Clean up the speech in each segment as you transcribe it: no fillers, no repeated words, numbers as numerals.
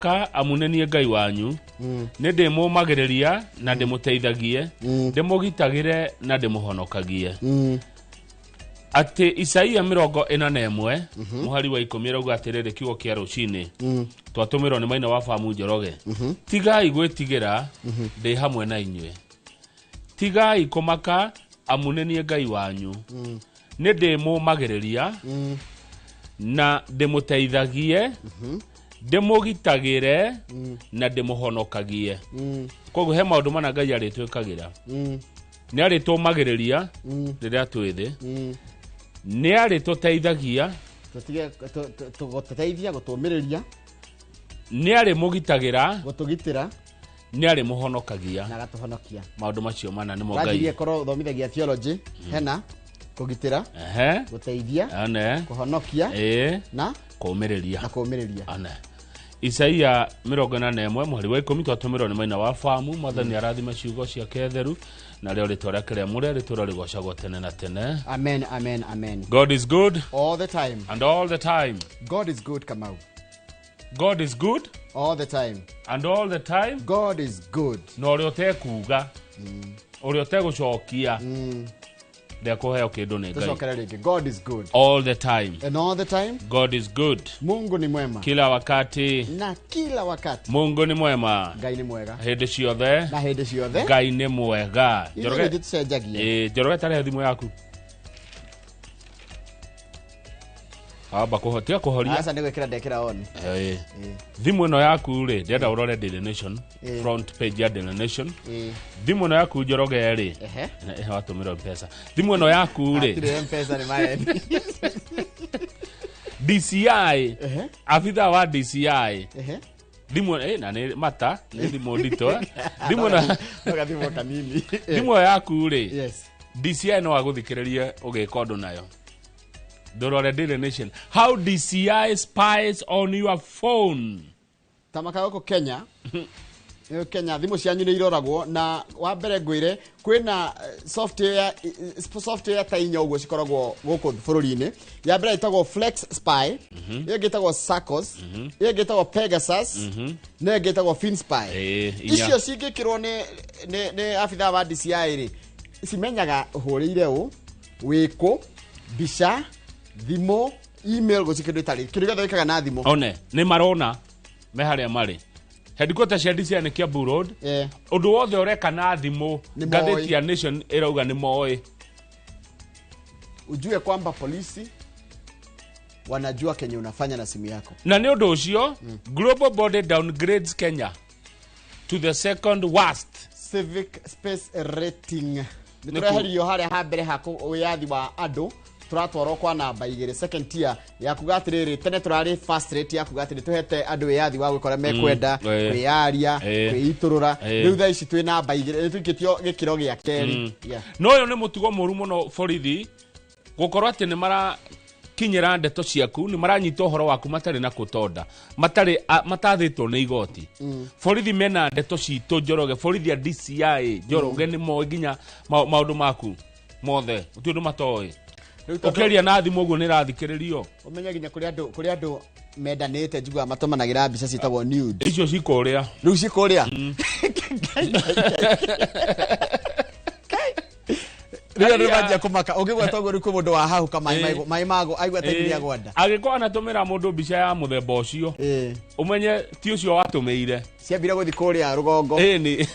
Ka amu nĩ niĩ Ngai wanyu, nĩ ndĩmũũmagĩrĩria na ndĩmũteithagie, ndĩmũgitagĩre na ndĩmũhonokagie. Atĩ Isaia 41 mũhari wa 10 ĩrauga atĩrĩrĩ, kiugo kĩa rũcinĩ twatũmĩrwo nĩ Maina wa Bamu Njoroge, tigai gwĩtigĩra, ndĩ hamwe na inyuĩ, tigai kũmaka, amu nĩ niĩ Ngai wanyu, nĩ ndĩmũũmagĩrĩria na ndĩmũteithagie, ndĩmũgitagĩre na ndĩmũhonokagie. Koguo he maũndũ mana Ngai arĩtwĩkagĩra: nĩ arĩtũmagĩrĩria rĩrĩa twĩ thĩ, nĩ arĩtũteithagia, Tũtige gũtũteithia, gũtũmĩrĩria, nĩ arĩmũgitagĩra, gũtũgitĩra, nĩ arĩmũhonokagia, na agatũhonokia. Maũndũ macio mana nĩmo Wanjirie Ngai korwo ũthomithagia theology, hena kũgitĩra, gũteithia, one, kũhonokia na kũũmĩrĩria na kũũmĩrĩria. One Isaia 41 mũhari wa 10, twatũmĩrwo nĩ Maina wa Famu. Mwathani arathime ciugo ciake theru, narĩo rĩtwa rĩake rĩamũre rĩtũra rĩgocagwo tene na tene. Amen, amen, amen. God is good all the time and all the time. God is good, Kamau. God is good all the time and all the time. God is good. Na ũrĩa ũtekuga, ũrĩa ũtegũcokia, ndekũheo kĩndũ nĩ Ngai. Tũcokere rĩngĩ: God is good all the time and all the time. God is good. Mungu ni mwema kila wakati na kila wakati. Mungu ni mwema. Ngai nĩ mwega hĩndĩ ciothe na hĩndĩ ciothe. Ngai nĩ mwega. Ithuĩ Njoroge nĩ tũcenjagia. Ĩĩ, Njoroge, tarehe thimũ yaku, amba tiga kũhoria. Aca, nĩ gwĩkĩra ndekĩra on. Ĩĩ. Thimũ ĩno yaku rĩ, ndĩrenda ũrore Daily Nation, front page ya Daily Nation. Thimũ ĩno yaku, Njoroge rĩ, watũmĩrwo Mpesa. Thimũ ĩno yaku rĩ, Hatirĩ Mpesa, nĩ maeni. DCI, abitha wa DCI. Thimũ na nĩ mata nĩ thimũ nditũ, eh. Thimũ ĩno No gathimũ kanini. Thimũ ĩyo yaku rĩ, DCI no agũthikĩrĩrie ũgĩka ũndũ nayo. Ndũrore Daily Nation, how DCI spies on your phone. Tamaka gũkũ Kenya. Ĩyo Kenya thimũ cianyu nĩ iroragwo, na wa mbere ngwĩre kwĩna software ta inya ũguo cikoragwo gũkũ bũrũri-inĩ. Ya mbere ĩtagwo Flex Spy, ĩyo ĩngĩ ĩtagwo Sacos, ĩyo ĩngĩ ĩtagwo Pegasus, na ĩyo ĩngĩ ĩtagwo FinSpy. Ĩĩ, inya. Icio cingĩkĩrwo nĩ abithaa wa DCI rĩ, cimenyaga ũhũrĩire ũ, wĩkũ, mbica, thimũ, email, gũci kĩndũ ĩtarĩ, kĩndũ gĩothe wĩkaga na thimũ. One nĩ marona me harĩa marĩ headquarter cia DCI nĩ Kiambu Road. Ũndũ wothe ũreka na thimũ, Nĩ ngathĩti moĩ. ya Nation ĩrauga nĩ moĩ. Ujue kwamba polisi wanajua kenye unafanya na simu yako. Na nĩ ũndũ ũcio global body downgrades Kenya to the second worst civic space rating. Nĩ Nĩ tũreheririo harĩa ha mbere ha wĩyathi wa andũ, tũratwarwo kwa namba 2, second tier, ya kuga atĩrĩrĩ, tene tũrarĩ first rate, ya kuga atĩrĩ tũhete andũ wĩyathi wa gwĩka ũrĩa mekwenda, kwĩyaria, kwĩitũrũra. Rĩu thaa ici twĩ namba 2, nĩ tũikĩtio gĩkĩro gĩa kerĩ. Yeah. No ũyũ nĩ mũtugo mũru mũno, borithi gũkorwo atĩ nĩ marakinyĩra ndeto ciaku, nĩ maranyita ũhoro waku matarĩ na kũtonda, matarĩ matathĩtwo nĩ igoti. Borithi mena ndeto citũ, Njoroge. Borithi a DCI, Njoroge, nĩ moĩ nginya maũndũ maku mothe, gũtirĩ ũndũ matoĩ. Rĩu tondũ- Ũkĩaria na thimũ ũguo nĩ ĩrathikĩrĩrio. Ũmenye nginya kũrĩ andũ mendanĩte njiguaga matũmanagĩra mbica ciĩtagwo nude. Icio cikũrĩa. Rĩu cikũrĩa rĩu andũ manjia kũmaka ũngĩgweta ũguo, rĩu kwĩ mũndũ wahahũka maĩ maĩ mago aigua ta iria gwanda. Angĩkorwo anatũmĩra mũndũ mbica ya mũthemba ũcio, ũmenye ti ũcio watũmĩire. Ciambire gũthiĩ kũrĩa rũgongo. Ĩni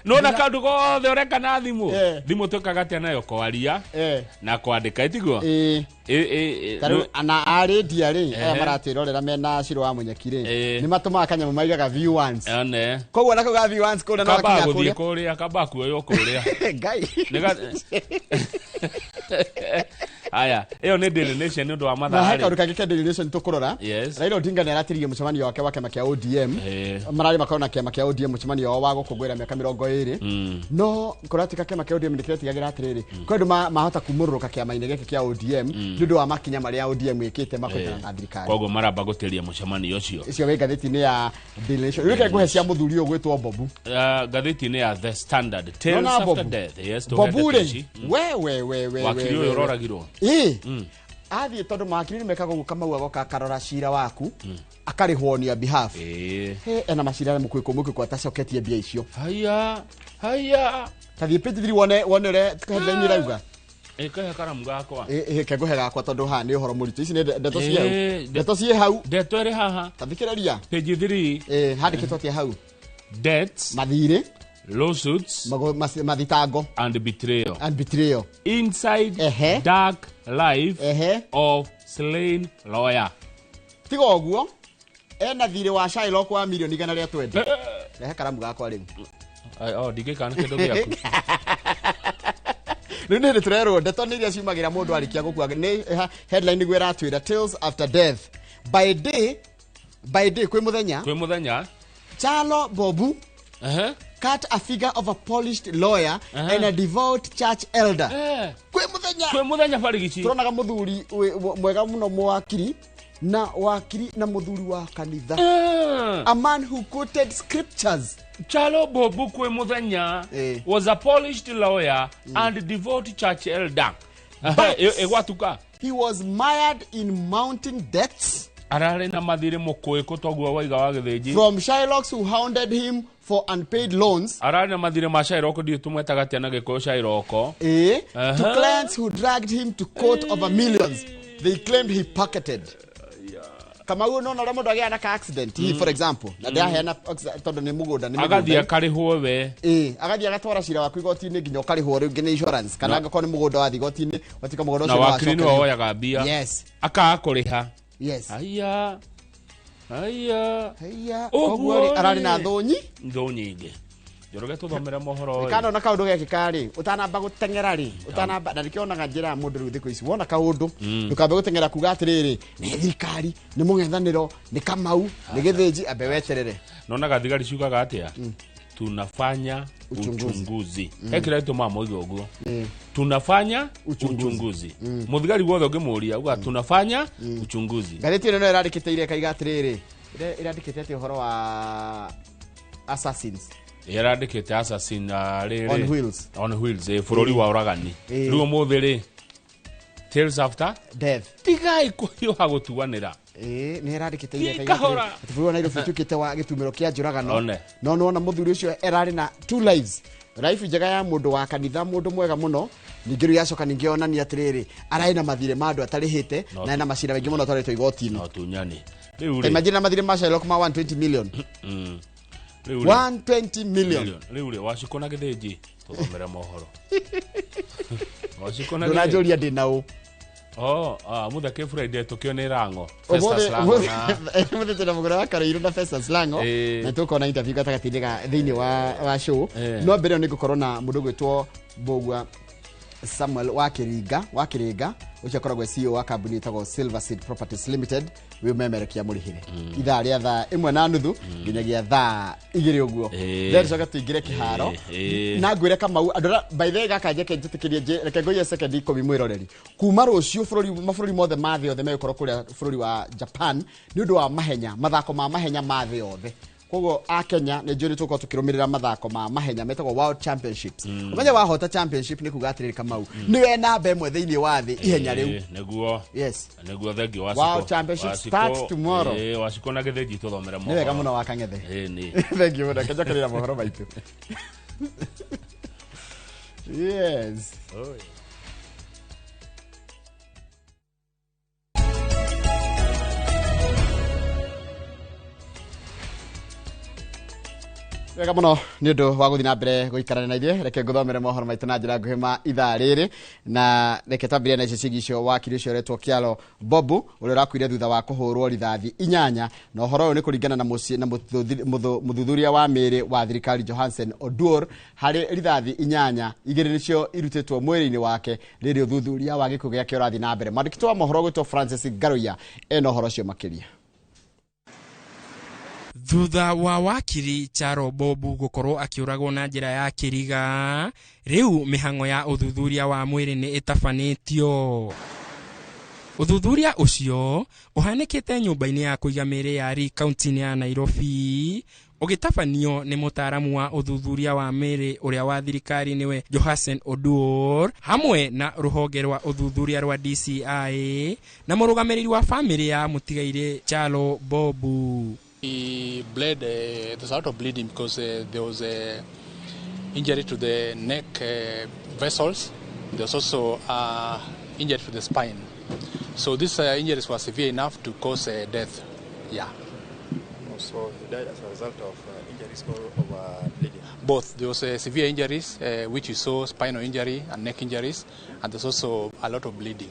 nona kaũndũ gothe ũreka na thimũ. Thimũ twĩkaga atĩa nayo? Kwaria na kwandĩka, ĩtiguo? Ĩĩ. Ta rĩu na arĩndia rĩ, aya maratwĩrorera mena Ciro wa Mũnyeki rĩ, nĩ matũmaga kanyamũ maigaga view once. One. Koguo nako ga view once kũrĩa no kambaa gakinya gũthiĩ kũrĩa kũrĩa, kambaa kuoywo kũrĩa. Ngai. Aya, ĩyo nĩ Daily Nation nĩ ũndũ wa Na mathaa he rĩ. kaũndũ kangĩ ke Daily Nation tũkũrora. Raila Odinga nĩ aratĩririe mũcemanio wake wa kĩama kĩa ODM. Mararĩ makorwo na kĩama kĩa ODM mũcemanio wao wa gũkũngũĩra mĩaka 20, no kũratuĩka kĩama kĩa ODM nĩ kĩretigagĩra atĩrĩrĩ, kwĩ andũ mahota kumũrũrũka kĩama-inĩ gĩkĩ kĩa ODM nĩ ũndũ wa makinya marĩa ODM ĩkĩte makũnyitana na thirikari. Koguo maramba gũtĩria mũcemanio ũcio. Icio wĩ ngathĩti-inĩ ya Daily Nation. Rĩu reke ngũhe cia mũthuri ũyũ gwĩtwo Bobu. Ngathĩti-inĩ ya The Standard, Tales Nona after Bobu? death. Yes, tũhe Bobu ndeto rĩ, ici. we we we we Wakiri we, ũyũ we. ũroragirwo. Ĩ. Athiĩ tondũ mawakiri nĩ mekaga ũguo Kamau agoka akarora cira waku akarĩhwo on your behalf. He ena macira mũkwĩkũ mũkwĩkũ atacoketie mbia icio. Haya haya. Tathiĩ page 3 wone wone ũrĩa headline ĩrauga. Ĩkahe karamu gakwa. Ĩ kengũhe gakwa tondũ haha nĩ ũhoro mũritũ. Ici nĩ ndeto ciĩ hau. Ndeto ciĩ hau. Ndeto ĩrĩ haha. Tathikĩrĩria. Page 3. Handĩkĩtwo atĩa hau? Debts. Mathirĩ. Lawsuits. Mathitango. And betrayal. And betrayal. Inside dark life of slain lawyer. Tiga ũguo ena thirĩ wa Shylock wa milioni 120. Rehe karamu gakwa rĩu. Oh, ndingĩkana kĩndũ gĩaku. Rĩu nĩ tũrerwo ndeto nĩ iria ciumagĩra mũndũ arĩkia gũkua. Nĩ headline nĩguo ĩratwĩra Tales After Death. By day kwĩ mũthenya. Kwĩ mũthenya. Chalo Bobu cut a figure of a polished lawyer and a devout church elder. Kwĩ mũthenya. Kwĩ mũthenya barigici. Turonaga mũthuri mwega mũno mwakiri na wakiri na mũthuri wa kanitha. A man who quoted scriptures. Chalo Bobu kwĩ mũthenya was a polished lawyer and devout church elder. Egwatuka. He was mired in mounting debts. Ararĩ na mathirĩ mũkũĩkũ toguo waiga wa gĩthĩnji. From Shylocks who hounded him for unpaid loans. Ararĩ na mathirĩ ma Shylock ndiũ tũmwetaga atĩa na Gĩkũyũ Shylock. To clients who dragged him to court over millions they claimed he pocketed. Kamau no ũrĩa mũndũ agĩaga na ka accident for example na ndĩraheana tondũ nĩ mũgũnda nĩ mĩgũnda. Agathiĩ akarĩhwo we. Agathiĩ agatwara cira waku igoti-inĩ nginya ũkarĩhwo rĩngĩ nĩ insurance kana angĩkorwo nĩ mũgũnda wathiĩ igoti-inĩ watuĩka mũgũnda ũcio nĩ wakiri nĩwe woyaga mbia. Yes. Akaga kũrĩha. Yes. Haya. Haya. Haya. Koguo rĩ ararĩ na thũ nyingĩ. Njoroge tũthomere mohoro. Kana ona kaũndũ gekĩka rĩ ũtanamba gũteng'era rĩ ũtanamba na nĩkĩo onaga njĩra ya mũndũ rĩu thikũ ici wona kaũndũ ndũkambe gũteng'era kuga atĩrĩrĩ nĩ thirikari nĩ mũng'ethanĩro nĩ Kamau nĩ Gĩthĩnji ambe weterere. Nonaga thigari ciugaga atĩa? Tunafanya uchunguzi. He kĩrĩa gĩtũmaga moige ũguo. Tunafanya uchunguzi. Mũthigari wothe ũngĩmũria uga tunafanya uchunguzi. Ngathĩti ĩno no ĩrandĩkĩte ire ĩkaiga atĩrĩrĩ ĩrandĩkĩte atĩ ũhoro wa assassins. Ĩrandĩkĩte assassin rĩrĩ on wheels. On wheels bũrũri wa ũragani. Rĩu ũmũthĩ rĩ Tales After Death. Tigai kũhiũha gũtuanĩra. Nĩ ĩrandĩkĩte ire ĩkaiga atĩ bũrũri wa Nairobi ũtuĩkĩte wa gĩtumĩro kĩa njũragano. No nĩwona mũthuri ũcio erarĩ na two lives. Life njega ya mũndũ wa kanitha mũndũ mwega mũno ningĩ rĩu yacoka ningĩ onania atĩrĩrĩ ararĩ na mathirĩ ma andũ atarĩhĩte na ena macira maingĩ mũno atwarĩtwo igoti-inĩ. No tunyani. Rĩu rĩ imagine na mathirĩ ma Shylock ma 120 million. 120 million. Rĩu rĩ Wacikũ na Gĩthĩnji tũthomere mohoro. Wacikũ na Gĩthĩnji. Ndũranjũria ndĩ na ũ. Oh, Muthake Friday tũkĩone Rango. Festus Lango. Ũmũthĩ twĩna mũgũra wa Karũirũ na Festus Lango. Na tũkona interview gatagatĩ-inĩ ga thĩinĩ wa show. No mbere ĩyo nĩ ngũkorwo na mũndũ ũgwĩtwo Mbũgua Samuel wa Kĩrĩnga ũcio akoragwo CEO wa kambuni ĩtagwo Silver Seed Properties Limited wĩ ũmemerekia mũrĩhĩre ithaa rĩa thaa 1:30 nginyagia thaa 2 ũguo. Then tũcoke tũingĩre kĩharo na ngwĩre Kamau andũ by the way gaka njeke njĩtĩkĩrie reke ngũiye second 10 mwĩroreri kuma rũciũ mabũrũri mothe ma thĩ yothe megũkorwo kũrĩa bũrũri wa Japan nĩ ũndũ wa mahenya mathako ma mahenya ma thĩ yothe. Koguo a Kenya nĩ njũĩ tũkorwo tũkĩrũmĩrĩra mathako ma mahenya metagwo World Championships. Ũmenye wahota championship nĩ kuga atĩrĩrĩ Kamau nĩwe namba ĩmwe thĩinĩ wa thĩ ihenya rĩu. Nĩguo. Yes. Nĩguo thengi Wacikũ. World Championship starts tomorrow. Wacikũ na Gĩthĩnji tũthomere mohoro. Nĩ wega mũno wa Kang'ethe. Nĩ. Thengi mũno kenjokerera mohoro maitũ. Yes. Wega mũno nĩ ũndũ wa gũthiĩ na mbere gũikarania na ithuĩ reke ngũthomere mohoro maitũ na njĩra nguhĩ ma ithaa rĩrĩ na reke twambĩrĩrie na icio ciĩgiĩ icio wakiri ũcio ũretwo Kyalo Bobu ũrĩa ũrakuire thutha wa kũhũrwo rithathi 8 na ũhoro ũyũ nĩ kũringana na mũthuthuria wa mĩĩrĩ wa thirikari Johansen Oduor harĩ rithathi 8 igĩrĩ nĩcio irutĩtwo mwĩrĩ-inĩ wake rĩrĩ ũthuthuria wa gĩkuũ gĩake ũrathiĩ na mbere. Mwandĩki wa mohoro ũgwĩtwo Francis Ngaruiya ena ũhoro ũcio makĩria. Thutha wa wakiri Charo Bobu gũkorwo akĩũragwo na njĩra ya kĩriga rĩu mĩhang'o ya ũthuthuria wa mwĩrĩ nĩ ĩtabanĩtio. Ũthuthuria ũcio ũhanĩkĩte nyũmba-inĩ ya kũiga mĩĩrĩ ya Lee kaunti-inĩ ya Nairobi, ũgĩtabanio nĩ mũtaaramu wa ũthuthuria wa mĩĩrĩ ũrĩa wa thirikari nĩwe Johasen Oduor, hamwe na rũhonge rwa ũthuthuria rwa DCI na mũrũgamĩrĩri wa famĩlĩ ya mũtigairĩ Chalo Bobu. He bled, there's a lot of bleeding because there was a injury to the neck vessels. There's also injury to the spine. So these injuries were severe enough to cause death. Yeah. So he died as a result of injuries or of bleeding? Both. There was severe injuries, which you saw spinal injury and neck injuries, and there's also a lot of bleeding.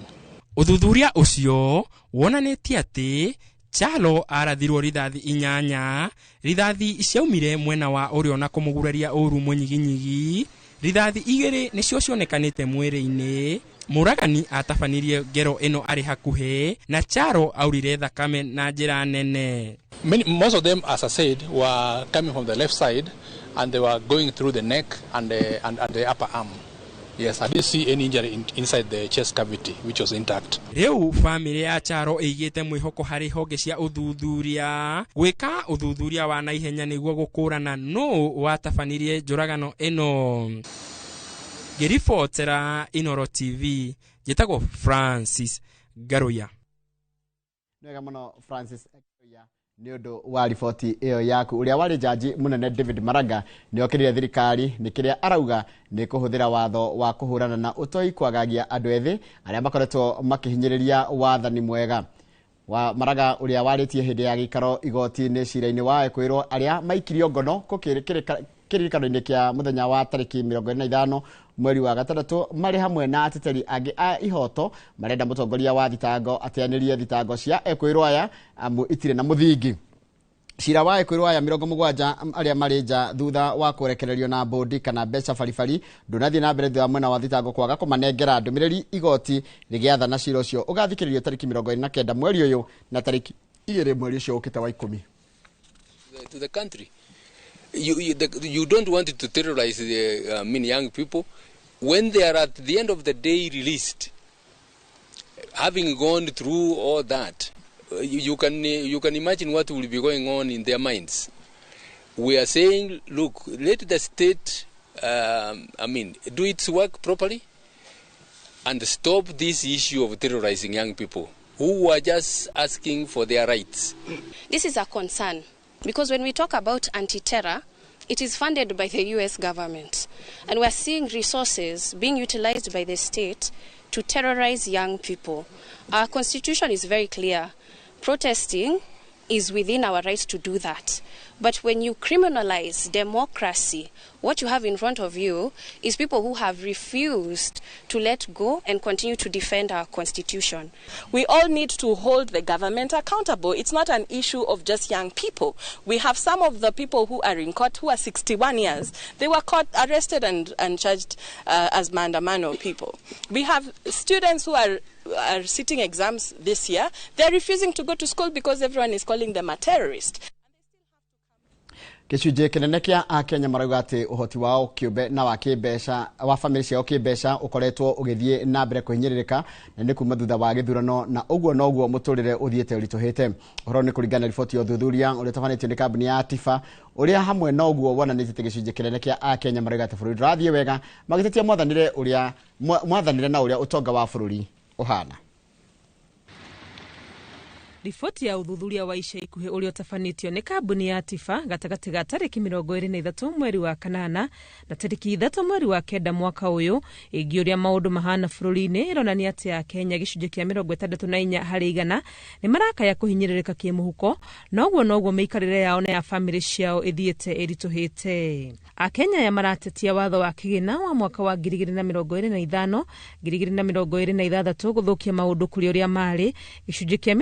Ũthuthuria ũcio wonanĩtie atĩ Chalo arathirwo rithathi 8, rithathi ciaumire mwena wa ũrĩo na kũmũguraria ũru mũnyiginyigi, rithathi 2 nĩcio cionekanĩte mwĩrĩ-inĩ. Mũragani atabanirie ngero ĩno arĩ hakuhĩ na Chalo aurire thakame na njĩra nene. Most of them, as I said, were coming from the left side and they were going through the neck and the upper arm. Yes, I didn't see any injury inside the chest cavity, which was intact. Rĩu famĩlĩ ya Chalo ĩigĩte mwĩhoko harĩ honge cia ũthuthuria gwĩka ũthuthuria wa naihenya nĩguo gũkũrana nũ watabanirie njũragano ĩno. Ngĩribotera Inooro TV, njĩtagwo Francis Ngaruya. Nĩwega mũno Francis Ngaruya nĩ ũndũ wa riboti ĩyo yaku. Ũrĩa warĩ jaji mũnene David Maraga nĩ okĩrĩire thirikari nĩ kĩrĩa arauga nĩ kũhũthĩra watho wa kũhũrana na ũtoi kwagagia andũ ethĩ arĩa makoretwo makĩhinyĩrĩria wathani mwega. Wa Maraga ũrĩa warĩtie hĩndĩ ya gĩikaro igoti-inĩ cira-inĩ wa kwĩrwo arĩa maikirio ngono kĩririkano-inĩ kĩa mũthenya wa tarĩki 25 mweri wa gatandatũ marĩ hamwe na ateteri angĩ a ihoto marenda mũtongoria wa thitango ateanĩrie thitango cia ekwĩrwo aya amu itirĩ na mũthingi. Cira wa ekwĩrwo aya 70 arĩa marĩ nja thutha wa kũrekererio na bodi kana mbeca baribari ndũnathiĩ na mbere thutha wa mwena wa thitango kwaga kũmanengera ndũmĩrĩri igoti rĩgĩathana cira ũcio ũgathikĩrĩrio tarĩki 29 mweri ũyũ na tarĩki 2 mweri ũcio ũkĩte wa 10. To the country. You don't want to terrorize the young people when they are at the end of the day released, having gone through all that. You can imagine what will be going on in their minds. We are saying, look, let the state, do its work properly and stop this issue of terrorizing young people who are just asking for their rights. This is a concern because when we talk about anti-terror, it is funded by the US government. And we are seeing resources being utilized by the state to terrorize young people. Our constitution is very clear. Protesting is within our right to do that. But when you criminalize democracy, what you have in front of you is people who have refused to let go and continue to defend our constitution. We all need to hold the government accountable. It's not an issue of just young people. We have some of the people who are in court who are 61 years. They were caught, arrested and charged as Maandamano people. We have students who are sitting exams this year. They're refusing to go to school because everyone is calling them a terrorist. Gĩcunjĩ kĩnene kĩa Akenya marauga atĩ ũhoti wao kĩũmbe na wa kĩmbeca wa famĩlĩ ciao kĩmbeca ũkoretwo ũgĩthiĩ na mbere kũhinyĩrĩrĩka na nĩ kuma thutha wa gĩthurano na ũguo noguo mũtũrĩre ũthiĩte ũritũhĩte. Ũhoro nĩ kũringana na riboti ya ũthuthuria ũrĩa ũtabanĩtio nĩ kambuni ya Tifa ũrĩa hamwe na ũguo wonanĩtie atĩ gĩcunjĩ kĩnene kĩa Akenya marauga atĩ bũrũri ndũrathiĩ wega magĩtetia mwathanĩre na ũrĩa ũtonga wa bũrũri ũhana. Riboti ya ũthuthuria wa ica ikuhĩ ũrĩa ũtabanĩtio nĩ kambuni ya Tifa gatagatĩ ga tarĩki 23 mweri wa kanana na tarĩki 3 mweri wa kenda mwaka ũyũ ĩgiĩ ũrĩa maũndũ mahana bũrũri-inĩ ĩronania atĩ Akenya gĩcunjĩ kĩa 64 harĩ igana nĩ marakaya kũhinyĩrĩrĩka kĩmũhuko na ũguo noguo mĩikarĩre yao na ya famĩlĩ ciao ĩthiĩte ĩritũhĩte. Akenya aya maratetia watho wa kĩgĩna wa mwaka wa 2025 2026 gũthũkia maũndũ kũrĩ ũrĩa marĩ gĩcunjĩ kĩa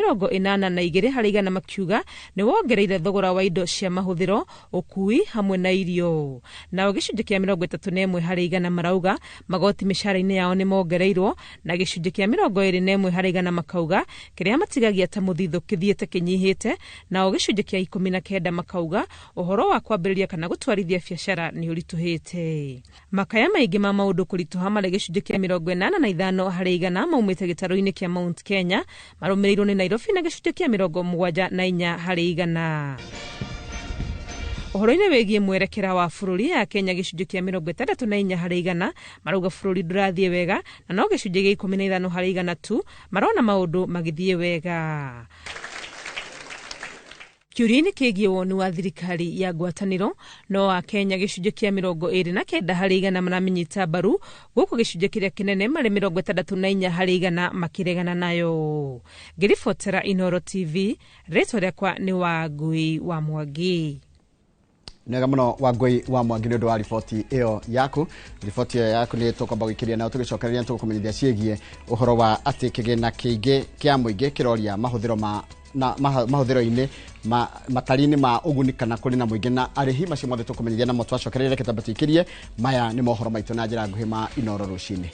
82 harĩ igana makiuga nĩ wongereire thogora wa indo cia mahũthĩro, ũkui hamwe na irio. Nao gĩcunjĩ kĩa 31 harĩ igana marauga magoti mĩcara-inĩ yao nĩ mongereirwo, na gĩcunjĩ kĩa 21 harĩ igana makauga kĩrĩa matigagia ta mũthithũ kĩthiĩte kĩnyihĩte, nao gĩcunjĩ kĩa 19 makauga ũhoro wa kwambĩrĩria kana gũtwarithia biacara nĩ ũritũhĩte. Makaya maingĩ ma maũndũ kũritũha marĩ gĩcunjĩ kĩa 85 harĩ igana maumĩte gĩtarũ-inĩ kĩa Mount Kenya, marũmĩrĩirwo nĩ Nairobi na gĩcunjĩ kĩa 74 harĩ igana. Ũhoro-inĩ wĩgiĩ mwerekera wa bũrũri ya Kenya gĩcunjĩ kĩa 64 harĩ igana marauga bũrũri ndũrathiĩ wega, na no gĩcunjĩ gĩa 15 harĩ igana tu marona maũndũ magĩthiĩ wega. Kĩũria-inĩ kĩgiĩ woni wa thirikari ya ngwatanĩro, no a Kenya gĩcunjĩ kĩa 29 harĩ igana maramĩnyita mbaru, gũkũ gĩcunjĩ kĩrĩa kĩnene marĩ 64 harĩ igana makĩregana nayo. Ngĩribotera Inooro TV, rĩtwa rĩakwa nĩ Wangui wa Mwangi. Nega muno Wangui wa Mwangi nĩ ũndũ wa riboti ĩyo yaku. Riboti ĩyo yaku nĩ tũkwamba gũikĩria nayo tũgĩcokereria tũgũkũmenyithia ciĩgiĩ ũhoro wa atĩ kĩgĩna kĩingĩ kĩa mũingĩ kĩroria mahũthĩro ma na mahũthĩro-inĩ ma matari-inĩ ma ũguni kana kũrĩ na mũingĩ na arĩhi macio mothe tũkũmenyithia namo twacokereria. Reke twambe tũikĩrie maya nĩ mohoro maitũ na njĩra nguhĩ ma Inooro rũcinĩ.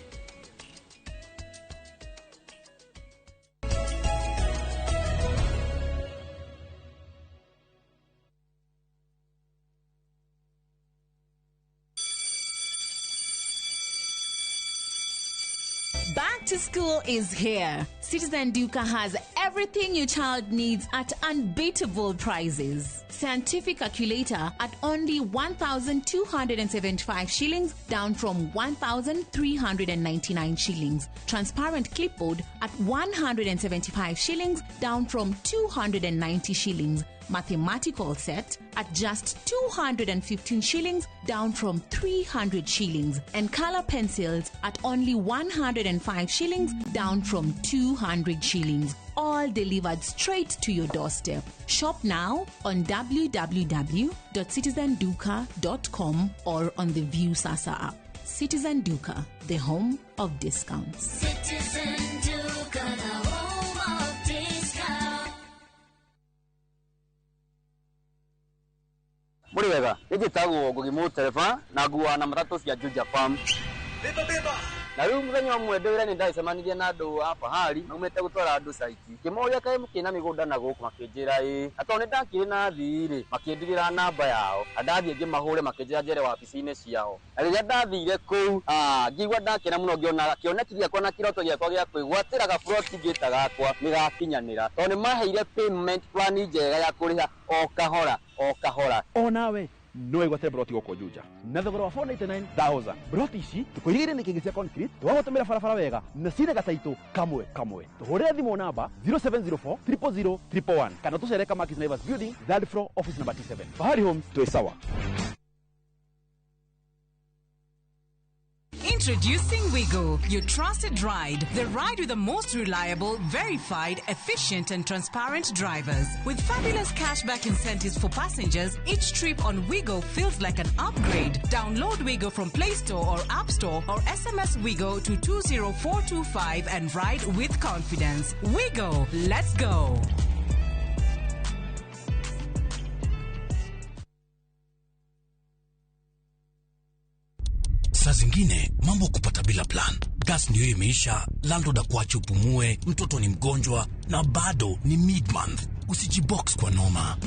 Back to school is here. Citizen Duka has everything your child needs at unbeatable prices. Scientific calculator at only 1,275 shillings, down from 1,399 shillings. Transparent clipboard at 175 shillings, down from 290 shillings. Mathematical set at just 215 shillings, down from 300 shillings. And color pencils at only 105 shillings, down from 200 shillings. All delivered straight to your doorstep. Shop now on www.citizenduka.com or on the View Sasa app. Citizen Duka, the home of discounts. Citizen Duka, the home of discounts. Muri wega, njĩtagwo Ngugi Mũtereba na nguaga na matatũ cia Juja Farm. Na rĩu mũthenya ũmwe ndĩ wĩra-inĩ ndagĩcemanirie na andũ a Fahari maumĩte gũtwara andũ caiti. Ngĩmoria kaĩ mũkĩrĩ na mĩgũnda na gũkũ, makĩnjĩra ĩĩ. Na tondũ nĩndakĩrĩ na thii rĩ, makĩndigĩra namba yao. Na ndathiĩ ngĩmahũre makĩnjĩra njere wabici-inĩ ciao. Na rĩrĩa ndathire kũu, ngĩigua ndakena mũno ngĩona kĩoneki gĩakwa na kĩroto gĩakwa gĩa kwĩgwatĩra gaburoti ngĩta gakwa nĩgakinyanĩra. Tondũ nĩmaheire payment plan njega ya kũrĩha o kahora o kahora. Onawe no wĩgwatĩre broti gũkũ Juja na thogora wa 499,000. Broti ici tũkũigĩire nĩ kĩngĩ cia concrete, twagũtũmĩra barabara wega na cina gataitũ kamwe kamwe. Tũhũrĩre thimũ namba 0704 000 111 kana tũcere Kamakis Naivas Building, third floor, office number T7. Fahari Homes, twĩ sawa. Introducing Wigo, your trusted ride. The ride with the most reliable, verified, efficient and transparent drivers. With fabulous cashback incentives for passengers, each trip on Wigo feels like an upgrade. Download Wigo from Play Store or App Store or SMS Wigo to 20425 and ride with confidence. Wigo, let's go. Saa zingine mambo kupata bila plan. Gas ndio imeisha, landlord akuache upumue, mtoto ni mgonjwa na bado ni mid-month. Usijibox kwa noma.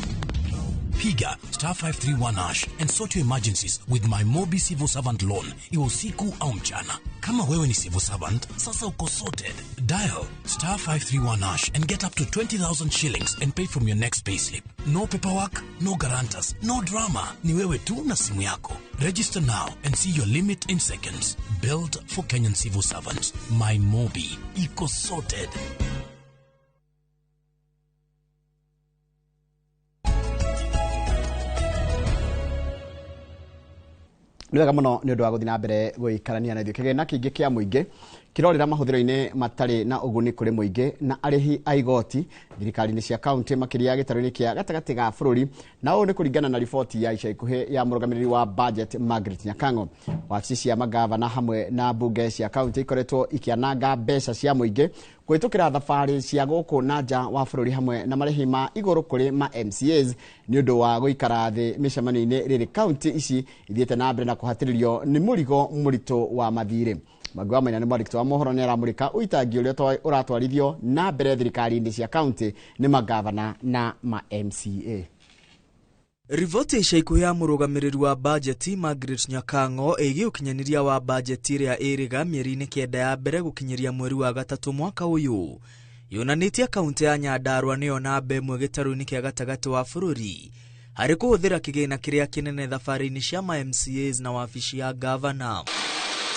Piga star 531 hash and sort your emergencies with my Mobi Civil Servant Loan, iwe usiku au mchana. Kama wewe ni civil servant, sasa uko sorted. Dial star 531 hash and get up to 20,000 shillings and pay from your next payslip. No paperwork, no guarantors, no drama. Ni wewe tu na simu yako. Register now and see your limit in seconds. Built for Kenyan civil servants. My Mobi. Iko sorted. Nĩ wega mũno nĩ ũndũ wa gũthiĩ na mbere gũikarania na ithuĩ. Kĩgĩna kĩingĩ kĩa mũingĩ Kirorera mahũthĩro-inĩ matarĩ na ũguni kũrĩ mũingĩ na arĩhi a igoti thirikari-inĩ cia kaunti makĩria gĩtarũ-inĩ kĩa gatagatĩ ga bũrũri, na ũũ nĩ kũringana na riboti ya ica ikuhĩ ya mũrũgamĩrĩri wa budget Margaret Nyakang'o. Wabici cia magavana hamwe na mbunge cia kaunti ikoretwo ikĩananga mbeca cia mũingĩ kũhĩtũkĩra thabarĩ cia gũkũ na nja wa bũrũri hamwe na marĩhi ma igũrũ kũrĩ ma MCAs nĩ ũndũ wa gũikara thĩ mĩcemanio-inĩ rĩrĩ kaunti ici ithiĩte na mbere na kũhatĩrĩrio nĩ mũrigo mũritũ wa mathirĩ. Mwangi wa Maina nĩ mwandĩki wa mohoro nĩ aramũrĩka ũitangi ũrĩa ũratwarithio na mbere thirikari-inĩ cia kaunti nĩ magavana na ma MCA. Riboti ya ica ikuhĩ ya mũrũgamĩrĩri wa bajeti Margaret Nyakang'o ĩgiĩ ũkinyanĩria wa bajeti ĩrĩa ĩrĩga mĩeri-inĩ 9 ya mbere gũkinyĩria mweri wa 3 mwaka ũyũ yonanĩtie kaunti ya Nyandarua nĩyo namba 1 gĩtarũ-inĩ kĩa gatagatĩ wa bũrũri harĩ kũhũthĩra kĩgĩna kĩrĩa kĩnene thabarĩ-inĩ cia ma MCAs na wabici ya gavana.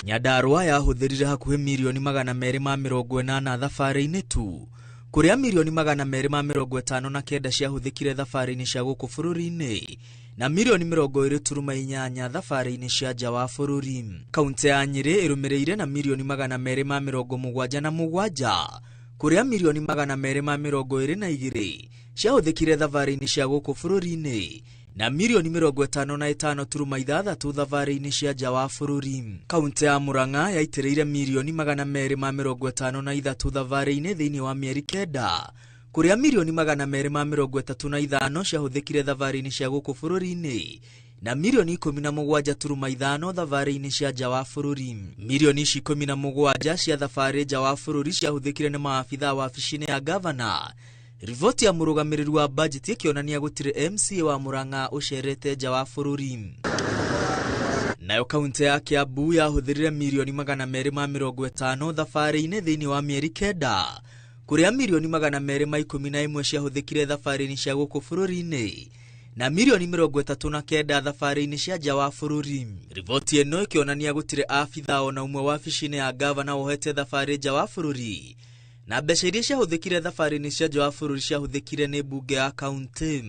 Nyandarua yahũthĩrire hakuhĩ mirioni 280 thabarĩ-inĩ tu, kũrĩa mirioni 259 ciahũthĩkire thabarĩ-inĩ cia gũkũ bũrũri-inĩ na mirioni 20.8 thabarĩ-inĩ cia nja wa bũrũri. Kaunti ya Nyĩrĩ ĩrũmĩrĩire na mirioni 277, kũrĩa mirioni 222 ciahũthĩkire thabarĩ-inĩ cia gũkũ bũrũri-inĩ na mirioni 55.6 thabarĩ-inĩ cia nja wa bũrũri. Kaunti ya Murang'a yaitĩrĩire mirioni 253 thabarĩ-inĩ thĩinĩ wa mĩeri 9, kũrĩa mirioni 235 ciahũthĩkire thabarĩ-inĩ cia gũkũ bũrũri-inĩ na mirioni 17.5 thabarĩ-inĩ cia nja wa bũrũri. Mirioni ici 17 cia thabarĩ nja wa bũrũri ciahũthĩkire nĩ maabithaa wabici-inĩ ya gavana. Riboti ya mũrũgamĩrĩri wa bajeti ĩkĩonania gũtirĩ MCA wa Murang'a ũcerete nja wa bũrũri. Nayo kaunti ya Kiambu yahũthĩrire mirioni 250 thabarĩ-inĩ thĩinĩ wa mĩeri 9, kũrĩa mirioni 211 ciahũthĩkire thabarĩ-inĩ cia gũkũ bũrũri-inĩ na mirioni 39 thabarĩ-inĩ cia nja wa bũrũri. Riboti ĩno ĩkĩonania gũtirĩ abithaa ona ũmwe wabici-inĩ ya gavana wohete thabarĩ nja wa bũrũri, na mbeca iria ciahũthĩkire thabarĩ-inĩ cia nja wa bũrũri ciahũthĩkire nĩ mbunge ya kaunti.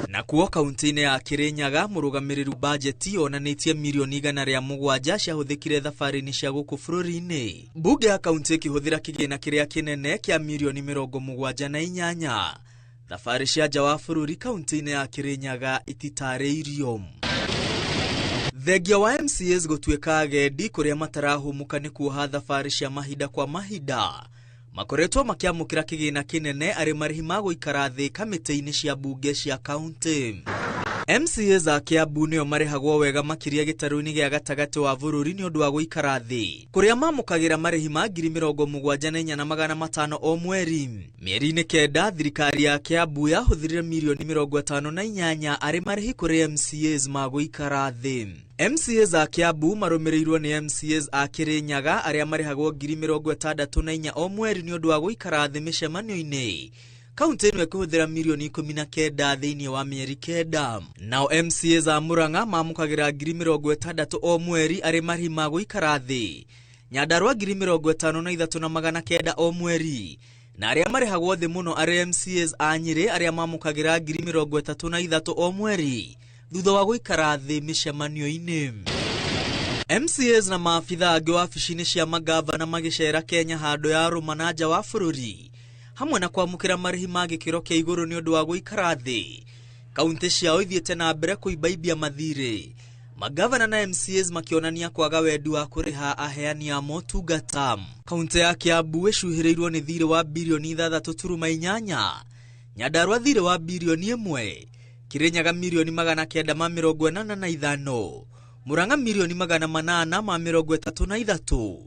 Na kuo kaunti-inĩ ya Kirinyaga mũrũgamĩrĩri bajeti yonanĩtie mirioni 107 ciahũthĩkire thabarĩ-inĩ cia gũkũ bũrũri-inĩ, mbunge ya kaunti ĩkĩhũthĩra kĩgĩna kĩrĩa kĩnene kĩa mirioni 78. Thabarĩ cia nja wa bũrũri kaunti-inĩ ya Kirinyaga ititarĩirio. Thengia wa MCAs gũtuĩka agendi kũrĩa matarahũmũka nĩ kuoha thabarĩ cia mahinda kwa mahinda makoretwo makĩamũkĩra kĩgĩna kĩnene arĩ marĩhi ma gũikara thĩ kamĩtĩ-inĩ cia mbunge cia kaunti. MCAs a Kiambu nĩo marĩhagwo wega makĩria gĩtarũ-inĩ gĩa gatagatĩ wa bũrũri nĩ ũndũ wa gũikara thĩ, kũrĩa mamũkagĩra marĩhi ma 74,500 o mweri. Mĩeri-inĩ 9 thirikari ya Kiambu yahũthĩrire mirioni 58 arĩ marĩhi kũrĩ MCAs ma gũikara thĩ. MCAs a Kiambu marũmĩrĩirwo nĩ MCAs a Kirinyaga arĩa marĩhagwo 64,000 o mweri nĩ ũndũ wa gũikara thĩ mĩcemanio-inĩ. Kaunti ĩno ĩkĩhũthĩra mirioni 19 thĩinĩ wa mĩeri 9. Nao MCAs a Murang'a mamũkagĩra 60,000 o mweri arĩ marĩhi ma gũikara thĩ, Nyandarua 53,900 o mweri, na arĩa marĩhagwo thĩ mũno arĩ MCAs a Nyĩrĩ arĩa mamũkagĩra 33,000 o mweri thutha wa gũikara thĩ mĩcemanio-inĩ. MCAs na maabithaa angĩ wabici-inĩ cia magavana magĩcera Kenya handũ ya rũma na nja wa bũrũri hamwe na kwamũkĩra marĩhi ma gĩkĩro kĩa igũrũ nĩ ũndũ wa gũikara thĩ. Kaunti ciao ithiĩte na mbere kũimbaibia mathirĩ, magavana na MCAs makĩonania kwaga wendi wa kũrĩha aheani a motungata. Kaunti ya Kiambu ĩcuhĩrĩirwo nĩ thirĩ wa birioni 6.8, Nyandarua thirĩ wa birioni 1, Kirinyaga mirioni 985, Murang'a mirioni 833,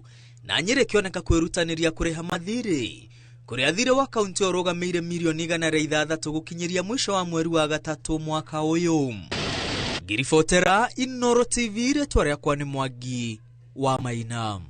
na Nyĩrĩ ĩkĩoneka kwĩrutanĩria kũrĩha mathirĩ, kũrĩa thirĩ wa kaunti ũrũgamĩire mirioni 106 gũkinyĩria mũico wa mweri wa 3 mwaka ũyũ. Ngiribotera Inooro TV, rĩtwa rĩakwa nĩ Mwangi wa Maina.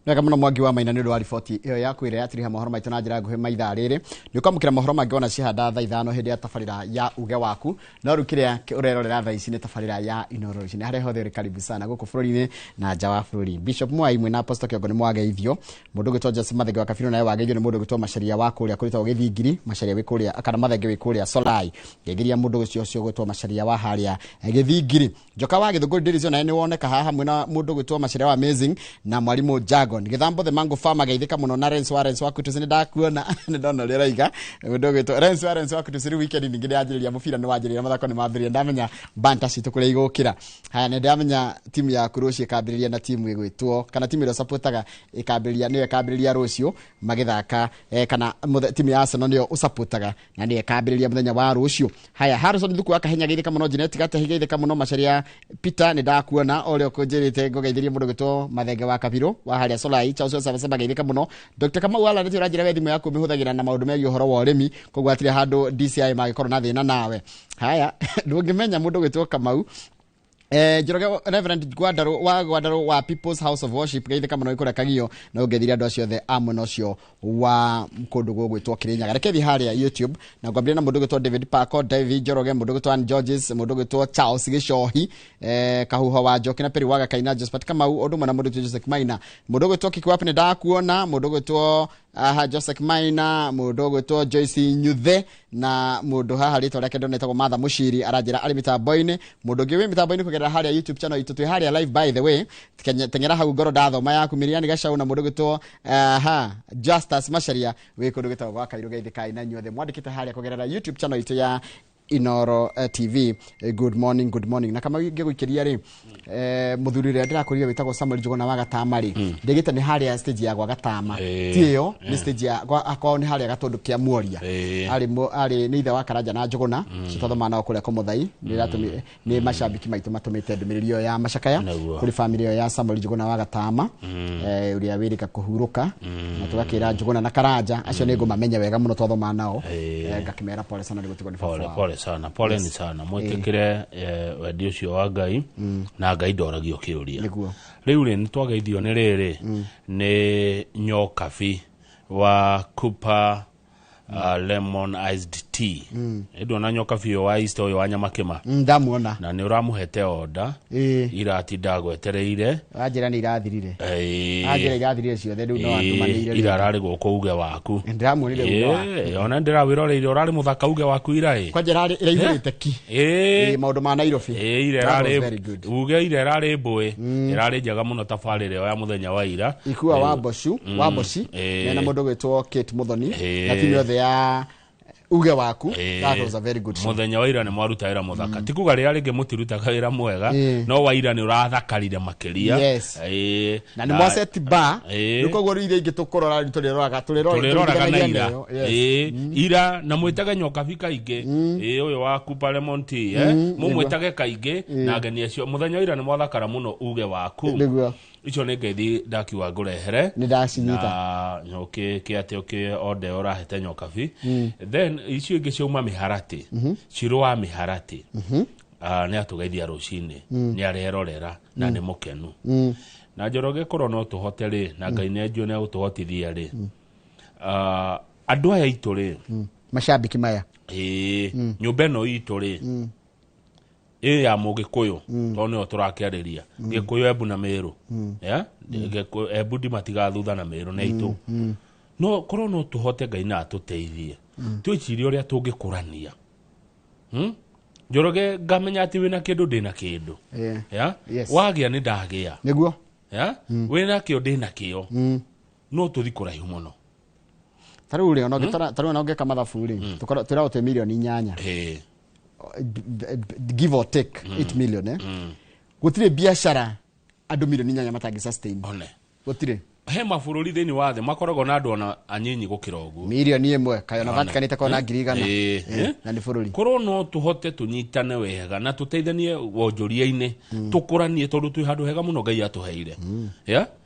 Wega mũno Mwangi wa Maina nĩ ũndũ wa riboti ĩyo yaku ĩrĩa yatiriha mohoro maitũ na njĩra nguhĩ maithaa rĩrĩ. Nĩ ũkwamũkĩra mohoro mangĩ wona cihanda thaa 5 hĩndĩ ya tabarĩra ya uge waku, no rĩu kĩrĩa ũrerorera thaa ici nĩ tabarĩra ya Inooro Rũcinĩ, harĩa hothe ũrĩ karibu sana gũkũ bũrũri-inĩ na nja wa bũrũri. Bishop Mwai mwena Apostle Kĩongo nĩ mwageithio, mũndũ ũgwĩtwo Joseph Mathenge wa Kabiro nawe wageithio nĩ mũndũ ũgwĩtwo Macharia wa kũrĩa kũrĩtagwo Gĩthingiri, Macharia wĩ kũrĩa kana Mathenge wĩ kũrĩa Solai. Ngeithiria mũndũ ũcio ũgwĩtwo Macharia wa harĩa Gĩthingiri. Njoka wa Gĩthũngũri Division nawe nĩ woneka haha hamwe na mũndũ ũgwĩtwo Macharia wa Amazing na mwarimũ Jago. Dragon Githambo the Mango Farmer geithika muno na Renzo wa Renzo waku tucini ndakuona nĩ ndona ũrĩa ũraiga mũndũ ũgwĩtwo Renzo wa Renzo waku tucini weekend ningĩ nĩyanjĩrĩria mũbira nĩ wanjĩrĩria mathako nĩ mambĩrĩria ndamenya banta citũ kũrĩa igũkĩra haya nĩ ndamenya timu yaku rũciũ ĩkambĩrĩria na timu ĩgwĩtwo kana timu ĩrĩa ũsupportaga ĩkambĩrĩria nĩyo ĩkambĩrĩria rũciũ magĩthaka kana timu ya Arsenal nĩyo ũsupportaga na nĩyo ĩkambĩrĩria mũthenya wa rũciũ haya Harrison Thuku akahenya geithĩka mũno Janet Gatahi geithĩka mũno Macharia Peter nĩ ndakuona ũrĩa ũkũnjĩrĩte ngũgeithĩrie mũndũ ũgwĩtwo Mathenge wa Kabiro wa harĩa Solai Charles Sabasaba geithĩka mũno Dr. Kamau Alan nĩ ũranjĩra we thimũ yaku ũmĩhũthagĩra na maũndũ megiĩ ũhoro wa ũrĩmi koguo hatirĩ handũ DCI mangĩkorwo na thĩna nawe haya ndũngĩmenya mũndũ ũgwĩtwo Kamau Njoroge Reverend Gwandarũ wa Gwandarũ wa People's House of Worship geithĩka mũno ĩkũrĩa Kagio na ũngeithirie andũ acio othe a mwena ũcio wa kũndũ gũgwĩtwo Kĩrĩnyaga reke thiĩ harĩa YouTube na ngwambĩrĩria na mũndũ ũgwĩtwo David Paco David Njoroge mũndũ ũgwĩtwo Ann Georges mũndũ ũgwĩtwo Charles Gĩcohi Kahuho wa Njoki na Peri wa Gakaina Josephat Kamau ũndũ ũmwe na mũndũ ũgwĩtwo Joseph Maina mũndũ ũgwĩtwo Kikwap nĩ ndakuona mũndũ ũgwĩtwo aha Joseph Maina mũndũ ũgwĩtwo Joyce Nyuthe na mũndũ haha rĩtwa rĩake ndona etagwo Martha Mũciri aranjĩra arĩ mĩtambo-inĩ mũndũ ũngĩ wĩ mĩtambo-inĩ kũgerera harĩa YouTube channel itũ twĩ harĩa live by the way teng'era hau ngoro ndathoma yaku Miriam Gacau na mũndũ ũgwĩtwo aha Justus Macharia wĩ kũndũ gwĩtagwo gwa Kairũ geithĩkai na inyuothe mwandĩkĩte harĩa kũgerera YouTube channel itũ ya Inoro TV. Good morning, good morning. Na kama ngĩgũikĩria rĩ mũthuri ũrĩa ndĩrakũrire wĩtagwo Samuel Njuguna wa Gatama rĩ ndĩgĩte nĩ harĩa stage ya gwa Gatama ti ĩyo nĩ stage ya kwao nĩ harĩa Gatũndũ kĩa Muoria arĩ nĩ ithe wa Karanja na Njuguna tũthomaga nao kũrĩa Kũmũthai nĩ macambĩki maitũ matũmĩte ndũmĩrĩri ĩyo ya macakaya kũrĩ family ĩyo ya Samuel Njuguna wa Gatama ũrĩa wĩrĩka kũhurũka na tũgakĩra Njuguna na Karanja acio nĩ ngũmamenya wega mũno twathomaga nao ngakĩmera pole sana nĩ gũtigwo nĩ baba wao. Pole sana pole ni sana mwĩtĩkĩre wendi ũcio wa Ngai na Ngai ndoragio kĩũria rĩu rĩ nĩtwageithio nĩ rĩrĩ nĩ Nyokabi wa Cooper lemon iced tea ndona Nyokabi ũyũ wa Easter ũyũ wa Nyamakĩma ndamuona na nĩ ũramũhete order iratinda gwetereire anjĩra nĩ irathirire anjĩra irathirire ciothe rĩu no andũmanĩire ira ararĩ gũkũ uge waku ndĩramuonire uge waku ona ndĩrawĩroreire ũrarĩ mũthaka uge waku ira ĩ kwanja ĩraihũrĩte ki maũndũ ma Nairobi ira ĩrarĩ uge ira ĩrarĩ mbũĩ ĩrarĩ njega mũno tabarĩra ĩyo ya mũthenya wa ira ikua wa Boshu wa Boshi mena mũndũ ũgwĩtwo Kate Muthoni na timu yothe ya uge waku that was a very good show muthenya wa ira nĩ mwaruta wĩra mũthaka ti kuga rĩrĩa rĩngĩ mũtirutaga wĩra mwega no wa ira nĩ ũrathakarire makĩria na nĩ mwaset bar rĩu koguo rĩu iria ingĩ tũkũrora tũrĩroraga na ira ira na mwĩtage Nyokabi kaingĩ ũyũ wa Cooper Lemon Tea mũmwĩtage kaingĩ na ageni acio mũthenya wa ira nĩ mwathakara mũno uge waku icio nĩ ngeithi ndakiuga ngũrehere nĩ ndacinyita na ũkĩ atĩ ũkĩ ode ũrahete Nyokabi then icio ingĩ ciauma mĩharatĩ Cirũ wa mĩharatĩ nĩ atũgeithia rũcinĩ nĩ arerorera na nĩ mũkenu na Njoroge korwo no tũhote rĩ na Ngai nĩ anjũĩ nĩ agũtũhotithia rĩ andũ aya aitũ rĩ macambĩki maya nyũmba ĩno itũ rĩ ĩ ya Mũgĩkũyũ tondũ nĩyo tũrakĩarĩria Gĩkũyũ Embu na Mĩrũ Embu ndimatigaga thutha na Mĩrũ nĩ aitũ no korwo no tũhote Ngai na atũteithie twĩcirie ũrĩa tũngĩkũrania Njoroge ngamenya atĩ wĩna kĩndũ ndĩna kĩndũ wagĩa nĩ ndagĩa nĩguo wĩna kĩo ndĩna kĩo no tũthi kũraihu mũno ta rĩu rĩ ona ũngĩka mathabu rĩ twĩragwo twĩ mirioni 8 give or take 8 million gũtirĩ biacara andũ mirioni 8 matangĩ sustain gũtirĩ he mabũrũri thĩinĩ wa thĩ makoragwo na andũ ona anyinyi gũkĩra ũguo mirioni 1 kaĩ ona Vatican ĩtakoragwo na 100,000 na nĩ bũrũri korwo no tũhote tũnyitane wega na tũteithanie wonjoria-inĩ tũkũranie tondũ twĩ handũ hega mũno Ngai atũheire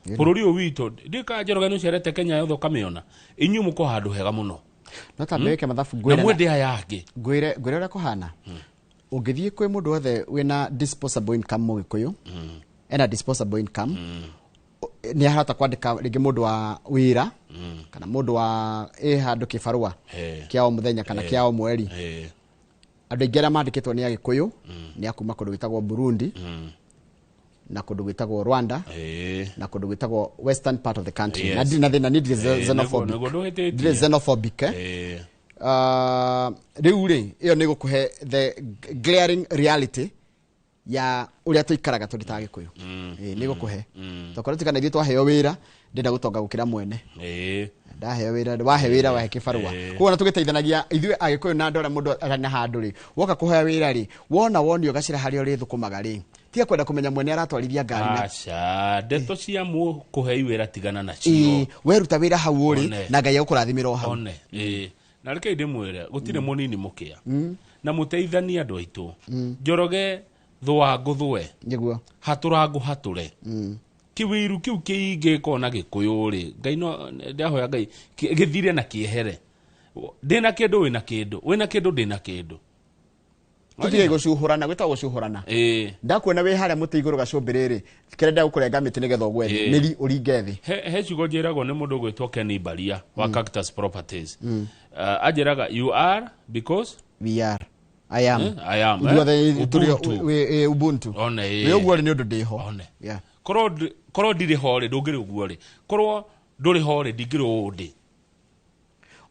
bũrũri ũyũ witũ ndika Njoroge nĩ ũcerete Kenya yothe ũkamĩona inyuĩ mũko handũ hega mũno no ta mbeke mathabu ngwĩre na mwende aya angĩ ngwĩre ũrĩa kũhana ũngĩthiĩ kwĩ mũndũ wothe wĩna disposable income Mũgĩkũyũ ena disposable income nĩ arahota kwandĩka rĩngĩ mũndũ wa wĩra kana mũndũ wa ĩ handũ kĩbarũa kĩa o mũthenya kana kĩa o mweri andũ aingĩ arĩa mandĩkĩtwo nĩ Agĩkũyũ nĩ a kuma kũndũ gwĩtagwo Burundi na kũndũ gwĩtagwo Rwanda na kũndũ gwĩtagwo western part of the country na ndirĩ na thĩna niĩ ndirĩ xenophobic rĩu rĩ ĩyo nĩ gũkũhe the glaring reality ya ũrĩa tũikaraga tũrĩ ta Agĩkũyũ nĩ gũkũhe tokorwo tikana ithuĩ twaheo wĩra Ndenda gũtonga gũkĩra mwene. Ĩĩ. Ndahe wĩra, wahe wĩra, wahe kĩbarũa. Koguo na tũgĩteithanagia ithuĩ Agĩkũyũ na andũ arĩa mũndũ arĩ na handũ rĩ, woka kũhoya wĩra rĩ, wona wonio gacĩra harĩa ũrĩthũkũmaga rĩ, tiga kwenda kũmenya mwene aratwarithia ngari na Aca, ndeto cia mũkũhei wĩra tigana nacio. Ĩĩ, weruta wĩra hau ũrĩ One. na Ngai agũkũrathimĩra o hau. One. Ĩĩ. Na reke ndĩmwĩre gũtirĩ mũnini mũkĩa na mũteithanie andũ aitũ. Njoroge thũa ngũthũe. Nĩguo. Hatũra ngũhatũre. Kĩwĩiru kĩu kĩingĩko na Gĩkũyũ rĩ, Ngai no ndahoya Ngai gĩthire na kĩehere. Ndĩna kĩndũ wĩna kĩndũ, wĩna kĩndũ ndĩna kĩndũ. Tũtige gũcuhũrana, gwĩtagwo gũcuhũrana. Ĩĩ. Ndakuona wĩ harĩa mũtĩ igũrũ gacũmbĩrĩ rĩ, kĩrenda gũkũrenga mĩtĩ nĩgetha ũgwe thĩ, Ĩĩ. mĩri ũringe thĩ. He ciugo njĩragwo nĩ mũndũ ũgwĩtwo Kenny Baria wa Cactus Properties. Anjĩraga you are because we are. I am. I am. Ithuothe tũrĩ Ubuntu. Ubuntu. One, ĩĩ. Wĩ ũguo rĩ nĩ ũndũ ndĩho. One. Yeah. Korwo korwo ndirĩ ho rĩ, ndũngĩrĩ ũguo rĩ. Korwo ndũrĩ ho rĩ, ndingĩrĩ ũũ ndĩ.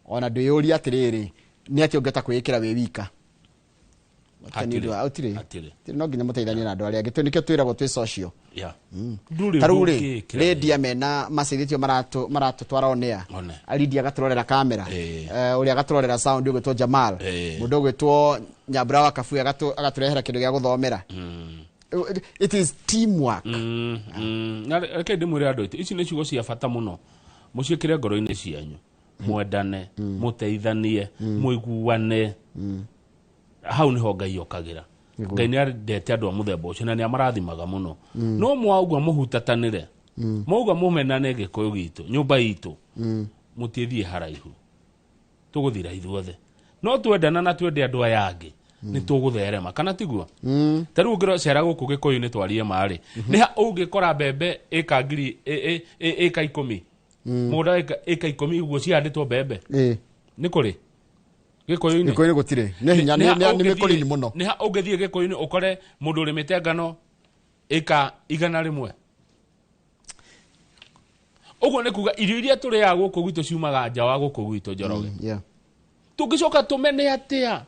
Ona ndwĩyũria atĩrĩrĩ, nĩ atĩa ũngĩhota kwĩĩkĩra wĩ wika? Hatirĩ. Hatirĩ. Hatirĩ. No nginya mũteithanie na andũ arĩa angĩ. Nĩkĩo twĩragwo twĩ social. Yeah. Ndũrĩ Ta rĩu rĩ, ũngĩkĩra. Lydia mena maceithĩtio maratũtwara on air. One. Lydia agatũrorera kamera. Ũrĩa agatũrorera sound ũgwĩtwo Jamal. Mũndũ ũgwĩtwo Nyambura wa Kabuye agatũrehera kĩndũ gĩa gũthomera. It is teamwork. Na reke ndĩmwĩre andũ aitũ, ici nĩ ciugo cia bata mũno. Mũciĩkĩre ngoro-inĩ cianyu. Mwendane, mũteithanie, mũiguane. Hau nĩho Ngai okagĩra. Ngai nĩ endete andũ a mũthemba ũcio na nĩ amarathimaga mũno. No mwauga mũhutatanĩre, mwauga mũmenane Gĩkũyũ gitũ, nyũmba itũ, mũtithiĩ haraihu. Tũgũthira ithuothe. No twendana na twende andũ aya angĩ, nĩ tũgũtherema, kana tiguo? Ta rĩu ũngĩcera gũkũ Gĩkũyũ nĩ twarie ma-rĩ, nĩ ha ũngĩkora mbembe ĩka ngiri ĩka 10, mũgũnda ĩka 10 ũguo cihandĩtwo mbembe. Nĩ kũrĩ? Gĩkũyũ-inĩ? Gĩkũyũ-inĩ gũtirĩ. Nĩ hinya, nĩ mĩkũrini mũno. Nĩ ha ũngĩthiĩ Gĩkũyũ-inĩ ũkore mũndũ ũrĩmĩte ngano ĩka 100? Ũguo nĩ kuga irio iria tũrĩaga gũkũ gwitũ ciumaga nja wa gũkũ gwitũ, Njoroge. Tũngĩcoka tũmene atĩa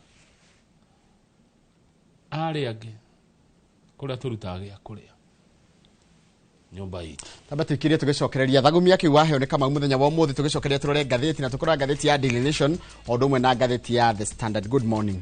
arĩa angĩ kũrĩa tũrutaga gĩa kũrĩa nyũmba itũ. Tamba tuikirie tũgĩcokereria thagumia kĩu waheo nĩ Kamau mũthenya wa ũmũthĩ, tũgĩcokereria tũrore ngathĩti na tũkora ngathĩti ya Daily Nation o ũndũ ũmwe na ngathĩti ya The Standard. Good morning.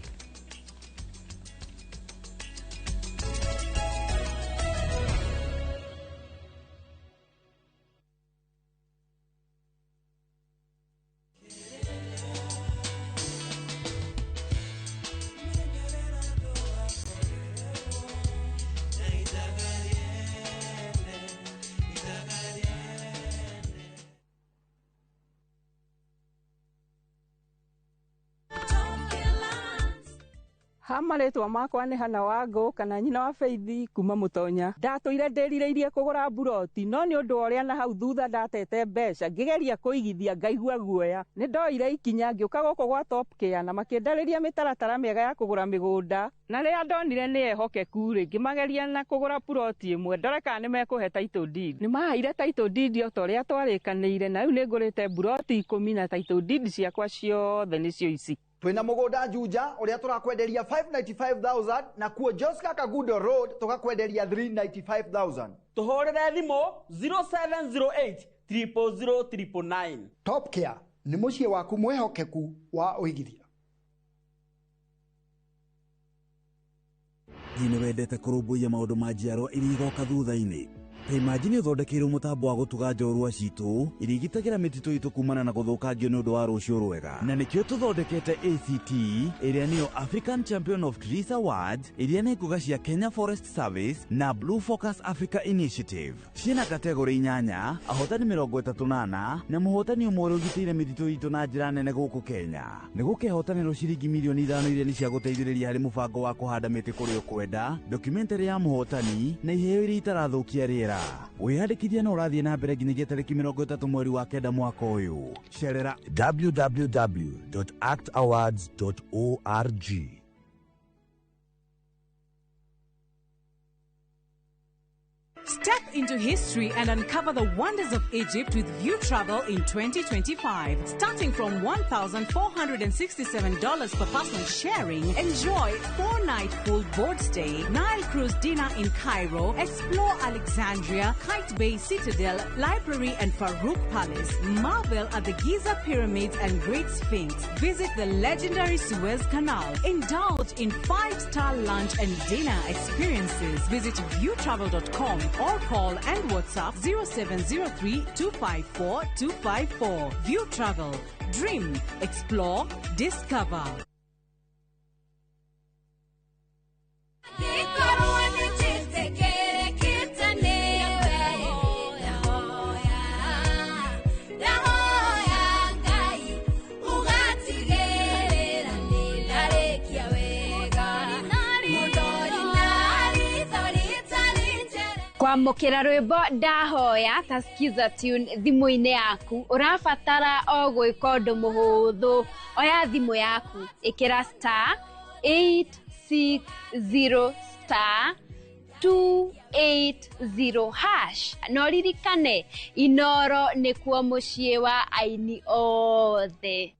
Ha marĩtwa makwa nĩ Hana Wangũ kana nyina wa Faith kuma Mũtonya. Ndatũire ndĩrirĩirie kũgũra mburoti no nĩ ũndũ wa ũrĩa na hau thutha ndatete mbeca ngĩgeria kũigithia ngaigua guoya. Nĩ ndoire ikinya ngĩũka gũkũ gwa Top Care na makĩndarĩria mĩtaratara mĩega ya kũgũra mĩgũnda na rĩrĩa ndonire nĩ ehokeku rĩ ngĩmageria na kũgũra puroti ĩmwe ndore kana nĩ mekũhe title deed. Nĩ maheire title deed o ta ũrĩa twarĩkanĩire na rĩu nĩ ngũrĩte mburoti 10 na title deed ciakwa ciothe nĩcio ici. Twina mugunda Juja uria turakwenderia 595,000 na kuo Joska Kagudo Road tukakwenderia 395,000. Tuhurire thimu 0708 000 999. Top Care ni muciĩ waku mwihokeku wa uigithia. Nĩ wendete kũrũmbũiya maũndũ ma njiarwa iria igoka thutha-inĩ. Ta imagine ũthondekeirwo mũtambo wa gũtuga njorua citũ iria igitagĩra mĩtitũ itũ kumana na gũthũkangio nĩ ũndũ wa rũciũ rwega. Na nĩkĩo tũthondekete ACT ĩrĩa nĩyo African Champion of Trees Awards ĩrĩa nĩ ngũga cia Kenya Forest Service na Blue Focus Africa Initiative. Ciĩna kategori 8, ahotani 34 na mũhotani ũmwe ũrĩa ũgitĩire mĩtitũ itũ na njĩra nene gũkũ Kenya. Nĩ gũkehotanĩrwo ciringi mirioni 5 iria nĩ cia gũteithĩrĩria harĩ mũbango wa kũhanda mĩtĩ kũrĩa ũkwenda, documentary ya mũhotani na iheo iria itarathũkia rĩera. Wĩyandĩkithia no ũrathiĩ na mbere nginyagia tarĩki 30 mweri wa 9 mwaka ũyũ. Cerera www.actawards.org. Step into history and uncover the wonders of Egypt with View Travel in 2025. Starting from $1,467 per person sharing, enjoy 4-night full board stay, Nile cruise dinner in Cairo, explore Alexandria, Kite Bay Citadel, Library and Farouk Palace, marvel at the Giza Pyramids and Great Sphinx, visit the legendary Suez Canal, indulge in 5-star lunch and dinner experiences. Visit viewtravel.com or call and WhatsApp 0703 254 254. View Travel. Dream, explore, discover. Kwamũkĩra rwĩmbo ndahoya ta Skiza Tune thimũ-inĩ yaku ũrabatara o gwĩka ũndũ mũhũthũ. Oya thimũ yaku, ĩkĩra star 860 star 280 hash na ũririkane Inoro nĩkuo mũciĩ wa aini othe.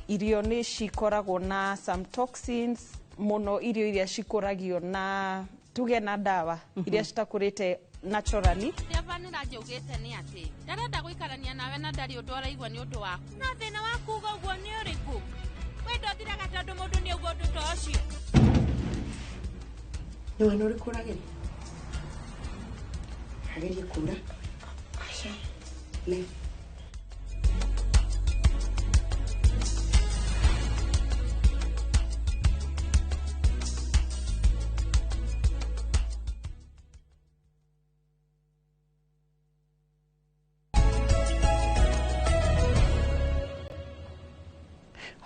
Irio nĩ cikoragwo na some toxins muno, irio iria cikũragio na tuge na ndawa iria citakũrĩte naturally. Ndereba nĩranjaugĩte nĩ atĩ ndarenda gũikarania nawe na ndarĩ ũndũ araigua nĩ ũndũ waku. Na thĩna wa kuuga ũguo nĩ ũrĩkũ? Wendo ũthiraga tondũ mũndũ nĩ auga ũndũ ta ũcio. Nĩ wana ũrĩkũ ũrageria? Agerie kũra. Aca. Left.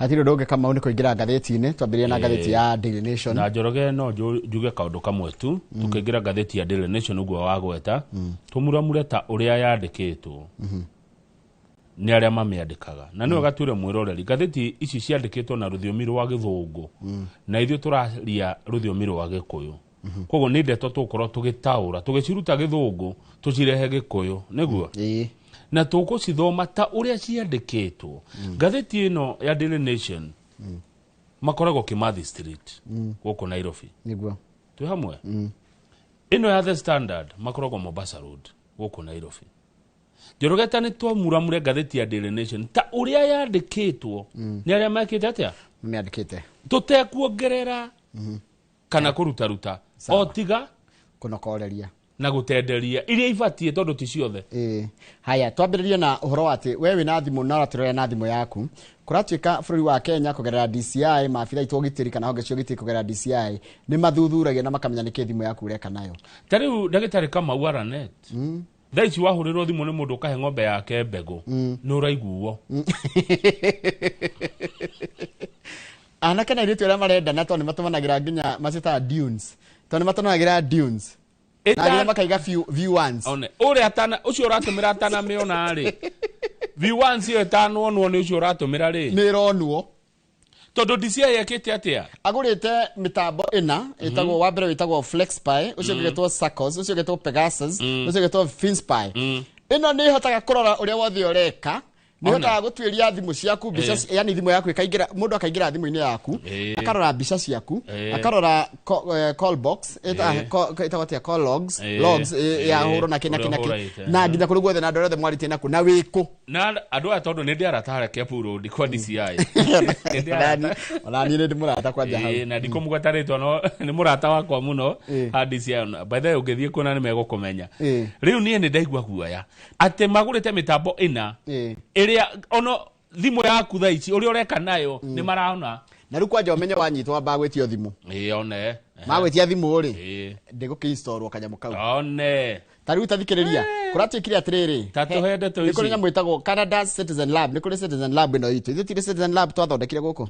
Hatirĩ ũndũ ũngĩ Kamau nĩ kũingĩra ngathĩti-inĩ, twambĩrĩrie na ngathĩti ya Daily Nation. Na Njoroge no njuge kaũndũ kamwe tu, tũkĩingĩra ngathĩti ya Daily Nation ũguo wagweta, tũmuramure ta ũrĩa yandĩkĩtwo nĩ arĩa mamĩandĩkaga. Na nĩ wega twĩre mwĩroreri, ngathĩti ici ciandĩkĩtwo na rũthiomi rwa Gĩthũngũ na ithuĩ tũraria rũthiomi rwa Gĩkũyũ. Koguo nĩ ndeto tũgũkorwo tũgĩtaũra, tũgĩciruta Gĩthũngũ tũcirehe Gĩkũyũ, nĩguo? Na tũgũcithoma ta ũrĩa ciandĩkĩtwo. Ngathĩti ĩno ya Daily Nation makoragwo Kimathi Street gũkũ Nairobi. Nĩguo. Twĩ hamwe? Ĩno ya The Standard makoragwo Mombasa Road gũkũ Nairobi. Njoroge ta nĩ twamuramure ngathĩti ya Daily Nation ta ũrĩa yandĩkĩtwo nĩ arĩa mekĩte atĩa? Mĩandĩkĩte. Tũtekuongerera kana kũrutaruta o tiga kũnokoreria na gutenderia iria ibatie tondu ti ciothe. Haya, twambĩrĩrie na ũhoro wa atĩ we wĩna thimũ na ũratũrora na thimũ yaku. Kũratuĩka bũrũri wa Kenya kũgerera DCI, maabitha aitũ ũgitĩri kana honge cia ũgitĩri kũgerera DCI nĩ mathuthuragia na makamenya nĩkĩ thimũ yaku ũreka nayo. Ta rĩu ndagĩtarĩ Kamau Aranet, thaa ici wahũrĩrwo thimũ nĩ mũndũ ũkahe ng'ombe yake mbegũ nĩ ũraiguo. Anake na airĩtu arĩa marendana tondũ nĩ matũmanagĩra nginya macitaga dunes, tondũ nĩ matũmanagĩra dunes na makaiga view once. One ũrĩa atana ũcio ũratũmĩra atanamĩona rĩ, view once ĩyo ĩtanonwo nĩ ũcio ũratũmĩra rĩ, nĩ ĩronwo tondũ DCI yekĩte atĩa? Agũrĩte mĩtambo ĩna ĩtagwo, wa mbere wĩtagwo FlexPy, ũcio ũngĩ ũgetwo Circles, ũcio ũgetwo Pegasus, ũcio ũgetwo FinSpy. Ĩno nĩ ĩhotaga kũrora ũrĩa wothe ũreka, nĩ ĩhotaga gũtuĩria thimũ ciaku mbica, yani thimũ yaku ĩkaingĩra, mũndũ akaingĩra thimũ-inĩ yaku akarora mbica ciaku, akarora call box, ĩtagwo atĩa, call logs, logs ya hũrwo na kĩ na kĩ na kĩ, na nginya kũrĩ guothe na andũ arĩa othe mwarĩtie naku na wĩkũ. Na andũ aya tondũ nĩ ndĩ arata harĩa Kiambu Road kwa DCI. Ona niĩ nĩ ndĩ mũrata kwanja hau. Na ndikũmũgweta rĩtwa no nĩ mũrata wakwa mũno ha DCI. By the way ũngĩthiĩ kuona nĩ megũkũmenya. Rĩu niĩ nĩ ndaigua guoya atĩ magũrĩte mĩtambo ĩna ĩrĩa ono thimũ yaku thaa ici ũrĩa ũreka nayo nĩ marona. Na rĩu kwanja ũmenye wanyitwo wambaga gwĩtio thimũ. One. Magwĩtia thimũ rĩ, ndĩgũkĩ-installwo kanyamũ kau. One. Ta rĩu tathikĩrĩria, kũratuĩkire atĩrĩrĩ, Ta tũhe ndeto ici. Nĩ kũrĩ nyamũ ĩtagwo Canada Citizen Lab, nĩ kũrĩ Citizen Lab ĩno itũ. Ithuĩ tirĩ Citizen Lab twathondekire gũkũ?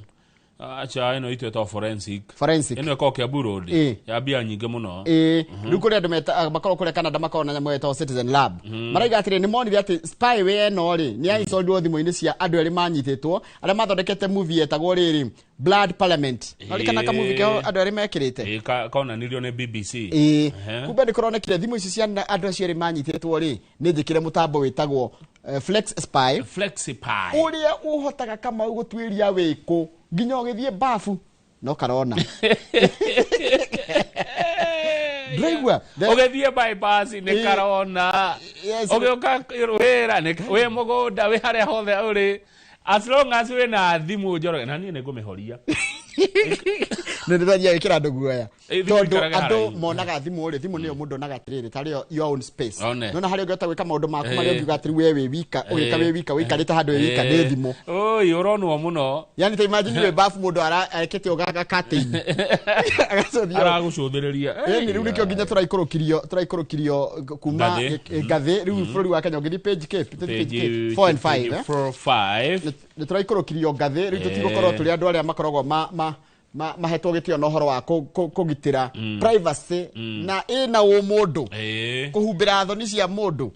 Acha ĩno ĩtwĩtwo forensic. Forensic. Ĩno ĩkoragwo Kiambu Road. Ĩĩ. Ya mbia nyingĩ mũno. Ĩĩ, rĩu kũrĩ andũ makoragwo kũrĩa Canada makoragwo na nyamũ ĩtagwo Citizen Lab. Maraiga atĩrĩ, nĩ monire atĩ spyware ĩno rĩ nĩ yainstallirwo thimũ-inĩ cia andũ erĩ manyitĩtwo arĩa mathondekete movie yetagwo rĩrĩ Blood Parliament. Nonekana ka movie keho andũ erĩ mekĩrĩte. Ĩĩ, konanirio nĩ BBC. Ĩĩ, kumbe nĩ kũronekire thimũ ici cia andũ acio erĩ manyitĩtwo rĩ nĩ njĩkĩre mũtambo wĩtagwo Flex Spy. Flexipy. Ũrĩa ũhotaga Kamau gũtuĩria wĩkũ nginya ũgĩthiĩ bafu no karona. Ndũraigua? Ũgĩthiĩ bypass nĩ karona. Ũgĩũka wĩra wĩ mũgũnda wĩ harĩa hothe ũrĩ, as long as wĩna thimũ Njoroge, na niĩ nĩ ngũmĩhoria. Nĩ ndĩragia gwĩkĩra andũ guoya. Ĩ, thimũ Tondũ ikarage andũ haraihu. monaga thimũ rĩ, thimũ nĩyo mũndũ onaga atĩrĩrĩ, tarĩyo your own space. One. Nona harĩa ũngĩhota gwĩka maũndũ maku marĩa Ĩ. ũngiuga atĩrĩ we wĩ wika, ũgĩka wĩ wika, ũikarĩte handũ wĩ wika nĩ thimũ. Oi, ũronwo mũno. Yani ta imagine wĩ bafu mũndũ arekete ũgaga curtain. Agacũthia. Aragũcũthĩrĩria. Ĩni rĩu nĩkĩo nginya tũraikũrũkirio kuma Ngathĩ. Ngathĩ rĩu bũrũri wa Kenya ũngĩthiĩ page K, page K, 4 and 5, eh? 4 5. Nĩ tũraikũrũkirio ngathĩ rĩu tũtigũkorwo tũrĩ andũ arĩa makoragwo mahetwo gĩtĩo na ũhoro wa kũgitĩra privacy na ĩna ũmũndũ, kũhumbĩra thoni cia mũndũ.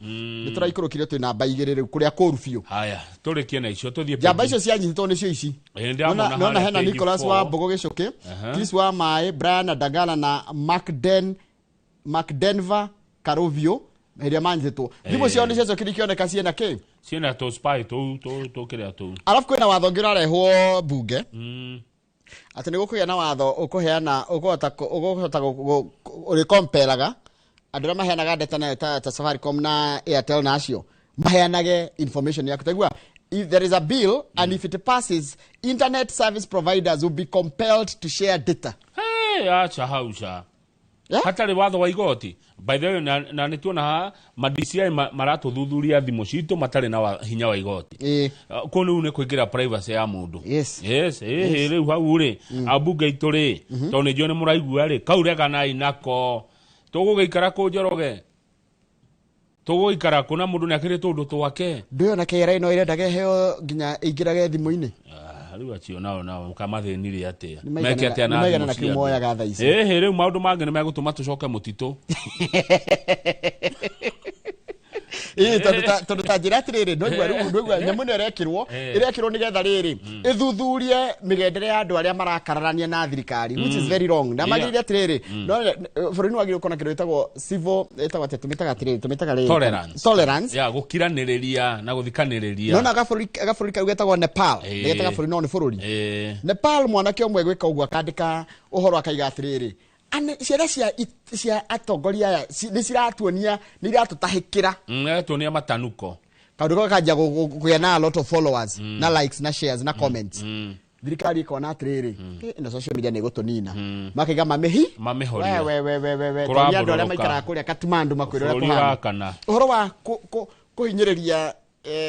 Nĩ tũraikũrũkirio twĩ namba 2 rĩu kũrĩa kũru biũ. Haya, tũrĩkie na icio tũthiĩ Njamba icio cianyitĩtwo nĩcio ici. Ĩ, ndĩramona Nona harĩa hena page Nicholas 4. wa Mbogo Gĩcũkĩ, Chris wa Maĩ, Brian Adagala na Mark Denver Karuvio hĩrĩa manyitĩtwo. Thimũ ciao nĩ ciacokire ikĩoneka ciĩna kĩ? Ciĩna tũ spy tũu tũ kĩrĩa tũu. Arabu kwĩna watho ũngĩ ũrarehwo mbunge atĩ nĩ gũkũgĩa na watho ũkũheana ũkũhota ũrĩkomperaga andũ arĩa maheanaga data na ta Safaricom na Airtel na acio maheanage information yaku. Taigua, if there is a bill and if it passes, internet service providers will be compelled to share data. Hey, acha hausa. Hatarĩ watho wa igoti. By the way, na nĩ tuona haha ma DCI maratũthuthuria thimũ citũ matarĩ na hinya wa igoti. Kũu rĩu nĩ kũingĩra privacy ya mũndũ. Yes. Yes, rĩu hau rĩ, ambunge aitũ rĩ, tondũ nĩ njũĩ nĩ mũraigua rĩ, kau reganai nako. Tũgũgĩikara kũ Njoroge? Tũgũgĩikara kũ na mũndũ nĩ akĩrĩ tũũndũ twake? Ndũyona KRA no ĩrenda heo nginya ĩingĩrage thimũ-inĩ? Rĩu acio nao kamathĩnirie atĩa? Nĩ Meke atĩa na maigana na thimũ kĩu cia andũ? moyaga thaa ici. Ĩhĩ, rĩu maũndũ mangĩ nĩ megũtũma tũcoke mũtitũ. Ĩĩ, tondũ ta njĩra atĩrĩrĩ, ndwaigua rĩu, ndwaigua nyamũ ĩno ĩrekĩrwo, ĩrekĩrwo nĩgetha rĩrĩ, ĩthuthurie mĩgendere ya andũ arĩa marakararania na thirikari, which is very wrong. Na magĩrĩire atĩrĩrĩ, no bũrũri nĩ wagĩrĩirwo gũkorwo na kĩndũ gĩtagwo civil, ĩtagwo atĩa, tũmĩtaga atĩrĩrĩ, tũmĩtaga rĩrĩ. Tolerance. Tolerance. Ya, gũkiranĩrĩria na gũthikanĩrĩria. Nona gabũrũri kau getagwo Nepal. Nĩ getaga bũrũri no nĩ bũrũri. Nepal mwanake ũmwe gwĩka ũguo akandĩka ũhoro akaiga atĩrĩrĩ, ciana cia atongoria aya nĩ ciratuonia, nĩ iratũtahĩkĩra. Iratuonia matanuko. Kaũndũ kau kanjia kũgĩa na a lot of followers, na likes, na shares, na comments. Thirikari ĩkona atĩrĩrĩ, ĩno social media nĩ ĩgũtũnina. Makaiga mamĩhi? Mamĩhoria. We, we, we, we, we. Toria andũ arĩa Kũrambũrũrũka. maikaraga kũrĩa Kathmandu makwĩre ũrĩa Bũrũri kũhana. ũrakana. Ũhoro wa kũhinyĩrĩria,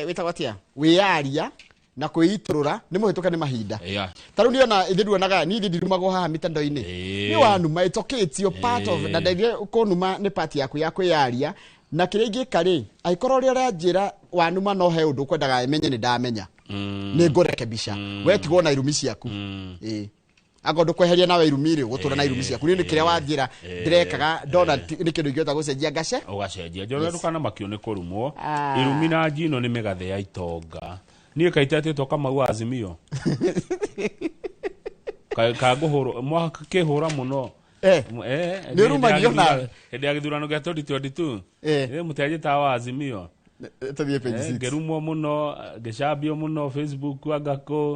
wĩtagwo atĩa? Wĩyaria na kwĩitũrũra nĩ mũhĩtũke nĩ mahinda. Ta rĩu niona ithuĩ nduonaga, niĩ ithuĩ ndirumagwo haha mĩtandao-inĩ. Nĩ wanuma, it's okay, it's your part of, na ndeithie kũnuma nĩ part yaku ya kwĩyaria. Na kĩrĩa ingĩka rĩ, angĩkorwo ũrĩa ũranjĩra wanuma no he ũndũ ũkwendaga menye nĩ ndamenya. Nĩ ngũrekebisha. We tigwo na irumi ciaku. Ĩĩ. Angorwo ndũkweheria nawe irumi rĩ, ũgũtũra na irumi ciaku. Niĩ nĩ kĩrĩa wanjĩra ndĩrekaga ndona nĩ kĩndũ ingĩhota gũcenjia ngace. Ũgacenjia. Njoroge ndũkanamakio nĩ kũrumwo. Ah. Irumi na njino nĩ mĩgathe ya itonga. Niĩ kaitetĩtwo Kamau wa Azimio. Kangũhũrwo, mwakĩhũra mũno. Nĩ ũrumagio nawe? Hĩndĩ ya gĩthurano kĩa 2022. Mũtianjĩtaga wa Azimio. Tũthiĩ page 6. Ngĩrumwo mũno, ngĩcambio mũno Facebook angakũ.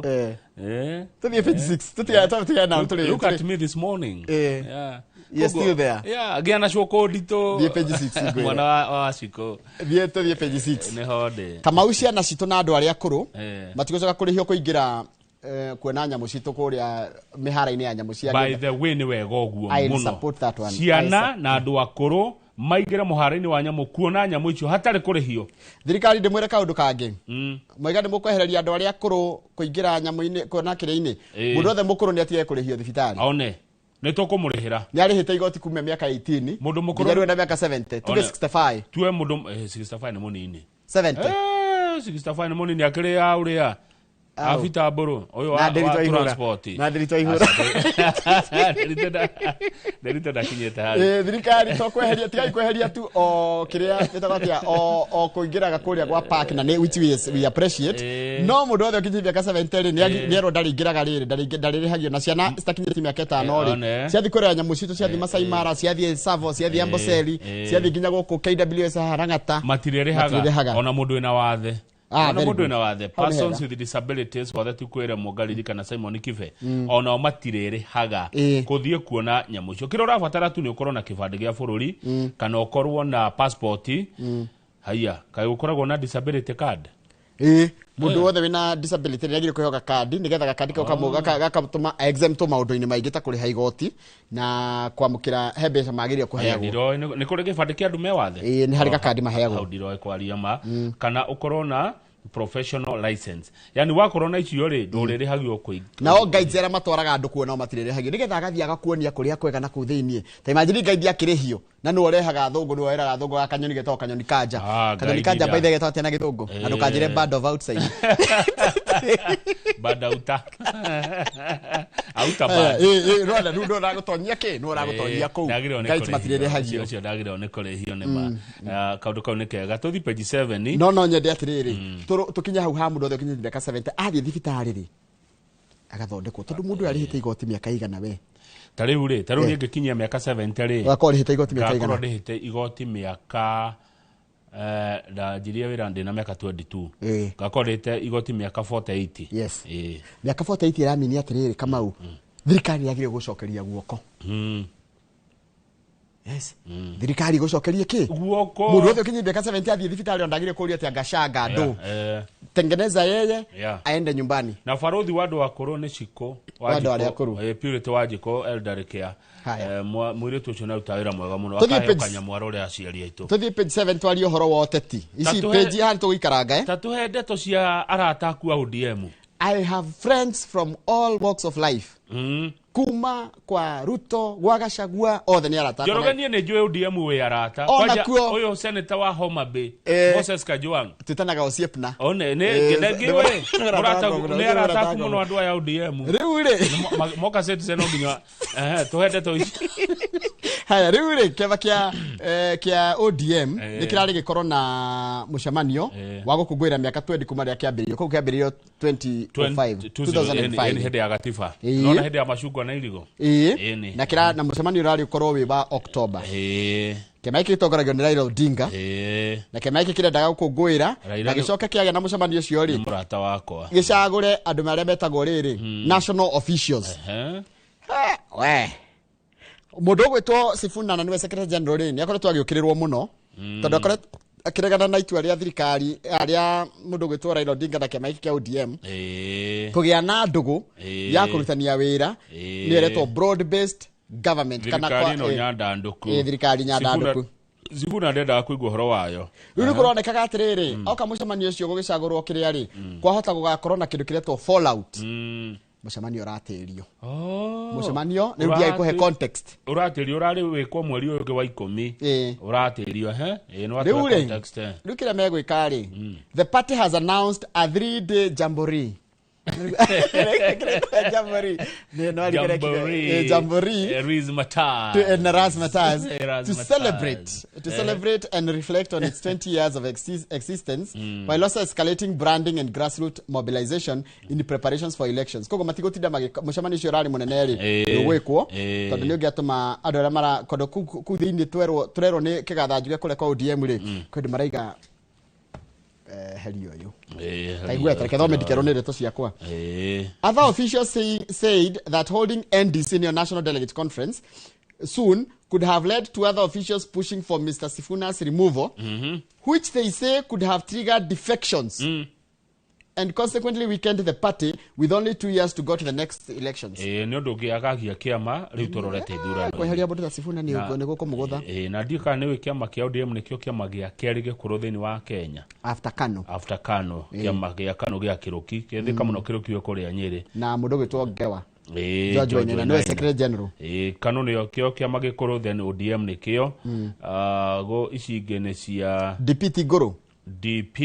Tũthiĩ page 6. Tũtigane nao, Look at me this morning. Yeah. You're still there. Yeah, ngĩa na cũkũ nditũ. Thiĩ page 6, ngwĩre. Mwana wa Wacikũ. Thiĩ tũthiĩ page 6. Nĩho ndĩ. Kamau ciana citũ na andũ arĩa akũrũ matigũcoka kũrĩhio kũingĩra kuona nyamũ citũ kũrĩa mĩhara-inĩ ya nyamũ cia By kĩndũ. the way, nĩ wega ũguo I mũno. support that one. Ciana na andũ akũrũ maingĩre mũhara-inĩ wa nyamũ kuona nyamũ icio hatarĩ kũrĩhio. Thirikari ndĩmwĩre kaũndũ kangĩ. Mwaiga nĩ mũkwehereria andũ arĩa akũrũ kũingĩra nyamũ-inĩ kuona kĩrĩa-inĩ. Mũndũ wothe mũkũrũ nĩ atige kũrĩhio thibitarĩ. One. Nĩ tũkũmũrĩhĩra. Nĩ arĩhĩte igoti kuma mĩaka 18. Mũndũ mũkũrũ nginya rĩu ena mĩaka 70. Tuge One. 65. Tuwe mũndũ 65 nĩ mũnini. 70. 65 nĩ mũnini akĩrĩ ya ũrĩa. Abita Mburu ũyũ Na wa Ndiritu wa Aihũra. transport. Na Ndiritu Aihũra. Ndiritu ndakinyĩte harĩ. Thirikari to kweheria, tigai kweheria tu o kiria gĩtagwo atĩa, o kũingĩraga kũrĩa gwa park na nĩ which we appreciate. No mũndũ wothe ũkinyĩtie mĩaka 70 rĩ, nĩerwo ndarĩingĩraga rĩrĩ, ndarĩrĩhagio, na ciana citakinyĩtie mĩaka 5 rĩ, one. ciathiĩ kũrĩa nyamũ citũ, ciathiĩ Masai Mara, ciathiĩ Tsavo, ciathiĩ Amboseli, ciathiĩ nginya gũkũ KWS haha Lang'ata, matirĩrĩhaga. Matirĩrĩhaga. Ona mũndũ wĩna wathe. Ah, Ona very mũndũ good. wĩna wathe, Hau nĩ persons hega. with disabilities, wathe ti kwĩremwo ngaririkana Simon Kibe, onao matirĩrĩhaga kũthiĩ kuona nyamũ icio. Kĩrĩa ũrabatara tu nĩ ũkorwo na kĩbandĩ gĩa bũrũri kana ũkorwo na passport. Haiya, kaĩ gũkoragwo na disability card? Ĩĩ, mũndũ wothe wĩna disability nĩ agĩrĩirwo kũheo gakandi, nĩgetha gakandi kau gakamũtũma exempt maũndũ-inĩ maingĩ ta kũrĩha igoti na kwamũkĩra he mbeca magĩrĩirwo Haya, kũheagwo. ndiroĩ nĩ kũrĩ gĩbandĩ kĩa andũ me wathe? Ĩĩ, nĩ harĩ gakandi maheagwo. Hau ndiroĩ kwaria ma. Kana ũkorwo na professional license, yani wakorwo na icio rĩ, ndũrĩrĩhagio kũingĩ. Nao guides arĩa matwaraga andũ kuo nao matirĩrĩhagio, nĩgetha agathiĩ agakuonia kũrĩa kwega na kũu thĩiniĩ. Ta imagine guide akĩrĩhio na nĩwe ũrehaga athũngũ, nĩwe wĩraga athũngũ gaka kanyoni getagwo kanyoni kanja. Kanyoni Guide kanja ira. by the way getagwo atĩa na gĩthũngũ? Na ndũkanjĩre bird of outside. Badauta auta. Aya, Bad. ĩ, Rwanda rĩu nĩwe ũragũtonyia kĩ, nĩwe ũragũtonyia kũu. Ndagĩrĩirwo nĩ Guides kũrĩhio. matirĩrĩhagio. Ũcio ndagĩrĩirwo nĩ kũrĩhio nĩ ma. Ah, kaũndũ kau nĩ kega. Tũthi page 7. No nyende atĩrĩrĩ, tũkinye hau ha mũndũ wothe ũkinyĩte mĩaka 70 athiĩ thibitarĩ rĩ, agathondekwo, tondũ mũndũ ũyũ arĩhĩte igoti mĩaka igana we. Ta rĩu rĩ, ta rĩu niĩ ngĩkinyia mĩaka 70 rĩ, Ũgakorwo ũrĩhĩte igoti mĩaka ngakorwo igana? ndĩhĩte igoti mĩaka, ndanjirie wĩra ndĩna mĩaka 22, ngakorwo ndĩhĩte igoti mĩaka 48. Yes. Ĩĩ. Mĩaka 48 ĩramini atĩrĩrĩ, Kamau, thirikari yagĩrĩirwo gũcokeria guoko. Yes, thirikari ĩgũcokerie kĩ? Guoko. Mũndũ wothe ũkinyĩte mĩaka 70 athiĩ thibitarĩ, ona ndagĩrĩirwo kũũria atĩ angashanga ndũ. Tengeneza yeye, aende nyumbani. Na barothi wa andũ akũrũ nĩ Ciko. Wa andũ arĩa akũrũ. Purity Wanjikũ, elderly care. Haya. Mũirĩtu ũcio nĩaruta wĩra mwega mũno. Tũthiĩ Akaheo page- kanyamũ arore aciari aitũ. Tũthiĩ page 7 twarie ũhoro wa ũteti. Ici page haha nĩtũgũikaranga, eh? Ta tũhe ndeto cia arata aku a ODM. I have friends from all walks of life, kuma kwa Ruto gwa Gachagua, othe nĩ arata akwa. Njoroge, niĩ nĩ njũĩ ODM wĩ arata. Ona Kwanja, kuo- ũyũ senator wa Homa Bay, Moses Kajwang'. Twĩtanaga Osiepna. One nĩ ngĩwe nĩ mũrata wakwa mũno, nĩ nĩ arata mũrata aku wakwa mũno andũ aya ODM. Rĩu rĩ, Moka citizen no nginya tũhe ndeto ici. Haya, rĩu rĩ, kĩama kĩa ODM nĩ kĩrarĩ gĩkorwo na mũcemanio wa gũkũngũĩra mĩaka 20 kuma rĩrĩa kĩambĩrĩirio. Koguo kĩambĩrĩirio 2005. Ĩni 2005. hĩndĩ ya gatiba. Nona hĩndĩ ya macungwa na irigo. Ĩĩ. Ĩni. Na kĩra na mũcemanio ũrarĩ ũkorwo wĩ wa October. Kĩama gĩkĩ gĩtongoragio nĩ Raila Odinga. Na kĩama gĩkĩ kĩrendaga gũkũngũĩra Raila na gĩcoke kĩagĩa na mũcemanio ũcio rĩ, nĩ mũrata wakwa. gĩcagũre andũ arĩa metagwo rĩrĩ national officials. We mũndũ ũgwĩtwo Sifuna na nĩwe secretary general rĩ, nĩ akoretwo agĩũkĩrĩrwo mũno, tondũ akoretwo akĩregana na itua rĩa thirikari rĩa mũndũ ũgwĩtwo Raila Odinga na kĩama gĩkĩ kĩa ODM kũgĩa na ndũgũ ya kũrutania wĩra, nĩyo ĩretwo broad based government kana Thirikari ĩno nyandandũku. Thirikari nyandandũku. Sifuna ndendaga kũigua ũhoro wayo. Rĩu nĩ kũronekaga atĩrĩrĩ, oka mũcemanio ũcio gũgĩcagũrwo kĩrĩa rĩ, kwahota gũgakorwo na kĩndũ kĩretwo fallout. Mũcemanio ũratĩrio. Mũcemanio rĩu ndiagĩ kũhe context. Ũratĩrio ũrarĩ wĩkwo mweri ũyũ ũngĩ wa 10. Ũratĩrio he ĩĩ nĩ Rĩu watũhe rĩ, context. Rĩu kĩrĩa megwĩka rĩ, the party has announced a 3-day jamboree. Jamboree. Jamboree. Jamboree. Razzmatazz. To, and Razzmatazz, to Razzmatazz. celebrate to celebrate and reflect on its 20 years of existence, while also escalating branding and grassroots mobilization in preparations for elections. Koguo matigũtinda mũcemanio ũcio ũrarĩ mũnene rĩ, nĩũgwĩkwo, tondũ nĩ ũngĩatũma andũ arĩa mara kondũ kũu thĩinĩ tũrerwo nĩ kĩgatha njuge kũrĩa kwa ODM rĩ, kwĩ andũ maraiga heri ũyũ. Taigua, tareke thome ndikerwo nĩ ndeto ciakwa. Other officials said that holding NDC, nĩyo National Delegate Conference, soon could have led to other officials pushing for Mr. Sifuna's removal, which they say could have triggered defections and consequently weakened the party with only 2 years to go to the next elections. Ĩĩ, nĩ ũndũ ũngĩ agagia kĩama rĩu tũrorete ithurano. Kweheria mũndũ ta Sifuna nĩ nĩ gũkũmũgũtha. Ĩĩ, na ndiũ kana nĩũĩ kĩama kĩa ODM nĩkĩo kĩama gĩa kerĩ gĩkũrũ thĩinĩ wa Kenya. After Kanu. After Kanu. Kĩama gĩa Kanu gĩa Kĩrũki kĩthĩka mũno Kĩrũki wĩ kũrĩa Nyĩrĩ. Na mũndũ ũgwĩtwo Ngewa. Ĩĩ, George Wainaina nĩwe Wainaina. Secretary General. Ĩĩ, Kanu nĩyo kĩo kĩama gĩkũrũ, then ODM nĩkĩo. Ah, go ici ingĩ nĩ cia DP ti ngũrũ. DP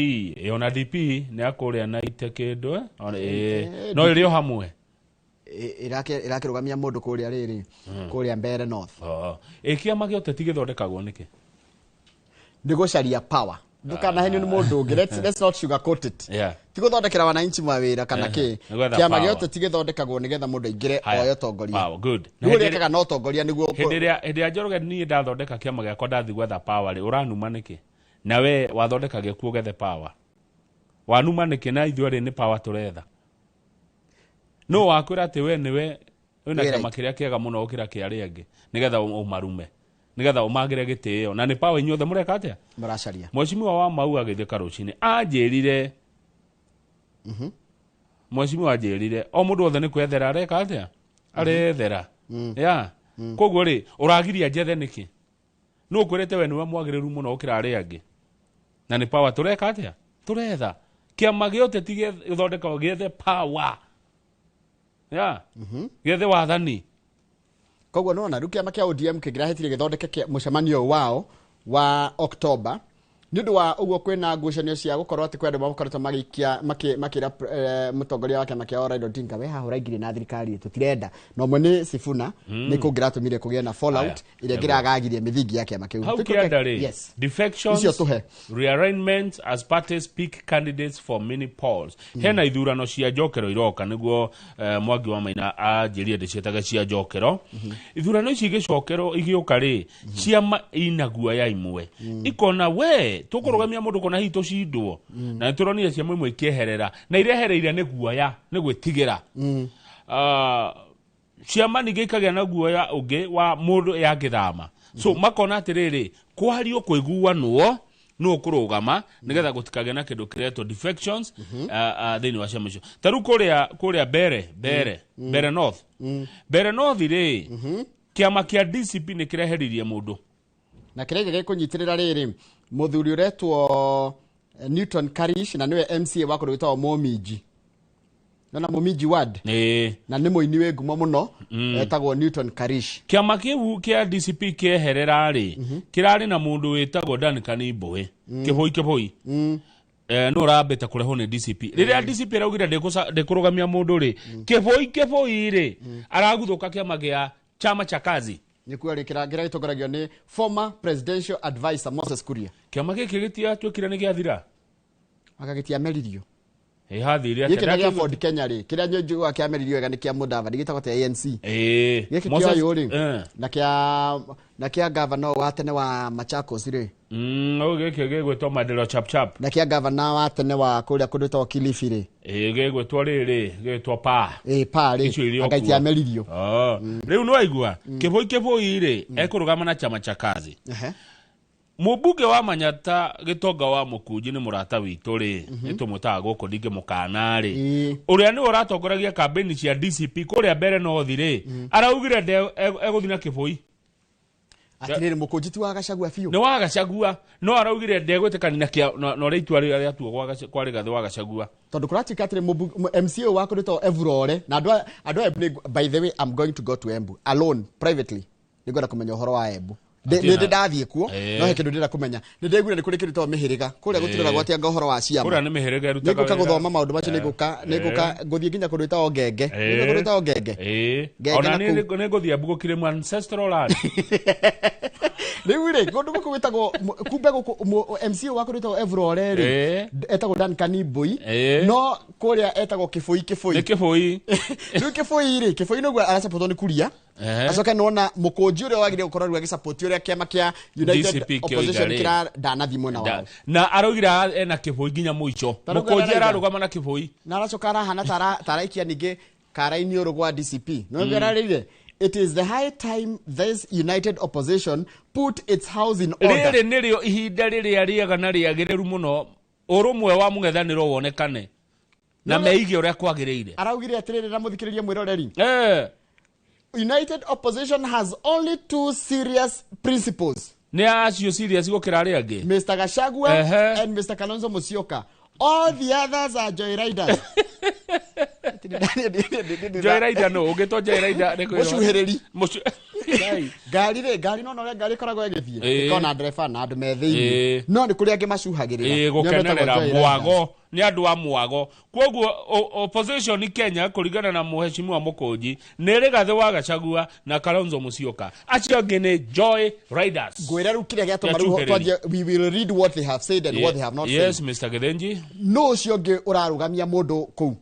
ona DP nĩ akũrĩa na ite kĩndũ no ĩrĩ o hamwe irakĩrũgamia mũndũ kũrĩa rĩrĩ kũrĩa Mbere North. Kĩama gĩa ũteti gĩthondekagwo nĩkĩ? Nĩ gũcaria power. Ndũkanahenio nĩ mũndũ ũngĩ. Let's not sugarcoat it. Ti gũthondekera wananchi mawĩra kana kĩ. Kĩama gĩa ũteti gĩthondekagwo nĩgetha mũndũ aingĩre oe ũtongoria. Good. Rĩu ũrĩa na ũtongoria nĩguo hĩndĩ ĩrĩa Njoroge niĩ ndathondeka kĩama gĩakwa ndathiĩ gwetha power rĩ, ũranuma nĩkĩ? Na we wathondeka gĩaku ũgethe power. Wanuma nĩkĩ na ithuĩ erĩ nĩ power tũretha? No wakwĩra atĩ we nĩwe wĩna kĩama kĩrĩa kĩega mũno gũkĩra kĩa arĩa angĩ nĩgetha ũmarume, nĩgetha ũmagĩre gĩtĩo, na nĩ power inyuothe mũreka atĩa? Mũracaria. Mheshimiwa wa Mau agĩthiĩ karũcinĩ anjĩrire, mheshimiwa anjĩrire o mũndũ wothe nĩ kwethera areka atĩa? Arethera. Yeah. Koguo rĩ ũragiria njethe nĩkĩ? Nũ ũkwĩrĩte we nĩwe mwagĩrĩru mũno gũkĩra arĩa angĩ? Na nĩ power tũreka atĩa? Tũretha. Kĩama gĩa ũteti gĩthondekagwo gĩethe power. Yeah. Gĩethe wathani. Koguo nona rĩu kĩama kĩa ODM kĩngĩrahĩtire gĩthondeke mũcemanio wao wa October nĩ ũndũ wa ũguo kwĩna ngucanio cia gũkorwo atĩ kwĩ andũ makoretwo magĩikia makĩra mũtongoria wa kĩama kĩa Raila Odinga we haha ũraingĩria na thirikari tũtirenda, na ũmwe nĩ Sifuna nĩ kũngĩratũmire kũgĩe na fallout ĩrĩa ĩngĩragagirie mĩthingi ya kĩama kĩu. Hau kĩanda rĩ, defections, rearrangements as parties pick candidates for many polls. Hena ithurano cia njokero iroka nĩguo Mwangi wa Maina anjĩrie ndĩciĩtage cia njokero. Ithurano ici igĩcokerwo igĩũka rĩ, ciama ina guoya imwe ikona we tũkũrũgamia mũndũ kona hihi tũcindwo, na nĩtũronire ciama imwe ikĩeherera na irehereire nĩ guoya nĩ gwĩtigĩra. Ciama ningĩ ikagĩa na guoya ũngĩ wa mũndũ yangĩthama, so makona atĩrĩrĩ kwario kũiguanwo no kũrũgama nĩgetha gũtikagĩa na kĩndũ kĩretwo defections thĩinĩ wa ciama icio. Ta rĩu kũrĩa Mbere North, Mbere North rĩ, kĩama kĩa DCP nĩ kĩreheririe mũndũ na kĩrĩa gĩkũnyitĩrĩra rĩrĩ mũthuri ũretwo Newton Karish na nĩwe MCA wa kũndũ gwĩtagwo Momiji. Nona Momiji ward. Na nĩ mũini wĩ ngumo mũno etagwo Newton Karish. Kĩama kĩu kĩa DCP kĩeherera rĩ, kĩrarĩ na mũndũ wĩtagwo Duncan Mbowe, Kĩboi Kĩboi. No ũrambĩte kũrehwo nĩ DCP. Rĩrĩa DCP ĩraugire ndĩkũrũgamia mũndũ rĩ, Kĩboi Kĩboi rĩ araguthũka kĩama gĩa Chama cha Kazi. Nĩkuo rĩ kĩrĩa gĩtongoragio nĩ former presidential advisor Moses Kuria. Kĩama gĩkĩ gĩtiatuĩkire nĩ gĩathira? Agagĩtiameririo. Hathire atĩa? Gĩkĩ gĩa Ford Kenya rĩ, kĩrĩa njũa kĩameririo wega nĩ kĩa Mudavadi gĩtagwo ta ANC. Gĩkĩ kĩa ũyũ rĩ, na kĩa governor wa tene wa Machakos rĩ. Gĩkĩ gĩgwĩtwo Maendeleo Chap Chap. Na kĩa governor wa tene wa kũrĩa kũndũ gwĩtagwo Kilifi rĩ. Gĩgwĩtwo rĩrĩ, gĩgwĩtwo Pa. Pa rĩ, agatiameririo. Rĩu nĩ waigua, Kĩboi Kĩboi rĩ, ekũrũgama na Chama cha Kazi. Mũmbunge wa Manyata Gĩtonga wa Mũkunji nĩ mũrata witũ rĩ, nĩtũmwĩtaga gũkũ ndingĩmũkana rĩ, ũrĩa nĩwe ũratongoragia kambĩini cia DCP kũrĩa Mbere North rĩ, araugire egũthiĩ na Kĩboi. Atĩrĩrĩ, Mũkũnji ti wa Gachagua biũ? Nĩ wa Gachagua, no araugire ndegwĩtĩkania na ũrĩa itua rĩrĩa rĩatuo kwa Rigathĩ wa Gachagua. Tondũ kũratuĩka atĩrĩ MCA wa kũndũ gwĩtagwo Evurore, na andũ a Embu, by the way, I'm going to go to Embu alone privately. Nĩngwenda kũmenya ũhoro wa Embu. Nĩ ndathiĩ kuo, no he kĩndũ ndĩrenda kũmenya. Nĩ ndaiguire nĩ kũrĩ kĩndũ gĩtagwo mĩhĩrĩga. Kũrĩa gũtiroragwo atĩ ũhoro wa ciama. Kũrĩa nĩ mĩhĩrĩga ĩrutaga wĩra. Nĩngũka gũthoma maũndũ macio, nĩngũka ngũthiĩ nginya kũndũ gwĩtagwo Ngenge. Nĩngũka kũndũ gwĩtagwo Ngenge. Ona nĩ ngũthiĩ Embu gũkirĩ ancestral land. Rĩu rĩ, kũndũ gũkũ gwĩtagwo kumbe gũkũ MCA wa kũndũ gwĩtagwo Evurore rĩ, etagwo Duncan Mbui, no kũrĩa etagwo Kĩboi Kĩboi. Nĩ Kĩboi. Rĩu Kĩboi rĩ, Kĩboi nĩguo arasapotwo nĩ Kuria. Acoke nona Mũkũnji ũrĩa wagĩrĩire gũkorwo rĩu agĩsupport ũrĩa kĩama kĩa United Opposition kĩra ndanathiĩ mwena wao. Na araugire ena Kĩboi nginya mũico. Mũkũnji ararũgama na Kĩboi. Na aracoka arahana ta araikia ningĩ karaini ũrũ gwa DCP. No ararĩire, it is the high time this united opposition put its house in order. Rĩrĩ nĩrĩo ihinda rĩrĩa rĩega na rĩagĩrĩru mũno ũrũmwe wa mũng'ethanĩro wonekane na meige ũrĩa kwagĩrĩire. Araugire atĩrĩrĩ na mũthikĩrĩrie mwĩroreri. United opposition has only two serious principles. Nĩ acio serious gũkĩra arĩa angĩ? Mr. Gachagua and Mr. Kalonzo Musyoka. All the others are joyriders. Joyrider no, ũngĩtwo joyrider nĩ kwĩrwo. Mũcuhĩrĩri. Ngari rĩ, ngari no ũrĩa ngari ĩkoragwo ĩgĩthiĩ ĩkoragwo na ndereba na andũ me thĩinĩ, no nĩ kũrĩ angĩ macuhagĩrĩra. Gũkenerera mwago nĩ andũ a mwago. Koguo opposition Kenya kũringana na mheshimiwa Mũkũnji nĩ Rigathĩ wa Gachagua na Kalonzo Musyoka, acio angĩ nĩ Joy Riders. Ngwĩra rĩu kĩrĩa gĩatũma rĩu twanjie, we will read what they have said and what they have not said. Yes, Mr. Githinji. No ũcio ũngĩ ũrarũgamia mũndũ kũu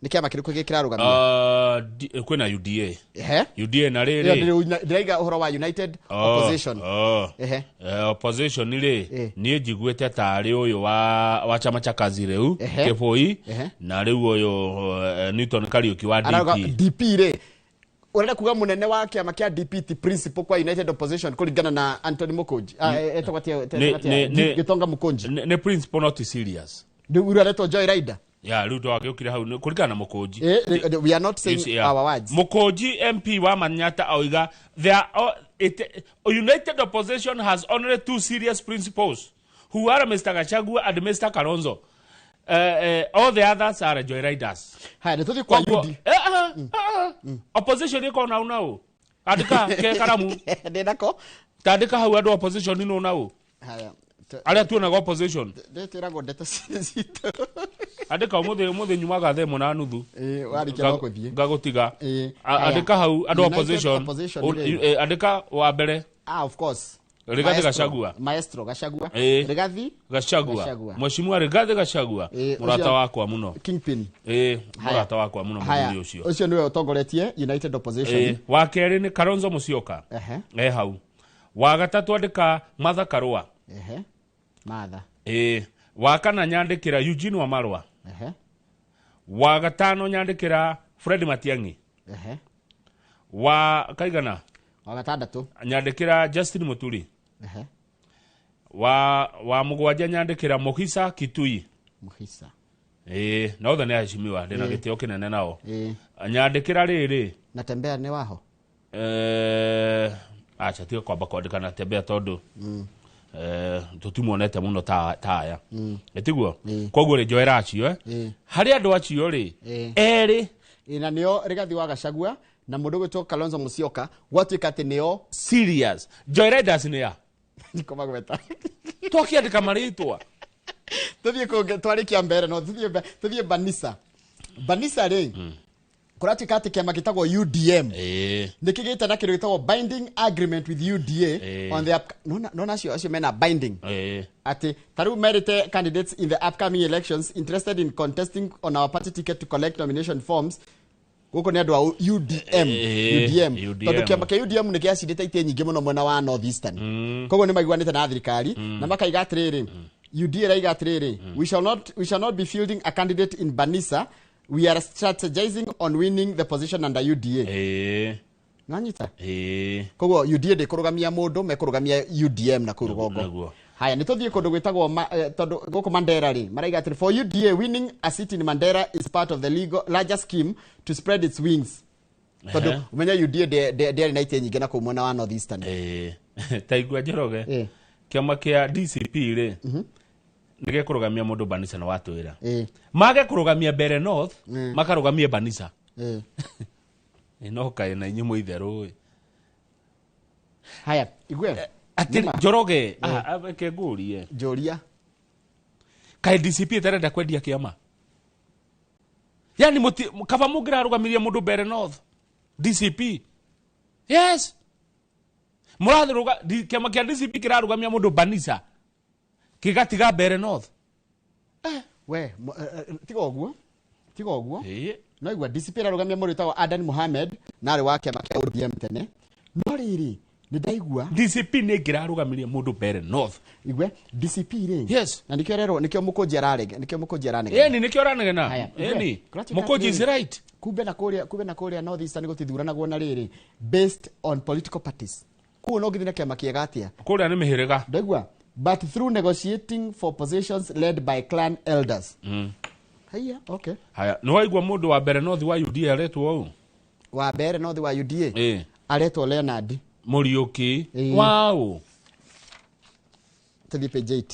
nĩ kĩama kĩrĩkũ gĩkĩ kĩrarũgamia? Kwĩna UDA. UDA na rĩrĩ ndĩraiga ũhoro wa United Opposition. Opposition rĩ, niĩ njiguĩte tarĩ ũyũ wa chama cha kazi rĩu Kĩboi, na rĩu ũyũ Newton Kariuki wa DP. DP rĩ, ũrenda kuga mũnene wa kĩama kĩa DP ti principal kwa United Opposition kũringana na Anthony Mũkũnji? Gĩtonga Mũkũnji nĩ principal not serious. Rĩu aretwo Joy Rider. Ya rĩu twagĩũkire hau kũringana na Mũkũnji. We are not saying our words. Mũkũnji MP wa Manyatta oiga there are, United Opposition has only two serious principals who are Mr. Gachagua and Mr. Kalonzo. All the others are Joy Riders. Haya, nĩ tũthiĩ kwa UD. Opposition ĩko nau nau. Andĩka ke karamu. Ndĩnako. Tandĩka hau andũ opposition nĩ nau. Haya. Arĩa tuonaga opposition. Ndĩtĩragwo ndeto citũ. Andĩka ũmũthĩ nyumaga thaa 1 na nuthu. Warĩkia no kũthiĩ. Ngagũtiga. Andĩka hau andũ opposition. Andĩka wa mbere. Of course. Rigathi Gachagua. Maestro Gachagua. Rigathi Gachagua. Mheshimiwa Rigathi Gachagua. Mũrata wakwa mũno. Kingpin. Mũrata wakwa mũno mũthuri ũcio. Ũcio nĩwe ũtongoretie United Opposition. Wa kerĩ nĩ Kalonzo Musyoka. Hau. Wa gatatũ andĩka Martha Karua. Martha. Wa kana nyandĩkĩra Eugene Wamalwa. Wa gatano nyandĩkĩra Fred Matiang'i. Wa kaigana? Wa gatandatũ nyandĩkĩra Justin Muturi. Wa mũgwanja nyandĩkĩra Mukhisa Kitui. Mukhisa. Na othe nĩ aheshimiwa, ndĩna gĩtĩo kĩnene nao. Nyandĩkĩra rĩrĩ. Natembea nĩ waho? Acha tiga kwamba kwandĩka Natembea tondũ tũtimuonete mũno ta aya. Ĩtiguo? Koguo rĩ njoera acio harĩ andũ acio rĩ erĩ na nĩo Rigathi wa Gachagua na mũndũ ũgwĩtwo Kalonzo Musyoka gwatuĩka atĩ nĩo serious. Joy Riders nĩ ya ndikomagweta twakĩandĩka marĩtwa tũthiĩ kũngĩ twarĩkia mbere no tũthiĩ Banisa. Banisa rĩ kũratuĩka atĩ kĩama gĩtagwo UDM nĩ kĩgĩte na kĩndũ gĩtagwo binding agreement with UDA on the nona acio mena binding atĩ ta rĩu merĩte candidates in the upcoming elections interested in contesting on our party ticket to collect nomination forms. Gũkũ nĩ andũ a UDM. Tondũ kĩama kĩa UDM nĩ gĩacindĩte itĩ nyingĩ mũno mwena wa North Eastern. Koguo nĩ maiguanĩte na thirikari na makaiga atĩrĩrĩ, UDA ĩraiga atĩrĩrĩ, we shall not be fielding a candidate in Banisa. We are strategizing on winning the position under UDA. Nanyita? Koguo UDA ndĩkũrũgamia mũndũ, mekũrũgamia UDM na kũu rũgongo. Haya, nĩ tũthiĩ kũndũ gwĩtagwo tondũ gũkũ Mandera rĩ, maraiga atĩrĩ, for UDA winning a seat in Mandera is part of the legal larger scheme to spread its wings. Tondũ ũmenye UDA ndĩarĩ na itĩ nyingĩ na kũu mwena wa North Eastern. Ta igua Njoroge, kĩama kĩa DCP rĩ, nĩ gĩkũrũgamia mũndũ Banisa na watwĩra. Mage kũrũgamia Mbere North, makarũgamie Banisa. No kaĩ na inyuĩ mũitherũ. Haya, igue. Atĩ Njoroge, reke ngũrie. Njũria. Kaĩ DCP ĩtarenda kwendia kĩama? Yani kaba mũngĩrarũgamirie mũndũ Mbere North, DCP. Yes. Mũrathiĩ kĩama kĩa DCP kĩrarũgamia mũndũ Banisa. Kĩgatiga Mbere North. We, tiga ũguo. Tiga ũguo. No igua DCP ĩrarũgamia mũndũ wĩtagwo Adan Mohamed na arĩ wa kĩama kĩa ODM tene. No rĩrĩ, nĩ ndaigua DCP nĩ ĩngĩrarũgamirie mũndũ Mbere North. Igwe DCP rĩ. Yes. Na nĩkĩo rerwo, nĩkĩo Mũkũnji ararega, nĩkĩo Mũkũnji aranegena. Ĩni nĩkĩo aranegena. Ĩni. Mũkũnji is right. Kumbe na kũrĩa North Eastern gũtithuranagwo na rĩrĩ based on political parties. Kuo no ngĩthiĩ na kĩama kĩega atĩa? Kũrĩa nĩ mĩhĩrĩga. Ndaigua. But through negotiating for positions led by clan elders. Haya, okay. Haya, nĩ waigua mũndũ wa Mbere North wa UDA aretwo ũũ? Wa Mbere North wa UDA? Aretwo Leonard Muriuki. Wow. Tũthiĩ page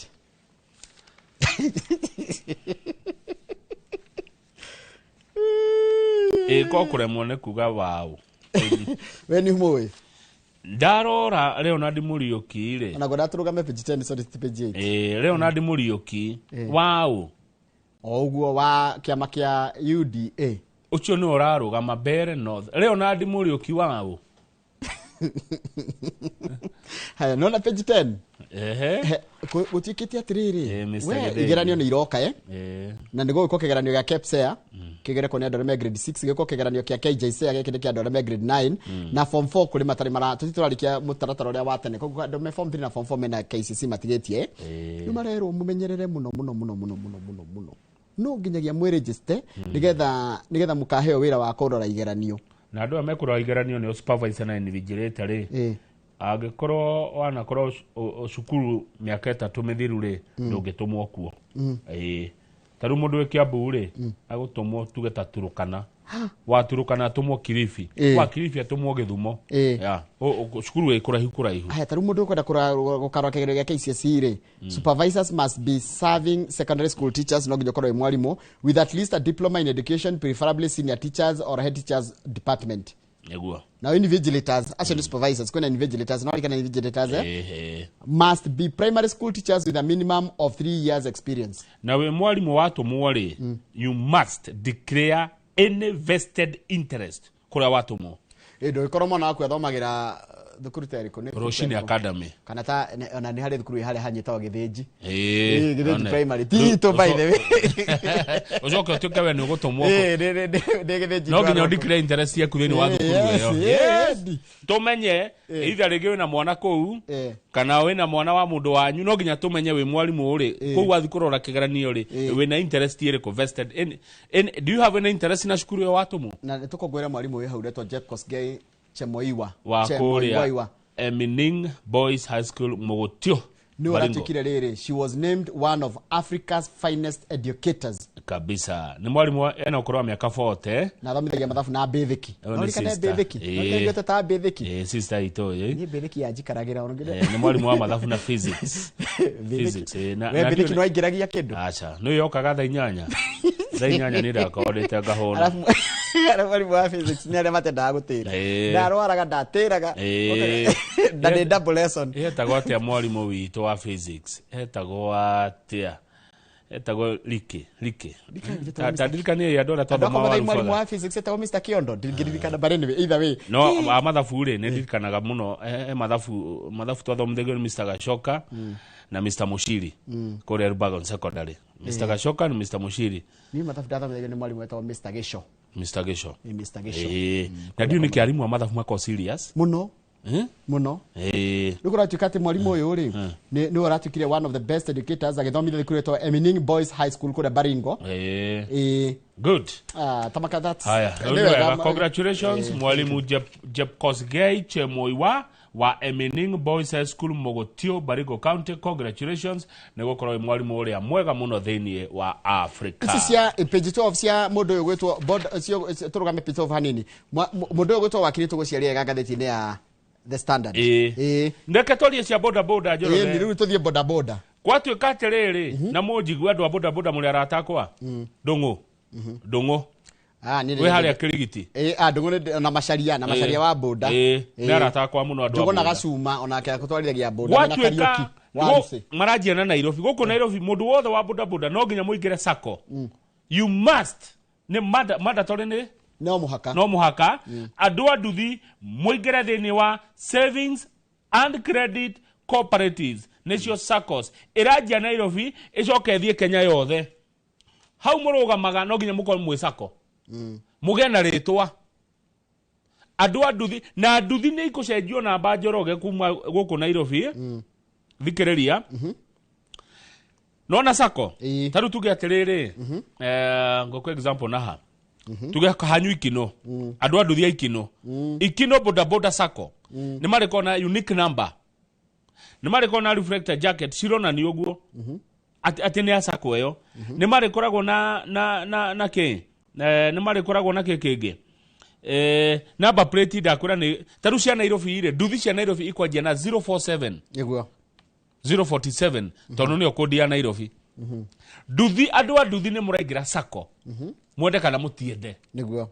8. Ko kũremwo nĩ kuga wow. We nĩ ũmũĩ? Ndarora Leonard Muriuki rĩ. Ona ngwenda tũrũgame page 10, sorry, ti page 8. Leonard Muriuki wau o ũguo wa kĩama kĩa UDA. Ũcio nĩ ũrarũgama Mbeere North. Leonard Muriuki wau. Haya, nona page 10. Ehe. Gũtuĩkĩte atĩrĩrĩ, Mr. we Githĩnji. igeranio nĩ iroka na nĩ gũgĩkwo kĩgeranio gĩa KPSEA kĩgerekwo nĩ andũ arĩa me grade 6, gĩkwo kĩgeranio kĩa KJSEA gĩkĩ nĩ kĩa andũ arĩa me grade 9 na form 4 kũrĩ matarĩ mara tũti tũrarĩkia mũtaratara ũrĩa wa tene, koguo andũ me form 3 na form 4 mena KCC matigĩtie. Rĩu marerwo mũmenyerere mũno mũno mũno mũno mũno mũno mũno, no nginyagia mwĩrĩnjĩste nĩgetha mũkaheo wĩra wa kũrora igeranio. Na andũ aya mekũrora igeranio nĩo supervisor na invigilator rĩ, angĩkorwo wanakorwo cukuru mĩaka 3 mĩthiru rĩ, ndũngĩtũmwo kuo. Ta rĩu mũndũ wĩ Kiambu rĩ, agũtũmwo tuge ta Turukana, wa Turukana atũmwo Kilifi, wa Kilifi atũmwo Gĩthumo. Ya, cukuru ĩ kũraihu kũraihu. Haya, ta rĩu mũndũ ũkwenda gũkarora kĩgeranio gĩa KCSE rĩ, supervisors must be serving secondary school teachers, no nginya ũkorwo wĩ mwarimũ with at least a diploma in education, preferably senior teachers or head teachers department. Nĩguo. Now invigilators, acio nĩ supervisors, kwĩna invigilators, no kana invigilators must be primary school teachers with a minimum of 3 years experience. Na wĩ mwarimũ watũmwo rĩ, you must declare any vested interest kũrĩa watũmwo. Ndũgĩkorwo mwana waku athomagĩra thukuru ta ĩrĩkũ? Nĩ Roshini Academy. Kana ta ona nĩ harĩ thukuru ĩ harĩa hanyĩtagwo Gĩthĩnji. Gĩthĩnji one. Primary. Ti itũ, by the way. Ũcoke ũtuĩke we nĩ ũgũtũmwo kũ. Nĩ Gĩthĩnji. No nginya ũdeclare interest yaku thĩinĩ wa thukuru ĩyo. Yes. Tũmenye either rĩngĩ wĩna mwana kũu kana wĩna mwana wa mũndũ wanyu, no nginya tũmenye wĩ mwarimũ rĩ, kũu wathiĩ kũrora kĩgeranio rĩ, wĩna interest ĩrĩkũ vested in, do you have any interest na cukuru ĩyo watũmwo? Na nĩ tũkũngũĩra mwarimũ wĩ hau ũretwo Jeff Kosgei Chemoiwa. Wa kũrĩa Chemoiwa. Emining Boys High School Mogotio. Nĩ Baringo. ũratuĩkire rĩrĩ, she was named one of Africa's finest educators. Kabisa. Nĩ mwarimũ ena ũkũrũ wa mĩaka 40. Na athomithagia mathabu na mbĩthĩki. Ũyũ nĩ No ririkane sister. mbĩthĩki. No ririkane ta mbĩthĩki. Sister itũ Niĩ mbĩthĩki yanjikaragĩra ona Nĩ mwarimũ wa mathabu na physics. Physics, We mbĩthĩki no aingĩragia kĩndũ. Aca, nĩ yokaga thaa 8. Thaa 8 nĩ ndakorwo ndĩte ngahũna. Arabu mwarimũ wa physics nĩ arĩa matendaga gũtĩra. Ndarwaraga ndatĩraga. Na nĩ double lesson. Etagwo atĩa mwarimũ witũ wa physics? Etagwo atĩa? Etagwo Rike, Rike. Ta ndirikanie andũ arĩa Andũ akwa twathomaga mathaa mwarimũ Warubaga. wa physics etagwo Mr. Kiondo, ndingĩririkana, but anyway, either way. No a mathabu rĩ, nĩ ndirikanaga mũno mathabu twathomithagio nĩ Mr. Gachoka na Mr. Mushiri kũrĩa Rubagon Secondary. Mr. Gachoka na Mr. Mushiri. Niĩ mathabu ndathomithagio nĩ mwarimũ wetagwo Mr. Gico. Mr. Gico. Mr. Gico. Na ndiũ nĩkĩ arimũ a mathabu makoragwo serious? Mũno. Mũno. Rĩu kũratuĩka atĩ mwarimũ ũyũ rĩ, nĩwe ũratuĩkire one of the best educators agĩthomithia thukuru ĩtagwo Emining Boys High School kũrĩa Baringo. Good. Tamaka, that's Haya, nĩ rĩu wega. wega. Congratulations mwalimu Jeb Kosgei Chemoiwa wa Emining Boys High School Mogotio, Baringo County. Congratulations nĩ gũkorwo wĩ mwarimũ ũrĩa mwega mũno thĩinĩ wa Africa. Ici cia page 12 cia mũndũ ũyũ gwĩtwo tũrũgame page 12 hanini. Mũndũ ũyũ gwĩtwo wakiri tũgũciaria ngathĩti-inĩ ya The Standard. Ndeke twarie cia boda boda Njoroge. Rĩu tũthiĩ boda boda. Gwatuĩka atĩrĩrĩ, na mũnjigue andũ a boda boda mũrĩ arata akwa. Ndũng'ũ. Ndũng'ũ. Wĩ harĩa Kĩrigiti. Ndũng'ũ na macaria, na macaria wa boda. Nĩ arata akwa mũno andũ a Ndũng'ũ na boda. Gacuma onake akũtwarithagia boda na Gwatuĩka Kariũki wa Lucy. maranjia na Nairobi. Gũkũ Nairobi mũndũ wothe wa boda boda no nginya mũingĩre sacco. You must. Nĩ mandatory nĩ? No mũhaka. No mũhaka. Andũ a nduthi mũingĩre thĩinĩ wa savings and credit cooperatives, nĩcio SACCOs. Ĩranjia Nairobi ĩcoke ĩthiĩ Kenya yothe. Hau mũrũgamaga no nginya mũkorwo mwĩ SACCO. Mũgĩe na rĩtwa. Andũ a nduthi na nduthi nĩ ikũcenjio namba Njoroge kuma gũkũ Nairobi. Thikĩrĩria. Nona SACCO. Ta rĩu tuge atĩrĩrĩ, ngũkũ example naha. Tuge hanyu Ikino. Andũ a nduthi a Ikino. Ikino boda boda SACCO. Nĩ marĩkorwo na unique number. Nĩ marĩkorwo na reflector jacket cironania ũguo. Atĩ nĩ a SACCO ĩyo. Nĩ marĩkoragwo na kĩ? Nĩ marĩkoragwo na kĩ kĩngĩ? Number plate ndakwĩra nĩ ta rĩu cia Nairobi rĩ, nduthi cia Nairobi ikwanjia na 047. Nĩguo. 047 tondũ nĩyo kodi ya Nairobi. Nduthi, andũ a nduthi nĩ mũraingĩra SACCO. Mwende kana mũtiende. Nĩguo.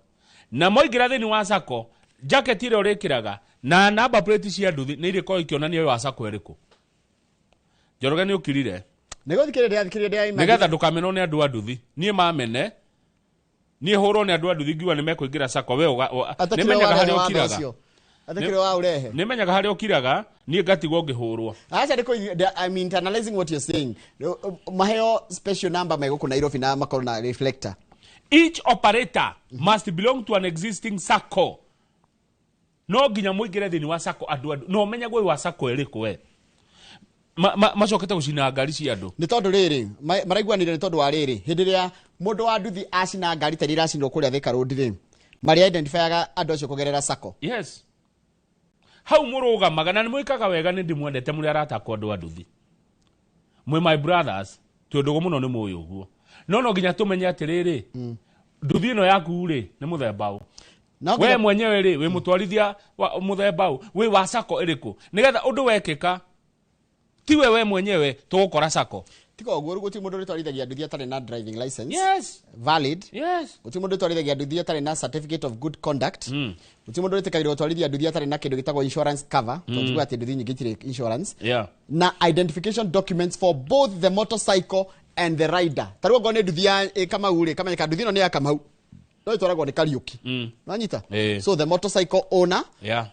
Na mwaingĩra thĩinĩ wa SACCO, jacket ĩrĩa ũrĩkĩraga Na number plate cia nduthi nĩ irĩkorwo ikĩonania wĩ wa sacco ĩrĩkũ. Njoroge nĩ ũkirire. Nĩguo thikĩrĩria thikĩrĩria. Nĩgetha ndũkamenwo nĩ andũ a nduthi. Niĩ mamene niĩ hũrwo nĩ andũ a nduthi ngiuga nĩ mekũingĩra sacco we nĩmenyaga harĩa ũkiraga. Atakire wa urehe. Nĩmenyaga harĩa ũkiraga niĩ ngatigwo ngĩhũrwo. Acha ndiko I'm internalizing what you're saying. Maheo special number megũkũ Nairobi na makorwo na reflector. Each operator must belong to an existing sacco. No nginya mũingĩre thĩinĩ wa sacco andũ no menyagwo wa sacco ĩrĩkũ we. Macokete gũcina ngari cia andũ. Nĩ tondũ rĩrĩ maraiguanire nĩ tondũ wa rĩrĩ hĩndĩ ĩrĩa mũndũ wa nduthi acina ngari ta iria iracinwo kũrĩa Thika Road rĩ marĩa identifyaga andũ acio kũgerera sacco. Yes. Hau mũrũgamaga na nĩ mwĩkaga wega nĩ ndĩmwendete mũrĩ arata akwa andũ a nduthi. Mwĩ my brothers twĩ ndũgũ mũno nĩ mũĩ ũguo. No nginya tũmenye atĩrĩrĩ nduthi ĩno yaku rĩ nĩ mũthemba ũ. We mwenyewe rĩ wĩ mũtwarithia wa mũthemba ũ wĩ wa sacco ĩrĩkũ nĩgetha ũndũ wekĩka tiwe we mwenyewe tũgũkora sacco. Tiga ũguo rĩu gũtirĩ mũndũ ũrĩtwarithagia nduthi atarĩ na driving license. Yes. Valid. Yes. Gũtirĩ mũndũ ũrĩtwarithagia nduthi atarĩ na certificate of good conduct. Gũtirĩ mũndũ ũrĩtĩkagĩrwo gũtwarithia nduthi atarĩ na kĩndũ gĩtagwo insurance cover. Tondũ atĩ nduthi nyingĩ itirĩ insurance. Yeah. Na identification documents for both the motorcycle and the rider. Ta rĩu okorwo nĩ nduthi ya Kamau rĩ kamenyeka nduthi ĩno nĩ ya Kamau. No ĩtwaragwo nĩ Kariũki. Nĩwanyita? So the motorcycle owner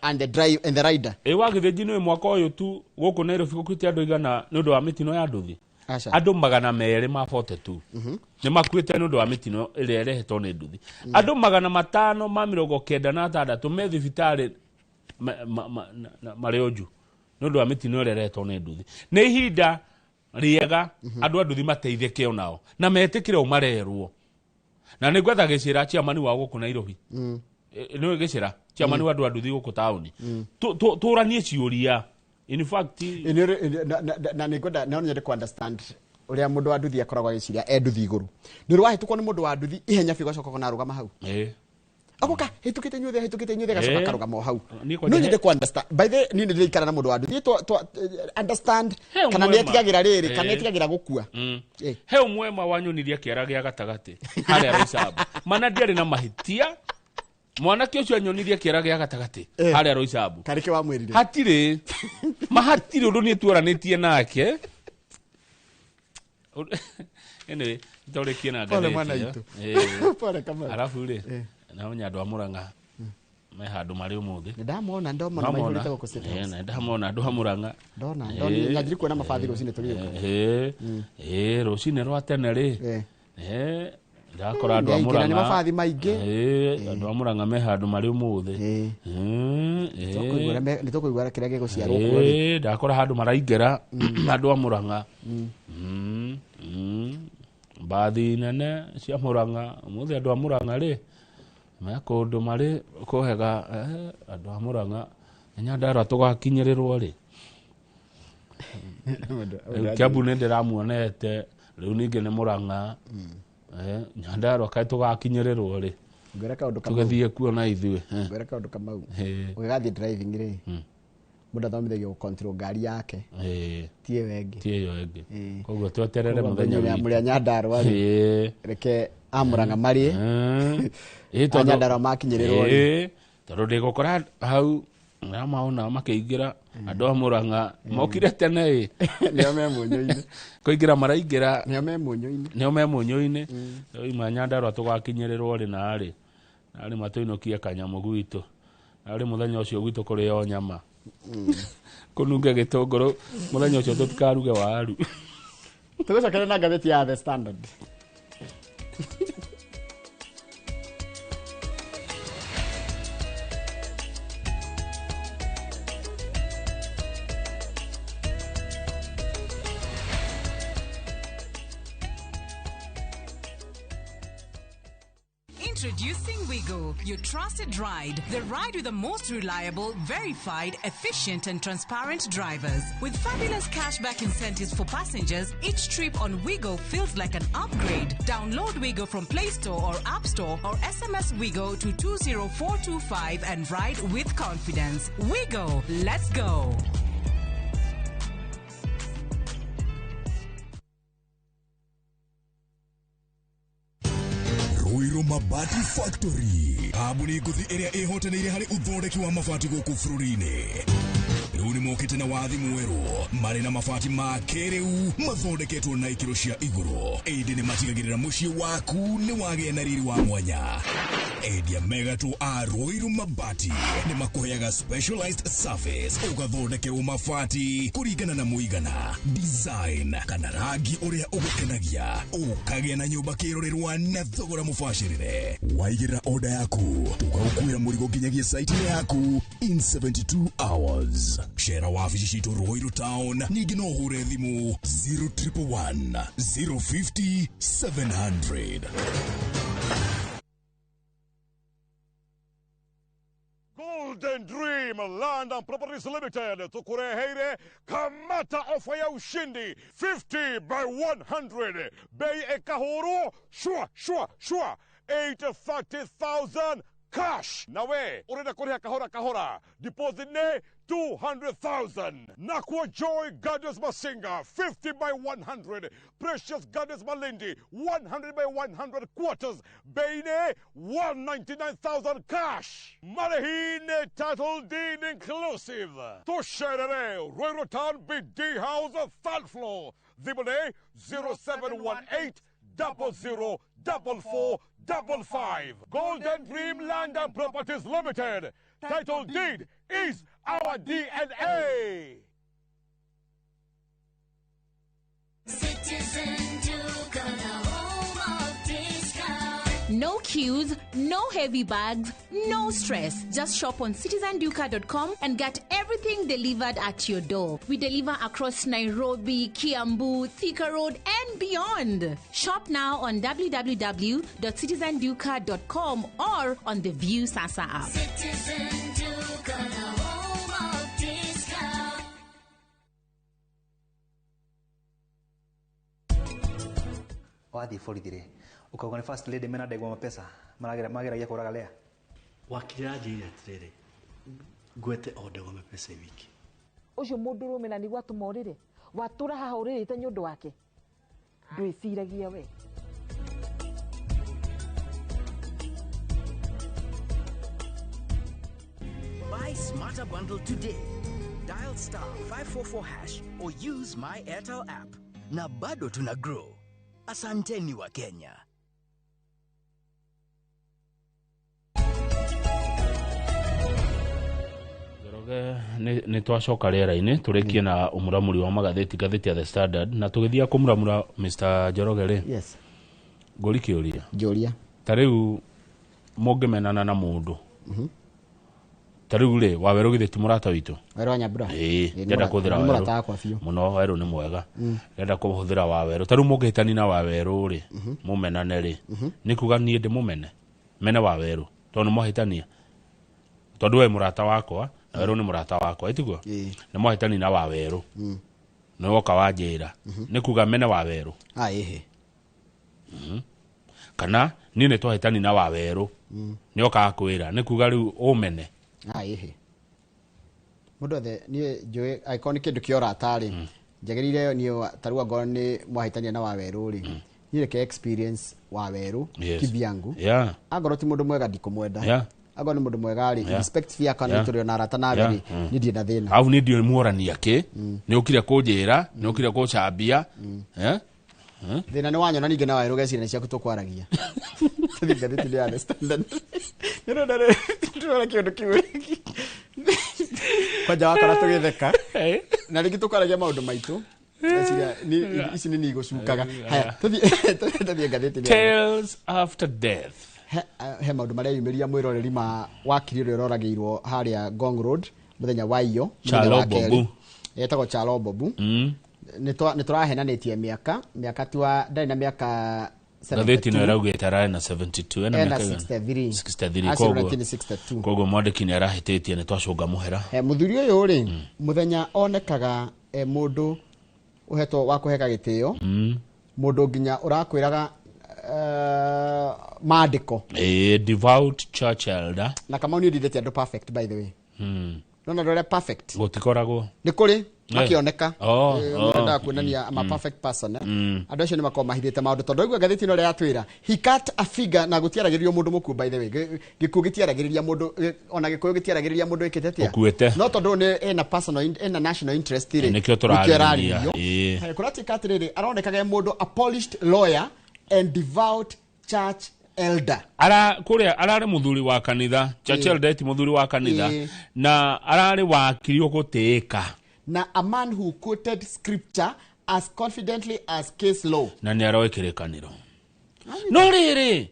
and the drive and the rider. Ĩ wa Gĩthĩnji nĩ mwaka ũyũ tu gũkũ Nairobi gũkuĩte andũ igana nĩ ũndũ wa mĩtino ya nduthi. Andũ 242 nĩ makuĩte nĩ ũndũ wa mĩtino ĩrĩa ĩrehetwo nĩ nduthi. Andũ 596 me thibitarĩ marĩ onju nĩ ũndũ wa mĩtino ĩrĩa ĩrehetwo nĩ nduthi. Nĩ ihinda rĩega andũ a nduthi mateithĩke onao na metĩkĩre ũmarerwo. Na nĩ ngwetha gĩcĩra chairman wa gũkũ Nairobi. Nĩ gĩcĩra chairman wa andũ a nduthi gũkũ taũni. Tũranie ciũria. In fact na nĩ ngwenda no nyende ku understand ũrĩa mũndũ wa nduthi akoragwo agĩciria e nduthi igũrũ. Nĩ ũrahĩtũkwo nĩ mũndũ wa nduthi ihenya biũ gacoka kona arũgama hau. Agoka hĩtũkĩte nyuothe gacoka karũgama o hau. No nyende ku understand. By the niĩ nĩ ndĩraikara na mũndũ wa nduthi understand kana nĩ etigagĩra rĩrĩ kana etigagĩra gũkua. He ũmwe ma wanyonirie kĩara gĩa gatagatĩ harĩa Roysambu. Mana ndiarĩ na mahĩtia. Mwanake ũcio anyonirie kĩara gĩa gatagatĩ harĩa Roysambu. Karĩkĩ wamwĩrire? Hatirĩ. Mahatirĩ ũndũ niĩ tuaranĩtie nake. Anyway, tũrĩkie na Pole ngathĩti mwana ĩyo. itũ. Pole Kamau. Arabu rĩ namenya andũ a Murang'a me handũ marĩ ũmũthĩ. Nĩndamona ndomona maihũrĩte gũkũ State House. Nĩndamona andũ a Murang'a. Ndona nyanjiri kuona mabathi rũcinĩ tũgĩũka. Rũcinĩ rwa tene rĩ. Ndakora andũ a Murang'a. Nĩ mabathi maingĩ. Andũ a Murang'a me handũ marĩ ũmũthĩ. Nĩ tũkũigua kĩrĩa gĩgũciarwo kuo rĩ. Ndakora handũ maraingĩra andũ a Murang'a. Mbathi nene cia Murang'a ũmũthĩ andũ a Murang'a rĩ me kũndũ marĩ kũhega andũ a Murang'a Nyandarua tũgakinyĩrĩrwo rĩ. Kiambu nĩ ndĩramuonete rĩu ningĩ nĩ Murang'a. Nyandarua kaĩ tũgakinyĩrĩrwo rĩ. Ngwĩra kaũndũ Kamau. Tũgĩthiĩ kuo na ithuĩ. Ngwĩra kaũndũ Kamau. Ũgĩgathiĩ driving rĩ mũndũ athomithagio gũ-control ngari yake. Ti ĩyo ĩngĩ. Ti ĩyo ĩngĩ. Koguo tweterere mũthenya witũ. Mũrĩ a Nyandarua rĩ. Reke a Murang'a marĩe. A Nyandarua makinyĩrĩrwo rĩ. Tondũ ndĩgũkora hau namaona makĩingĩra andũ a Murang'a mokire tene ĩ. Nĩo me mũnyũ-inĩ. Kũingĩra maraingĩra. Nĩo me mũnyũ-inĩ. Nĩo me mũnyũ-inĩ. Ima Nyandarua tũgakinyĩrĩrwo rĩ narĩ. Narĩ matũinũkie kanyamũ gwitũ. Narĩ mũthenya ũcio gwitũ kũrĩo nyama. Kũnunge gĩtũngũrũ mũthenya ũcio tũtikaruge waru. Tũgũcokera na ngathĩti ya The Standard. Introducing Wigo, your trusted ride. The ride with the most reliable, verified, efficient and transparent drivers. With fabulous cashback incentives for passengers, each trip on Wigo feels like an upgrade. Download Wigo from Play Store or App Store or SMS Wigo to 20425 and ride with confidence. Wigo, let's go. Ruiru Mabati Factory, kambuni ngũthi ĩrĩa ĩhotanĩire harĩ ũthondeki wa mabati gũkũ bũrũri-inĩ. Rĩu nĩ mokĩte na wathi mwerũ marĩ na mabati ma kĩrĩu mathondeketwo na ikĩro cia igũrũ, ĩndĩ nĩ matigagĩrĩra mũciĩ waku nĩ wagĩa na riri wa mwanya. Endia megatũ a Ruiru Mabati nĩ makũheaga specialized service, ũgathondekerwo mabati kũringana na mũigana, design kana rangi ũrĩa ũgũkenagia, ũkagĩa na nyũmba kĩrorerwa na thogora mũbacĩrĩre. Waigĩrĩra order yaku tũgagũkuĩra mũrigo nginyagia site-inĩ yaku in 72 hours. Cera wabici citũ Ruiru Town, ningĩ no ũhũre thimũ 0111 050 700. Golden Dream Land and Properties Limited tukureheire kamata ofa ya ushindi 50 by 100 bei ekahuru shwa shwa shwa 830,000 cash. Nawe urenda kuriha kahora kahora, deposit ne 200,000. Nakwa Joy Gardens Masinga 50 by 100, Precious Gardens Malindi 100 by 100 quarters, Beine 199,000 cash. Marehine title deed inclusive. Tusherere Ruiru Town BD House third floor. Thimũ 0718 00 44 55. Golden Dream Land and Properties Limited. Title deed is our DNA. Citizen Duka, the home of discount. No queues, no heavy bags, no stress. Just shop on citizenduka.com and get everything delivered at your door. We deliver across Nairobi, Kiambu, Thika Road, and beyond. Shop now on www.citizenduka.com or on the View Sasa app. Citizen Duka, the home of discount. Wathiĩ borithi rĩ, ũkauga nĩ first lady mena ndegwa mapesa mageragia kũraga Lea. Wakiri aranjĩrire atĩrĩrĩ, ngwete o ndegwa mapesa wiki. Ũcio mũndũrũme na nĩguo atũma ũrĩre, watũra haha ũrĩrĩte nĩ ũndũ wake, ndwĩciragia we. Buy Smarter Bundle today. Dial star 544 hash or use my Airtel app. Na bado tuna grow. Asanteni wa Kenya. Njoroge, nĩ twacoka rĩera-inĩ tũrĩkie na ũmuramuri wa magathĩti, ngathĩti ya The Standard, na tũgĩthiĩ kũmuramura Mr. Njoroge rĩ. Yes. Ngũri kĩũria. Njũria. Ta rĩu mũngĩmenana na mũndũ. Ta rĩu rĩ, Wawerũ githĩ ti mũrata witũ? Werũ wa Nyambura? Ĩĩ, ndĩrenda kũhũthĩra Nĩ Wawerũ. mũrata wakwa biũ. Mũno, Wawerũ nĩ mwega. Ndĩrenda kũhũthĩra Wawerũ. Ta rĩu mũngĩhĩtania na Wawerũ rĩ, mũmenane rĩ, nĩ kuga niĩ ndĩmũmene? Mene Wawerũ, tondũ nĩ mwahĩtania. Tondũ we mũrata wakwa, na Wawerũ nĩ mũrata wakwa, ĩtiguo? Nĩ mwahĩtania na Wawerũ. Nĩ woka wanjĩra. Nĩ kuga mene Wawerũ. Ah, ĩhĩ. Kana niĩ nĩ twahĩtania na Wawerũ. Nĩ oka akwĩra, nĩ kuga rĩu ũmene. Ah, ĩhĩ. Mũndũ othe niĩ njũĩ angĩkorwo nĩ kĩndũ kĩa ũrata rĩ, njagĩrĩire niĩ ta rĩu angorwo nĩ mwahĩtania na Wawerũ rĩ, niĩ reke experience Wawerũ kibyangu. Angorwo ti mũndũ mwega ndikũmwenda. Angorwo nĩ mũndũ mwega rĩ, respect yakwa nĩ tũrĩ ona arata nawe rĩ, niĩ ndirĩ na thĩna. Au niĩ ndiũĩ muorania kĩ, nĩ ũkire kũnjĩra, nĩ ũkire kũcambia. Thĩna nĩ wanyona ningĩ na Wawerũ ũgeciria nĩ ciaku tũkwaragia. Tũthiĩ ngathĩti-inĩ ya The Standard. Ndĩrona kĩũndũ kĩu. Kwanja wakora tũgĩtheka. Na rĩngĩ tũkwaragia maũndũ maitũ. Ngeciria ici nĩ nigũcukaga. Haya, tũthiĩ ngathĩti-inĩ ya Tales after death. He maũndũ marĩa yumĩria mwĩroreri ma wakiri ũrĩa ũroragĩirwo harĩa Ngong Road mũthenya wa iyo, mũthenya wa Chalo kerĩ. Bobu. Etagwo Chalo Bobu. Nĩ tũrahenanĩtie mĩaka, mĩaka tiwa ndarĩ na mĩaka Ngathĩti ĩno ĩraugĩte ararĩ na 72, ena Ena mĩaka igana? 63. 63, Aciarirwo koguo 1962. Koguo mwandĩki nĩ arahĩtĩtie, nĩ twacũnga mũhera. Mũthuri ũyũ rĩ, mũthenya onekaga mũndũ ũhetwo wa kũheka gĩtĩo, mũndũ nginya ũrakwĩraga maandĩko. A devout church elder. Na Kamau niĩ ndindĩte andũ perfect by the way. Nona andũ arĩa perfect. Gũtikoragwo. Nĩ kũrĩ makĩoneka. Oh. Mũndũ kuonania ama perfect person. Andũ acio nĩ makoragwo mahithĩte maũndũ tondũ aigua ngathĩti ĩno ĩrĩa yatwĩra he cut a figure na gũtiaragĩrĩrio mũndũ mũkuũ, by the way. Gĩkuũ gĩtiaragĩrĩria mũndũ, ona Gĩkũyũ gĩtiaragĩrĩria mũndũ wĩkĩte atĩa. Ũkuĩte. No tondũ nĩ ena personal ena national interest rĩ, Nĩkĩo tũrarĩrĩria. nĩkĩo ĩrarĩrĩrio. Kũratuĩka atĩrĩrĩ, aronekaga e mũndũ a polished lawyer and devout church elder. Ara kũrĩa ararĩ mũthuri wa kanitha, church elder, ti mũthuri wa kanitha, na ararĩ wakiri ũgũtĩĩka. Na a man who quoted scripture as confidently as case law. Na nĩ aroĩ kĩrĩkanĩro. No rĩrĩ,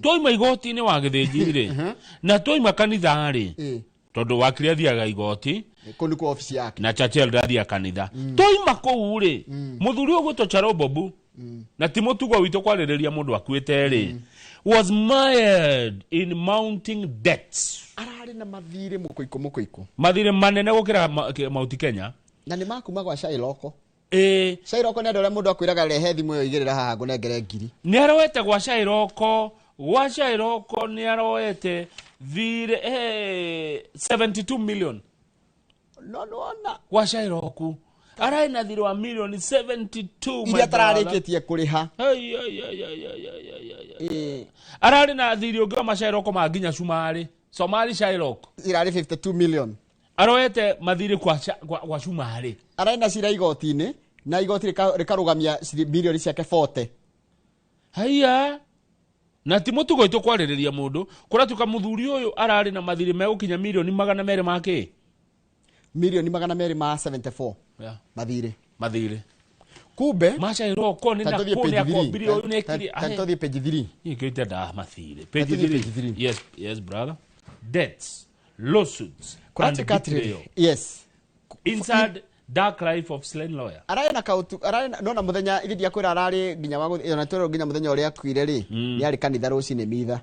twaima igoti-inĩ wa Gĩthĩnji rĩ, na twaima kanitha rĩ, tondũ wakiri athiaga igoti. Kũu nĩkuo office yake. Na church elder athiaga kanitha. Twaima kũu rĩ, mũthuri ũyũ ũgwĩtwo Charo Bobu, na ti mũtugo witũ kwarĩrĩria mũndũ akuĩte rĩ, was mired in mounting debts. Ararĩ na mathirĩ mũkũikũ mũkũikũ. Mathirĩ manene gũkĩra Mount Kenya. Na nĩ makuma gwa Shailoko. Shailoko nĩ andũ arĩa mũndũ akwĩraga rehe thimũ ĩyo igĩrĩra haha ngũnengere ngiri. Nĩ aroete gwa Shailoko, gwa Shailoko nĩ aroete thirĩ 72 million. No nĩwona. Gwa Shailoko ararĩ na thirĩ wa milioni 72, my iria brother. atararĩkĩtie kũrĩha. Ai, ai, ai, ai, ai, ai, ai, ai, ai. Ararĩ na thirĩ ũngĩ wa macairoko ma nginya Cumari, Somali Shailoko. Irarĩ 52 million. Aroete mathirĩ kwa Cumari. Ararĩ na cira igoti-inĩ na igoti rĩkarũgamia milioni ciake 40. Haiya, na ti mũtugo witũ kwarĩrĩria mũndũ. Kũratuĩka mũthuri ũyũ ararĩ na mathirĩ megũkinya milioni 200 ma kĩ? Milioni 274. Mathirĩ. Mathirĩ. Kumbe macairoko nĩ Ta na tũthiĩ kũ nĩ page three. akombire ũyũ nĩ ekire. Ta tũthiĩ page 3. Niĩ kĩo itendaga mathirĩ. Ta Page tũthiĩ 3. page 3. Yes, yes, brother. Debts, lawsuits and Kũratuĩka atĩrĩrĩ, betrayal. Yes. Inside dark life of slain lawyer. Ararĩ na kautu, ararĩ na nona mũthenya ithe ndiakwĩra ararĩ nginya wa gũthiĩ, ona twĩrwo nginya mũthenya ũrĩa akuire rĩ, nĩ arĩ kanitha rũcinĩ mitha.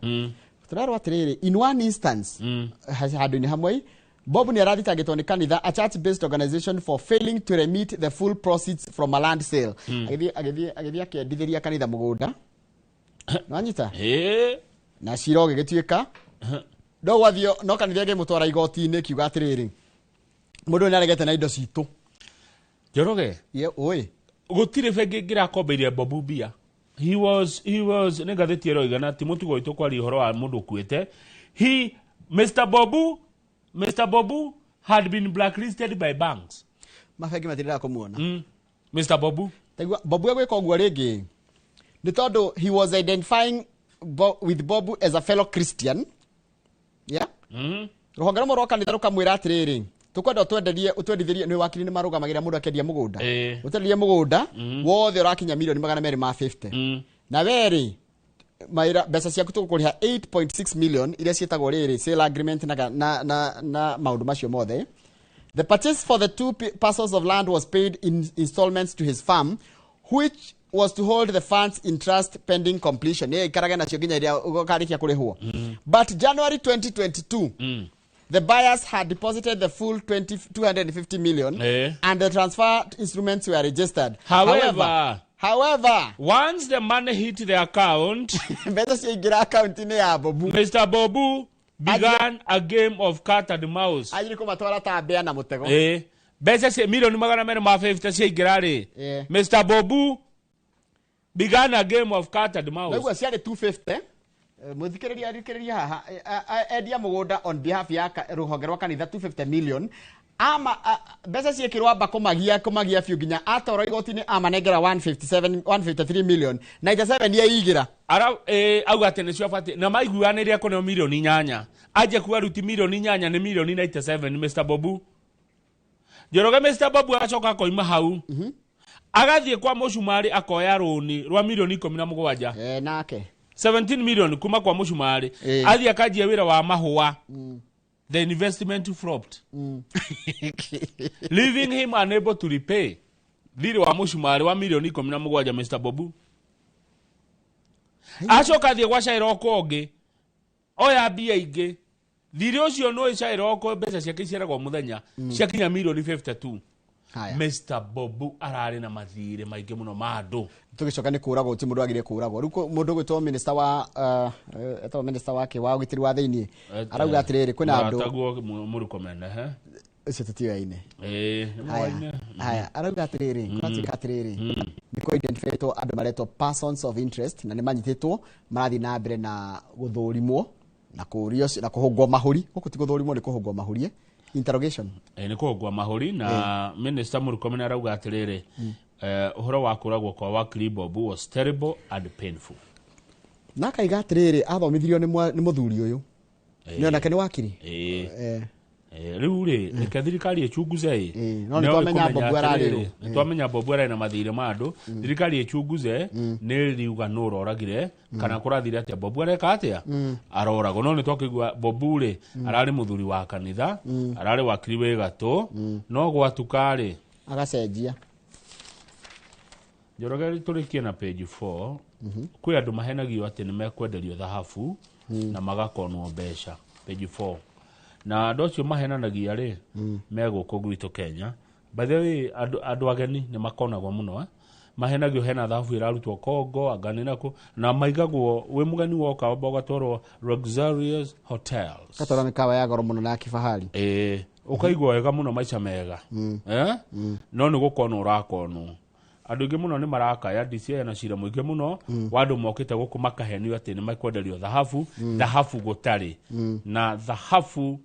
Tũrerwo atĩrĩrĩ, in one instance, handũ-inĩ hamwe, Bob nĩ arathitangĩtwo nĩ kanitha, a church based organization, for failing to remit the full proceeds from a land sale. Agĩthiĩ akĩendithĩria kanitha mũgũnda. Nĩwanyita? Na cira ũgĩgĩtuĩka no gwathio, no kanitha ĩngĩmũtwara igoti-inĩ kiuga atĩrĩrĩ, mũndũ ũyũ nĩaregete na indo citũ. Njoroge. Ye, ũĩ. Gũtirĩ bengi ĩngĩrakombeire Bobu mbia. He was nĩ ngathĩti ĩroiga, na ti mũtugo witũ kwaria ũhoro wa mũndũ ũkuĩte. He Mr. Bobu, Mr. Bobu had been blacklisted by banks. Mabengi matirĩraga kũmuona. Mr. Bobu. Taigua Bobu egwĩka ũguo rĩngĩ nĩ tondũ he was identifying with Bobu as a fellow Christian. Yeah? Rũhonge rũmwe rwa kanitha rũkamwĩra atĩrĩrĩ, tũkwenda ũtwenderie, ũtwendithĩrie, nĩ wakiri nĩ marũgamagĩrĩra mũndũ akĩendia mũgũnda. Ũtwenderie mũgũnda wothe ũrakinya milioni 250. Na werĩ maira mbeca ciaku tũgũkũrĩha 8.6 million iria ciĩtagwo rĩrĩ sale agreement na maũndũ macio mothe. The purchase for the two parcels of land was paid in installments to his firm, which was to hold the funds in trust pending completion. Nĩ ikarage nacio nginya iria ũkarĩkia kũrĩhwo. But January 2022, the buyers had deposited the full 250 million and the transfer instruments were registered. However, However, once the money hit the account, mbeca ciaingĩra akaunti-inĩ ya Bobu. Mr. Bobu began a game of cat and mouse. Anjiri kũmatwara ta mbĩa na mũtego. Mbeca cia milioni 250 ciaingĩra rĩ, Mr. Bobu began a game of cat and mouse. Naigua ciarĩ 250. Mũthikĩrĩria arikĩrĩria haha, endia mũgũnda on behalf ya rũhonge rwa kanitha 250 million. Ama mbeca ciĩkĩrwo amba kũmagia biũ nginya atwarwo igoti-inĩ amanengera 157, 153 million 97 yeigĩra. Ara auga atĩ nĩcio abatiĩ na maiguanĩre akũneo milioni 8, anjie kuga ruti milioni 8 nĩ milioni 97. Mr. Bobu Njoroge, Mr. Bobu agacoka akoima hau, agathiĩ kwa mũcumarĩ akoya rũni rwa milioni 17. Nake 17 million kuma kwa mũcumarĩ. Athiĩ akanjia wĩra wa mahũa. The investment flopped, leaving him unable to repay thirĩ wa mũcumarĩ wa milioni 17. Mr. Bobu acoka athiĩ gwa Cairoko ũngĩ oya mbia ingĩ. Thirĩ ũcio nĩ Cairoko mbeca ciake ciaragwo mũthenya, ciakinya milioni 52. Haya. Mr. Bobu ararĩ na mathirĩ maingĩ mũno ma andũ. Tũgĩcoka nĩ kũragwo, ti mũndũ agire kũragwo. Rĩu mũndũ ũgwĩtwo minister wa etagwo minister wake wa ũgitĩri wa thĩiniĩ arauga atĩrĩrĩ, kwĩna andũ Mũrataguo Mũrkomen, ehe. Ũcio tũtiũyaine. Ĩĩ, nĩ moaine. Haya, arauga atĩrĩrĩ, kũratuĩka atĩrĩrĩ, nĩ kũ identifytwo andũ maretwo persons of interest na nĩ manyitĩtwo, marathiĩ na mbere na gũthũrimwo na kũũrio na kũhũngwo mahũri. Gũkũ ti gũthũrimwo, nĩ kũhũngwo mahũri, eh? Interrogation. Nĩ kũhũngwo mahũri. Na Minister Murkomen arauga atĩrĩrĩ, ũhoro wa kũragwo kwa wakiri Bobu was terrible and painful. Na akaiga atĩrĩrĩ, athomithirio nĩ mũthuri ũyũ, nĩ onake nĩ wakiri. Rĩu rĩ, reke thirikari ĩchunguze ĩ. No nĩ twamenya Bobu ararĩ rũ. Nĩ twamenya Bobu ararĩ na mathirĩ ma andũ. Thirikari ĩchunguze nĩ riuga nũ ũroragire kana kũrathire atĩa, Bobu areka atĩa, aroragwo. No nĩ twakĩigua Bobu rĩ, ararĩ mũthuri wa kanitha, ararĩ wakiri wĩ gatũ, no gwatuka rĩ, agacenjia. Njoroge, tũrĩkie na page 4. Kwĩ andũ mahenagio atĩ nĩ mekwenderio thahabu na magakonwo mbeca, page 4. Na andũ acio mahenanagia rĩ, me gũkũ gwitũ Kenya. By the way, andũ ageni nĩ makonagwo mũno, eh? Mahenagio hena thahabu ĩrarutwo Congo, anga nĩ nakũ, na maigagwo wĩ mũgeni woka wamba ũgatwarwo luxurious hotels. Gatwara mĩkawa ya goro mũno na ya kifahari. Ĩĩ, ũkaigua wega mũno, maica mega, eh? No nĩ gũkonwo ũrakonwo. Andũ aingĩ mũno nĩ marakaya. DCI na cira mũingĩ mũno wa andũ mokĩte gũkũ makahenio atĩ nĩ mekwenderio thahabu, thahabu gũtarĩ. Na thahabu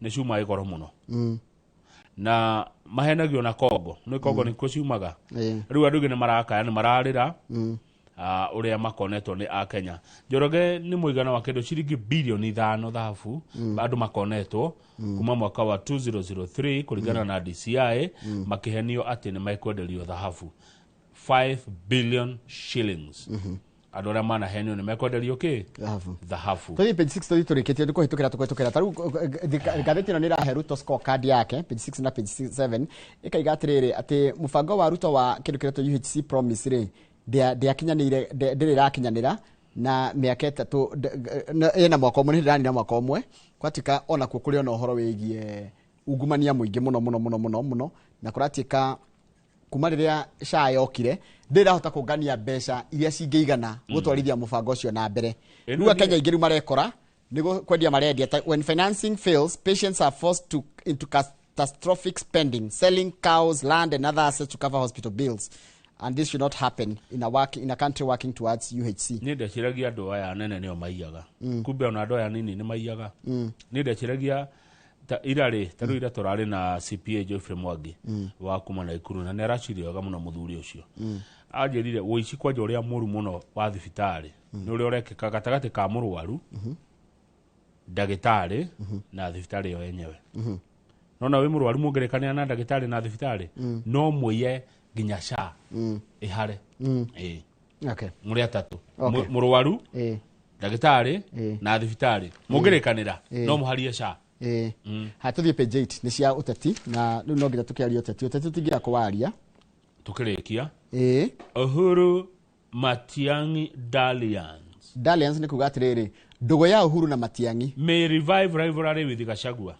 nĩ ciuma goro mũno, na mahenagio na Kongo, nĩ Kongo nĩkuo ciumaga. Rĩu andũ aingĩ nĩ marakaya, nĩ mararĩra ũrĩa makonetwo nĩ akenya. Njoroge, nĩ mũigana wa kĩndũ ciringi bilioni 5 thahabu andũ makonetwo kuma mwaka wa 2003 kũringana na DCI, makĩhenio atĩ nĩ mekwenderio thahabu 5 billion shillings. Andũ arĩa manahenio nĩ mekwenderio kĩ? Thahabu. Thahabu. Tũthiĩ page 6, tũthiĩ tũrĩkĩtie, nĩ kũhĩtũkĩra tũkũhĩtũkĩra. Ta rĩu ngathĩti ĩno nĩ ĩrahe Ruto scorecard yake, page 6 na page 7, ĩkaiga atĩrĩrĩ, atĩ mũbango wa Ruto wa kĩndũ kĩretwo UHC promise rĩ, ndĩakinyanĩire, ndĩrĩ ĩrakinyanĩra na mĩaka 3 ĩna mwaka ũmwe, nĩ ndĩranina mwaka ũmwe. Gwatuĩka onakuo kũrĩ ona ũhoro wĩgiĩ ungumania mũingĩ mũno mũno mũno mũno mũno, na kũratuĩka kuma rĩrĩa SHA yokire ndĩrĩ ĩrahota kũngania mbeca iria cingĩigana gũtwarithia mũbango ũcio na mbere. Ĩno Rĩu akenya aingĩ rĩu marekora nĩ kwendia marendia. When financing fails, patients are forced into catastrophic spending, selling cows, land and other assets to cover hospital bills, and this should not happen in a country working towards UHC. Niĩ ndeciragia andũ aya anene nĩo maiyaga, kumbe ona andũ aya nini nĩ maiyaga. Niĩ ndeciragia ta ira rĩ, ta rĩu ira tũrarĩ na CPA Geoffrey Mwangi wa kuma Naikuru, na nĩ aracirie wega mũno mũthuri ũcio. Anjĩrire ũici kwanja ũrĩa mũru mũno wa thibitarĩ nĩ ũrĩa ũrekĩka gatagatĩ ka mũrwaru, ndagĩtarĩ na thibitarĩ yo yenyewe. Nona wĩ mũrwaru, mũngĩrĩkanĩra na ndagĩtarĩ na thibitarĩ, no mũiye nginya SHA ĩhare. Ĩĩ. Mũrĩ atatũ. Mũrwaru, ndagĩtarĩ na thibitarĩ, mũngĩrĩkanĩra, no mũharie SHA. Ĩĩ. Ha, tũthiĩ page 8, nĩ cia ũteti, na rĩu no nginya tũkĩarie ũteti. Ũteti tũtingĩaga kũwaria. Tukĩrĩkia, Ĩĩ. Uhuru Matiang'i dalliance. Dalliance nĩ kuga atĩrĩrĩ, ndũgũ ya Uhuru na Matiang'i may revive rivalry with Gachagua.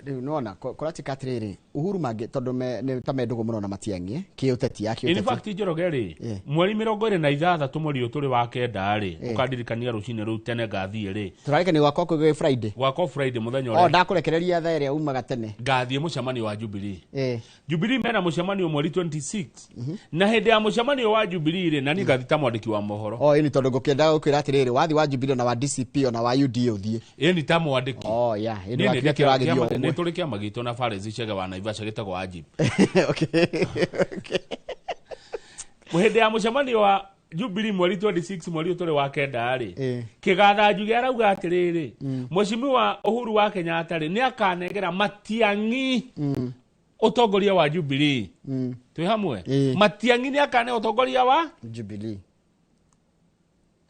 Rĩu nona kũratuĩka atĩrĩrĩ, Uhuru mangĩ tondũ nĩ ta me ndũgũ mũno na Matiang'i, eh? Kĩũteti ya In kĩũteti. fact, Njoroge rĩ, mweri 26 mweri ũyũ tũrĩ wa kenda rĩ, ũkandirikania rũcinĩ rũu tene ngathiĩ rĩ. Tũrarĩkania gwakwa kwĩ Friday. Gwakwa Friday mũthenya O ũrĩa ndakũrekereria thaa ĩrĩa umaga tene. Ngathiĩ mũcemanio wa Jubilee. Jubilee mena mũcemanio mweri 26, na hĩndĩ ya mũcemanio wa Jubilee rĩ, na niĩ ngathiĩ ta mwandĩki wa mohoro. O ĩni, tondũ ngũkĩenda gũkwĩra atĩrĩrĩ, wathi wa Jubilee na wa DCP ona wa UDA ũthiĩ. Ĩni, ta mwandĩki. Oh yeah, ĩni Niĩ nĩ wakĩria kĩragĩthiĩ o nĩ ũmwe. tũrĩ kĩama gitũ na Faresi Chege wa Naivasha gĩtagwo Ajib. Hĩndĩ ya mũcemanio wa Jubilee mweri 26 mweri ũyũ tũrĩ wa kenda rĩ, kĩgatha Njuge arauga atĩrĩrĩ, Mheshimiwa Uhuru wa Kenyatta rĩ, nĩ akanengera Matiang'i ũtongoria wa Jubilee. Twĩ hamwe? Matiang'i nĩ akane ũtongoria wa Jubilee.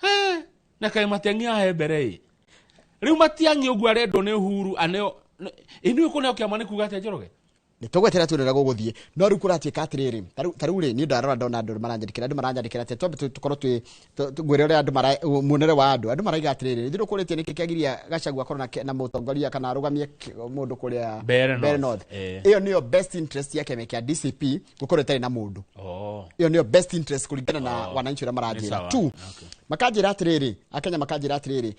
He, na kaĩ Matiang'i ahe mbere ĩ, rĩu Matiang'i ũguo arendwo nĩ Uhuru aneo ĩnĩ kũneo kĩama nĩ kuga atĩa, Njoroge? Nĩ tũgweterera tuone ũrĩa gũgũthiĩ, no rĩu kũratuĩka atĩrĩrĩ, ta rĩu rĩ, niĩ ndarora ndona andũ maranyandĩkĩra, andũ maranyandĩkĩra atĩ twambe tũkorwo twĩ ngwĩre ũrĩa andũ mara muonere wa andũ. Andũ maraiga atĩrĩrĩ, ithuĩ ndũkũrĩtie nĩkĩ kĩagiria Gachagua akorwo na mũtongoria kana arũgamie mũndũ kũrĩa Mbeere Mbeere North. North. Ĩyo nĩyo best interest ya kĩama kĩa DCP gũkorwo ĩtarĩ na mũndũ. Ĩyo nĩyo best interest kũringana na wananchi ũrĩa Nĩ maranjĩra sawa. tu. Makanjĩra atĩrĩrĩ, akenya makanjĩra atĩrĩrĩ,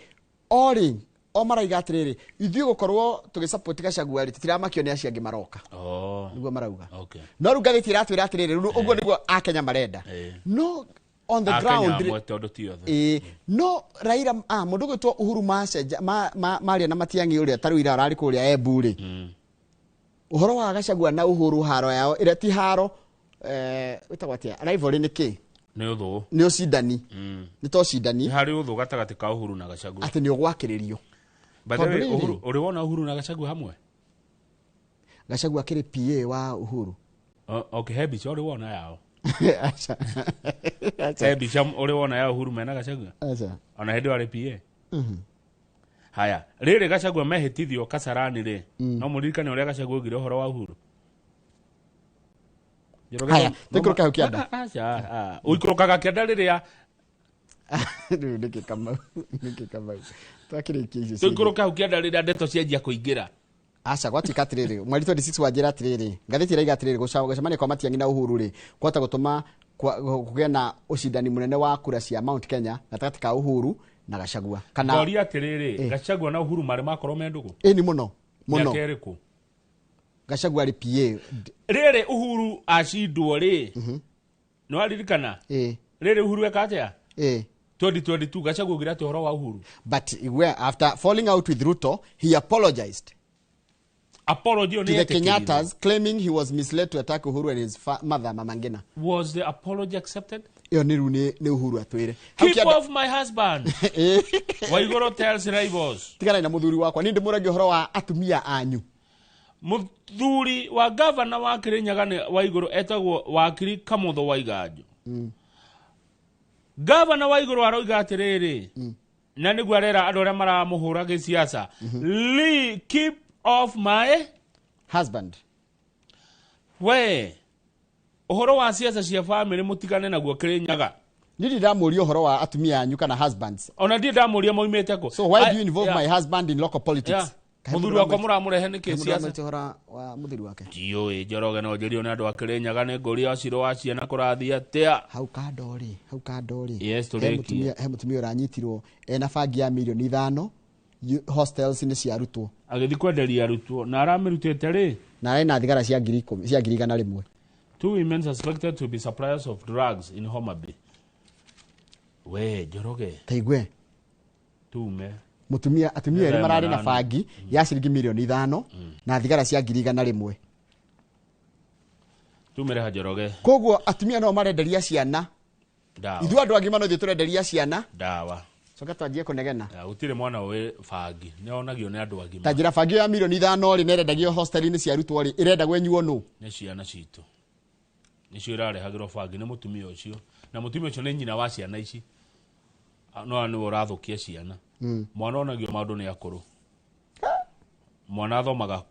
orĩ O maraiga atĩrĩrĩ, ithuĩ gũkorwo tũgĩsupport Gachagua rĩ, tũtiramakio nĩ acio angĩ maroka. Oh. Nĩguo marauga. Okay. No rĩu ngathĩti ĩratwĩra atĩrĩrĩ, rĩu ũguo nĩguo akenya marenda. No on the Akenya ground amwe tondũ ti othe. Ĩĩ, no Raila, mũndũ ũgwĩtwo Uhuru macenja maria na Matiang'i ũrĩa ta rĩu ira ararĩ kũrĩa Embu rĩ. Ũhoro wa Gachagua na Uhuru haro yao ĩrĩa ti haro, wĩtagwo atĩa? Rivalry nĩ kĩ? Nĩ ũthũ. Nĩ ũcindani. Nĩ ta ũcindani. Nĩ harĩ ũthũ gatagatĩ ka Uhuru na Gachagua. Atĩ nĩ ũgwakĩrĩrio. By the way, Tondũ rĩrĩ- Uhuru, ũrĩ wona Uhuru na Gachagua hamwe? Gachagua akĩrĩ PA wa Uhuru. Okay, he mbica ũrĩ wona yao. Aca. He mbica ũrĩ wona ya Uhuru mena Gachagua? Aca. Ona hĩndĩ ĩyo arĩ PA. Haya, rĩrĩ Gachagua mehĩtithio Kasarani rĩ, no mũririkane ũrĩa Gachagua augire ũhoro wa Uhuru? Njoroge Haya, no- tũikũrũke hau kĩanda. Aca, ũikũrũkaga kĩanda rĩrĩa Rĩu nĩkĩ Kamau, nĩkĩ Kamau. Twakĩrĩkia icio ciothe. Tũikũrũke hau kĩanda rĩrĩa ndeto cianjia kũingĩra. Aca, gwatuĩka atĩrĩrĩ, mweri 26 wanjĩra atĩrĩrĩ, ngathĩti ĩraiga atĩrĩrĩ, gũcemania kwa Matiang'i na Uhuru rĩ, kwahota gũtũma kũgĩe na ũcindani mũnene wa kura cia Mount Kenya gatagatĩ ka Uhuru na Gachagua. Kana Ngoria atĩrĩrĩ, Gachagua na Uhuru marĩ makorwo me ndũgũ? Ĩni mũno, mũno. Mĩaka ĩrĩkũ? Gachagua arĩ PA. Rĩrĩ Uhuru acindwo rĩ, nĩ waririkana? Rĩrĩ Uhuru eka atĩa? 2022 Gachagua augire atĩa ũhoro wa Uhuru? But after falling out with Ruto, he apologized. Apology to the Kenyatas, claiming he was misled to attack Uhuru and his mother, Mama Ngina. Was the apology accepted? Ĩyo nĩ rĩu nĩ Uhuru atwĩre. Keep off my husband. Waiguru tells rivals. Tiganai na mũthuri wakwa, niĩ ndĩmũragia ũhoro wa atumia anyu. Mũthuri wa gavana wa Kirinyaga nĩ Waiguru etagwo Wakiri Kamotho Waiganjo. Gavana Waiguru aroiga atĩrĩrĩ, na nĩguo arera andũ arĩa maramũhũra gĩsiasa, Lee, keep off my husband. We ũhoro wa siasa cia family mũtigane naguo Kirinyaga. Niĩ ndamũria ũhoro wa atumia anyu kana husbands. Ona ndiĩ ndamũria maumĩte kũ. So why do you involve my husband in local politics? Mũthuri wakwa mũramũrehe nĩkĩ siasa? Ũhoro wa mũthuri wake. Ndiũĩ Njoroge no njũrio nĩ andũ a Kirinyaga nĩ ngũria Ciro wa ciana kũrathiĩ atĩa. Hau kando rĩ, hau kando rĩ. Yes, tũrĩkie. He mũtumia ũranyitirwo ena bangi ya mirioni 5 hostels nĩ cia arutwo. Agĩthiĩ kwenderia arutwo na aramĩrutĩte rĩ? Na arĩ na thigara cia ngiri ikũmi, cia ngiri igana rĩmwe. Two women suspected to be suppliers of drugs in Homa Bay. We Njoroge. Ta igue. Tume. Mũtumia, atumia erĩ mararĩ na bangi ya ciringi mirioni 5 na thigara cia ngiri igana rĩmwe. Tumere ha Njoroge. Koguo atumia no marenderia ciana. Ndawa. Ithuĩ andũ agima no ithuĩ tũrenderia ciana. Ndawa. Coka twanjie kũnegena. Gũtirĩ mwana ũĩ bangi. Nĩ onagio nĩ andũ agima. Ta njĩra bangi ya mirioni 5 rĩ, nĩrendagio hostel-inĩ cia arutwo rĩ, ĩrendagwo ĩnyuo nũ? Nĩ ciana citũ. Nĩcio irarehagĩrwo bangi nĩ mũtumia ũcio. Na mũtumia ũcio nĩ nyina wa ciana ici. No nĩwe ũrathũkia ciana. Mwana onagio maũndũ nĩ akũrũ. Mwana athomaga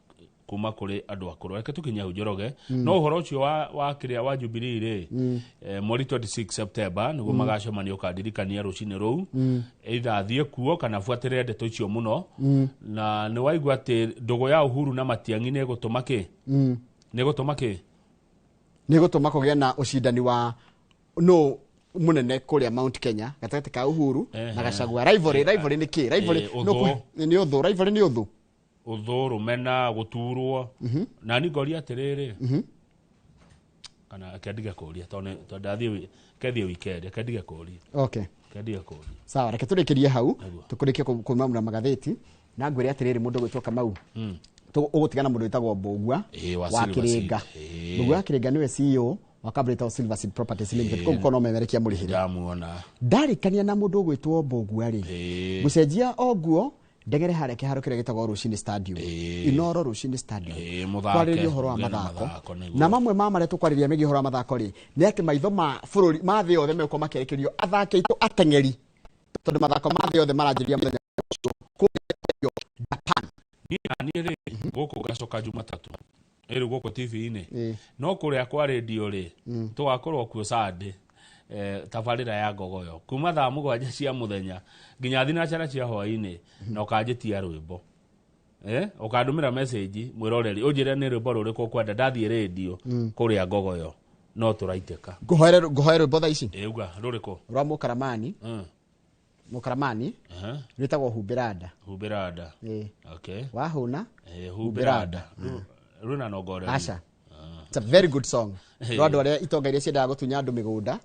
kuma kũrĩ andũ akũrũ. Reke tũkinye hau Njoroge. No ũhoro ũcio wa kĩrĩa wa Jubilee rĩ, mweri 26 September nĩguo magacemania ũkandirikania rũcinĩ rũu. Either athiĩ kuo kana abuatĩrĩre ndeto icio mũno. Na nĩ waigua atĩ ndũgũ ya Uhuru na Matiang'i nĩ ĩgũtũma kĩ? Nĩ ĩgũtũma kĩ? Nĩ ĩgũtũma kũgĩe na ũcindani wa no mũnene kũrĩa Mount Kenya gatagatĩ ka Uhuru na Gachagua. Rivalry, rivalry nĩ kĩ? Rivalry nĩ ũthũ. Rivalry nĩ ũthũ. Ũthũ, rũmena, gũturwo. Na niĩ ngoria atĩrĩrĩ, kana kendige kũria, tondũ ndathiĩ kethiĩ weekend, kendige kũria. Okay. Kendige kũria. Sawa, reke tũrĩkĩrie hau, tũkũrĩkie kũmamũra magathĩti. Na ngwĩre atĩrĩrĩ, mũndũ ũgwĩtwo Kamau. Ũgũtigana mũndũ wĩtagwo Mbũgua wa Kĩrĩnga. Mbũgua wa Kĩrĩnga nĩwe CEO wa kambuni ĩtagwo Silver Seed Properties Limited. Kũu mũkono memerekia mũrĩhĩre. Ndamuona. Ndarĩkania na mũndũ ũgwĩtwo Mbũgua rĩ, gũcenjia o nguo ndegere harĩa kĩharo kĩrĩa gĩtagwo Rũcinĩ Stadium. Inoro Rũcinĩ Stadium. Kwarĩria ũhoro wa mathako. Na mamwe ma marĩa tũkwarĩria megiĩ ũhoro wa mathako rĩ, nĩ atĩ maitho ma bũrũri ma thĩ yothe megũkorwo makĩerekerio athaki aitũ ateng'eri. Tondũ mathako ma thĩ yothe maranjĩrĩria mũthenya ũcio kũrĩa Japan. Niĩ rĩ, gũkũ ngacoka Jumatatũ. Ĩrĩ gũkũ TV-inĩ. No kũrĩa kwa radio rĩ, tũgakorwo kuo Sunday. Tabarĩra ya Ngogoyo kuma thaa 7 cia mũthenya nginya thinacara cia hwaĩ-inĩ, na ũkanjĩtia rwĩmbo. Ũkandũmĩra message mwĩroreri ũnjĩre nĩ rwĩmbo rũrĩkũ ũkwenda ndathiĩ radio kũrĩa Ngogoyo no tũraitĩka. Ngũhoere rwĩmbo thaa ici? Uga rũrĩkũ? Rwa Mũkaramani. Mũkaramani rwĩtagwo humbĩra nda. Humbĩra nda. Okay. Wahũna humbĩra nda. Rwĩna nongore. Aca. It's a very good song. Rwa andũ arĩa itonga iria ciendaga gũtunya andũ mĩgũnda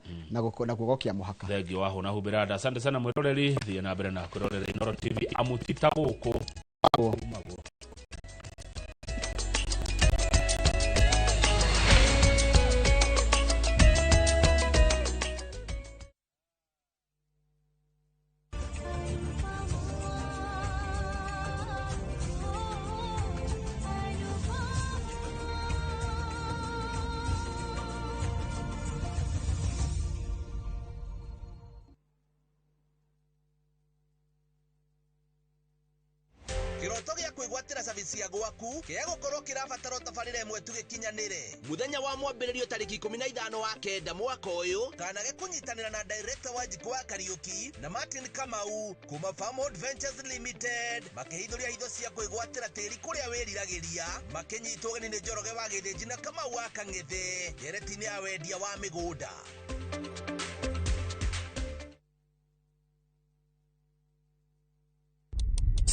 na kuogokia mũhaka. Thengiũ wahũna humbĩra nda. Asante sana mwĩroreri, thiĩ na mbere na kwĩrorera Inooro TV amutita gũkũ. Kiroto gĩa kwĩgwatĩra service ya gwaku kĩa gũkorwo kĩrabatara tabarĩra ĩmwe tu gĩkinyanĩre mũthenya wa mwambĩrĩrio tarĩki 15 wa kenda mwaka ũyũ kana gĩkũnyitanĩra na director wa Njikũ wa Kariũki na Martin Kamau kuma Farmhold Ventures Limited makĩhithũria hitho cia kwĩgwatĩra tĩri kũrĩa wĩriragĩria makĩnyitwo ũgeni nĩ Njoroge wa Gĩthĩnji na Kamau wa Kang'ethe ndereti-inĩ ya wendia wa mĩgũnda.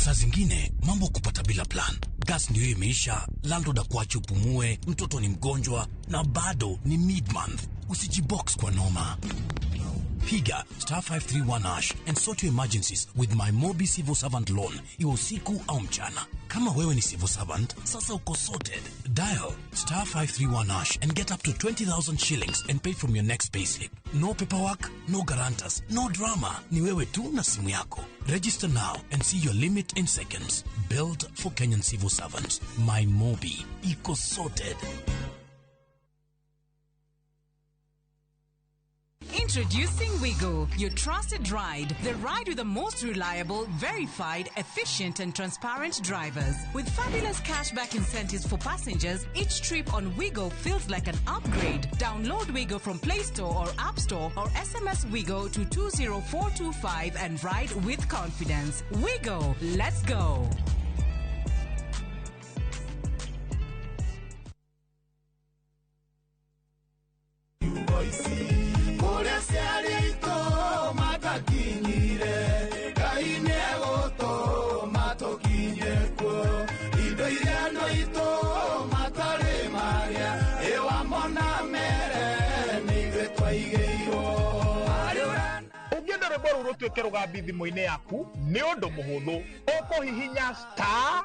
Saa zingine mambo kupata bila plan. Gas ndio imeisha, landlord akuache upumue, mtoto ni mgonjwa na bado ni mid-month. Usijibox kwa noma. Piga star 531 hash and sort your emergencies with my Mobi Civil Servant Loan. Iwe usiku au mchana. Kama wewe ni civil servant, sasa uko sorted. Dial star 531 hash and get up to 20,000 shillings and pay from your next payslip. No paperwork, no guarantors, no drama. Ni wewe tu na simu yako. Register now and see your limit in seconds. Built for Kenyan civil servants. My Mobi. Iko sorted. Introducing Wigo, your trusted ride. The ride with the most reliable, verified, efficient and transparent drivers. With fabulous cashback incentives for passengers, each trip on Wigo feels like an upgrade. Download Wigo from Play Store or App Store or SMS Wigo to 20425 and ride with confidence. Wigo, let's go. Ũngĩenda rwĩmbo rũu rũtuĩke rũgambi thimũ-inĩ yaku nĩ ũndũ mũhũthũ. Ũkũhihinya star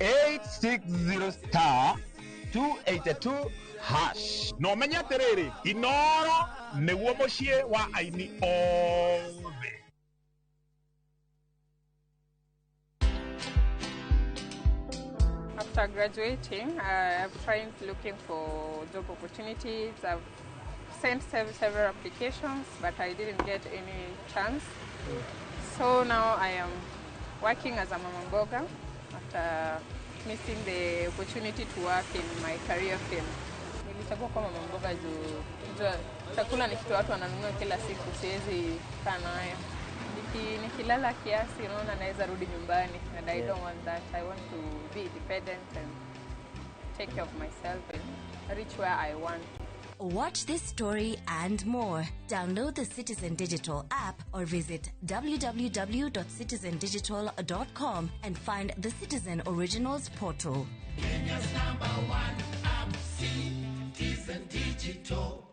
860 star 282 hash. Na ũmenye atĩrĩrĩ, Inooro nĩguo mũciĩ wa aini othe. After graduating, I've tried looking for job opportunities. I've sent several applications, but I didn't get any chance. So now I am working as a mama mboga after missing the opportunity to work in my career field. Nilichagua kuwa mama mboga juu chakula ni kitu watu wananunua kila siku, siwezi kaa nayo. Nikilala kiasi, unaona naweza rudi nyumbani, and I don't want that. I want to be independent and take care of myself and reach where I want. Watch this story and more. Download the Citizen Digital app or visit www.citizendigital.com and find the Citizen Originals portal. Kenya's number one app, Citizen Digital.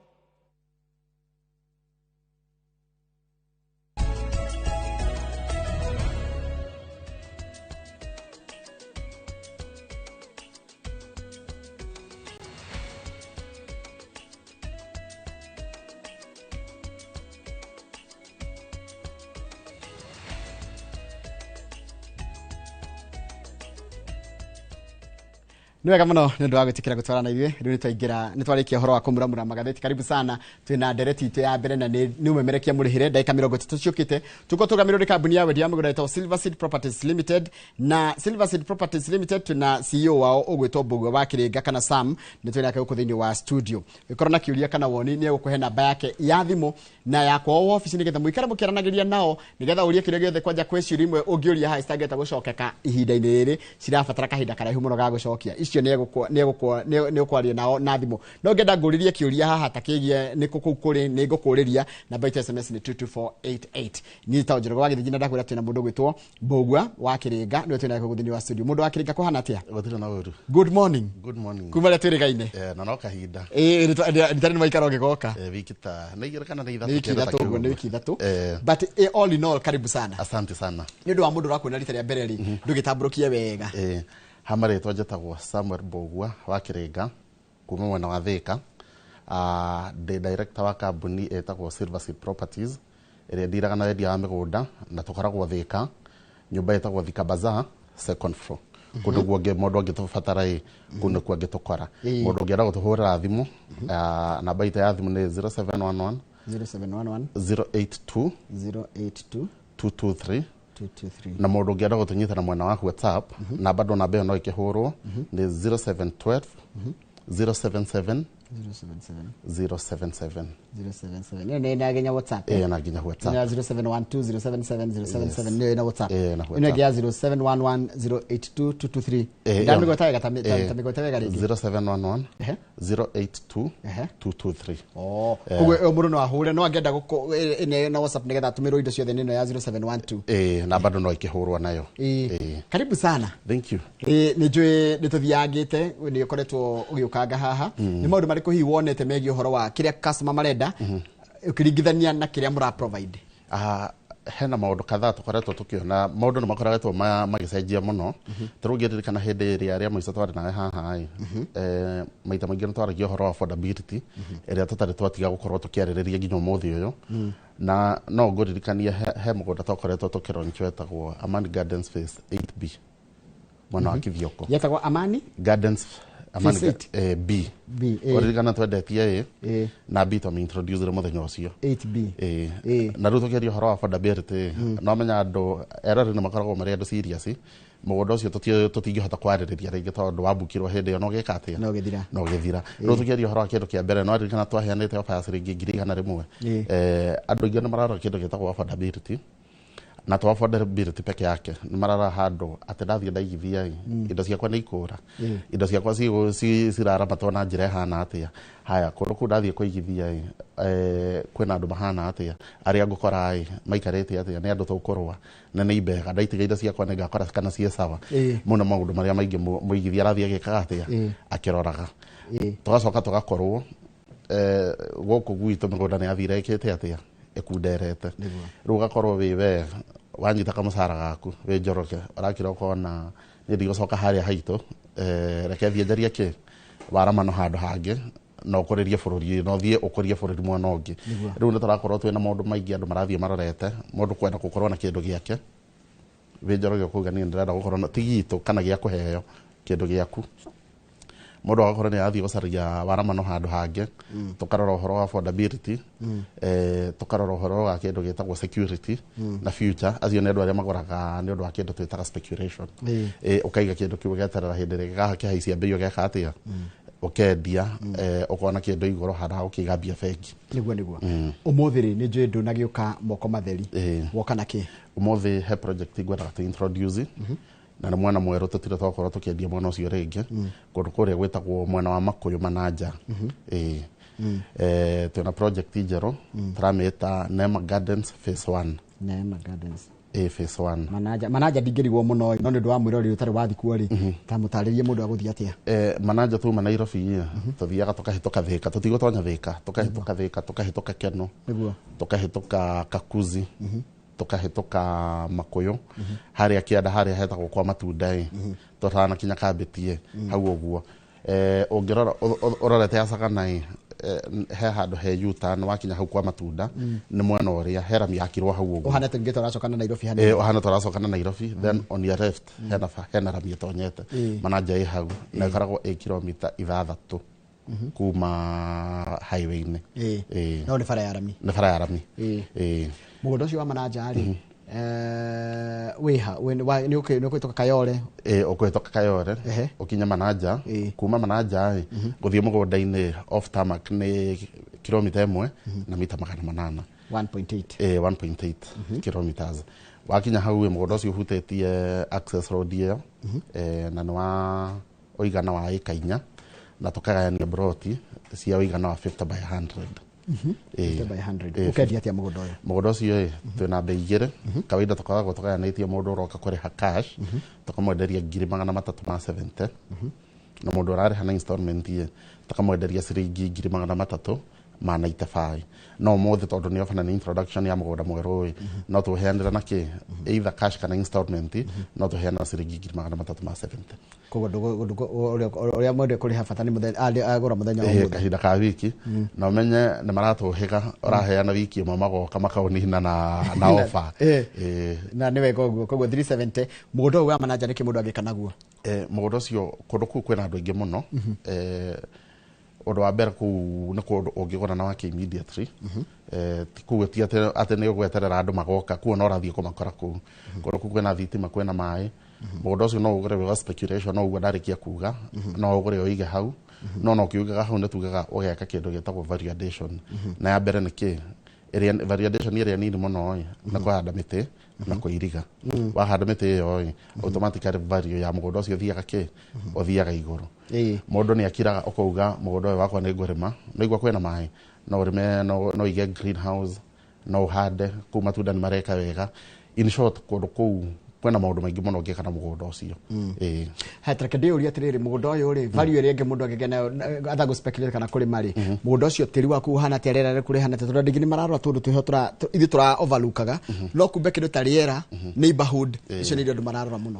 Nĩ wega mũno nĩ ũndũ wa gwĩtĩkĩra gũtwarana ithuĩ. Rĩu nĩtwaingĩra, nĩtwarĩkia ũhoro wa kũmuramura magathĩti. Karibu sana, twĩna ndereti itũ ya mbere na nĩ ũmemerekia mũrĩhĩre ndagĩka 30 ciũkĩte. Tũkorwo tũrũgamĩrĩirwo nĩ kambuni ya wendia wa mĩgũnda ĩtagwo Silver Seed Properties Limited, na Silver Seed Properties Limited twĩna CEO wao ũgwĩtwo Mbũgua wa Kĩrĩnga kana Sam, nĩ twĩ nake gũkũ thĩinĩ wa studio. Ũngĩkorwo na kĩũria kana woni nĩ egũkũhe namba yake ya thimũ na ya kwao wabici nĩgetha mũikare mũkĩaranagĩria nao, nĩgetha ũrie kĩrĩa gĩothe kwanja kwĩ ciũria imwe ũngĩũria haha citangĩhota gũcokeka ihinda-inĩ rĩrĩ, cirabatara kahinda karaihu mũno ga gũcokia. icio nĩ ũkwaria nao na thimũ. No ngenda ngũrĩrie kĩũria haha ta kĩgie nĩ kũ kũrĩ nĩ ngũkũrĩria namba itũ SMS nĩ 22488. Niĩ ta Njoroge wa Gĩthĩnji na ndakwĩra twĩna mũndũ ũgwĩtwo Mbũgua wa Kĩrĩnga, nĩwe twĩna gũkũ thĩinĩ wa studio. Mũndũ wa Kĩrĩnga kũhana atĩa? Gũtirĩ na ũru. Good morning. Good morning. Kuma rĩrĩa twĩrĩgaine. Na no kahinda. Rita nĩ maikara ũgĩgoka. Wiki ta nĩ igĩrĩ kana nĩ ithatũ. Nĩ wiki ithatũ ũguo, nĩ wiki ithatũ. But all in all, karibu sana. Asante sana. Nĩ ũndũ wa mũndũ ũrakuona rita rĩa mbere rĩ, ndũgĩtambũrũkie wega. Ha marĩtwa njĩtagwo Samuel Mbũgua wa Kĩrĩnga kuma mwena wa Thĩka. Ndĩ director wa kambuni ĩtagwo Silver Seed Properties ĩrĩa ndiraga na wendia wa mĩgũnda, na tũkoragwo Thĩka, nyũmba ĩtagwo Thika Bazaar second floor. Kũndũ guothe mũndũ angĩtũbatara ĩ, kũu nĩkuo angĩtũkora. Mũndũ ũngĩenda gũtũhũrĩra thimũ, namba itũ ya thimũ nĩ 0711 0711 082 082 223 223. Na mũndũ ũngĩenda gũtũnyita na mwena wa WhatsApp, na bado namba ĩyo no ĩkĩhũrwo nĩ 0712 077 077 077 077. Nĩ na nginya WhatsApp. Na nginya WhatsApp. Nĩ 0712 077 077 nĩ na WhatsApp. Na Ĩno ĩngĩ ya 0711 082 223. Ndamĩgweta wega ta mĩgweta wega rĩngĩ. 0711 082 223. Koguo mũndũ no ahũre, no angĩenda ĩno na WhatsApp nĩgetha atũmĩrwo indo ciothe nĩ ĩno ya 0712. Na bado no ĩkĩhũrwo nayo. Karibu sana. Thank you. Nĩ njũĩ nĩ tũthiangĩte, nĩ ũkoretwo ũgĩũkanga haha. Nĩ maũndũ marĩkũ hihi wonete megiĩ ũhoro wa kĩrĩa customer marenda ũkĩringithania na kĩrĩa mũra provide? Hena maũndũ kadhaa tũkoretwo tũkĩona, maũndũ nĩ makoretwo magĩcenjia mũno. Ta rĩu ngĩririkana hĩndĩ ĩrĩa arĩa mũico twarĩ nawe haha ĩ, maita maingĩ nĩ twaragia ũhoro wa affordability ĩrĩa tũtarĩ twatiga gũkorwo tũkĩarĩrĩria nginya ũmũthĩ ũyũ. Na no ngũririkanie he mũgũnda twakoretwo tũkĩroncho wetagwo Amani Gardens Phase 8B mwena wa Kithioko. Yetagwo Amani Gardens Amani B. B. Ũririkana twendetie A na B twamĩ-introduce mũthenya ũcio. 8B. Na rĩu tũkĩaria ũhoro wa affordability, no menya andũ eroreri nĩ makoragwo marĩ andũ serious. Mũgũnda ũcio tũtingĩhota kwarĩrĩria rĩngĩ tondũ wambukirwo hĩndĩ ĩyo no gĩka atĩa? No gĩthira. No gĩthira. Rĩu tũkĩaria ũhoro wa kĩndũ kĩa mbere, no ririkana twaheanĩte offer ya ciringi 100,000. Andũ aingĩ nĩ mararora kĩndũ gĩtagwo affordability. Na to affordability peke yake, nĩ marara handũ atĩ ndathiĩ ndaigithia indo ciakwa nĩ ikũra, indo ciakwa ciraramatwo na njĩra ĩhana atĩa. Haya, kũndũ kũu ndathiĩ kũigithia kwĩna andũ mahana atĩa, arĩa ngũkora ĩ maikarĩte atĩa, nĩ andũ tũkũrũa na nĩ ibega ndaitiga indo ciakwa nĩ ngakora kana ciĩ sawa. Mau nĩ maũndũ marĩa maingĩ mũigithia arathiĩ agĩkaga atĩa, akĩroraga. Tũgacoka tũgakorwo gũkũ gwitũ mĩgũnda nĩ yathire ĩkĩte atĩa, ĩkunderete. Rĩu ũgakorwo wĩ we wanyita kamũcara gaku wĩ Njoroge, ũrakira ũkona nĩ ndigũcoka harĩa haitũ, reke thiĩ njarie kĩ waramano handũ hangĩ na ũkũrĩrie bũrũri, no thiĩ ũkũrie bũrũri mwena ũngĩ. Rĩu nĩ tũrakorwo twĩna maũndũ maingĩ andũ marathiĩ marorete, mũndũ kwenda gũkorwo na kĩndũ gĩake. Wĩ Njoroge ũkauga niĩ ndĩrenda gũkorwo na ti gitũ kana gĩa kũheo, kĩndũ gĩaku. Mũndũ agakorwo nĩ arathiĩ gũcaria waramano handũ hangĩ. Tũkarora ũhoro wa affordability, tũkarora ũhoro wa kĩndũ gĩtagwo security na future. Acio nĩ andũ arĩa magũraga nĩ ũndũ wa kĩndũ twĩtaga speculation. Ũkaiga kĩndũ kĩu ũgeterera hĩndĩ ĩrĩa gĩgakĩhaicia mbei ũgeka atĩa, ũkendia, ũkona kĩndũ igũrũ handũ ha gũkĩiga mbia bengi. Nĩguo. Ũmũthĩ rĩ, nĩ njũĩ ndũnagĩũka moko matheri, woka na kĩ? Ũmũthĩ he project ngwendaga tũ introduce, na nĩ mwena mwerũ tũtirĩ twakorwo tũkĩendia mwena ũcio rĩngĩ. Kũndũ kũrĩa gwĩtagwo mwena wa Makũyũ Mananja. Twĩna project njerũ tũramĩta Neema Gardens Phase 1. Neema Gardens Phase 1. Manaja ndingĩrigwo mũno, no nĩ ũndũ wa mwĩroreri ũtarĩ wathiĩ kuo rĩ, ta mũtarĩrie mũndũ agũthiĩ atĩa? Manaja tuma Nairobi, tũthiaga tũkahĩtũka Thĩka, tũtigũtonya Thĩka, tũkahĩtũka Thĩka, tũkahĩtũka Keno, tũkahĩtũka Kakuzi, tũkahĩtũka Makũyũ, harĩa kĩanda harĩa hetagwo kwa matunda ĩ, tũtanakinya kambĩti ĩ, hau ũguo. Ũngĩrora ũrorete Yacagana ĩ, he handũ he U-turn wakinya hau kwa matunda, nĩ mwena ũrĩa he rami yakirwo hau ũguo. Ũhana ta ngĩte ũracoka na Nairobi hanene. Ũhana ta ũracoka na Nairobi, then on your left hena rami ĩtonyete. Manaja ĩ hau, na ĩkoragwo ĩ kilomita 6 kuma highway-inĩ. No nĩ bara ya rami. Nĩ bara ya rami. Mũgũnda ũcio wa Manaja rĩ, wĩha nĩ ũkũhĩtũka Kayole. Ũkũhĩtũka Kayole, ũkinye Manaja, kuma Manaja ĩ gũthiĩ mũgũnda-inĩ off tarmac nĩ kilomita 1 na mita 800. 1.8. 1.8 kilometers. Wakinya hau ĩ, mũgũnda ũcio ũhutĩtie access road ĩyo, na nĩ wa ũigana wa ĩka 4 na tũkagayania broti cia ũigana wa 50 by 100. 50 by 100. Ũkendia atĩa mũgũnda ũyũ? Mũgũnda ũcio ĩ twĩna mbei 2. Kawaida tũkoragwo tũgayanĩtie mũndũ ũroka kũrĩha cash tũkamwenderia 370,000, na mũndũ ũrarĩha na installment ĩ tũkamwenderia ciringi 395. No ũmũthĩ tondũ nĩ offer na nĩ introduction ya mũgũnda mwerũ ĩ, no tũheanĩre na kĩ either cash kana installment, no tũheana ciringi 370,000. Koguo ũrĩa mwende kũrĩha bata nĩ mũthenya agũra mũthenya wa ũmũthĩ. Kahinda ka wiki, na ũmenye nĩ maratũhĩga, ũraheana wiki ĩmwe magoka makaũnina na offer. Na nĩ wega ũguo. Koguo 370 mũgũnda ũyũ wa Manaja nĩkĩ mũndũ angĩka naguo? Mũgũnda ũcio kũndũ kũu kwĩna andũ aingĩ mũno. Ũndũ wa mbere kũu nĩ kũndũ ũngĩgũra na wake immediately. Ti kũu ti atĩ nĩ ũgweterera andũ magoka kũu, no ũrathiĩ kũmakora kũu. Kũndũ kũu kwĩna thitima, kwĩna maĩ. Mũgũnda ũcio no ũgũre wĩ wa speculation, no ũguo ndarĩkia kuga, no ũgũre ũige hau. No ũkiugaga hau nĩ tugaga ũgeka kĩndũ gĩtagwo value addition. Na ya mbere nĩ kĩ? Value addition ĩrĩa nini mũno ĩ, nĩ kũhanda mĩtĩ na kũiriga. Wahanda mĩtĩ ĩyo ĩ, automatically value ya mũgũnda ũcio ũthiaga kĩ? Ũthiaga igũrũ. Mũndũ nĩ akiraga ũkauga mũgũnda ũyũ wakwa nĩ ngũrĩma, no igua kwĩna maĩ, no ũrĩme, no ũige greenhouse, no ũhande kũu, matunda nĩ mareka wega. In short, kũndũ kũu kwĩna maũndũ maingĩ mũno ũngĩka na mũgũnda ũcio. Haya, tareke ndĩyũrie atĩrĩrĩ, mũgũnda ũyũ rĩ, value ĩrĩa ĩngĩ mũndũ angĩgĩa nayo atha gũ speculate kana kũrĩma rĩ, mũgũnda ũcio tĩri waku ũhana atĩa, rĩera rĩku rĩhana atĩa? Tondũ andũ aingĩ nĩ mararora tũndũ twĩho ithuĩ tũra overlookaga, no kumbe kĩndũ ta rĩera, neighborhood, icio nĩ irio andũ mararora mũno.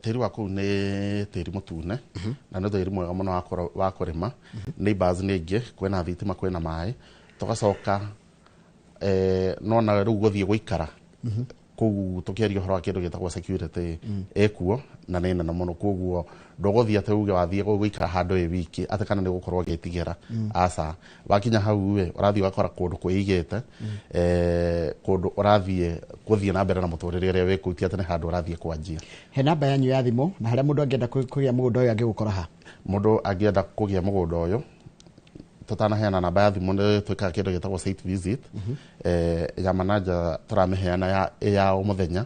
Tĩri wa kũu nĩ tĩri mũtune, na nĩ tĩri mwega mũno wa kũrĩma. Neighbors nĩ aingĩ, kwĩna thitima, kwĩna maĩ. Tũgacoka nona rĩu gũthiĩ gũikara kũu, tũkĩaria ũhoro wa kĩndũ gĩtagwo security ĩkuo na nĩ nene mũno. Koguo ndũgũthiĩ atĩ uge wathiĩ gũikara handũ ĩ wiki atĩ kana nĩ gũkorwo ũgĩtigĩra. Aca, wakinya hau ĩ, ũrathiĩ ũgakora kũndũ kwĩigĩte, kũndũ ũrathiĩ gũthiĩ na mbere na mũtũrĩre ũrĩa wĩ kũu, ti atĩ nĩ handũ ũrathiĩ kwanjia. He namba yanyu ya thimũ na harĩa mũndũ angĩenda kũgĩa mũgũnda ũyũ angĩgũkora ha? Mũndũ angĩenda kũgĩa mũgũnda ũyũ, tũtanaheana namba ya thimũ nĩ twĩkaga kĩndũ gĩtagwo site visit. Ya Manaja tũramĩheana ya o mũthenya,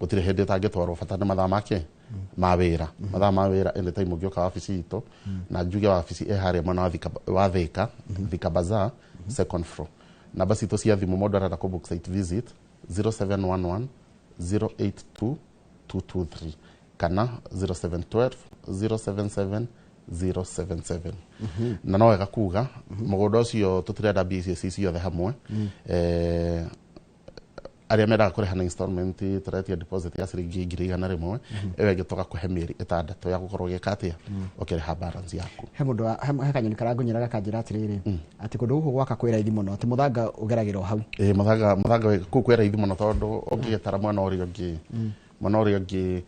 gũtirĩ hĩndĩ ũtangĩtwarwo, bata nĩ mathaa make ma wĩra. Mathaa ma wĩra anytime ũngĩũka wabici itũ, na njuge wabici ĩ harĩa mwena wa Thika, Thika Bazaar, second floor. Namba citũ cia thimũ mũndũ arenda kũ book site visit 0711 082 223 kana 0712 077 077. Na no wega kuga mũgũnda ũcio tũtirenda mbia icio ci ciothe hamwe. Arĩa mendaga kũrĩha na installment tũretia deposit ya ciringi 100,000, ĩyo ĩngĩ tũgakũhe mĩeri 6 ya gũkorwo ũgĩka atĩa, ũkĩrĩha balance yaku. He mũndũ he kanyoni karangunyĩra gakanjĩra atĩrĩrĩ, atĩ kũndũ gũkũ gwaka kwĩ raithi mũno, atĩ mũthanga ũgeragĩra o hau. Mũthanga kũu kwĩ raithi mũno, tondũ ũngĩgĩtara mwena ũrĩa ũngĩ, mwena ũrĩa ũngĩ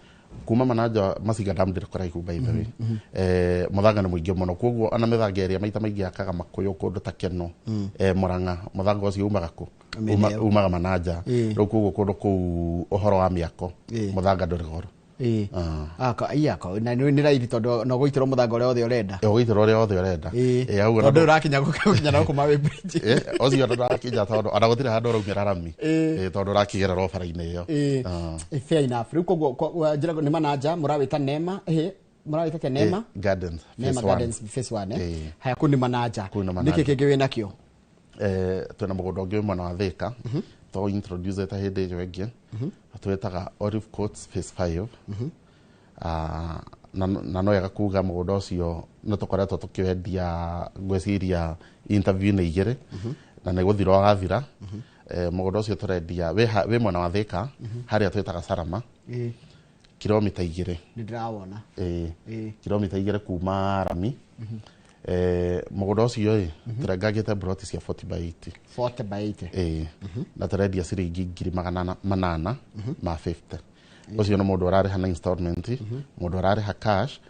kuma Manaja Masinga Dam ndĩrĩ kũraihu by the way. Mũthanga nĩ mũingĩ mũno, koguo ona mĩthanga ĩrĩa maita maingĩ yakaga makũyũ kũndũ ta Keno, Murang'a, mũthanga ũcio umaga kũ? Umaga Manaja. Rĩu koguo kũndũ kũu ũhoro wa mĩako mũthanga ndũrĩ goro. Na nĩ raithi tondũ no gũitĩrwo mũthanga ũrĩa wothe ũrenda. Ũgũitĩrwo ũrĩa wothe ũrenda. Tondũ ũrakinya gũkinya na gũkũ Mawe Bridge. Ũcio ndũrakinya tondũ ona gũtirĩ handũ ũraumĩra rami, tondũ ũrakĩgerera o bara-inĩ ĩyo. Fair enough. Rĩu koguo njĩra nĩ Manaja mũrawĩta Nema, mũrawĩta atĩa? Nema Gardens, Nema Gardens phase 1. Haya, kũu nĩ Manaja. Nĩkĩ kĩngĩ wĩ nakĩo? Twĩna mũgũnda ũngĩ mwena wa Thika, to introduce ta hĩndĩ ĩyo ĩngĩ, twĩtaga Olive Courts phase 5. Na no wega kuga mũgũnda ũcio nĩ tũkoretwo tũkĩwendia, ngwĩciria interview-inĩ 2, na nĩ gũthira ũrathira. Mũgũnda ũcio tũrendia wĩ mwena wa Thika, harĩa twĩtaga Sarama, kilomita 2. Nĩ ndĩrawona. Kilomita 2 kuma rami. Mũgũnda ũcio ĩ tũrengangĩte broti cia 40 by 80. 40 by 80. Na tũrendia ciringi 850,000. Ũcio nĩ mũndũ ũrarĩha na installment, mũndũ ũrarĩha cash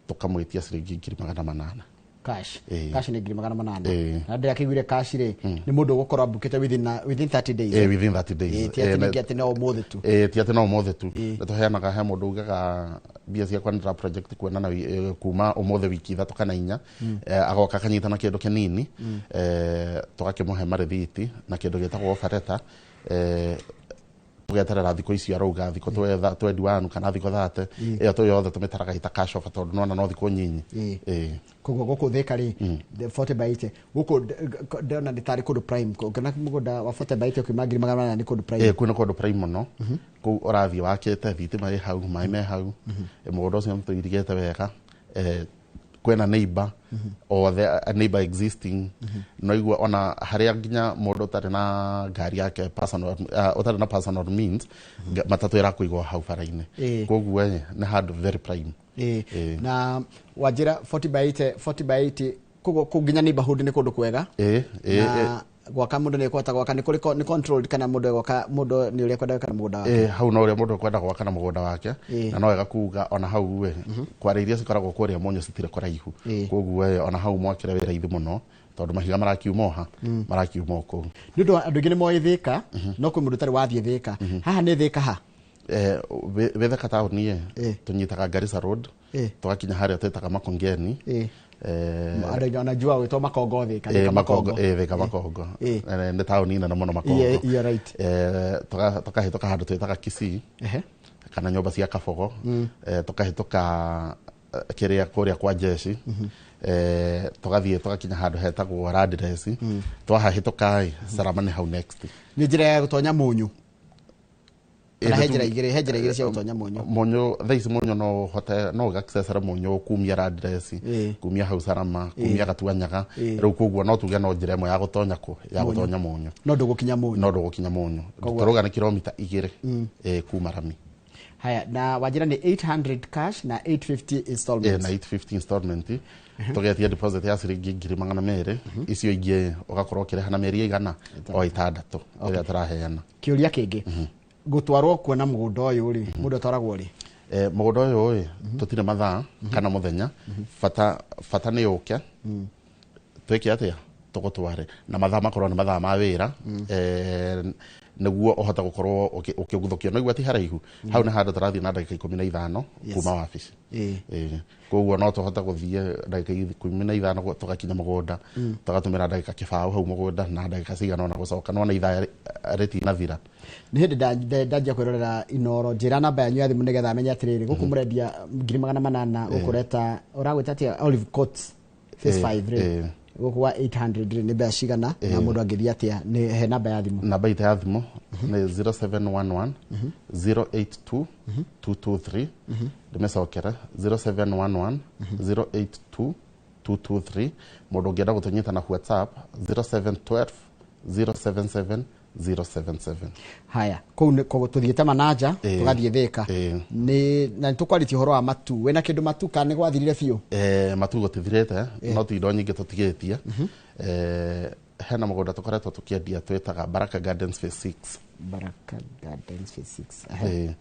tũkamwĩtia ciringi 800,000. Cash. Cash nĩ 800,000. Na ndĩrakĩiguire cash rĩ, nĩ mũndũ ũgũkorwo ambukĩte within 30 days. Within 30 days. Ti atĩ ningĩ atĩ no ũmũthĩ tu. Ti atĩ no ũmũthĩ tu. Nĩ tũheanaga, he mũndũ ugaga mbia ciakwa nĩ ndĩra project kuona na kuma ũmũthĩ wiki 3 kana 4, agoka akanyita na kĩndũ kĩnini, tũgakĩmũhe marĩthiti na kĩndũ gĩtagwo offer letter, Tugeterera thikũ icio arauga thikũ 21 kana thikũ 30 ĩyo tu yothe tũmĩtaraga ita cash offer tondũ nona no thikũ nyinyi. Koguo gũkũ Thika rĩ, the 40 by 80 gũkũ ndĩrona nĩ tarĩ kũndũ prime, kana mũgũnda wa 40 by 80 ũkiuma 800,000 nĩ kũndũ prime. Kũu nĩ kũndũ prime mũno. Kũu ũrathiĩ wakĩte thitima ĩ hau, maĩ me hau, mũgũnda ũcio nĩtũirigĩte wega, kwĩna neighbor othe, neighbor existing, no igua ona harĩa nginya mũndũ ũtarĩ na ngari yake personal, ũtarĩ na personal means, matatũ ĩrakũigwo hau bara-inĩ. Koguo nĩ handũ very prime. Na wanjĩra 40 by 80, 40 by 80 koguo kũu nginya neighborhood nĩ kũndũ kwega. Na gwaka mũndũ nĩ ekũhota gwaka, nĩ kũrĩ nĩ controlled, kana mũndũ egwaka mũndũ nĩ ũrĩa ekwenda gwaka na mũgũnda wake? Hau no ũrĩa mũndũ ekwenda gwaka na mũgũnda wake. Na no wega kuga ona hau kware iria cikoragwo kũrĩa Mũnyũ citirĩ kũraihu, koguo ona hau mwakĩre wĩ raithi mũno tondũ mahiga marakiuma oha, marakiuma o kũu. Nĩ ũndũ andũ aingĩ nĩ moĩ Thika, no kwĩ mũndũ ũtarĩ wathiĩ Thika. Haha nĩ Thika ha? Wĩ Thika taũni tũnyitaga Garissa Road, tũgakinya harĩa twĩtaga Makongeni. Andũ aingĩ wanajua gwĩtwo Makongo Thika. Thika Makongo, Thika Makongo. Nĩ taũni nene mũno Makongo. You're right. Tũkahĩtũka handũ twĩtaga Kisii kana nyũmba cia Kabogo, tũkahĩtũka kĩrĩa kũrĩa kwa jeshi, tũgathiĩ tũgakinya handũ hetagwo Radresi. Twahahĩtũka Salama nĩ hau next. Nĩ njĩra ya gũtonya Mũnyũ? Kana he njĩra igĩrĩ, he njĩra igĩrĩ cia gũtonya Mũnyũ? Mũnyũ thaa ici, Mũnyũ no ũhote no ũgaccessere Mũnyũ kumia Radresi, kumia hau Salama, kumia Gatuanyaga. Rĩu koguo no tuge no njĩra ĩmwe ya gũtonya kũ ya gũtonya Mũnyũ. No ndũgũkinya Mũnyũ? No ndũgũkinya Mũnyũ. Tũrauga nĩ kilomita 2 kuma rami. Haya, na wanjĩra nĩ 800 cash na 850 installments. Na 850 installment, tũgetia deposit ya ciringi 200,000, icio ingĩ ũgakorwo ũkĩrĩha na mĩeri ĩigana o 6 ĩrĩa tũraheana. Kĩũria kĩngĩ, gũtwarwo kuona mũgũnda ũyũ rĩ, mũndũ atwaragwo rĩ? Mũgũnda ũyũ tũtirĩ mathaa kana mũthenya, bata nĩ ũke twĩke atĩa tũgũtware, na mathaa makorwo nĩ mathaa ma wĩra, nĩguo ũhote gũkorwo ũkĩguthũkio. No igua ti haraihu, hau nĩ handũ tũrathiĩ na ndagĩka 15 kuma wabici. Koguo no tũhote gũthiĩ ndagĩka 15 tũgakinya mũgũnda, tũgatũmĩra ndagĩka kĩbaũ hau mũgũnda na ndagĩka cigana ũna gũcoka, nĩwona ithaa rĩtinathira. Nĩ hĩndĩ ndanjia kwĩrorera Inooro, njĩra namba yanyu ya thimũ nĩgetha amenye atĩrĩrĩ, gũkũ mũrendia 800,000, gũkũ ũreta ũragwĩta atĩa, Olive Court Phase 5 rĩ, gũkũ wa 800 rĩ nĩ mbeca cigana, na mũndũ angĩthiĩ atĩa? Nĩ he namba ya thimũ. Namba itũ ya thimũ nĩ 0711 082 223. Ndĩmĩcokere, 0711 082 223. Mũndũ ũngĩenda gũtũnyita na WhatsApp, 0712 077 077. Haya, kũu tũthiĩte Manaja, tũgathiĩ Thika. Nĩ na nĩtũkwarĩtie ũhoro wa Matu. Wĩna kĩndũ Matu kana nĩ gwathirire biũ? Matu gũtithirĩte, no ti indo nyingĩ tũtigĩtie. Hena mũgũnda tũkoretwo tũkĩendia twĩtaga Baraka Gardens Phase 6. Baraka Gardens Phase 6.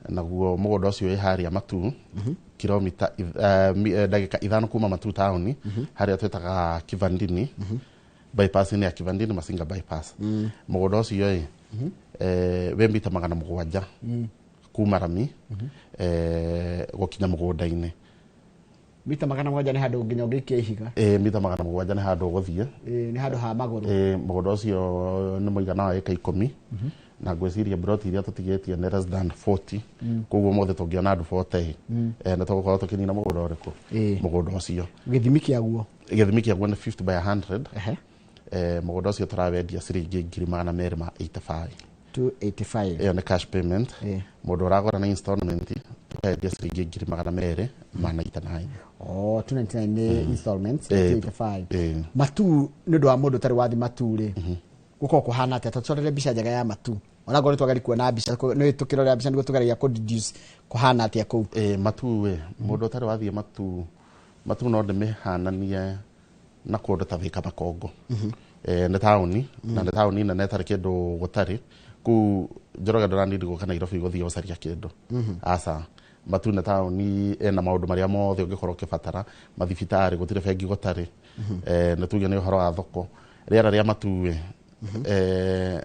Naguo mũgũnda ũcio wĩ harĩa Matu, kilomita ndagĩka 5 kuma Matu taũni, harĩa twĩtaga Kivandini, bypass ya Kivandini Masinga bypass. Mũgũnda ũcio wĩ mita 700 kuma rami gũkinya mũgũnda-inĩ. Mita 700 nĩ handũ nginya ũngĩikia ihiga? Mita 700 nĩ handũ ũgũthiĩ. Nĩ handũ ha magũrũ. Mũgũnda ũcio nĩ mũigana wa ĩka 10, na ngwĩciria broti iria tũtigĩtie nĩ less than 40. Koguo mothe tũngĩona andũ 40 nĩ tũgũkorwo tũkĩnina mũgũnda ũrĩkũ? Mũgũnda ũcio. Gĩthimi kĩaguo? Gĩthimi kĩaguo nĩ 50 by 100. Mũgũnda ũcio tũrawendia ciringi 285,000. 285. Ĩyo nĩ cash payment. Mũndũ ũragũra na installment tũkendia ciringi 299. Oh, 299 nĩ installments, 285. Matu nĩ ũndũ wa mũndũ ũtarĩ wathi Matu rĩ, gũkorwo kũhana atĩa? Tũcorere mbica njega ya Matu. Ona ngorwo twageri kuona mbica, nĩ tũkĩrorera mbica nĩguo tũgeragia kũ deduce kũhana atĩa kũu. Matu mũndũ ũtarĩ wathiĩ Matu, Matu no ndĩmĩhananie na kũndũ ta Thika Makongo. Nĩ taũni, na nĩ taũni nene ĩtarĩ kĩndũ gũtarĩ. Kũu Njoroge ndũranindi gũka Nairobi gũthiĩ gũcaria kĩndũ. Aca, Matu nĩ taũni ĩna maũndũ marĩa mothe ũngĩkorwo ũkĩbatara, mathibitarĩ gũtirĩ, bengi gũtarĩ, nĩ tuge nĩ ũhoro wa thoko. Rĩera rĩa Matu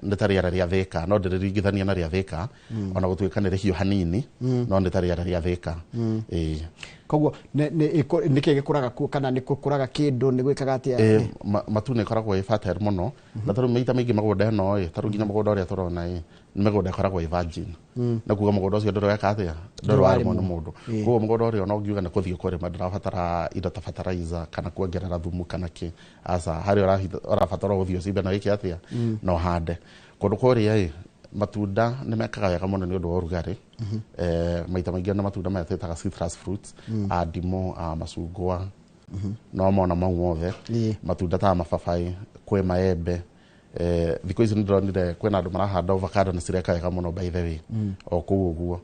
nĩ ta rĩera rĩa Thika, no ndĩrĩringithania na rĩa Thika, ona gũtuĩka nĩ rĩhiũ hanini, no nĩ ta rĩera rĩa Thika. Koguo nĩ kĩ gĩkũraga kuo kana nĩ gũkũraga kĩndũ nĩ gwĩkaga atĩa? Matu nĩ ĩkoragwo ĩ fertile mũno, na tarĩu maita maingĩ mĩgũnda ĩno ĩ, tarĩu nginya mũgũnda ũrĩa tũrona ĩ, nĩ mĩgũnda ĩkoragwo ĩ virgin. Na kuga mũgũnda ũcio ndũrĩ weka atĩa, ndũrĩ warĩmwo nĩ mũndũ. Koguo mũgũnda ũrĩa ona ũngiuga nĩ kũthiĩ kũrĩma, ndũrabatara indo ta fertilizer kana kuongerera thumu kana kĩ, aca, harĩa ũrabatara gũthiĩ ũcimbe na wĩke atĩa, na ũhande. Kũndũ kũrĩa ĩ, matunda nĩ mekaga wega mũno nĩ ũndũ wa ũrugarĩ. Maita maingĩ na matunda maya twĩtaga citrus fruits, a ndimũ, a macungwa, no mona mau mothe. Matunda ta mababaĩ, kwĩ maembe. Thikũ ici nĩ ndĩronire kwĩna andũ marahanda avocado na cireka wega mũno by the way, o kũu ũguo.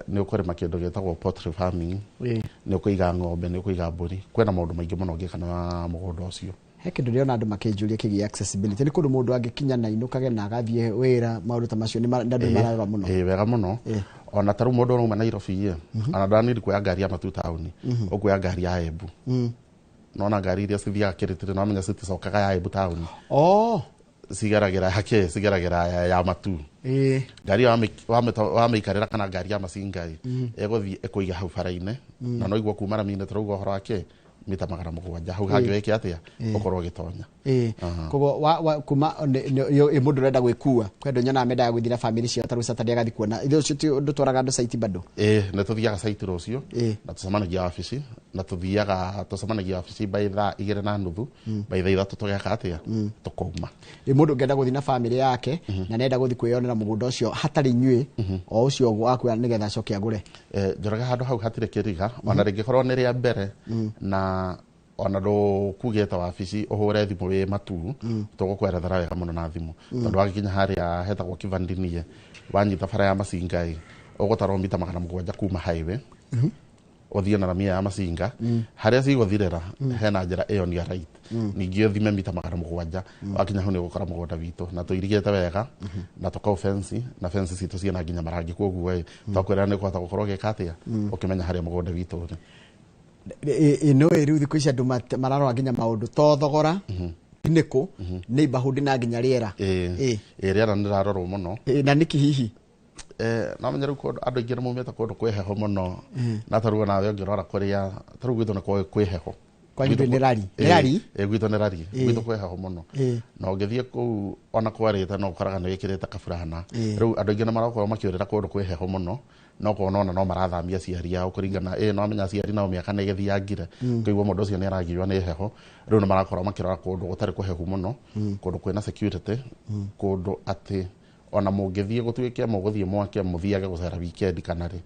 Nĩ ũkũrĩma kĩndũ gĩtagwo poultry farming, nĩ ũkũiga ng'ombe, nĩ ũkũiga mbũri, kwĩna maũndũ maingĩ mũno ũngĩka na mũgũnda ũcio. He kĩndũ ndĩrona andũ makĩnjũria kĩgiĩ accessibility, nĩ kũndũ mũndũ angĩkinya na inũkage na agathiĩ wĩra, maũndũ ta macio nĩ andũ mararora mũno. Wega mũno. Ona tarĩu mũndũ ũrauma Nairobi ĩ, ona ndaniri kuoya ngari ya Matu taũni, ũkuoya ngari ya Embu. Nona ngari iria cithiaga Kĩrĩtĩrĩ, no menya citicokaga ya Embu taũni. Cigeragĩra hake, cigeragĩra ya Matu. Ngari wamĩikarĩra kana ngari ya Macinga ĩ, ĩgũthiĩ ĩkũiga hau bara-inĩ, na no igua kuma rami-inĩ tũrauga ũhoro wa kĩ, mita 700 hau hangĩ wĩke atĩa, ũkorwo ũgĩtonya. Koguo kuma mũndũ ũrenda gwĩkua, kwĩ andũ nyonaga mendaga gwĩthiĩ na bamĩrĩ ciao ta rĩu Saturday agathiĩ kuona. Ithuĩ ũcio ndũtwaraga andũ site bado? Nĩ tũthiaga site rũciũ, na tũcemanagia wabici, na tũthiaga tũcemanagia wabici by thaa 2:30, by thaa 3 tũgeka atĩa, tũkauma. Mũndũ ũngĩenda gũthiĩ na bamĩrĩ yake, na nĩenda gũthiĩ kwĩyonera mũgũnda ũcio hatarĩ inyuĩ, o ũcio wakuoya nĩgetha acoke agũre. Njoroge handũ hau hatirĩ kĩriga, ona rĩngĩkorwo nĩ rĩa mbere, na ona ndũkugĩte wabici ũhũre thimũ wĩ Matu, tũgũkwerethera wega mũno na thimũ. Tondũ wagĩkinya harĩa hetagwo Kivandini, wanyita bara ya Macinga ĩ, ũgũtarwo mita 700 kuma highway, ũthiĩ na ramia ya Macinga, harĩa cigũthirĩra hena njĩra ĩyo nĩ right, ningĩ ũthime mita 700, wakinya hau nĩ ũgũkora mũgũnda witũ, na tũirigĩte wega, na tũkau fence, na fence citũ ciĩna nginya marangi, koguo ĩ, twakwĩra nĩ ũkũhota gũkorwo ũgĩka atĩa, ũkĩmenya harĩa mũgũnda witũ ũrĩ. No rĩu thikũ ici andũ mararora nginya maũndũ to thogora, nĩkũ, neighborhood na nginya rĩera. Rĩera nĩ rĩrarorwo mũno. Na nĩkĩ hihi? No menye rĩu kũndũ andũ aingĩ nĩ maumĩte kũndũ kwĩ heho mũno, na tarĩu onawe ũngĩrora kũrĩa, tarĩu gwitũ nĩ kwĩ heho. Kwanyu nĩ rari? Nĩ rari? Gwitũ nĩ rari, gwitũ kwĩ heho mũno. Na ũngĩthiĩ kũu ona kwarĩte no ũkoraga nĩ wĩkĩrĩte kaburana. Rĩu andũ aingĩ nĩ marakorwo makĩũrĩra kũndũ kwĩ heho mũno, no kona ona no marathamia aciari ao kũringana, no amenya aciari nao mĩaka nĩ ĩgĩthiangire, kũigua mũndũ ũcio nĩ aragiywo nĩ heho. Rĩu nĩ marakorwo makĩrora kũndũ gũtarĩ kũhehu mũno, kũndũ kwĩna security, kũndũ atĩ ona mũngĩthiĩ gũtuĩke mũgũthiĩ mwake mũthiage gũcera weekend kana rĩ,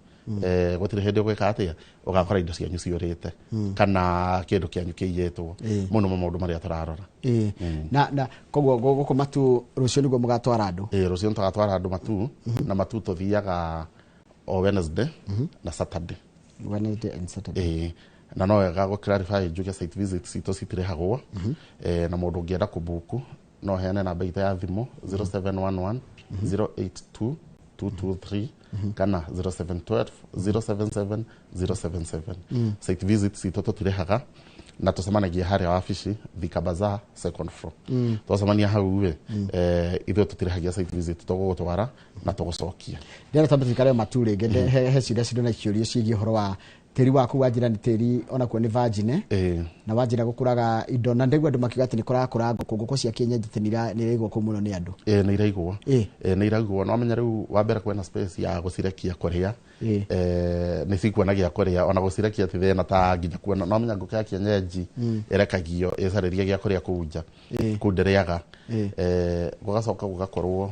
gũtirĩ hĩndĩ ũgwĩka atĩa, ũgakora indo cianyu ciũrĩte, kana kĩndũ kĩanyu kĩiyĩtwo. Mũno maũndũ marĩa tũrarora. Na koguo gũkũ Matu rũciũ nĩguo mũgatwara andũ? Rũciũ nĩtũgatwara andũ Matu, na Matu tũthiaga o Wednesday na Saturday. Wednesday and Saturday. Na no wega gũ clarify njuge site visit citũ citirĩhagwo, na mũndũ ũngĩenda kũbuku no heane namba itũ ya thimũ 0711 082 223 kana 0712 077 077. Site visit citũ tũtirĩhaga, na tũcemanagia harĩa wabici Thika Bazaar second floor. Twacemania hau ĩ, ithuĩ tũtirĩhagia site visit, tũgũgũtwara na tũgũcokia. Ndĩrenda twambe tũikare Matu rĩngĩ, he ciũria cirĩ na ciũria ciĩgiĩ ũhoro wa tĩri waku wa njĩra, nĩ tĩri onakuo nĩ virgin, na wa njĩra gũkũraga indo, na ndaigua andũ makiuga atĩ nĩ kũrakũra ngũkũ, ngũkũ cia kienyeji atĩ nĩ iraigwo kũu mũno nĩ andũ. Nĩ iraigwo. Nĩ iraigwo. No menya rĩu wa mbere kwĩna space ya gũcirekia kũrĩa, nĩ cikuona gĩa kũrĩa, ona gũcirekia ti thĩna ta nginya kuona. No menya ngũkũ ya kienyeji ĩrekagio ĩcarĩrie gĩa kũrĩa kũu nja, kũu ndĩrĩaga. Gũgacoka gũgakorwo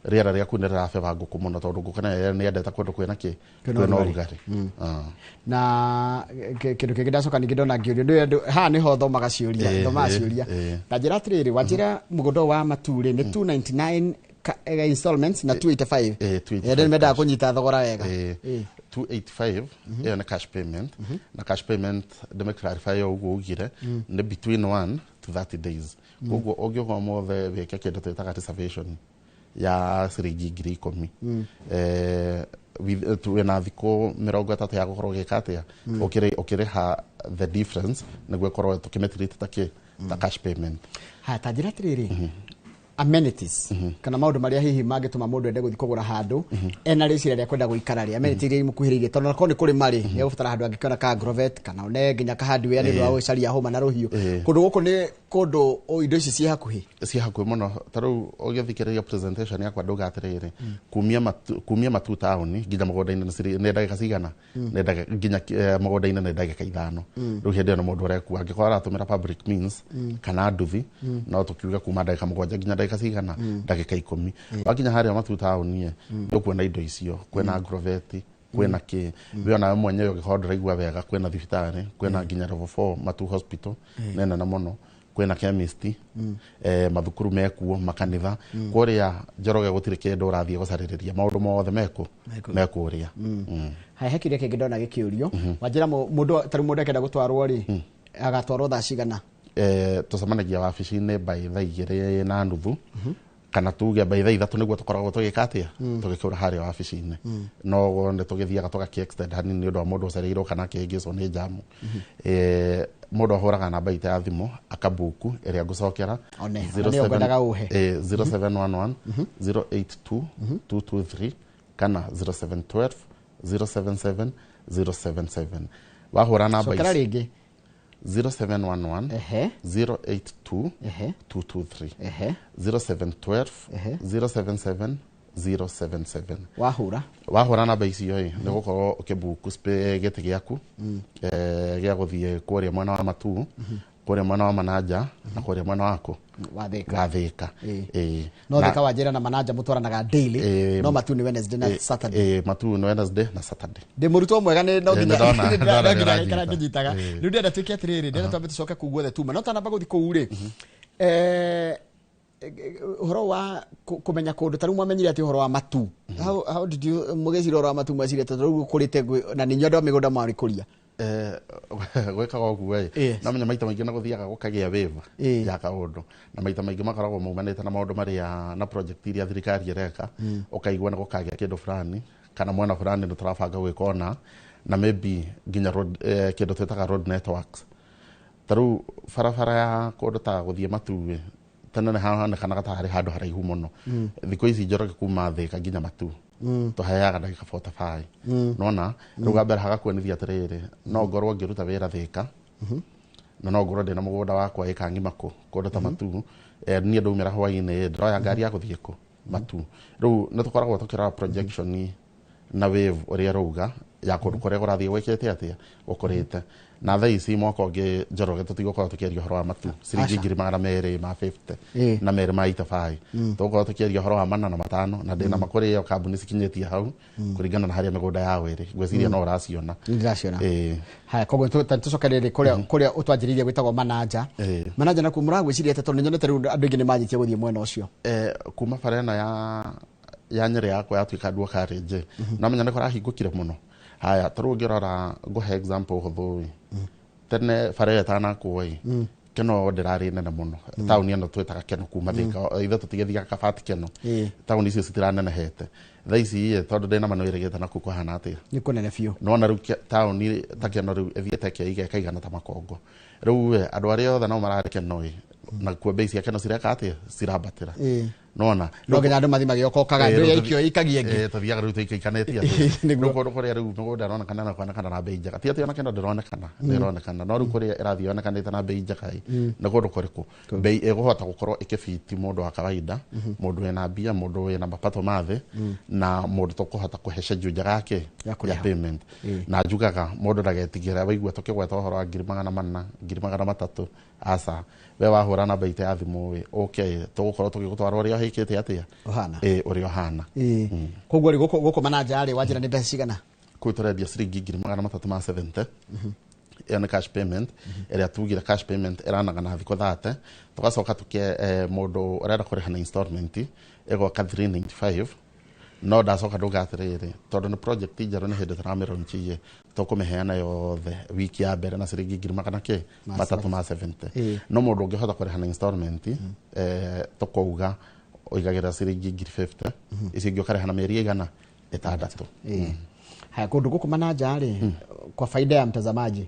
rĩera rĩaku nĩ rĩrabeba ngũkũ mũno, tondũ ngũkũ nayo nĩ yendete kũndũ kwĩna kĩ, kwĩna ũrugarĩ. Na kĩndũ kĩngĩ ndacoka ningĩ ndona ngĩũrio, nĩ haha nĩho thomaga ciũria, thomaga ciũria. Ta njĩra atĩrĩrĩ, wanjĩra mũgũnda wa Matu rĩ, nĩ 299 installments na 285. Andũ nĩmendaga kũnyita thogora wega. 285 ĩyo nĩ cash payment, na cash payment ndĩmĩ clarify ũguo ugire, nĩ between 1 to 30 days. Koguo ũngĩũka ũmũthĩ wĩke kĩndũ twĩtaga reservation ya ciringi 10,000, wĩna thikũ 30 ya gũkorwo ũgĩka atĩa, ũkĩrĩha the difference, nĩguo ĩkorwo tũkĩmĩtirĩte ta kĩ, ta cash payment. Ha, ta njĩra atĩrĩrĩ, Amenities kana maundu maria hihi mangituma mundu ende guthi kugura handu ena riciria ria kwenda guikara ri amenity iria imukuhiriirie tondu onakorwo ni kurima ri ni handu angikiona ka agrovet kana one nginya ka hardware ni undu wa gucaria homa na ruhiu. Kundu guku ni kundu indo ici ci hakuhi, ci hakuhi muno. Ta riu ugithikiriria presentation yakwa nduga atiriri, kumia Matu town nginya mugunda-ini ni ndagika cigana, nginya mugunda-ini ni ndagika 5. Riu hindi ĩyo mundu arekua angikorwo aratumira public means kana nduthi, no tukiuga kuma ndagika 7 nginya ndagika cigana, ndagika 10. Wakinya haria Matu town ni ukuona indo icio, kwina agrovet, kwina ki we ona mwenyewe ugikorwo nduraigua wega, kwina thibitarĩ, kwina nginya level 4 Matu hospital nene na muno, kwina chemist, mathukuru mekuo, makanitha. Kuria Njoroge gutiri kindu urathie gucaririria, maundu mothe mekuria. Haya, he kiria kingi ndona gikiurio wanjira mundu taru mundu akenda gutwarwo ri agatwarwo thaa cigana? Tucemanagia wabici-inĩ by thaa 2:30 kana tuge by thaa 3 niguo tukoragwo tugika atia, tugikura haria wabici-inĩ. No nĩ tugithiaga tugaki extend hanini ni undu wa mundu ucereirwo kana akihĩngĩcwo nĩ jamu. Mundu ahũraga namba itũ ya thimũ akabuku ĩrĩa ngũcokera 0711 082 223 kana 0712 077 077. Wahũra namba ici 0711 082 223 0712 077 077. Wahũra namba icio ĩ nĩ gũkorwo ũkĩbuku gĩtĩ gĩaku gĩa gũthiĩ kũrĩa mwena wa Matu, kũrĩa mwena wa Manaja na kũrĩa mwena waku wa Thika. No Thika wanjĩra na Manaja mũtwaranaga daily, no Matu ni Wednesday na Saturday. Matu ni Wednesday na Saturday. Ndĩ mũrutwo mwega nĩ no nginya ikara ngĩnyitaga. Rĩu ndĩrenda tuĩke atĩrĩrĩ, ndĩrenda twambe tũcoke kũu guothe tuma, no tanamba gũthiĩ kũu rĩ, uhoro wa kumenya kundu ta riu mwamenyire ati uhoro wa Matu, how did you mugecira uhoro wa Matu mwecire tondu riu gukurite na ni nyondo migunda mwarikuria? Gwikaga ũguo ĩ, no menya maita maingĩ na gũthiaga gũkagĩa wave ya kaũndũ, na maita maingĩ makoragwo maumanĩte na maũndũ marĩa na project iria thirikari ĩreka, ũkaigua nĩ gũkagĩa kĩndũ fulani kana mwena fulani nĩ tũrabanga gwĩka ona na maybe nginya road, kĩndũ twĩtaga road networks. Ta rĩu barabara ya kũndũ ta gũthiĩ Matu tene nĩ haronekanaga ta harĩ handũ haraihu mũno. Thikũ ici Njoroge kuma Thika nginya Matu tuheaga ndagika 45. Nona rĩu ga mbere hagakuonithia atĩrĩrĩ, no ngorwo ngĩruta wĩra Thika na no ngorwo ndĩna mũgũnda wakwa ĩka ng'ima kũ kũndũ ta Matu, niĩ ndaumĩra hwaĩ-inĩ ndĩroya ngari ya gũthiĩ kũ Matu. Rĩu nĩ tũkoragwo tũkĩrora projection na wave ũrĩa ĩrauga ya kũndũ kũrĩa kũrathiĩ gwĩkĩte atĩa gũkũrĩte. Na thaa ici mwaka ũngĩ Njoroge tũtigũkorwo tũkĩaria ũhoro wa Matu ciringi 250 na 285, tũgũkorwo tũkĩaria ũhoro wa 405 na ndĩna makũrĩ ĩyo kambuni cikinyĩtie hau kũringana na harĩa mĩgũnda yao ĩrĩ. Ngwĩciria no ũraciona. Ndĩraciona. Haya, koguo tũcokerere kũrĩa ũtwanjĩrĩirie gwĩtagwo Manaja. Manaja nakuo mũragwĩciria atĩa, tondũ nĩnyonete rĩu andũ aingĩ nĩmanjĩtie gũthiĩ mwena ũcio? Kuma bara ĩno ya Nyĩrĩ yakwa yatuĩka dual carriage, no menya nĩ kũrahingũkire mũno. Haya, ta rĩu ũngĩrora ngũhe example hũthũ ĩ, tene bara ĩyo ĩtanakwo ĩ, Keno ndĩrarĩ nene mũno. Taũni ĩno twĩtaga Keno kuma Thika, ithuĩ tũtigĩthiaga Kabati Keno, taũni icio citiranenehete. Thaa ici ĩ, tondũ ndĩna ma nĩwĩrĩgĩte nakuo kũhana atĩa, nĩ kũnene biũ. Nĩwona rĩu taũni ta Keno rĩu ĩthiĩte ĩkeiga ĩkaigana ta Makongo. Rĩu ĩ, andũ arĩa othe nao mararĩ Keno ĩ, nakuo mbei cia Keno cireka atĩa, cirambatĩra. Nona no nginya andũ mathiĩ magĩokokaga andũ yaikio ikagia ĩngĩ. Tũthiaga rĩu tũikaikanĩtie atĩ rĩu kũndũ kũrĩa rĩu mĩgũnda ĩronekana na kuonekana na mbei njega, ti atĩ ona Keno ndĩronekana, nĩĩronekana, no rĩu kũrĩa ĩrathiĩ yonekanĩte na mbei njega ĩ, nĩ kũndũ kũrĩkũ mbei ĩgũhota gũkorwo ĩkĩbiti mũndũ wa kawaida, mũndũ wĩna mbia, mũndũ wĩna mapato ma thĩ, na mũndũ tũkũhota kũhe schedule njega yake ya payment. Na njugaga mũndũ ndagetigĩre waigua tũkĩgweta ũhoro wa 400,000 300,000, aca we wahũra namba itũ ya thimũ ĩ, ũke tũgũkorwo tũgĩgũtwara ũrĩa ũhĩkĩte atĩa ũrĩa ũhana. Koguo rĩ gũkũ Manaja rĩ wanjĩra nĩ mbeca cigana? Kũu tũrendia ciringi 370,000. Ĩyo nĩ cash payment ĩrĩa tugire cash payment ĩranagana thikũ 30, tũgacoka tũke mũndũ ũrenda kũrĩha na installment ĩgoka 395. No ndacoka ndauga atĩrĩrĩ, tondũ nĩ project njerũ nĩ hĩndĩ tũramĩronchie, tũkũmĩheana yothe wiki ya mbere na ciringi 370,000. No mũndũ ũngĩhota kũrĩha na installment tũkauga ũigagĩra ciringi 50,000, ici ingĩ ũkarĩha na mĩeri ĩigana 6. Haya, kũndũ gũkũ Manaja rĩ, kwa faida ya mtazamaji,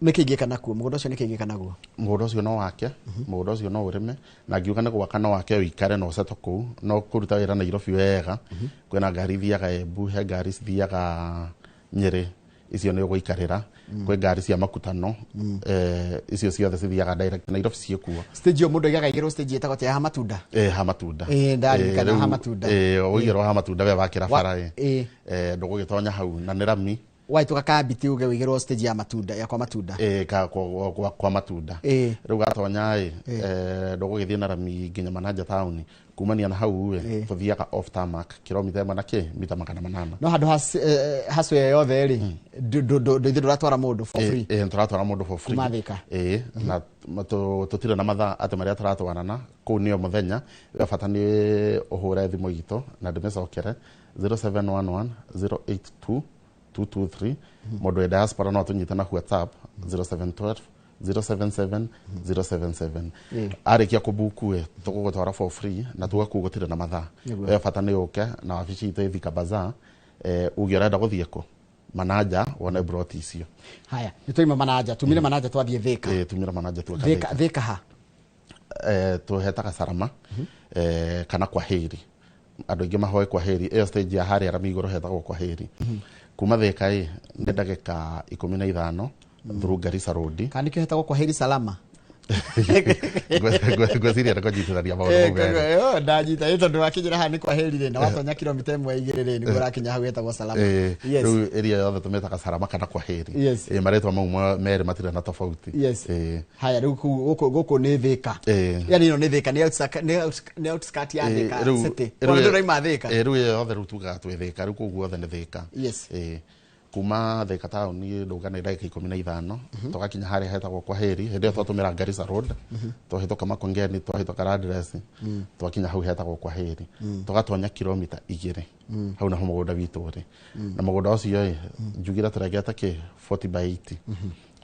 Nĩkĩ ingĩka nakuo mũgũnda ũcio? Nĩkĩ ingĩka naguo? Mũgũnda ũcio no wake, mũgũnda ũcio no ũrĩme na ngiuga nĩ gwaka no wake, ũikare na ũceto kũu, no kũruta wĩra Nairobi wega. Kwĩna ngari ithiaga Embu, he ngari cithiaga Nyĩrĩ, icio nĩ ũgũikarĩra. Kwĩ ngari cia makutano, icio ciothe cithiaga direct Nairobi, ciĩkuo. Stage ĩyo mũndũ aigaga igĩrwo stage ĩtagwo atĩa, ya matunda? Ha matunda. Ndaririkana. Rĩu, ha matunda. Ũigĩrwo ha matunda we wakĩra bara ĩ ĩ ndũgũgĩtonya hau na nĩ rami. Waituka kambiti uge wĩigĩrwo stage ya matunda, ya kwa matunda. Ka kwa matunda. Rĩu gatonya ĩ ndũgũgĩthiĩ na rami nginya Manaja taũni. Kumania na hau ĩ tũthiaga off tarmac kilomita 1 na kĩ mita 800. No handũ haswe yothe rĩ, ithuĩ ndũratwara mũndũ for free? Tũratwara mũndũ for free. Kuma Thika? Na tũtirĩ na mathaa atĩ marĩa tũratwarana kũu nĩyo mũthenya. We bata nĩ ũhũre thimũ itũ na ndĩmĩcokere, 0711 082 223. Mũndũ wĩ diaspora no atũnyite na WhatsApp, 0712 077 077. Arĩkia kũbuku ĩ tũgũgũtwara for free na tuga kũu gũtirĩ na mathaa. We bata nĩ ũke na wabici itũ ĩ Thika Bazaar, uge ũrenda gũthiĩ kũ Manaja wone broti icio. Haya, nĩ twaima Manaja, tumire Manaja twathiĩ Thika. Tumire Manaja tuoka Thika. Thika. Thika ha? Tuhetaga Sarama kana kwa heri, andũ aingĩ mahoe kwa heri. Ĩyo stage ya harĩa rami igũrũ hetagwo kwa heri. Kuma Thika ĩ nĩ ndagĩka 15 through Garissa Road. Kana nĩkĩo hetagwo kwa heri salama? Ngwĩciria nĩ kũnyitithania maũndũ mau merĩ. Ndanyita ĩ tondũ wakinyĩra haha nĩ kwa heri rĩ, na watonya kilomita 1 2 rĩ, nĩguo ũrakinya hau hetagwo salama. Rĩu area yothe tũmĩtaga Sarama kana kwa heri. Marĩtwa mau merĩ matirĩ na tofauti. Haya, rĩu gũkũ nĩ Thika. Yani ĩno nĩ Thika, nĩ outskirt ya Thika city. Ona ndũraima Thika. Rĩu ĩyo yothe rĩu tugaga twĩ Thika, rĩu kũu guothe nĩ Thika. Kuma Thika taũni ndauga nĩ ndagĩka 15 tũgakinya harĩa hetagwo kwa heri. Hĩndĩ ĩyo twatũmĩra Garissa Road, twahĩtũka Makongeni, twahĩtũka Landress, twakinya hau hetagwo kwa heri. Tũgatonya kilomita 2, hau naho mũgũnda witũ ũrĩ. Na mũgũnda ũcio ĩ njugire tũrengete kĩ 40 by 80,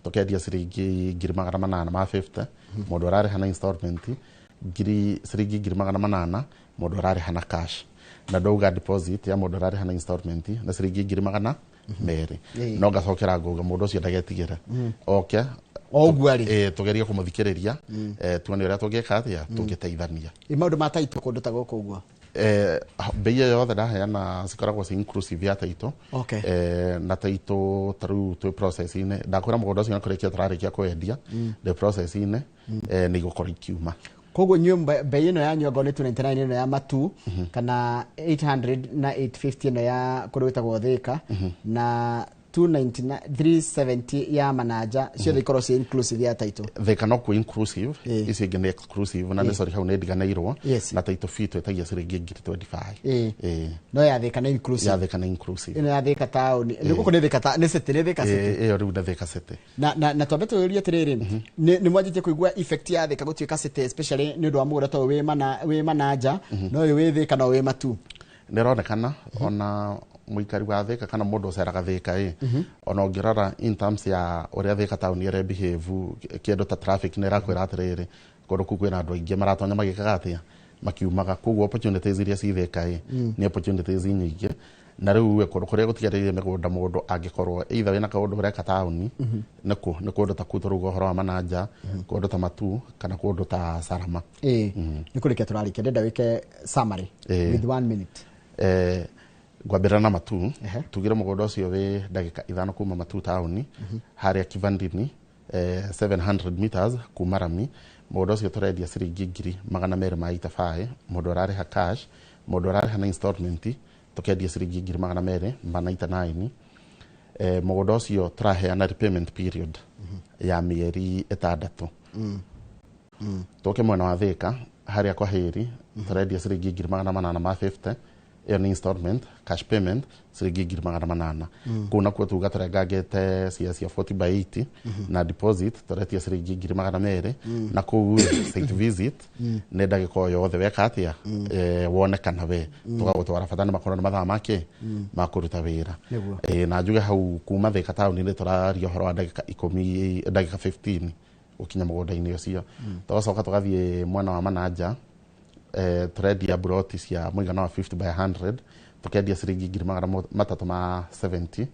tũkendia ciringi 850,000 mũndũ ararĩha na installment, ngiri ciringi 800,000 mũndũ ararĩha na cash. Na ndauga deposit ya mũndũ ararĩha na installment na ciringi 200,000. No ngacokera ngauga mũndũ ũcio ndagetigĩre, oke O ũguo arĩ. Tũgerie kũmũthikĩrĩria, tuone ũrĩa tũngĩka atĩa, tũngĩteithania. Ĩ maũndũ ma taitũ kũndũ ta gũkũ ũguo? Bei ĩyo yothe ndaheana cikoragwo ci inclusive ya taitũ. Na taitũ ta rĩu twĩ process-inĩ, ndakwĩra mũgũnda ũcio nĩ kũrĩkia tũrarĩkia kwendia, ndĩ process-inĩ, nĩ igũkorwo ikiuma. Koguo inyuĩ bei ĩno yanyu angorwo nĩ 299 ĩno ya matu, kana 800 na 850 ĩno ya kũrĩa gwĩtagwo Thika, na 299 370 ya Manaja, ciothe ikorwo ci inclusive ya title? Thika no kuo inclusive, icio ingĩ nĩ exclusive. Na nĩ sorry, hau nĩ ndiganĩirwo. Na title fee twĩtagia ciringi ngiri 25. No ya Thika nĩ inclusive? Ya Thika nĩ inclusive. Ĩno ya Thika taũni nĩ gũkũ nĩ Thika nĩ city, nĩ Thika city. Ĩyo rĩu nĩ Thika city. Na twambe tũyũrie atĩrĩrĩ, nĩ mwanjĩtie kũigua effect ya Thika gũtuĩka city, especially nĩ ũndũ wa mũgũnda ta ũyũ wĩ mana wĩ Manaja, no ũyũ wĩ Thika, no wĩ Matu? Nĩ ĩronekana ona mũikari wa Thika kana mũndũ ũceraga Thika ĩ, ona ũngĩrora in terms ya ũrĩa Thika taũni ĩrĩa behave, kĩndũ ta traffic nĩ ĩrakwĩra atĩrĩrĩ, kũndũ kũu kwĩna andũ aingĩ maratonya magĩkaga atĩa, makiumaga. Koguo opportunities iria ci Thika ĩ nĩ opportunities nyingĩ. Na rĩu ĩ, kũndũ kũrĩa gũtigarĩire mĩgũnda, mũndũ angĩkorwo either wĩna kaũndũ ũreka taũni, nĩ kũ nĩ kũndũ ta kũu tũrauga ũhoro wa Manaja, kũndũ ta Matu kana kũndũ ta Sarama. Nĩ kũrĩkia tũrarĩkia, ndĩrenda wĩke summary with one minute. Ngwambĩrĩra na Matu. Tugire mũgũnda ũcio wĩ ndagĩka 5 kuma Matu taũni, harĩa Kivandini, 700 meters kuma rami. Mũgũnda ũcio tũrendia ciringi 285,000 mũndũ ũrarĩha cash. Mũndũ ũrarĩha na installment tũkendia ciringi 299,000. Mũgũnda ũcio tũraheana repayment period ya mĩeri 6. Tũke mwena wa Thika harĩa kwa hĩri, tũrendia ciringi 850,000. Ĩyo nĩ installment, cash payment ciringi 800,000. Kũu nakuo tuga tũrengangĩte cia 40 by 80, na deposit tũretia ciringi 200,000. Na kũu rĩ, site visit nĩ ndagĩka o yothe weka atĩa, wone kana we tũgagũtwara. Bata nĩ makorwo nĩ mathaa make ma kũruta wĩra. Na njuge hau kuma Thika taũni-inĩ tũraria ũhoro wa ndagĩka 10, ndagĩka 15 gũkinya mũgũnda-inĩ ũcio. Tũgacoka tũgathiĩ mwena wa Manaja, tũrendia broti cia mũigana wa 50 by 100, tũkendia ciringi 370,000.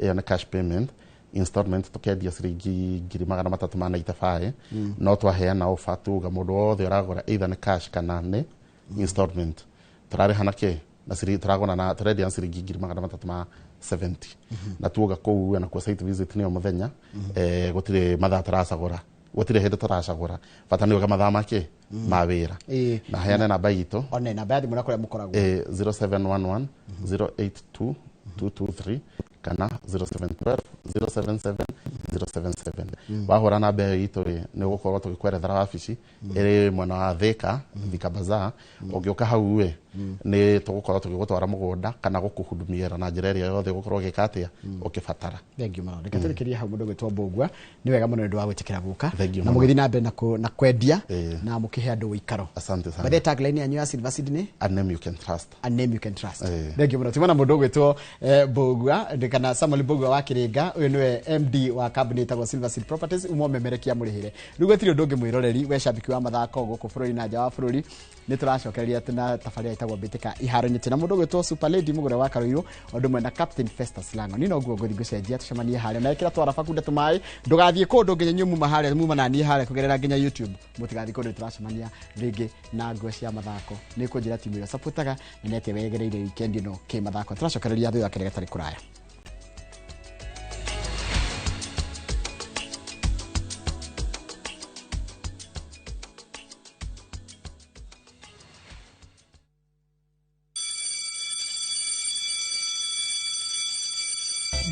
Ĩyo nĩ cash payment. Installment tukendia ciringi 395. No twaheana offer tuga mundu wothe uragura either ni cash kana ni installment turariha na ki na ciringi turagona na turendia ciringi 370. Na tuga kuu na kwa site visit ni o muthenya gutire mathaa turacagura gutire hindi turacagura bata ni uga mathaa make ma wira. Na heane namba itu one namba ya thimu na kuria mukoragwo 0711 082 223 kana 0712 077 077. Wahura namba ĩyo itũ rĩ nĩ ũgũkorwo tũgĩkwerethera wabici ĩrĩ mwena wa Thika, Thika Bazaar. Ũngĩũka hau ĩ nĩ tũgũkorwo tũgĩgũtwara mũgũnda kana gũkũhudumiera na njĩra ĩrĩa yothe ũgũkorwo ũgĩka atĩa ũkĩbatara. Thank you mũno. Reke tũrĩkĩrie hau mũndũ ũgwĩtwo Mbũgua. Nĩ wega mũno nĩ ũndũ wa gwĩtĩkĩra gũka na mũgĩthiĩ na mbere na kwendia na mũkĩhe andũ ũikaro. Asante sana. By the tagline yanyu ya Silver Seed nĩ a name you can trust. A name you can trust. Thank you mũno. Timona mũndũ ũgwĩtwo Mbũgua kana Samuel Mbũgua wa Kiringa, ũyũ nĩwe MD wa kambuni ĩtagwo Silver Seed Properties, umwe memerekia mũrĩhĩre. Rĩu gũtirĩ ũndũ ũngĩ mwĩroreri we shabiki wa mathako gũkũ bũrũri na nja wa bũrũri nĩ tũracokereria atĩ na tabarĩra ĩtagwo Mbĩtĩka iharo nyĩtĩ na mũndũ ũgwĩtwo Super Lady Mũgũre wa Karũirũ o ũndũ ũmwe na Captain Festus Lango. Niĩ noguo ngũthiĩ ngũcenjia tũcemanie harĩa na ĩkĩra twara bakunda tũmaĩ ndũgathiĩ kũndũ nginya inyuĩ muma harĩa muma na niĩ harĩa kũgerera nginya YouTube mũtigathiĩ kũndũ tũracemania rĩngĩ na nguo cia mathako nĩ kũnjĩra timu ĩrĩa supportaga na nĩ atĩa wegereire weekend ĩno kĩmathako. Tũracokereria thutha wa kĩrĩa gatarĩ kũraya.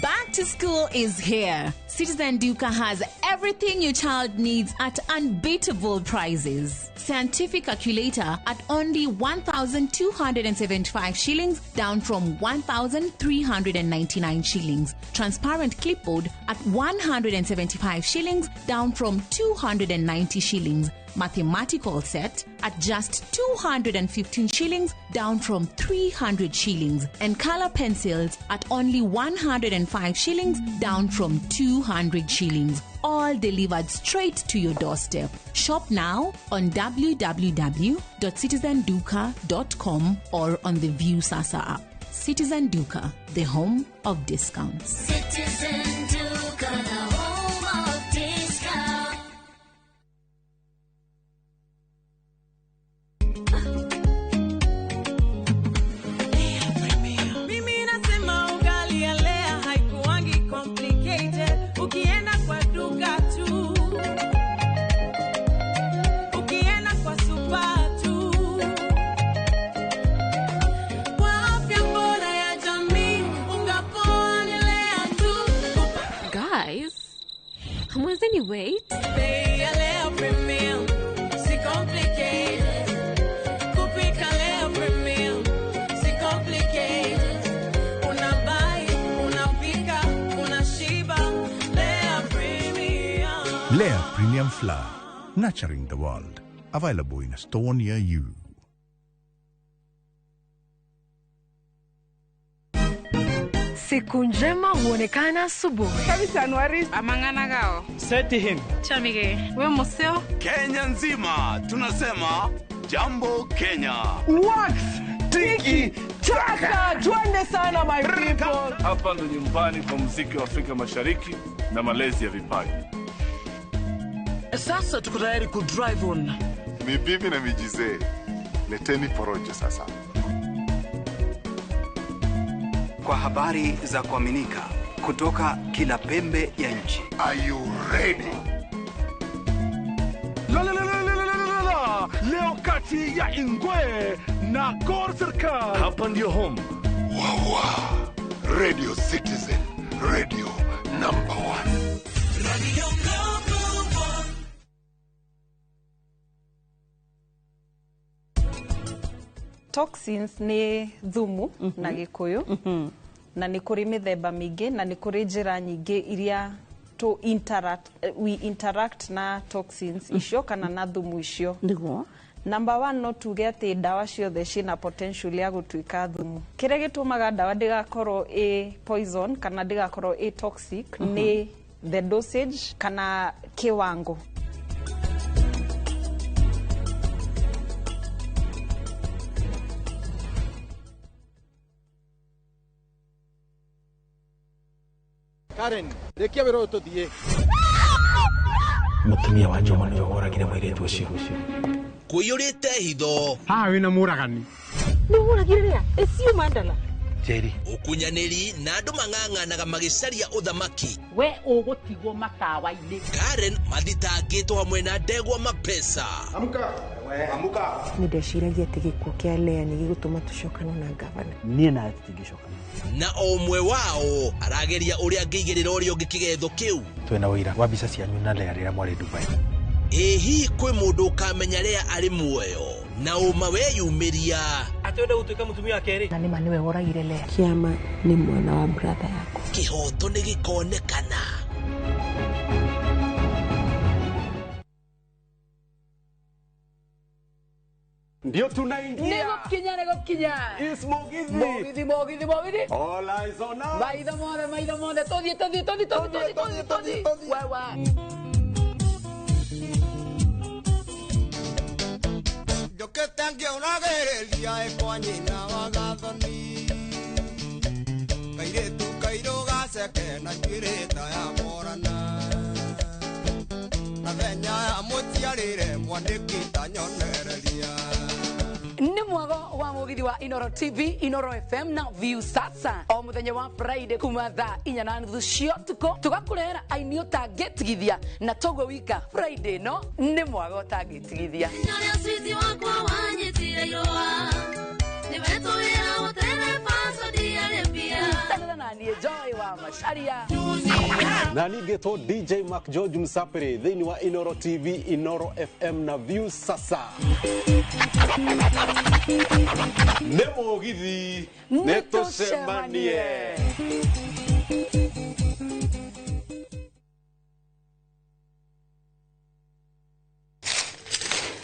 Back to school is here. Citizen Duka has everything your child needs at unbeatable prices. Scientific calculator at only 1,275 shillings, down from 1,399 shillings. Transparent clipboard at 175 shillings, down from 290 shillings. Mathematical set at just 215 shillings, down from 300 shillings. And color pencils at only 105 shillings, down from 200 shillings. All delivered straight to your doorstep. Shop now on www.citizenduka.com or on the Viusasa app. Citizen Duka, the home of discounts. Citizen Duka, the home of discounts. Mimi nasema ugali ya Lea haikuangi complicated. Ukienda kwa duka tu, ukienda kwa super tu, kwa afya bora ya jamii, unga poa ni Lea tu. Guys, hamwezeni wait? Bei ya Lea Premium, si complicated. Kupika Lea Premium, si complicated. Unabai, unapika, unashiba. Lea Premium. Lea Premium Flour, nurturing the world. Available in a store near you. Siku njema huonekana asubuhi. Amang'ana gao. Seti him. Chamige. We museo. Kenya nzima tunasema jambo Kenya. Wax tiki taka, twende sana my people. Hapa ndo nyumbani kwa muziki wa Afrika Mashariki na malezi ya vipaji. Sasa tuko tayari ku drive on. Ni bibi na mijizee. Leteni porojo sasa. Kwa habari za kuaminika kutoka kila pembe ya nchi. Are you ready? La la la la la la la la. Leo kati ya Ingwe na Gor Serikal. Hapa ndio home. Wawa. Radio Citizen, radio number 1. Radio number 1. Toxins ni thumu na Gikuyu na nĩ kũrĩ mĩthemba mĩingĩ na nĩ kũrĩ njĩra nyingĩ iria to interact, we interact na toxins icio kana na thumu icio. Nĩguo. Number 1 no tuge atĩ ndawa ciothe ciĩna potential ya gũtuĩka thumu. Kĩrĩa gĩtũmaga ndawa ndĩgakorwo ĩ poison kana ndĩgakorwo ĩ toxic nĩ the dosage kana kiwango. Karen, rĩkia wĩra ũyũ tũthiĩ. Mũtumia wa Juma nĩwe woragire mũirĩtu ũcio. Kũiyũrĩte hitho. Haha wĩna mũragani. Nĩ ũragire rĩa? Ĩcio mandala. Njeri. Ũkunyanĩri na andũ mang'ang'anaga magĩcaria ũthamaki. We ũgũtigwo matawa-inĩ. Karen mathitangĩtwo hamwe na ndegwa mapesa. Amka. Amka. Nĩ ndeciragia atĩ gĩkuũ kĩa Lea nĩ gĩgũtũma tũcokane na ngavana. Niĩ nawe tũtingĩcokana. Na o ũmwe wao arageria ũrĩa angĩigĩrĩra ũrĩa ũngĩ kĩgetho kĩu. Twĩna ũira wa mbica cianyu na Lea rĩrĩa mwarĩ Dubai. Ĩ hihi kwĩ mũndũ ũkamenya Lea arĩ muoyo na ũma weyumĩria. Atĩ wenda gũtuĩka mũtumia wa kerĩ. Na nĩma nĩwe woragire Lea. Kĩama nĩ mwana wa brother yakwa. Kĩhoto nĩ gĩkonekana. Ndio tunaingia. Nĩgũkinya nĩgũkinya. Is Mugithi. Mugithi Mugithi Mugithi. All eyes on us. Maitho mothe maitho mothe tũthiĩ tũthiĩ tũthiĩ tũthiĩ tũthiĩ tũthiĩ tũthiĩ. Wewe. Njũkĩte ngĩũragĩrĩria ĩkwa nyina wa gathoni. Kairĩtu kairũ gaceke na njuĩrĩ ta ya morana. Nathenya ya mũciarĩre mwanĩki ta nyonereria. Nĩ mwago wa mugithi wa Inoro TV, Inoro FM na View Sasa. O muthenya wa Friday kuma thaa 4:30 cia ũtukũ tũgakũrehera aini ũtangĩtigithia na toguo wika Friday no nĩ mwago ũtangĩtigithia. Nyoria sweet wakwa wanyitire irũa. Nĩwetũwĩra ũtereba Saudi Arabia. Tanĩra na niĩ Joy wa Macharia. Na ningĩtwo DJ Mark George Msafiri thĩinĩ wa Inoro TV, Inoro FM na View Sasa. Nĩ mũgithi nĩ tũcemanie.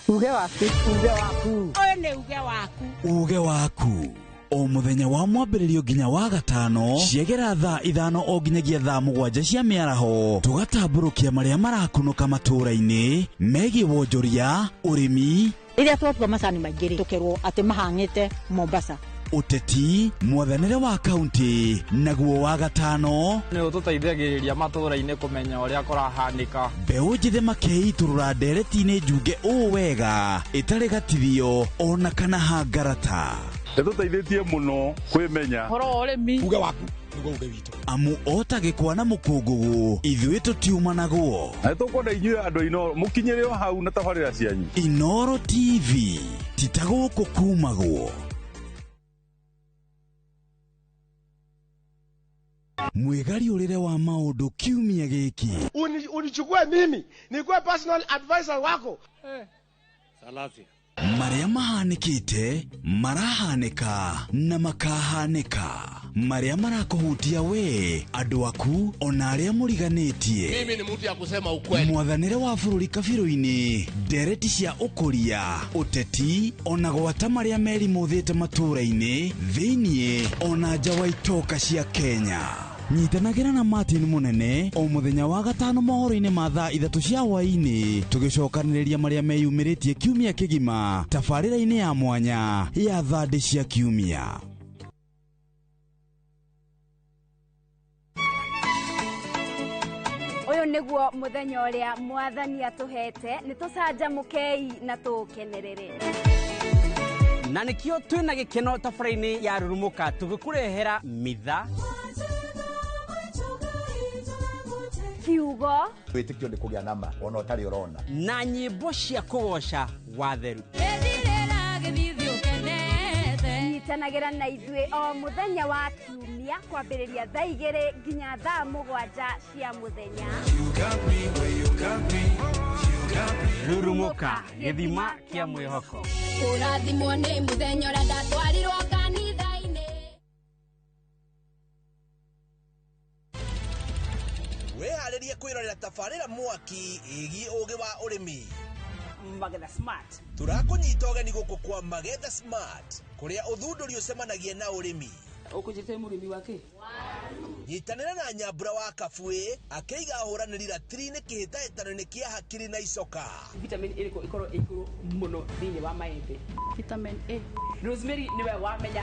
Uge waku, uge waku. Ũyũ nĩ uge waku. Uge waku. O muthenya wa mwambĩrĩrio nginya wa gatano ciegera thaa 5 o nginyagia thaa 7 cia mĩaraho tũgatambũrũkia marĩa marakunũka matũũra-inĩ megiĩ wonjoria, ũrĩmi, rĩrĩa twatua macani maingĩ rĩ tũkerwo atĩ mahang'ĩte Mombasa, ũteti, mwathanĩre wa kaunti, naguo wa gatano nĩ ũtũteithagĩrĩria matũũra-inĩ kũmenya ũrĩa kũrahanĩka. Mbeũ njĩthĩ makeitũrũra ndereti-inĩ njunge ũũ wega ĩtarĩ gatithio ona kana hangarata. Nĩtũteithĩtie mũno kwĩmenya ũhoro wa ũrĩmi. Uge waku nĩguo uge witũ. Amu ota gĩkwa na mũkũngũgũ ithuĩ tũtiumanagwo. Na nĩtũkwenda inyuĩ andũ a Inoro mũkinyĩre o hau na tabarĩra cianyu. Inoro TV ti ta gũkũ kumagwo. Mwĩgariũrĩre wa maũndũ kiumia gĩkĩ. Unichukue mimi nikuwe personal advisor wako. Salasia. Marĩa mahanĩkĩte, marahanĩka na makahanĩka. Marĩa marakũhutia we, andũ aku, ona arĩa mũriganĩtie. Mimi ni mtu ya kusema ukweli. Mwathanĩre wa bũrũri kabirũ-inĩ, ndereti cia ũkũria, ũteti, ona gwata marĩa merimũthĩte matũũra-inĩ, thĩiniĩ, ona nja wa itoka cia Kenya. Nyitanagĩra na Martin Mũnene o mũthenya wa gatano mohoro-inĩ ma thaa 3 cia hwaĩ-inĩ tũgĩcokanĩrĩria marĩa meyumĩrĩtie kiumia kĩgima tabarĩra-inĩ ya mwanya ya thandĩ cia kiumia. Ũyũ nĩguo mũthenya ũrĩa mwathani atũhete, nĩ tũcanjamũkei na tũũkenerere. Na nĩkĩo twĩna gĩkeno tabarĩra-inĩ ya Rurumũka tũgĩkũrehera mitha, kiugo, wĩtĩkio nĩ kũgĩa nama ona ũtarĩ ũrona, na nyĩmbo cia kũgoca watheru. Nyitanagĩra na ithuĩ o mũthenya wa kiumia kwambĩrĩria thaa 2 nginya thaa 7 cia mũthenya. Rurumũka, gĩthima kĩa mwĩhoko. Kũrathimwo nĩ mũthenya ũrĩa ndatwarirwo kanitha-inĩ. Wĩharĩrie kwĩrorera tabarĩra mwaki ĩgiĩ ũgĩ wa ũrĩmi. Magetha Smart. Tũrakũnyita ũgeni gũkũ kwa Magetha Smart kũrĩa ũthundũri ũcemanagia na ũrĩmi. Ũkũnjĩte mũrĩmi wake? Nyitanĩra na Nyambura wa Kabuĩ akĩiga ahũranĩri ratiri-inĩ kĩhĩtahĩtano-inĩ kĩa hakiri na icoka. Vitamin ĩrĩkũ ĩkorwo ĩ igũrũ mũno thĩinĩ wa maembe? Vitamin A. Rosemary nĩwe wamenya.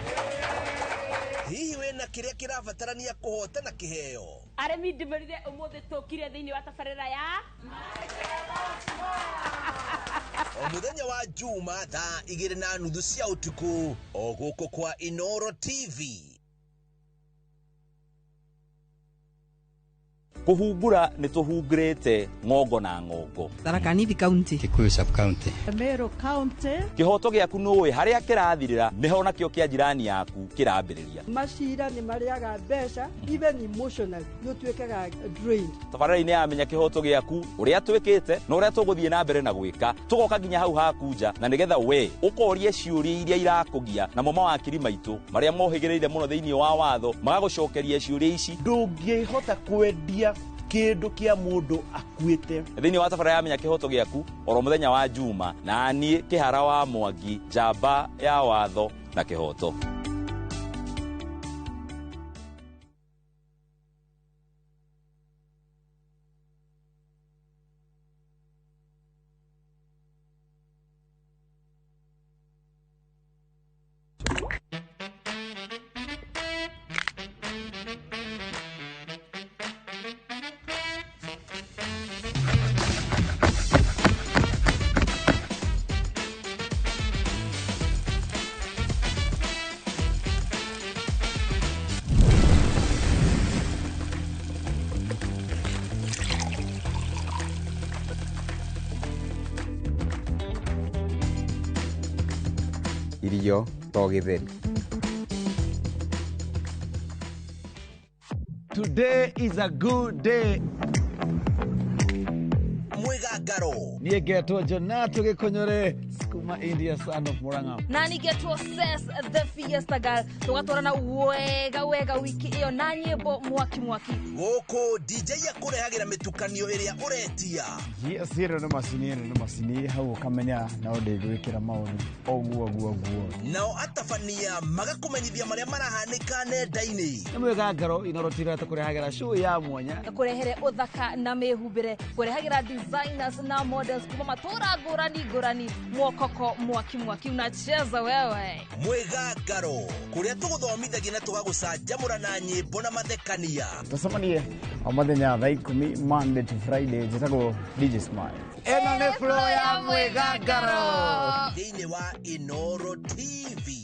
Hihi wĩna kĩrĩa kĩrabatarania kũhotana kĩheo? Arĩmi ndĩmĩrire ũmũthĩ tũkire thĩinĩ wa tabarĩra ya O mũthenya wa Juma thaa 2:30 cia ũtukũ o gũkũ kwa Inoro TV. Kũhungura nĩ tũhungurĩte ng'ongo na ng'ongo. Tharaka Nithi County, Kikuyu sub county, Meru County. Kĩhoto gĩaku nũĩ harĩa kĩrathirĩra nĩho nakĩo kĩa jirani yaku kĩrambĩrĩria. Macira nĩ marĩaga mbeca, even emotionally nĩ ũtuĩkaga drained. Tabarĩra-inĩ ya Menya Kĩhoto Gĩaku, ũrĩa twĩkĩte na ũrĩa tũgũthiĩ na mbere na gwĩka, tũgoka nginya hau haku nja na nĩgetha we ũkorie ciũria iria irakũgia, namo mawakiri maitũ marĩa mohĩgĩrĩire mũno thĩinĩ wa watho magagũcokeria ciũria ici. Ndũngĩhota kwendia kĩndũ kĩa mũndũ akuĩte. Thĩinĩ wa tabarĩra ya Menya Kĩhoto Gĩaku oro mũthenya wa Juma, na niĩ Kĩhara wa Mwangi, njamba ya watho na kĩhoto. Irio to gĩtheri. Today is a good day. Mwĩgangaro. Niĩ ngetwo Jonato Gĩkũnyũre, Sukuma India, son of Murang'a. Na nĩngetwo Ses the Fiesta Girl, tũgatwarana wega wega wiki ĩyo na nyĩmbo mwaki mwaki. Gũkũ DJ akũrehagĩra mĩtukanio ĩrĩa ũretia. Yes, ĩno nĩ macini, ĩno nĩ macini, hau ũkamenya no ndĩgwĩkĩra maũndũ ũguo ũguo ũguo. Nao atabania magakũmenyithia marĩa marahanĩka nenda-inĩ. Nĩ mwĩgangaro Inoro TV tũkũrehagĩra show ya mwanya. Kũrehere ũthaka na mĩhumbĩre, kũrehagĩra designers na models kuma matũra ngũrani ngũrani, mwokoko mwaki mwaki unacheza wewe. Mwĩgangaro kũrĩa tũgũthomithagia na tũgagũcanjamũra na nyĩmbo na mathekania. Tũcemanie o mũthenya thaa 10 Monday to Friday, njĩtagwo DJ Smile. Ĩno nĩ flow ya mwĩgangaro thĩinĩ wa Inoro TV.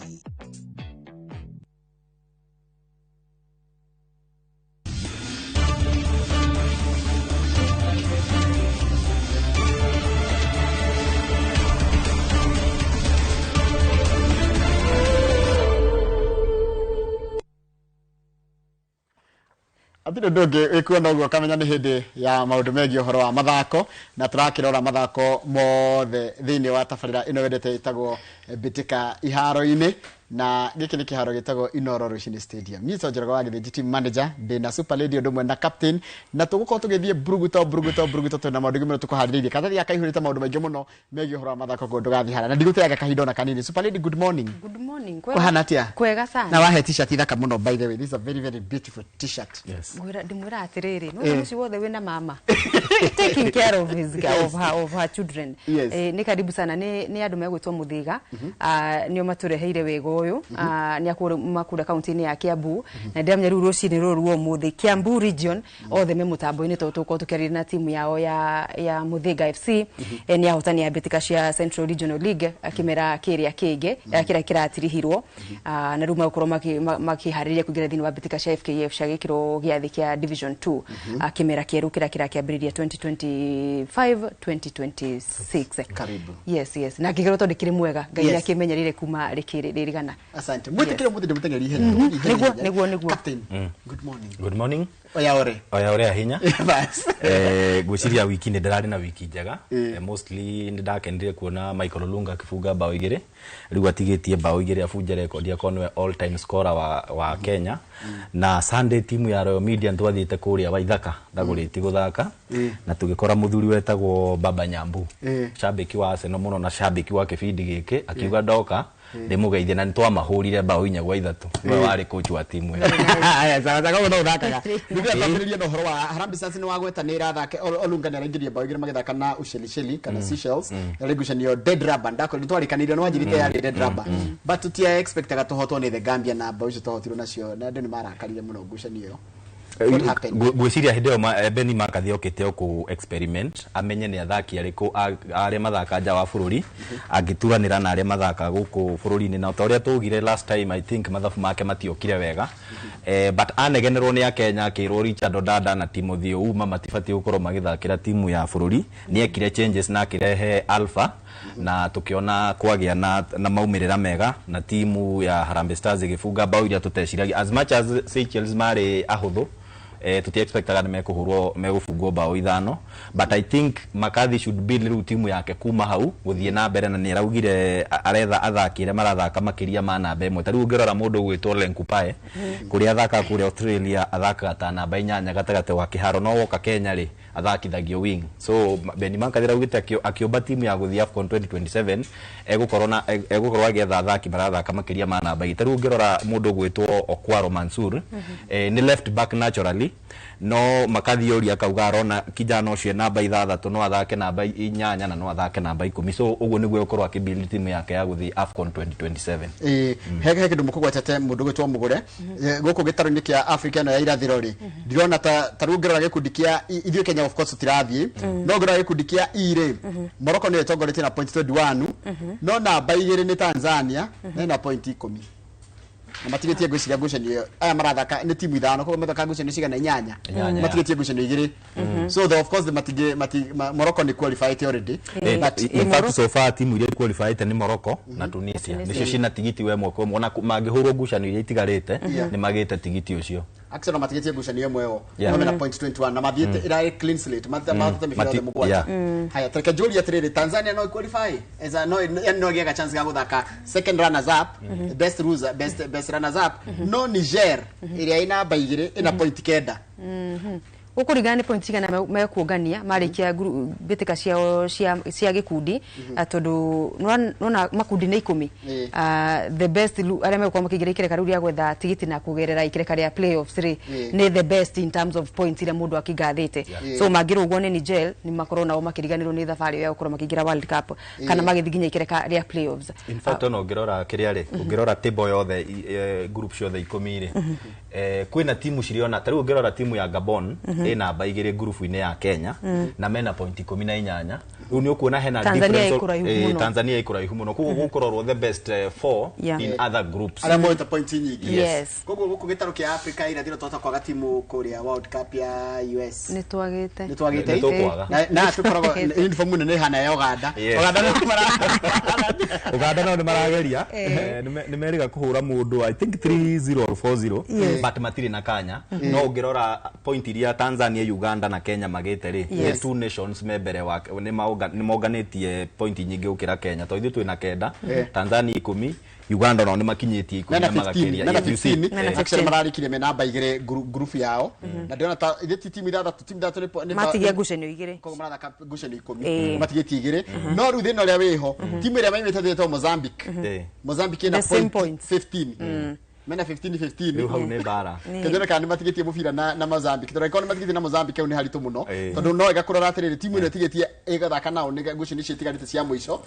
Atirĩ ũndũ ũngĩ wĩkuona ũguo ũkamenya nĩ hĩndĩ ya maũndũ megiĩ ũhoro wa mathako, na tũrakĩrora mathako mothe thĩinĩ wa tabarĩra ĩno wendete ĩtagwo Mbĩtĩka Iharo-inĩ, na gĩkĩ nĩ kĩharo gĩtagwo Inoro Rũcinĩ Stadium. Niĩ Njoroge wa Gĩthĩnji, team manager, ndĩna super lady ũndũ ũmwe na captain, na tũgũkorwo tũgĩthiĩ bruguto bruguto bruguto, twĩna maũndũ maingĩ mũno tũkũharĩrĩirie. Karatathi gaka kaihũrĩte maũndũ maingĩ mũno megiĩ ũhoro wa mathako, koguo ndũgathiĩ haraya na ndigũteanga kahinda ona kanini. Super lady, good morning. Good morning. Kũhana atĩa? Kwega sana. Na wahe t-shirt ithaka mũno, by the way. This is a very very beautiful t-shirt. Yes. Ngwĩra ndĩmwĩra atĩrĩrĩ, no mũciĩ wothe wĩna mama taking care of his of her children. Yes. Nĩ karibu sana, nĩ andũ megwĩtwo Mũthiga, nĩo matũreheire wega ũyũ, nĩ akũra kaunti-inĩ ya Kiambu, na ndĩramenya rĩu rũcinĩ rũrũ rwa ũmũthĩ Kiambu region othe me mũtambo-inĩ tondũ tũgũkorwo tũkĩaria na timu yao ya Mũthiga FC, nĩ ahotani a mbĩtĩka cia Central Regional League kĩmera kĩrĩa kĩngĩ kĩrĩa kĩratirihirwo, na rĩu megũkorwo makĩharĩria kũingĩra thĩinĩ wa mbĩtĩka cia FKF cia gĩkĩro gĩa thĩ kĩa Division 2 kĩmera kĩerũ kĩrĩa kĩrakĩambĩrĩria 2025 2026. Karibu. Yes, yes. Na ngĩgerwo tondũ kĩrĩ mwega Ngai Yes. nĩakĩmenyereire kuma rĩrigana. Asante. Mwĩtĩkĩre mũthĩ ndĩmũteng'erie ihenya. Nĩguo nĩguo. Captain, good morning. Good morning. Oya ore. Oya ore ahinya. Bas. Ngwĩciria wiki nĩ ndĩrarĩ na wiki njega. Mostly nĩ ndakenire kuona Michael Olunga akĩbunga bao 2. Rĩu atigĩtie bao 2 abunje rekondi akorwo nĩwe all time scorer wa Kenya. Na Sunday timu ya Royal Media twathiĩte kũrĩa Waithaka Ndagũrĩti gũthaka na tũgĩkora mũthuri wetagwo Baba Nyambu, shabiki wa Arsenal mũno na shabiki wa kĩbindi gĩkĩ, akiuga ndoka Ndĩmũgeithie na nĩtwamahũrire bao 4-3. Nĩwe warĩ coach wa timu ĩyo. Aya, sawa sawa, koguo no ũthakaga. Nĩguo twambĩrĩrie na ũhoro wa Harambee Stars. Nĩ wagweta nĩ ĩrathaka, Olunga nĩ araingĩria bao 2 magĩthaka na Ushelisheli kana Seychelles. Yarĩ ngucanio dead rubber. Ndako nĩ twarĩkanĩire, nĩ wanjĩrĩte yarĩ dead rubber, but tutia expectaga tũhotwo nĩ the Gambia na bao icio twahotirwo nacio, na andũ nĩ marakarire mũno ngucanio ĩyo. What happened? Ngwĩciria hĩndĩ ĩyo Benny McCarthy okĩte o kũ experiment amenye nĩ athaki arĩkũ arĩa mathaka nja wa bũrũri angĩturanĩra na arĩa mathaka gũkũ bũrũri-inĩ. Na ta ũrĩa tũgire last time, I think mathabu make matiokire wega, but anegenerwo nĩ akenya akĩrwo Richard Odada na Timothy Ouma matibatiĩ gũkorwo magĩthakĩra timu ya bũrũri. Nĩ ekire changes na akĩrehe Alpha, na tukiona kwagĩa na maumĩrĩra mega, na timu ya Harambee Stars ĩgĩbunga bao iria tũteciragia. As much as Seychelles marĩ ahũthũ, tuti expectaga nĩ mekũhũrwo, megũbungwo bao 5. But I think McCarthy should build rĩu timu yake kuma hau gũthiĩ na mbere, na nĩ araugire aretha athaki arĩa marathaka makĩria ma namba 1. Ta rĩu ũngĩrora mũndũ ũgwĩtwo Lenkupae, kũrĩa athakaga kũrĩa Australia athakaga ta namba 8 gatagatĩ wa kĩharo, no woka Kenya rĩ, athakithagio wing. So Benny McCarthy araugĩte akĩũmba timu ya gũthiĩ AFCON 2027 egũkorwo agĩetha athaki marathaka makĩria ma namba 2. Ta rĩu ũngĩrora mũndũ ũgwĩtwo Okwaro Mansur, nĩ left back naturally, no McCarthy oria akauga arona kijana ũcio e namba 6, no athake namba 8 na no athake namba 10. So ũguo nĩguo egũkorwo akĩbuild timu yake ya gũthiĩ AFCON 2027. Ĩĩ, he kĩndũ mũkũgwetete mũndũ gwĩtwo Mũgũre. Gũkũ gĩtarũ-inĩ kĩa Africa ĩno ya irathĩro rĩ, ndirona ta rĩu ũngĩrora gĩkundi kĩa ithuĩ Kenya of course tũtirathiĩ, no ũngĩrora gĩkundi kĩa E rĩ, Morocco nĩyo ĩtongoretie na point 21, no namba 2 nĩ Tanzania na ĩna point 10, na matigĩtie ngwĩciria ngucanio ĩyo aya marathaka nĩ timu 5, koguo mathaka ngucanio cigana? 8. 8. Matigĩtie ngucanio 2. So the, of course the matige mati, Morocco nĩ qualified already. But In fact, so far timu iria qualified nĩ Morocco na Tunisia, nĩcio cina tigiti we mwaka ũmwe. Ona mangĩhũrwo ngucanio iria itigarĩte, nĩ magĩte tigiti ũcio. Actually matigĩtie ngucanio ĩmwe ĩyo. No mena point 21 na mathiĩte ĩrarĩ clean slate, mathiĩte mĩbira yothe 7. Haya, tareke njũrie atĩrĩrĩ, Tanzania no qualify as a, no yani no ĩgĩaga chance ya gũthaka second runners up, best loser, best runners up, no Niger ĩrĩa ĩ namba 2 ĩna point 9. Gũkũringana nĩ point cigana mekuongania marĩkia mbĩtĩka ciao cia gĩkundi. Tondũ nĩwona makundi nĩ 10. The best arĩa megũkorwo makĩingĩra ikereka rĩu rĩa gwetha tigiti na kũgerera ikereka rĩa playoffs rĩ, nĩ the best in terms of points iria mũndũ akĩngathĩte. So mangĩrũgwo nĩ Niger, nĩ makorwo nao makĩriganĩrwo nĩ thabarĩ ĩyo ya gũkorwo makĩingĩra World Cup kana magĩthiĩ nginya ikereka rĩa playoffs. In fact, ona ũngĩrora kĩrĩa rĩ, ũngĩrora table yothe, group ciothe 10 rĩ, kwĩna timu ciriona. Ta rĩu ũngĩrora timu ya Gabon ĩ namba 2 ngurubu-inĩ ya Kenya na mena point 18. Rĩu nĩ ũkuona hena Tanzania difference. ĩ kũraihu mũno. Tanzania ĩ kũraihu mũno, koguo gũkũrorwo the best four in other groups. Arĩa moete point nyingĩ. Yes. Koguo gũkũ gĩtarũ kĩa Africa irathĩro twahota kwaga timu kũrĩa World Cup ya US. Nĩ twagĩte. Nĩ twagĩte. Nĩ tũkwaga. Na tũkoragwo uniform nene ĩhana ya Uganda. Uganda nĩ Uganda nao nĩ marageria. Nĩ merĩga kũhũra mũndũ, I think 3-0 or 4-0, but matirĩ na kanya. No ũngĩrora point iria Tanzania, Uganda na Kenya magĩte rĩ, the two nations me mbere wa nĩ monganĩtie point nyingĩ gũkĩra Kenya, tondũ ithuĩ twĩna 9, Tanzania 10, Uganda nao nĩ makinyĩtie 10 mena na 15. magakĩria. Mena Yes, you see. 15. Actually 15. mararĩkirie me namba 2 ngurubu yao, na ndĩrona ta ithe ti timu 6, timu 6 Matigia ngucanio 2. Koguo marathaka ngucanio 10, matigĩtie 2. No rĩu thĩna ũrĩa wĩho, timu ĩrĩa maimĩte ĩtwo Mozambique. Mozambique ĩna The same point 15, mena 15 15. Rĩu hau nĩ mbara. Kĩnjone kana nĩ matigĩtie mũbira na Mozambique, tondũ angĩkorwo nĩ matigĩtie na Mozambique, hau nĩ haritũ mũno, tondũ no ĩgakũrora atĩrĩrĩ, timu ĩno ĩtigĩtie ĩgathaka nao nĩ ngucanio icio itigarĩte cia mũico.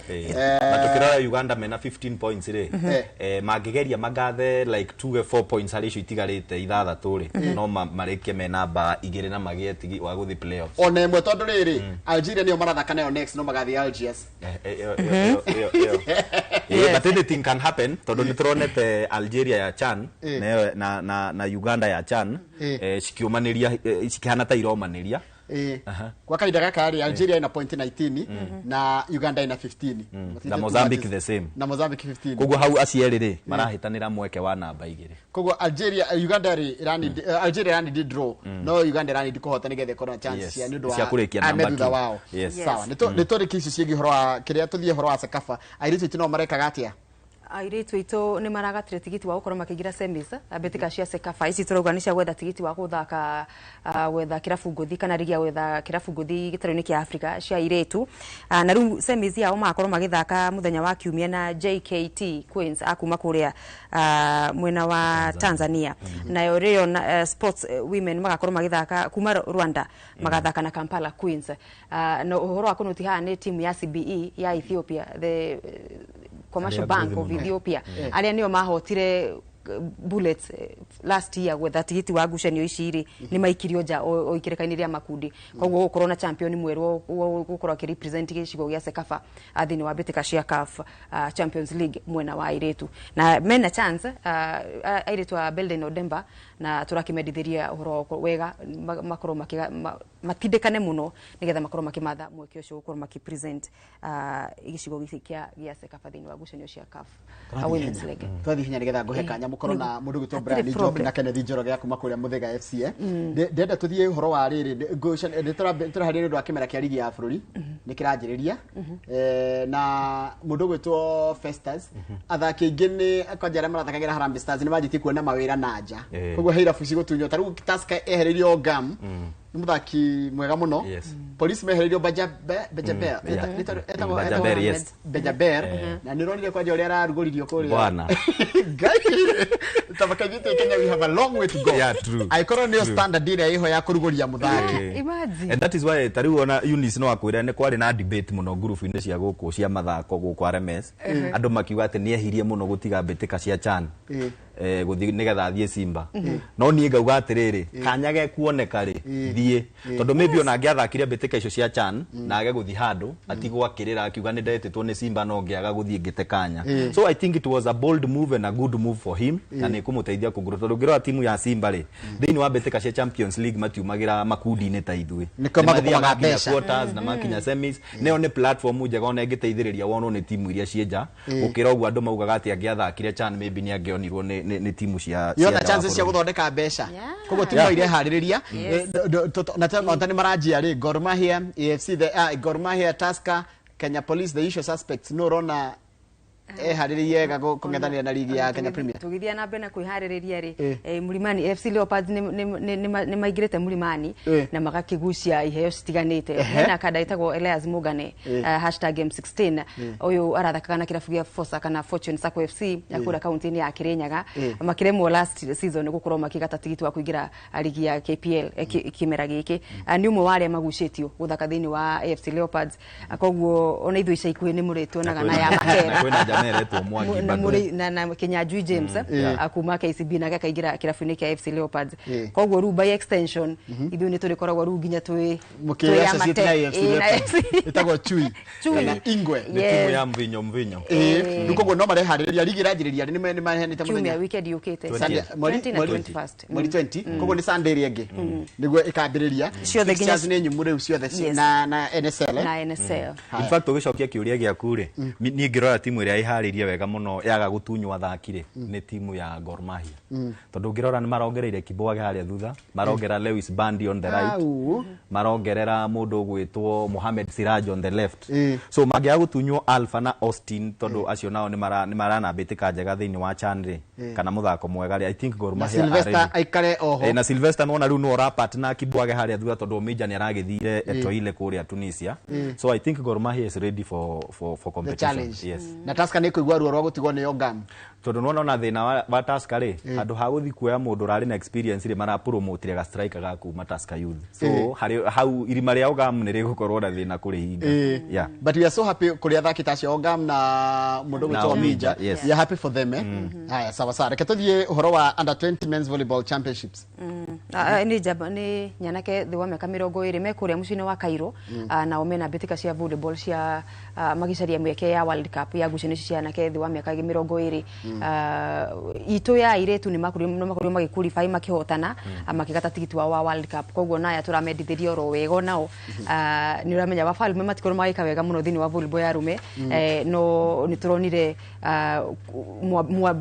Na tukĩrora Uganda mena 15 points rĩ, mangĩgeria magathe like tuge 4 points harĩ icio itigarĩte 6 rĩ, no marĩkie me namba 2 na magĩe tigi wa gũthiĩ playoffs. Ona ĩmwe, tondũ rĩrĩ, Algeria nĩyo marathaka nayo next, no magathiĩ Algiers. Ĩyo. But anything can happen, tondũ nĩ tũronete Algeria ya CHAN na Uganda ya CHAN cikiũmanĩria, cikĩhana ta iromanĩria. Kwa kahinda gaka rĩ, Algeria ina point 19 na Uganda ina 15. Na Mozambique the same. Na Mozambique 15. Koguo hau acio erĩ rĩ marahĩtanĩra mweke wa namba 2. Koguo Algeria, Uganda rĩ ĩranidi, Algeria ĩranidi draw, no Uganda ĩranidi kũhota nĩgetha ĩkorwo na chance cia nĩ ũndũ wa Cia kũrĩkia ame number thutha 2. wao. Yes. Sawa, nĩ tũrĩkie icio ciĩgiĩ ũhoro wa kĩrĩa, tũthiĩ ũhoro wa CECAFA. Airĩtu aitũ nao marekaga atĩa? Airĩtu aitũ nĩ maragatire tigiti wa gũkorwo makĩingĩra semis mbĩtĩka cia CECAFA ici tũrauga nĩ cia gwetha tigiti wa gũthaka, gwetha kĩrabu ngũthi kana rigi ya gwetha kĩrabu ngũthi gĩtarũ-inĩ kĩa Africa cia airĩtu. Na rĩu semis yao magakorwo magĩthaka mũthenya wa kiumia na JKT Queens akuma kũrĩa mwena wa Tanzania. Nayo Rayon Sports Women magakorwo magĩthaka kuma Rwanda, magathaka na Kampala Queens. Na ũhoro wa kũnũti haha nĩ timu ya CBE ya Ethiopia, the Commercial Arĩa Bank ngũthi of mũno. Ethiopia, arĩa nĩo mahotire Bullets last year gwetha tigiti wa ngucanio ici rĩ, nĩ maikirio nja o ikĩrĩka-inĩ rĩa makundi. Koguo gũkorwo na champion mwerũ gũkorwo akĩrepresent gĩcigo gĩa CECAFA thĩinĩ wa mbĩtĩka cia CAF Champions League mwena wa airĩtu, na mena chance airĩtu a Belden Odemba, na tũrakĩmendithĩria ũhoro wa wega makorwo matindĩkane mũno nĩgetha makorwo makĩmatha mweke ũcio gũkorwo makĩpresent gĩcigo gĩkĩ gĩa CECAFA thĩinĩ wa ngucanio cia CAF Women's League. Twathi hinya nigetha nguhe kanya mukorwo na mundu gwitwo Hatirĩ Brian Njoki problem. na Kenneth Njoroge ya kuma kuria Muthaiga FC. Ndenda tuthie uhoro wa riri nĩ tũraharĩria ũndũ wa kĩmera kĩa rigi ya bũrũri nĩ kĩranjĩrĩria. Na mũndũ gwĩtwo Festus, athaki aingĩ nĩ kwanja arĩa marathakagĩra Harambee Stars nĩ manjĩtie kuona mawĩra na nja. Koguo he irabu cigũtunywo, ta rĩu Tusker ehereirio Gam, nĩ mũthaki mwega mũno. Police mehereirio Bajaber. Bajaber, yes. Bajaber, na nĩ ũronire kwanja ũrĩa ararugũririo kũrĩa. Bwana. Ngai, tabaka ithuĩ Kenya, we have a long way to go. Yeah, true. Angĩkorwo nĩyo True. standard ĩrĩa ĩho ya kũrugũria mũthaki. Imagine. And that is why ta rĩu ona Eunice no akwĩra nĩ kwarĩ na debate mũno ngurubu-inĩ cia gũkũ cia mathako gũkũ RMS. Andũ makiuga atĩ nĩ ehirie mũno gũtiga mbĩtĩka cia CHAN gũthiĩ nĩgetha athiĩ Simba. No niĩ ngauga atĩrĩrĩ, kanya gekuoneka rĩ, thiĩ, tondũ maybe ona angĩathakire mbĩtĩka icio cia CHAN na age gũthiĩ handũ, atigwo akĩrĩra akiuga nĩ ndetĩtwo nĩ Simba no ngĩaga gũthiĩ ngĩte kanya. So I think it was a bold move and a good move for him, na nĩ kũmũteithia kũgũrũ, tondũ ũngĩrora timu ya Simba rĩ, thĩinĩ wa mbĩtĩka cia Champions League matiumagĩra makundi-inĩ ta ithuĩ. Nĩkĩo Nĩ mathiaga mathũkũmaga makinya mbeca. quarters na makinya semis. Nĩyo nĩ platform njega ona ĩngĩteithĩrĩria wonwo nĩ timu iria ciĩ nja, gũkĩra ũguo andũ maugaga atĩ angĩathakire CHAN maybe nĩ angĩonirwo nĩ timu cia yona nja wa chances cia bũrũri. gũthondeka mbeca, koguo timu no ireharĩrĩria. Na ta nĩ maranjia rĩ, Gor Mahia, AFC, Gor Mahia, Tusker, Kenya Police, the usual suspects, no ũrona eharĩrĩirie wega kũng'ethanĩra na ligi ya Kenya Premier? Tũgĩthiĩ na mbere na kwĩharĩrĩria rĩ, Mlimani FC Leopards nĩ maingĩrĩte Mlimani na magakĩgucia iheo citiganĩte. Hena kanda ĩtagwo Elias Mugane, #M16, ũyũ arathakaga na kĩrabu gĩa Fosa kana Fortune Sacco FC ya kũrĩa kaunti-inĩ ya Kirinyaga. Makĩremwo last season gũkorwo makĩgata tigiti wa kũingĩra ligi ya KPL kĩmera gĩkĩ. Nĩ ũmwe wa arĩa magucĩtio gũthaka thĩinĩ wa AFC Leopards. Koguo ona ithuĩ ica ikuhĩ nĩ mũrĩtuonaga na ya Na Makera kwĩna jamaa eretwo Mwangi na bado. Na Kinyanjui James kuma KCB nake akaingĩra kĩrabu-inĩ kĩa AFC Leopards. Eh. Koguo rĩu by extension ithuĩ nĩ tũrĩkoragwo rĩu nginya twĩ Mũkĩ associate na twĩ AFC na Leopards. AFC. Ĩtagwo Chui Chui. kana Ingwe. Nĩ timu ya mvinyo mvinyo. Rĩu koguo no mareharĩrĩria, ligi ĩranjĩrĩria rĩ, nĩ maheanĩte Kiumia mũthenya? weekend yũkĩte. Sunday- 20 na 21st. Mweri 20, koguo nĩ Sunday ĩrĩa ĩngĩ nĩguo ĩkambĩrĩria. Ciothe nginya- Fixtures nĩ nyumu rĩu ciothe Yes. na NSL. Na NSL. In fact, ũgĩcokia kĩũria gĩaku rĩ, niĩ ngĩrora timu ĩrĩa ĩharĩirie wega mũno yaga gũtunywo athaki rĩ, nĩ timu ya Gor Mahia, tondũ ũngĩrora nĩ marongereire Kibwage harĩa thutha, marongerera Lewis Bandi on the right, Au. marongerera mũndũ ũgwĩtwo Mohamed Siraj on the left. So mangĩaga gũtunywo Alpha na Austin, tondũ acio nao nĩ marana mbĩtĩka njega thĩinĩ wa CHAN rĩ, kana mũthako mwega rĩ, I think Gor Na Mahia are Sylvester ready. aikare oho. Na Sylvester nona rĩu nĩwe ũrapartner Kibwage harĩa thutha, tondũ Omija nĩ aragĩthire Etoile kũrĩa Tunisia. So I think Gor Mahia is ready for The competition. challenge. Yes. Na Tusker nĩ kũigua ruo rwa gũtigwo nĩ Ogam. Tondũ nĩwona ona thĩna wa Tusker rĩ, handũ ha gũthiĩ kuoya mũndũ ũrarĩ na experience rĩ, marapromotire ga striker ga kuma Tusker Youth. So harĩ hau irima rĩa Ogam nĩ rĩgũkorwo na thĩna kũrĩhinga. Yeah. But we are so happy kũrĩ athaki ta acio, Ogam na mũndũ Na gwĩtwo Omija, Omija. yes. We are happy for them. Haya, sawa sawa, reke tũthiĩ ũhoro wa under 20 men's volleyball championships. Nĩ njamba nĩ nyanake thĩ wa mĩaka 20 me kũrĩa mũciĩ-inĩ wa Cairo. Nao mena mbĩtĩka cia volleyball cia magĩcaria mĩeke ya World Cup ya ngucanio ici cia anake thĩ wa mĩaka 20. Itũ ya airĩtu nĩ makorirwo magĩqualify makĩhotana, makĩgata tigiti wao wa World Cup. Koguo naya tũramendithĩria oro wega onao. Nĩ ũramenya wafalme matikorwo magĩka wega mũno thĩinĩ wa volleyball ya arũme. No nĩ tũronire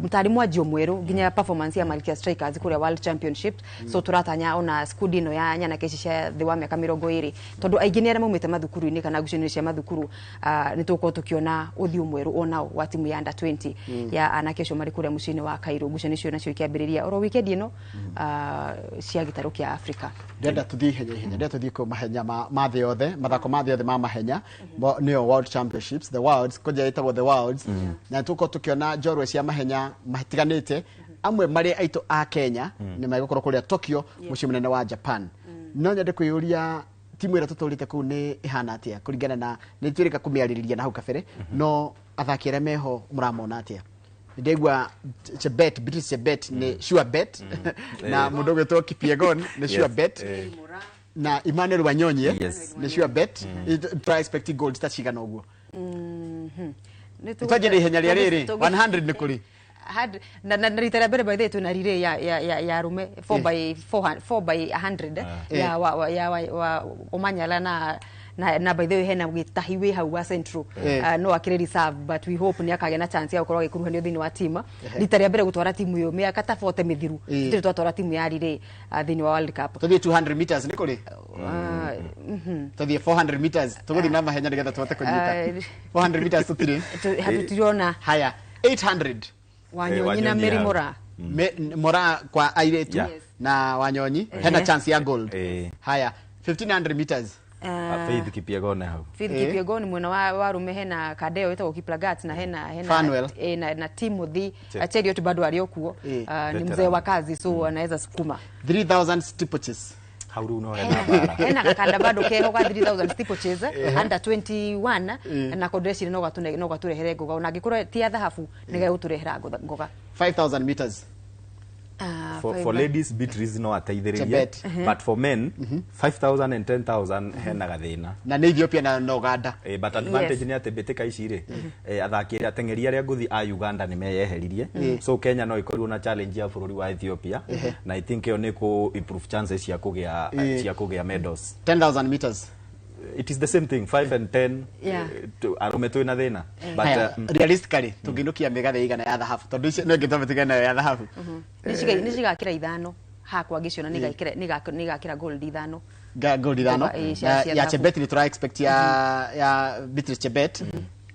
tarĩ mwanjio mwerũ nginya performance ya Malkia Strikers kũrĩa World Championship. So tũratanya ona squad ĩno ya nyanake ici cia thĩ wa mĩaka 20, tondũ aingĩ nĩ arĩa maumĩte mathukuru-inĩ kana ngucanio cia mathukuru, nĩ tũgũkorwo tũkĩona ũthiũ mwerũ onao wa timu ya under 20 ya anake acio marĩ kũrĩa mũciĩ-inĩ wa Cairo. Ngucanio icio nacio ikĩambĩrĩria oro weekend ĩno cia gĩtarũ kĩa Africa. Ndĩrenda tũthiĩ ihenya ihenya, ndĩrenda tũthiĩ kũ mahenya ma thĩ yothe, mathako ma thĩ yothe ma mahenya, nĩyo World Championships, the Worlds, kũnja ĩtagwo the Worlds. Na tũkorwo tũkĩona njorua cia mahenya matiganĩte, amwe marĩ aitũ a Kenya nĩ megũkorwo kũrĩa Tokyo, mũciĩ mũnene wa Japan. No nyende kwĩyũria, timu ĩrĩa tũtũrĩte kũu nĩ ĩhana atĩa, kũringana na nĩ twĩrĩka kũmĩarĩrĩria na hau kabere, no athaki arĩa meho mũramona atĩa? Ndĩraigua Chebet, Beatrice Chebet nĩ sure bet, na mũndũ ũgwĩtwo Kipyegon nĩ sure bet, na Emmanuel Wanyonyi nĩ sure bet. Tũra expect gold ta cigana ũguo? Twanjie na ihenya rĩa rĩrĩ, 100 nĩ kũrĩ? Na rita rĩa mbere, by the way, twĩna relay ya arũme 4 by 4, 4 by 100 ya wa, wa, ya wa, wa Omanyala na by the way hena gĩtahi wĩ hau wa Central. No akĩrĩ reserve, but we hope nĩ akagĩa na chance ya gũkorwo agĩkuruhanio thĩinĩ wa team. Rita rĩa mbere gũtwara timu ĩyo mĩaka ta 40 mĩthiru, tũtirĩ twatwara timu ya relay thĩinĩ wa World Cup. Tũthiĩ 200 meters nĩ kũrĩ? Tũthiĩ 400 meters, tũgũthiĩ na mahenya nĩgetha tũhote kũnyita. 400 meters tũtirĩ? Tũtirona. Haya, 800. Wanyonyi na Mary Moraa. Moraa kwa airĩtu na Wanyonyi hena chance ya gold. Haya, 1500 meters. Faith Kipyegon hau. Faith Kipyegon mwena wa rume, hena Kadeo wĩtagwo Kiplagat, na hena Fanuel. Na Timothy Cheruiyot bado arĩ kuo, ni mzee wa kazi, so anaweza sukuma. 3000 steeplechase. Hau rĩu no hena mbara. Hena gakanda bado keho ga 3000 steeplechase, under 21, na kondecire no gatũrehere ngoga, ona angĩkorwo ti ya thahabu, nĩ gegũtũrehera ngoga. 5000 meters. For ladies, Beatrice no ateithĩrĩrie. Chebet. But for men, 5000 and 10,000 hena gathĩna. Na nĩ Ethiopia na Uganda. But advantage nĩ atĩ mbĩtĩka ici rĩ, athaki arĩa ateng'eri arĩa ngũthi a Uganda nĩ meyeheririe, so Kenya no ĩkorirwo na challenge ya bũrũri wa Ethiopia, na I think ĩyo nĩ kũ improve chances cia kũgĩa medals. 10,000 meters. It is the same thing, 5 and 10. Arũme twĩna thĩna, but Haya, realistically tũngĩinũkia mĩgathe igana ya thahabu, tondũ icio no ĩngĩ tũtigane nayo ya thahabu? Nĩ cigakĩra ithano hakwa ngĩciona, nĩ igakĩra gold ithano. Gold ithano. Ngoga, cia Na cia ya thahabu. Chebet nĩ tũra expect ya Beatrice Chebet,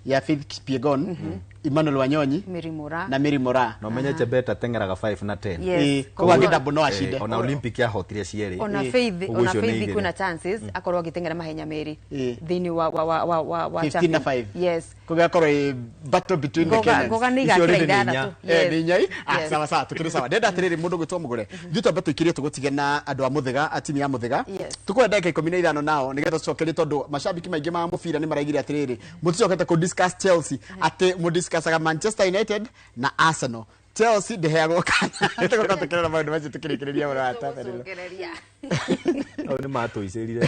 ya Faith Kipyegon, Emmanuel Wanyonyi Mary Moraa. Na Mary Moraa. Na ũmenye Chebet ateng'eraga 5 na 10. Yes. Koguo angĩdouble no acinde. Ona Olympic yahotire cierĩ. Ona Faith, Ũguo ona icio nĩ Faith igĩrĩ. kwĩna chances akorwo agĩteng'era mahenya merĩ thĩinĩ wa 15 na champion. 5. Yes. Koguo ĩ battle between the Ngoga Kenyans. ngoga nĩ Icio igakĩra already nĩ ithathatũ. inya. Nĩ inya. Yes. Sawa sawa, tukĩrĩ sawa. Ndenda atĩrĩrĩ, mũndũ gwĩtwo mũgũre, ithuĩ twambe tũikĩrie, tũgũtige na andũ a Mũthĩga, a timu ya Mũthĩga. Tũkũhe ndagĩka 15 nao nĩgetha tũcokerie, tondũ macambĩki maingĩ ma mũbira nĩ maraigire atĩrĩrĩ, mũticokete kũ discuss Chelsea, atĩ mũdiscussaga Manchester United na Arsenal, Chelsea ndĩheagwo kanya. Tũgũkorwo tũkĩrora maũndũ macio tũkĩrĩkĩrĩria ũhoro wa tabarĩra. Gũcokereria. Hau nĩ matũicĩrire.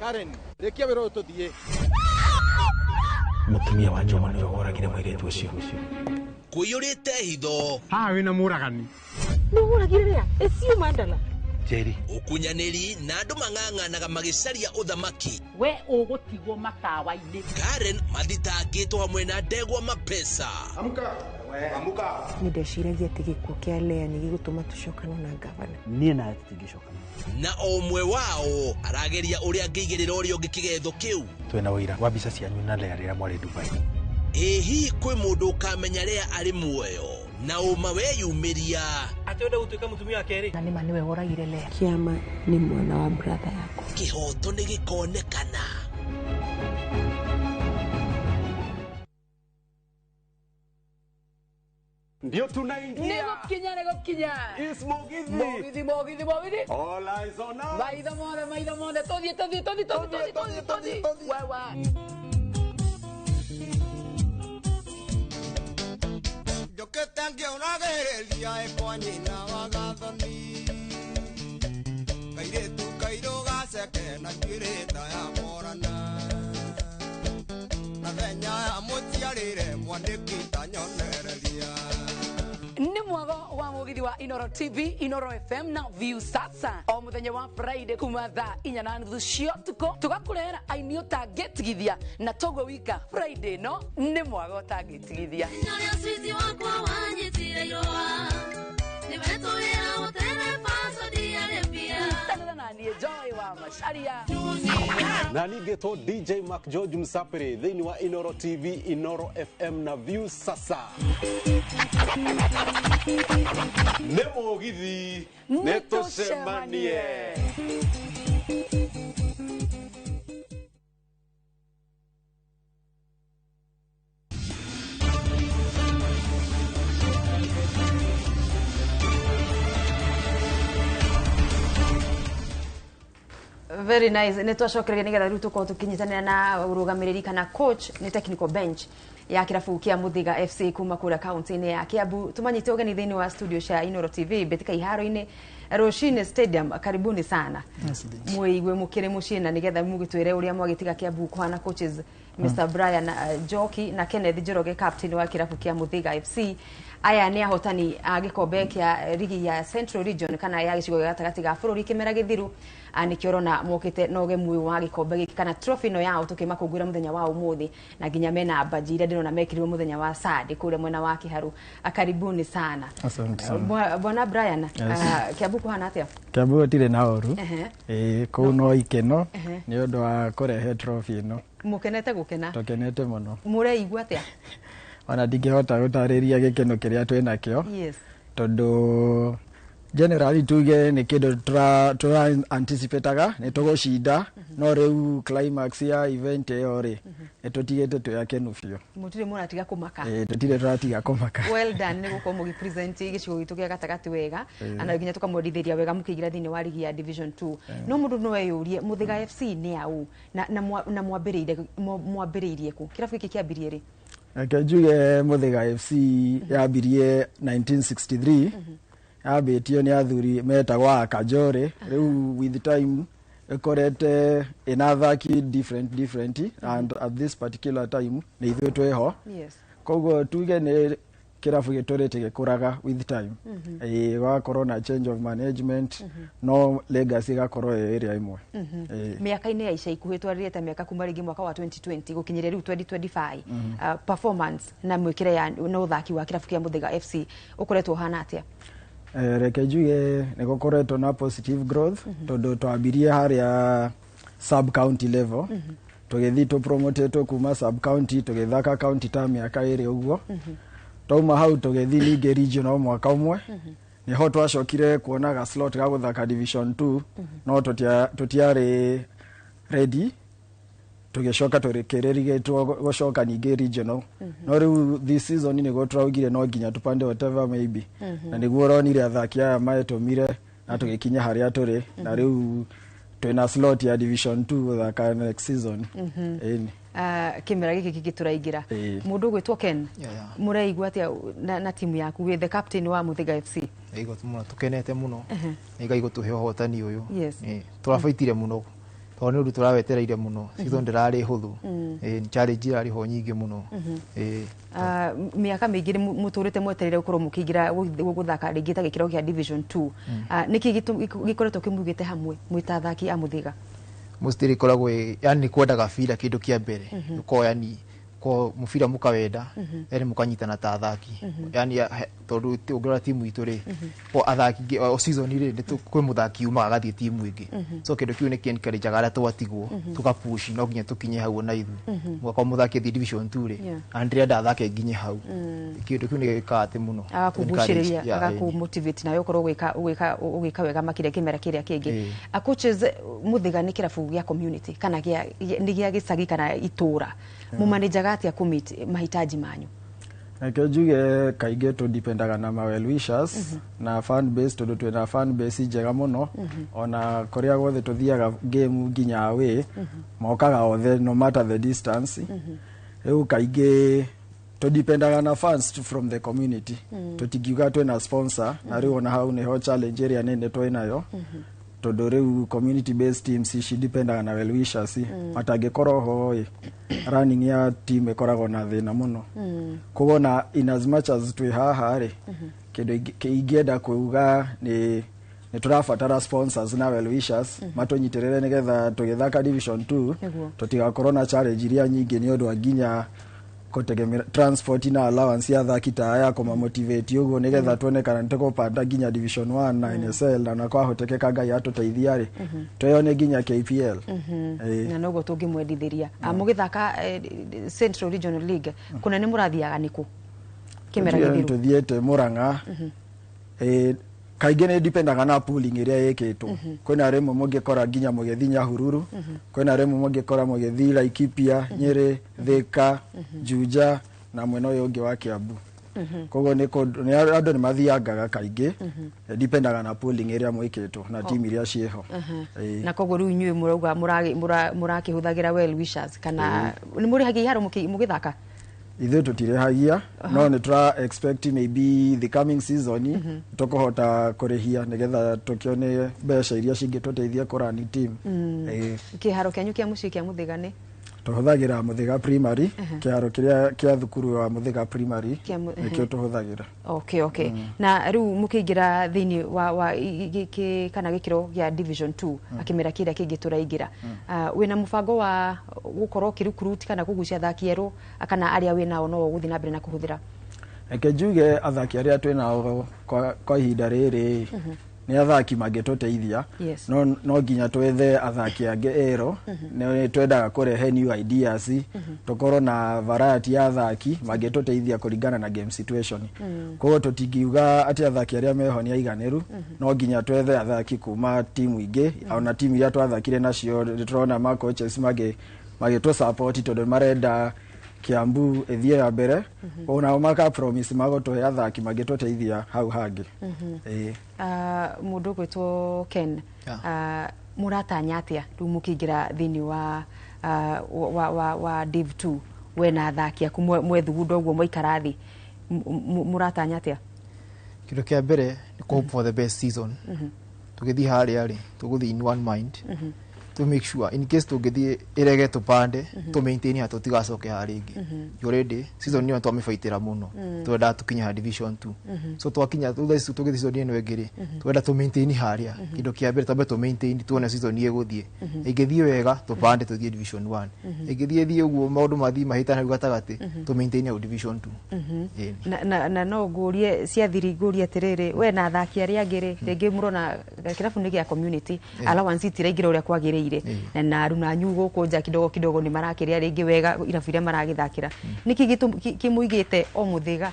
Karen, rĩkia wĩra ũyũ tũthiĩ. Mũtumia wa Njoma nĩwe woragire mũirĩtu ũcio. Kũiyũrĩte hitho. Haha wĩna mũragani. Nĩũragire rĩa ĩcio mandala. Njeri. Ũkunyanĩri na andũ mang'ang'anaga magĩcaria ũthamaki. We ũgũtigwo matawa-inĩ. Karen mathitangĩtwo hamwe na ndegwa mapesa. Amuka. Amuka. Nĩ ndeciragia atĩ gĩkuũ kĩa Lea nĩ gĩgũtũma tũcokane na ngavana. Niĩ nawe tũtingĩcokana. Na o ũmwe wao arageria ũrĩa angĩigĩrĩra ũrĩa ũngĩ kĩgetho kĩu. Twĩna ũira wa mbica cianyu na Lea rĩrĩa mwarĩ Dubai. Ĩ hihi kwĩ mũndũ ũkamenya Lea arĩ muoyo na ũma weyumĩria? Atĩ wenda gũtuĩka mũtumia wa kerĩ? Na nĩma nĩwe woragire Lea. Kĩama nĩ mwana wa brother yakwa. Kĩhoto nĩ gĩkonekana. Ndio tunaingia. Nĩgũkinya, nĩgũkinya. Is Mugithi. Mũgithi, mũgithi, mũgithi. All eyes on us. Maitho mothe, maitho mothe, tũthiĩ, tũthiĩ, tũthiĩ, tũthiĩ, tũthiĩ, tũthiĩ, tũthiĩ. Wewe. Njũkĩte ngĩũragĩrĩria ĩ kwa nyina wa Gathoni. Kairĩtu kairũ gaceke na njuĩrĩ ta ya Morana. Na thenya ya mũciarĩre mwandĩki ta nyonereria. Nĩ mwago wa mũgithi wa Inoro TV, Inoro FM na View Sasa o mũthenya wa Friday kuma thaa 4:30 cia ũtukũ, tũgakũrehera aini ũtangĩtigithia na toguo wika Friday no nĩ mwago ũtangĩtigithia. Nyoria sweet wakwa wanyitire irũa. Niwetũwĩra gũtereba Saudi Arabia. Nyitanĩra na niĩ Joy wa Macharia. Na ningĩtwo DJ Mark George Msapiri thĩinĩ wa Inoro TV, Inoro FM na View Sasa. Nĩ mũgithi, nĩ tũcemanie. Very nice. Nä twacokereria nä getha rä u tå korwo tå kä nyitanä na rũgamĩrĩri kana coach nĩ technical bench ya kĩrabu kĩa Muthiga FC kuma kũrĩa kaunti-inĩ ya Kiambu. Tũmanyite ũgeni thĩinĩ wa studio cia Inoro TV mbĩtĩka iharo-inĩ Rũcinĩ Stadium. Karibuni sana, mwĩigue mũkĩrĩ mũciĩ na nĩgetha mũgĩtwĩre ũrĩa mwagĩtiga Kiambu kũhana. Coaches, Mr Brian Njoki na Kenneth Njoroge, captain wa kĩrabu kĩa Muthiga FC. Aya nĩ ahotani a gĩkombe kĩa rigi ya Central Region kana ya gĩcigo gĩa gatagatĩ ga bũrũri kĩmera gĩthiru. Nĩkĩo ũrona mokĩte na ũgemu ũyũ wa gĩkombe gĩkĩ kana trophy ĩno yao tũkĩmakũngũĩra mũthenya wa ũmũthĩ, na nginya mena mbaji iria ndĩrona mekĩrirwo mũthenya wa Sunday kũrĩa mwena wa Kĩharu. Karibuni sana. Asante sana. Bwana Brian. Yes. Kiambu kũhana atĩa? Kiambu gũtirĩ na ũru. Ĩĩ, kũu no ikeno nĩ ũndũ wa kũrehe trophy ĩno. Mũkenete gũkena? Tũkenete mũno. Mũreigua atĩa? Ona ndingĩhota gũtarĩria gĩkeno kĩrĩa twĩ nakĩo, tondũ generally tuge nĩ kĩndũ tũra anticipataga nĩ tũgũcinda, no rĩu climax ya event ĩyo rĩ, nĩ tũtigĩte twĩ akenu biũ. Mũtirĩ mũratiga kũmaka? Ĩĩ, tũtirĩ tũratiga kũmaka. Well done nĩ gũkorwo mũgĩpresent gĩcigo gitũ gĩa gatagatĩ wega na nginya tũkamwendithĩria wega mũkĩingĩra thĩinĩ wa rigi ya Division 2. No mũndũ no eyũrie, Muthiga FC nĩ aũ na mwambĩrĩirie kũ? Kĩrabu gĩkĩ kĩambirie rĩ? Reke njuge Muthiga FC yambirie 1963, yambĩtio nĩ athuri metagwo Akajore. Rĩu with time ĩkorete ĩna athaki different different, and at this particular time nĩ ithuĩ twĩho. Koguo tuge nĩ kĩrabu gĩtũrĩte gĩkũraga with time. Ĩĩ, gũgakorwo na change of management, no legacy ĩgakorwo ĩ ĩrĩa ĩmwe. Ĩĩ. Mĩaka-inĩ ya ica ikuhĩ, twarĩrĩte mĩaka kuma rĩngĩ mwaka wa 2020 gũkinyĩria rĩu 2025, performance na mwĩkĩre ya na ũthaki wa kĩrabu kĩa Muthiga FC ũkoretwo ũhana atĩa? Reke njuge nĩ gũkoretwo na positive growth, tondũ twambirie harĩa sub county level, tũgĩthiĩ tũpromotetwo kuma sub county, tũgĩthaka county ta mĩaka 2 ũguo. Twauma hau tũgĩthiĩ ningĩ regional mwaka ũmwe, nĩho twacokire kuona ga slot ga gũthaka Division 2, no tũtiarĩ ready, tũgĩcoka tũrĩkĩrĩrigĩtwo gũcoka ningĩ regional. No rĩu this season nĩguo tũraugire no nginya tũpande whatever maybe, na nĩguo ũronire athaki aya maetũmire na tũgĩkinya harĩa tũrĩ, na rĩu twĩna slot ya Division 2 gũthaka next season. Ĩni. Kĩmera gĩkĩ kĩngĩ tũraingĩra. Mũndũ ũgwĩtwo Ken, mũreigua atĩa na timu yaku wĩ the captain wa Muthiga FC? Igua mũno, tũkenete mũno nĩ Ngai gũtũhe ũhotani ũyũ. Tũrabaitire mũno tondũ nĩ ũndũ tũrawetereire mũno. Season ndĩrarĩ hũthũ. Ĩĩ, challenge irarĩ ho nyingĩ mũno. Ĩĩ. Mĩaka mĩingĩ nĩ mũtũrĩte mwetereire gũkorwo mũkĩingĩra gũthaka rĩngĩ ta gĩkĩro kĩa Division 2. Nĩkĩ gĩkoretwo kĩmugĩte hamwe mwĩ ta athaki a Muthiga? Mostly ĩkoragwo yani kwendaga bira kĩndũ kĩa mbere, ũkorwo yani ko mũbira mũkawenda, yani mũkanyitana ta athaki, yani tondũ ũngĩrora timu itũ rĩ, ko athaki o season rĩ, kwĩ mũthaki umaga agathiĩ timu ĩngĩ. So kĩndũ kĩu nĩ kĩ-encourage-aga arĩa twatigwo, tũkapush no nginya tũkinye hau ona ithuĩ. Mũgakorwo mũthaki athiĩ Division 2 rĩ, na ndĩrenda athake nginye hau. Kĩndũ kĩu nĩ gĩkaga atĩ mũno. Agakũgucĩrĩria. Encourage, yeah. Agakũmotivate nawe ũkorwo ũgĩka wega makĩria kĩmera kĩrĩa kĩngĩ. A coaches, Muthiga nĩ kĩrabu gĩa community kana nĩ gĩa gĩcagi kana itũra, mũmanĩjaga atĩa kũmeet mahitaji manyu? Reke njuge kaingĩ tũdipendaga na ma well wishers na fan base, tondũ twĩna fan base njega mũno. Ona kũrĩa guothe tũthiaga game nginya away, mokaga othe no matter the distance. Rĩu kaingĩ Tũdipendaga na fans from the community. Tũtingiuga twĩna sponsor, na rĩu ona hau nĩho challenge ĩrĩa nene twĩnayo, tondũ rĩu community based teams ici dipendaga na well wishers. Matangĩkorwo ho ĩ, running ya team ĩkoragwo na thĩna mũno. Koguo na in as much as twĩ haha rĩ, kĩndũ ingĩenda kuuga nĩ tũrabatara sponsors na well wishers matũnyitĩrĩre nĩgetha tũgĩthaka division 2 tũtigakorwo na challenge iria nyingĩ nĩ ũndũ wa nginya kũtegemera transport na allowance ya athaki ta aya, kũmamotivate ũguo nĩgetha tuone kana nĩtũkũpanda nginya division 1 na NSL, na kwahotekeka Ngai atũteithia rĩ, tweyone nginya KPL. Ĩĩ. Na noguo tũngĩmwendithĩria. Mũgĩthaka Central Regional League kũna nĩ mũrathiaga nĩkũ kĩmera gĩthiru? Tũthiĩte Murang'a. Kaingĩ nĩ dipendaga na pooling ĩrĩa ĩkĩtwo. Kwĩna rĩmwe mũngĩkora nginya mũgĩthiĩ Nyahururu, kwĩna rĩmwe mũngĩkora mũgĩthiĩ Laikipia, Nyĩrĩ, Thĩka, Juja na mwena ũyũ ũngĩ wa Kiambu. Koguo nĩ kũndũ nĩ andũ nĩ mathiangaga kaingĩ. Dipendaga na pooling ĩrĩa mwĩkĩtwo na team iria ciĩho. Ĩĩ. Na koguo rĩu inyuĩ mũrauga mũrakĩhũthagĩra well wishers kana nĩ mũrĩhagia iharo mũgĩthaka? Ithuĩ tũtirĩhagia, no nĩ tũra expect maybe the coming season tũkũhota kũrĩhia nĩgetha tũkĩone mbeca iria cingĩtũteithia kũrani team. Ĩĩ. Kĩharo kĩanyu kĩa mũciĩ kĩa Mũthĩga nĩ? Tũhũthagĩra Mũthĩga Primary, kĩharo kĩrĩa kĩa thukuru wa Mũthĩga Primary nĩkĩo tũhũthagĩra. Okay. Na rĩu mũkĩingĩra thĩinĩ wa kana gĩkĩro gĩa division 2, akĩmera kĩrĩa kĩngĩ tũraingĩra, wĩna mũbango wa gũkorwo ũkĩrecruit kana kũgucia athaki erũ, kana arĩa wĩnao no ũgũthiĩ na mbere na kũhũthĩra? Reke njuge athaki arĩa twĩnao kwa ihinda rĩrĩ nĩ athaki mangĩtũteithia, no nginya twethe athaki angĩ erũ. Nĩ twendaga kũrehe new ideas, tũkorwo na variety ya athaki mangĩtũteithia kũringana na game situation. Koguo tũtingiuga atĩ athaki arĩa meho nĩ aiganĩru, no nginya twethe athaki kuma timu ingĩ. Ona timu iria twathakire nacio nĩ tũrona ma coaches magĩtũ support tondũ marenda Kiambu ĩthiĩ ya mbere. Onao maka promise magũtũhe athaki mangĩtũteithia hau hangĩ. Ĩĩ. Mũndũ ũgwĩtwo Ken, mũratanya atĩa rĩu mũkĩingĩra thĩinĩ wa Div 2? We na athaki aku mwethugunda ũguo mwaikara thĩ, mũratanya atĩa? Kĩndũ kĩa mbere nĩ kũ hope for the best season. Tũgĩthiĩ harĩa rĩ, tũgũthiĩ in one mind to make sure in case tũngĩthiĩ ĩrege tũpande, tũ maintain ha tũtigacoke ha rĩngĩ. Already season ĩyo twamĩbaitĩra mũno. Twendaga tũkinye ha division 2. So twakinya thutha ici tũgĩthiĩ season ĩno ĩngĩ rĩ, twenda tũ maintain harĩa. Kĩndũ kĩa mbere twambe tũ maintain, tuone season ĩgũthiĩ. Ĩngĩthiĩ wega, tũpande tũthiĩ division 1. Ĩngĩthiĩ thiĩ ũguo maũndũ mathiĩ mahĩtane hau gatagatĩ, tũ maintain hau division 2. Ĩĩ. Na no ngũrie ciathiri, ngũrie atĩrĩrĩ, we na athaki arĩa angĩ rĩ, rĩngĩ mũrona kĩrabu nĩ gĩa community, allowance itiraingĩra ũrĩa kwagĩrĩire, na aruna anyu gũkũ nja kidogo kidogo nĩ marakĩrĩa rĩngĩ wega irabu iria maragĩthakĩra, nĩkĩ kĩmũigĩte o Mũthĩga?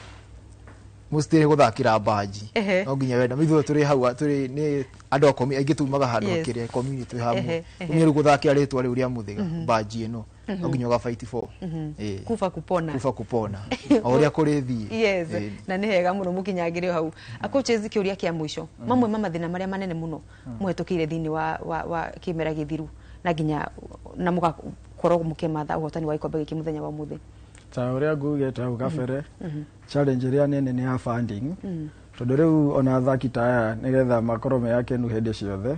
Mũcitirĩ gũthakĩra mbanji. No nginya wenda ithuĩ tũrĩ hau tũrĩ nĩ andũ a aingĩ tumaga handũ hakĩrĩa community hamwe. Ehe. Rĩu gũthakĩra rĩtwa rĩu rĩa Mũthĩga, mbanji ĩno no nginya ũga fight for. Ĩĩ. Kufa kupona. Kufa kupona, o ũrĩa kũrĩthiĩ. Na nĩ hega mũno mũkinyangĩre o hau. Coaches, kĩũria kĩa mũico, mamwe ma mathĩna marĩa manene mũno mũhetũkĩire thĩinĩ wa kĩmera gĩthiru na nginya na mũgakorwo mũkĩmatha ũhotani wa gĩkombe gĩkĩ mũthenya wa ũmũthĩ? Ta ũrĩa ngugĩte hau kabere, challenge ĩrĩa nene nĩ ya funding, tondũ rĩu ona athaki ta aya nĩgetha makorwo me akenu hĩndĩ ciothe,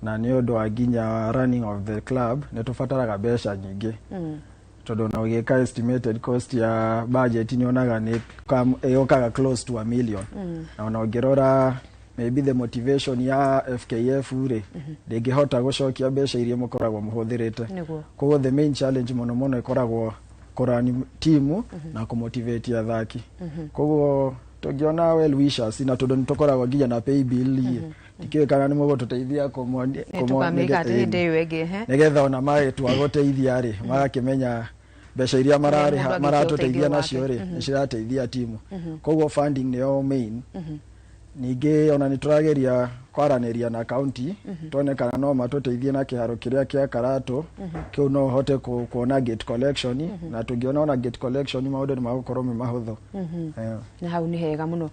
na nĩ ũndũ wa nginya running of the club, nĩ tũbataraga mbeca nyingĩ, tondũ ona ũgĩka estimated cost ya budget nĩ onaga nĩ ĩũkaga close to a million. Na ona ũngĩrora maybe the motivation ya FKF rĩ, ndĩngĩhota gũcokia mbeca iria mũkoragwo mũhũthĩrĩte. Koguo the main challenge mũno mũno ĩkoragwo kũrani timu na kũmotivate athaki. Koguo tũngĩona well wishers, na tondũ nĩ tũkoragwo nginya na pay bill ĩ, ndikĩũĩ kana nĩ mũgũtũteithia Tũkamĩka atĩ hĩndĩ ĩyo ĩngĩ, ehe. Nĩgetha ona magĩtua gũteithia rĩ, magakĩmenya mbeca iria mararĩha Mũndũ angĩtua maratũteithia ũteithio nacio wake. rĩ, nĩ cirateithia timu. Koguo funding nĩyo main. Ningĩ ona nĩ tũrageria kwaranĩria na county, tuone kana no matũteithie na kĩharo kĩrĩa kĩa Karatũ. Kĩu no ũhote kuona gate collection, na tũngĩona ona gate collection maũndũ nĩ magũkorwo me mahũthũ. Na hau nĩ hega mũno.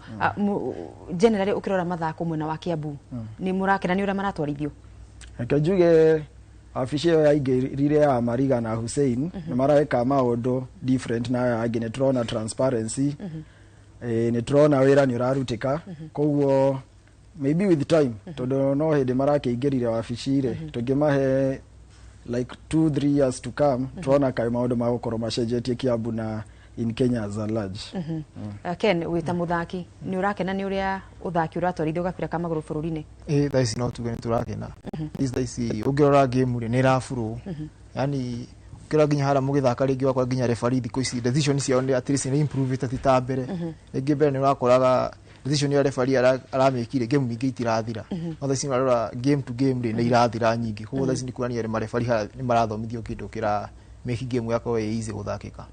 Generally ũkĩrora mathako mwena wa Kiambu, nĩ mũrakena nĩ ũrĩa maratwarithio? Reke njuge Wabici ĩyo yaingĩrire ya Mariga na Hussein nĩ mareka maũndũ different na aya angĩ. Nĩ tũrona transparency, nĩ tũrona wĩra nĩ ũrarutĩka. Koguo maybe with time, tondũ no hĩndĩ marakĩingĩrire wabici rĩ, tũngĩmahe like 2 3 years to come, tũrona kaĩ maũndũ magũkorwo macenjetie Kiambu na in Kenya as a large. Ken, wĩ ta mũthaki, nĩ ũrakena nĩ ũrĩa ũthaki ũratwarithio gabira ka magũrũ bũrũri-inĩ? Ĩ, thaa ici no tuge nĩ tũrakena. Thaa ici ũngĩrora game rĩ, nĩ ĩrabũrũ, yani ũkĩrora nginya harĩa mũgĩthaka rĩngĩ wakora nginya referee thikũ ici decision ciao nĩ at least nĩ improve ti ta mbere. Rĩngĩ mbere nĩ ũrakoraga decision ya referee aramĩkire, game nyingĩ itirathira. No thaa ici ũrarora game to game rĩ, nĩ irathira nyingĩ. Koguo thaa ici nĩ kuonania mareferee harĩa nĩ marathomithio kĩndũ kĩra make game yakorwo ĩ easy gũthakĩka.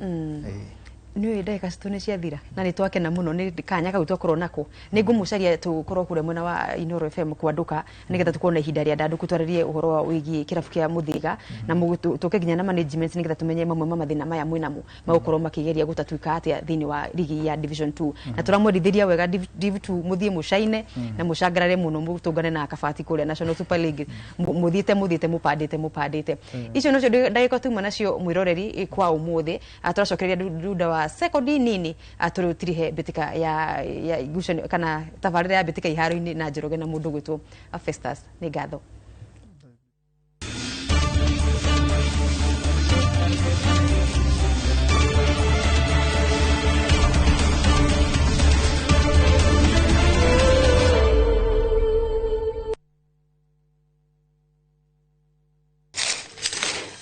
Nĩ ũĩ ndagĩka citũ nĩ ciathira na nĩ twakena mũno nĩ kanya kau twakorwo nako. Nĩ ngũmũcaria tũkorwo kũrĩa mwena wa Inoro FM kwandũka nĩgetha tũkorwo na ihinda rĩa ndandũku twarĩrie ũhoro wa wĩgiĩ kĩrabu kĩa Mũthĩga na tũke nginya na management nĩgetha tũmenye mamwe ma mathĩna maya mwĩnamo magũkorwo makĩgeria gũtatuĩka atĩa thĩinĩ wa rigi ya Division 2. Na tũramwendithĩria wega Div 2, mũthiĩ mũcaine na mũcangarare mũno, mũtũngane na Kabati kũrĩa National Super League. Mũthiĩte mũpandĩte mũpandĩte. Icio nocio ndagĩka tuma nacio mwĩroreri kwa ũmũthĩ. Tũracokereria thutha wa sekondi nini tũrĩtirihe mbĩtĩka ya ngucanio kana tabarĩra ya mbĩtĩka iharo-inĩ na Njoroge na mũndũ ũgwĩtwo Festus. Nĩ ngatho.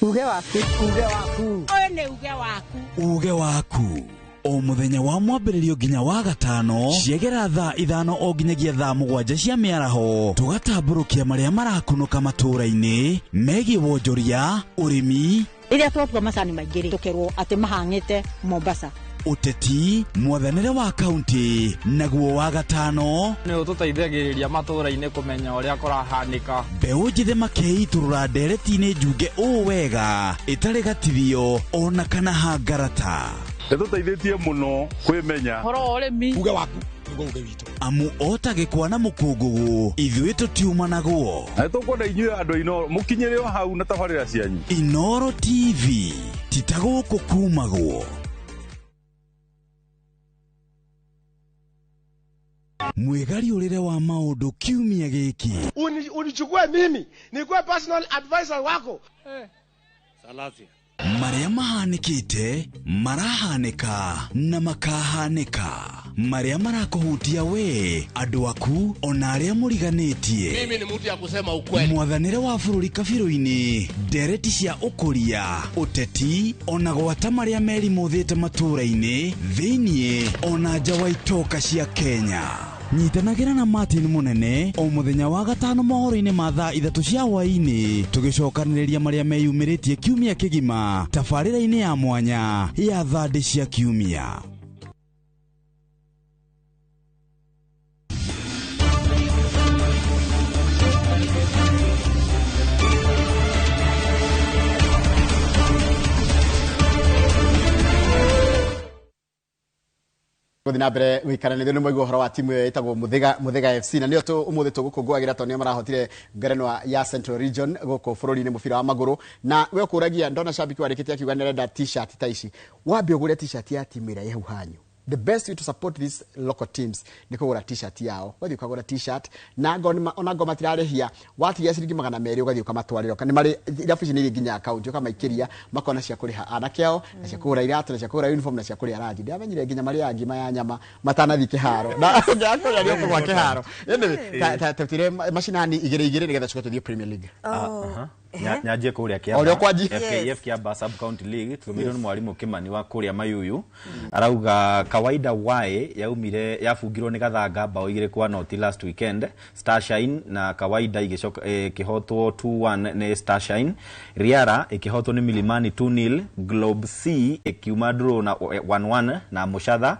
Uge waku, uge waku. Ũyũ nĩ uge waku. Uge waku o muthenya wa mwambĩrĩrio nginya wa gatano ciegera thaa 5 o nginyagia thaa 7 cia mĩaraho, tũgatambũrũkia marĩa marakunũka matũũra-inĩ megiĩ wonjoria, ũrĩmi, Rĩrĩa twatua macani maingĩ rĩ, tũkerwo atĩ mahang'ĩte Mombasa. Ũteti, mwathanĩre wa kaunti. Naguo wa gatano nĩ ũtũteithagĩrĩria matũũra-inĩ kũmenya ũrĩa kũrahanĩka. Mbeũ njĩthĩ makeitũrũra ndereti-inĩ njunge ũũ wega ĩtarĩ gatithio ona kana hangarata. Ĩtũteithĩtie mũno kwĩmenya. Ũhoro wa ũrĩmi. Uge waku nĩguo uge witũ. Amu ota gĩkwa na mũkũngũgũ, ithuĩ tũtiumanagwo. Na nĩtũkwenda inyuĩ andũ a Inooro mũkinyĩre o hau na tabarĩra cianyu. Inooro TV ti ta gũkũ kumagwo. Mwĩgariũrĩre wa maũndũ kiumia gĩkĩ. Unichukue mimi nikuwe personal advisor wako. Salasia. Marĩa mahanĩkĩte, marahanĩka na makahanĩka, marĩa marakũhutia we, andũ aku ona arĩa mũriganĩtie. Mimi ni mtu ya kusema ukweli. Mwathanĩre wa bũrũri kabirũ-inĩ, ndereti cia ũkũria, ũteti ona gwata marĩa merimũthĩte matũũra-inĩ thĩiniĩ ona nja wa itoka cia Kenya. Nyitanagĩra na Martin Mũnene o mũthenya wa gatano mohoro-inĩ ma thaa 3 cia hwaĩ-inĩ, tũgĩcokanĩrĩria marĩa meyumĩrĩtie kiumia kĩgima tabarĩra-inĩ ya mwanya ya thandĩ cia kiumia. Gũthiĩ na mbere gũikarania nĩ mwaigua ũhoro wa timu ĩyo ĩtagwo Mũthĩga FC, na nĩyo ũmũthĩ tũgũkũngũagĩra tondũ nĩo marahotire ngerenwa ya Central Region gũkũ bũrũri-inĩ mũbira wa magũrũ. Na we ũkũragia, ndona shabiki warĩkĩtie akiuga nĩarenda t-shirt ta ici, wambe ũgũre t-shirt ya timu ĩrĩa ĩ hau hanyu. The best way to support these local teams nĩ kũgũra t-shirt yao. Ũgathiĩ ũkagũra t-shirt na ona ngo matirarĩhia, watigia ciringi 200 ũgathiĩ ũkamatwarĩra. Nĩ marĩ irabu ici nĩ irĩ nginya account, ũkamaikĩria makona cia kũrĩha anake ao na cia kũgũra iratũ na cia kũgũra uniform na cia kũrĩa ranji. Ndĩramenyire nginya marĩaga ngima ya nyama matanathiĩ kĩharo na ũngĩaga kũrĩa nĩ ũkũgwa kĩharo. Anyway, ta tutire macinani igĩrĩ igĩrĩ nĩgetha tũcoke tũthiĩ Premier League. Nyanjie kũrĩa Kiamba. Ũrĩa ũkwanjia. FKF Kiamba Sub County League tũtũmĩirwo nĩ mwarimũ Kimani wa kũrĩa Mayuyu, arauga kawaida y yaumire yabungirwo nĩ Gathanga bao 2-0 last weekend. Starshine na kawaida igĩcoka ĩkĩhotwo 2-1 nĩ Starshine. Riara ĩkĩhotwo nĩ Milimani 2-0. Globe C ĩkiuma draw na 1-1 na Mũcatha.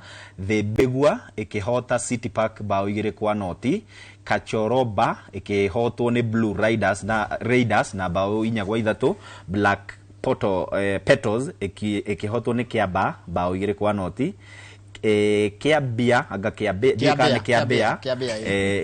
The Begua ĩkĩhota City Park bao 2-0. Kachoroba ĩkĩhotwo nĩ Blue Riders na Raiders na bao 4-3. Black Poto Petals ĩkĩhotwo nĩ Kiamba bao 2-0. Kiambia anga Kiambia Kiambia, nĩ Kiambia, Kiambia,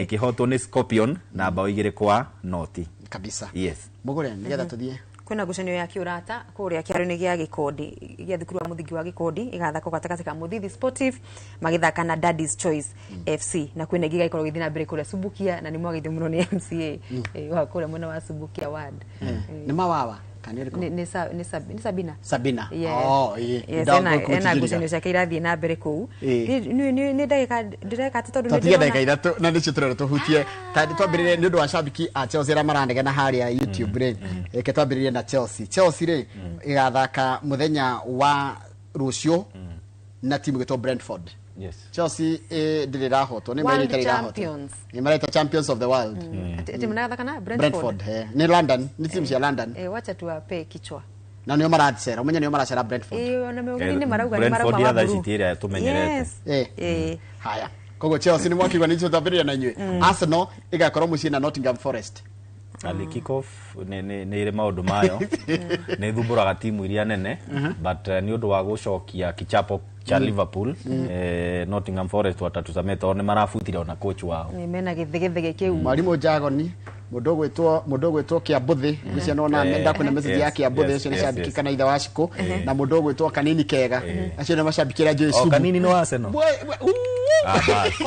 ĩkĩhotwo nĩ Scorpion na bao 2-0. Kabisa. Yes. Mũgũre nĩgetha tũthiĩ. Kwĩna ngucanio ya kĩũrata kũrĩa kĩaro-inĩ gĩa Gĩkondi gĩa thukuru wa mũthingi wa Gĩkondi, ĩgathakwo gatagatĩ ka Mũthithi Sportive magĩthaka na Daddy's Choice FC, na kwĩna ĩngĩ ĩgakorwo ĩgĩthiĩ na mbere kũrĩa Subukia, na nĩ mwageithio mũno nĩ MCA wa kũrĩa mwena wa Subukia ward. Nĩ mawawa kana ĩrĩkũ? Nĩ Sabina. Sabina. Yes. Oh, ĩĩ. Yes, Ndagũkũ ena kũtigĩrĩra. ngucanio ciake irathiĩ na mbere kũu. Ĩĩ. Nĩ ndagĩka ndĩreka atĩ tondũ nĩ Twatigia ndĩrona- ndagĩka 3 na nĩcio tũrenda tũhutie. Ta twambĩrĩrie nĩ ũndũ wa shabiki a Chelsea arĩa maranegena harĩa YouTube rĩ. Reke twambĩrĩrie na Chelsea. Chelsea rĩ ĩgathaka mũthenya wa rũciũ na timu ĩgwĩtwo Brentford. Yes. Chelsea ndĩrĩ ĩrahotwo, nĩ World merĩ itarĩ ĩrahotwo. champions. Nĩ mareta champions of the world. Ati mnathaka na Brentford. Brentford, nĩ London, nĩ timu cia London. Wacha tuwape kichwa. Na nĩo maracera, ũmenye nĩo maracera Brentford. Ona meũgeni marauga nĩ Brentford marauma ya thaa wa ici ti ĩrĩa tũmenyerete. Yes. Haya, koguo Chelsea nĩ mwakiuga nĩ twambĩrĩria na inyuĩ. Arsenal ĩgakorwo mũciĩ na Nottingham Forest. Early kick-off nĩ ĩrĩ maũndũ mayo, nĩ thumbũraga timu iria nene, but nĩ ũndũ wa gũcokia kichapo cha Liverpool, Nottingham Forest watatusamee tondũ nĩ marabutire ona coach wao. Nĩ mena gĩthegethege kĩu. Mwarimũ Jagoni, mũndũ ũgwĩtwo Kĩambũthĩ, ngwĩciria nĩwona ndakwĩna message ya Kĩambũthĩ, ũcio nĩ cambiki kana ithe wa Shiko, na mũndũ ũgwĩtwo Kanini Kega, acio nĩ macambiki arĩa njũĩ O Subu. Kanini nĩ wa Arsenal. Ah, basi.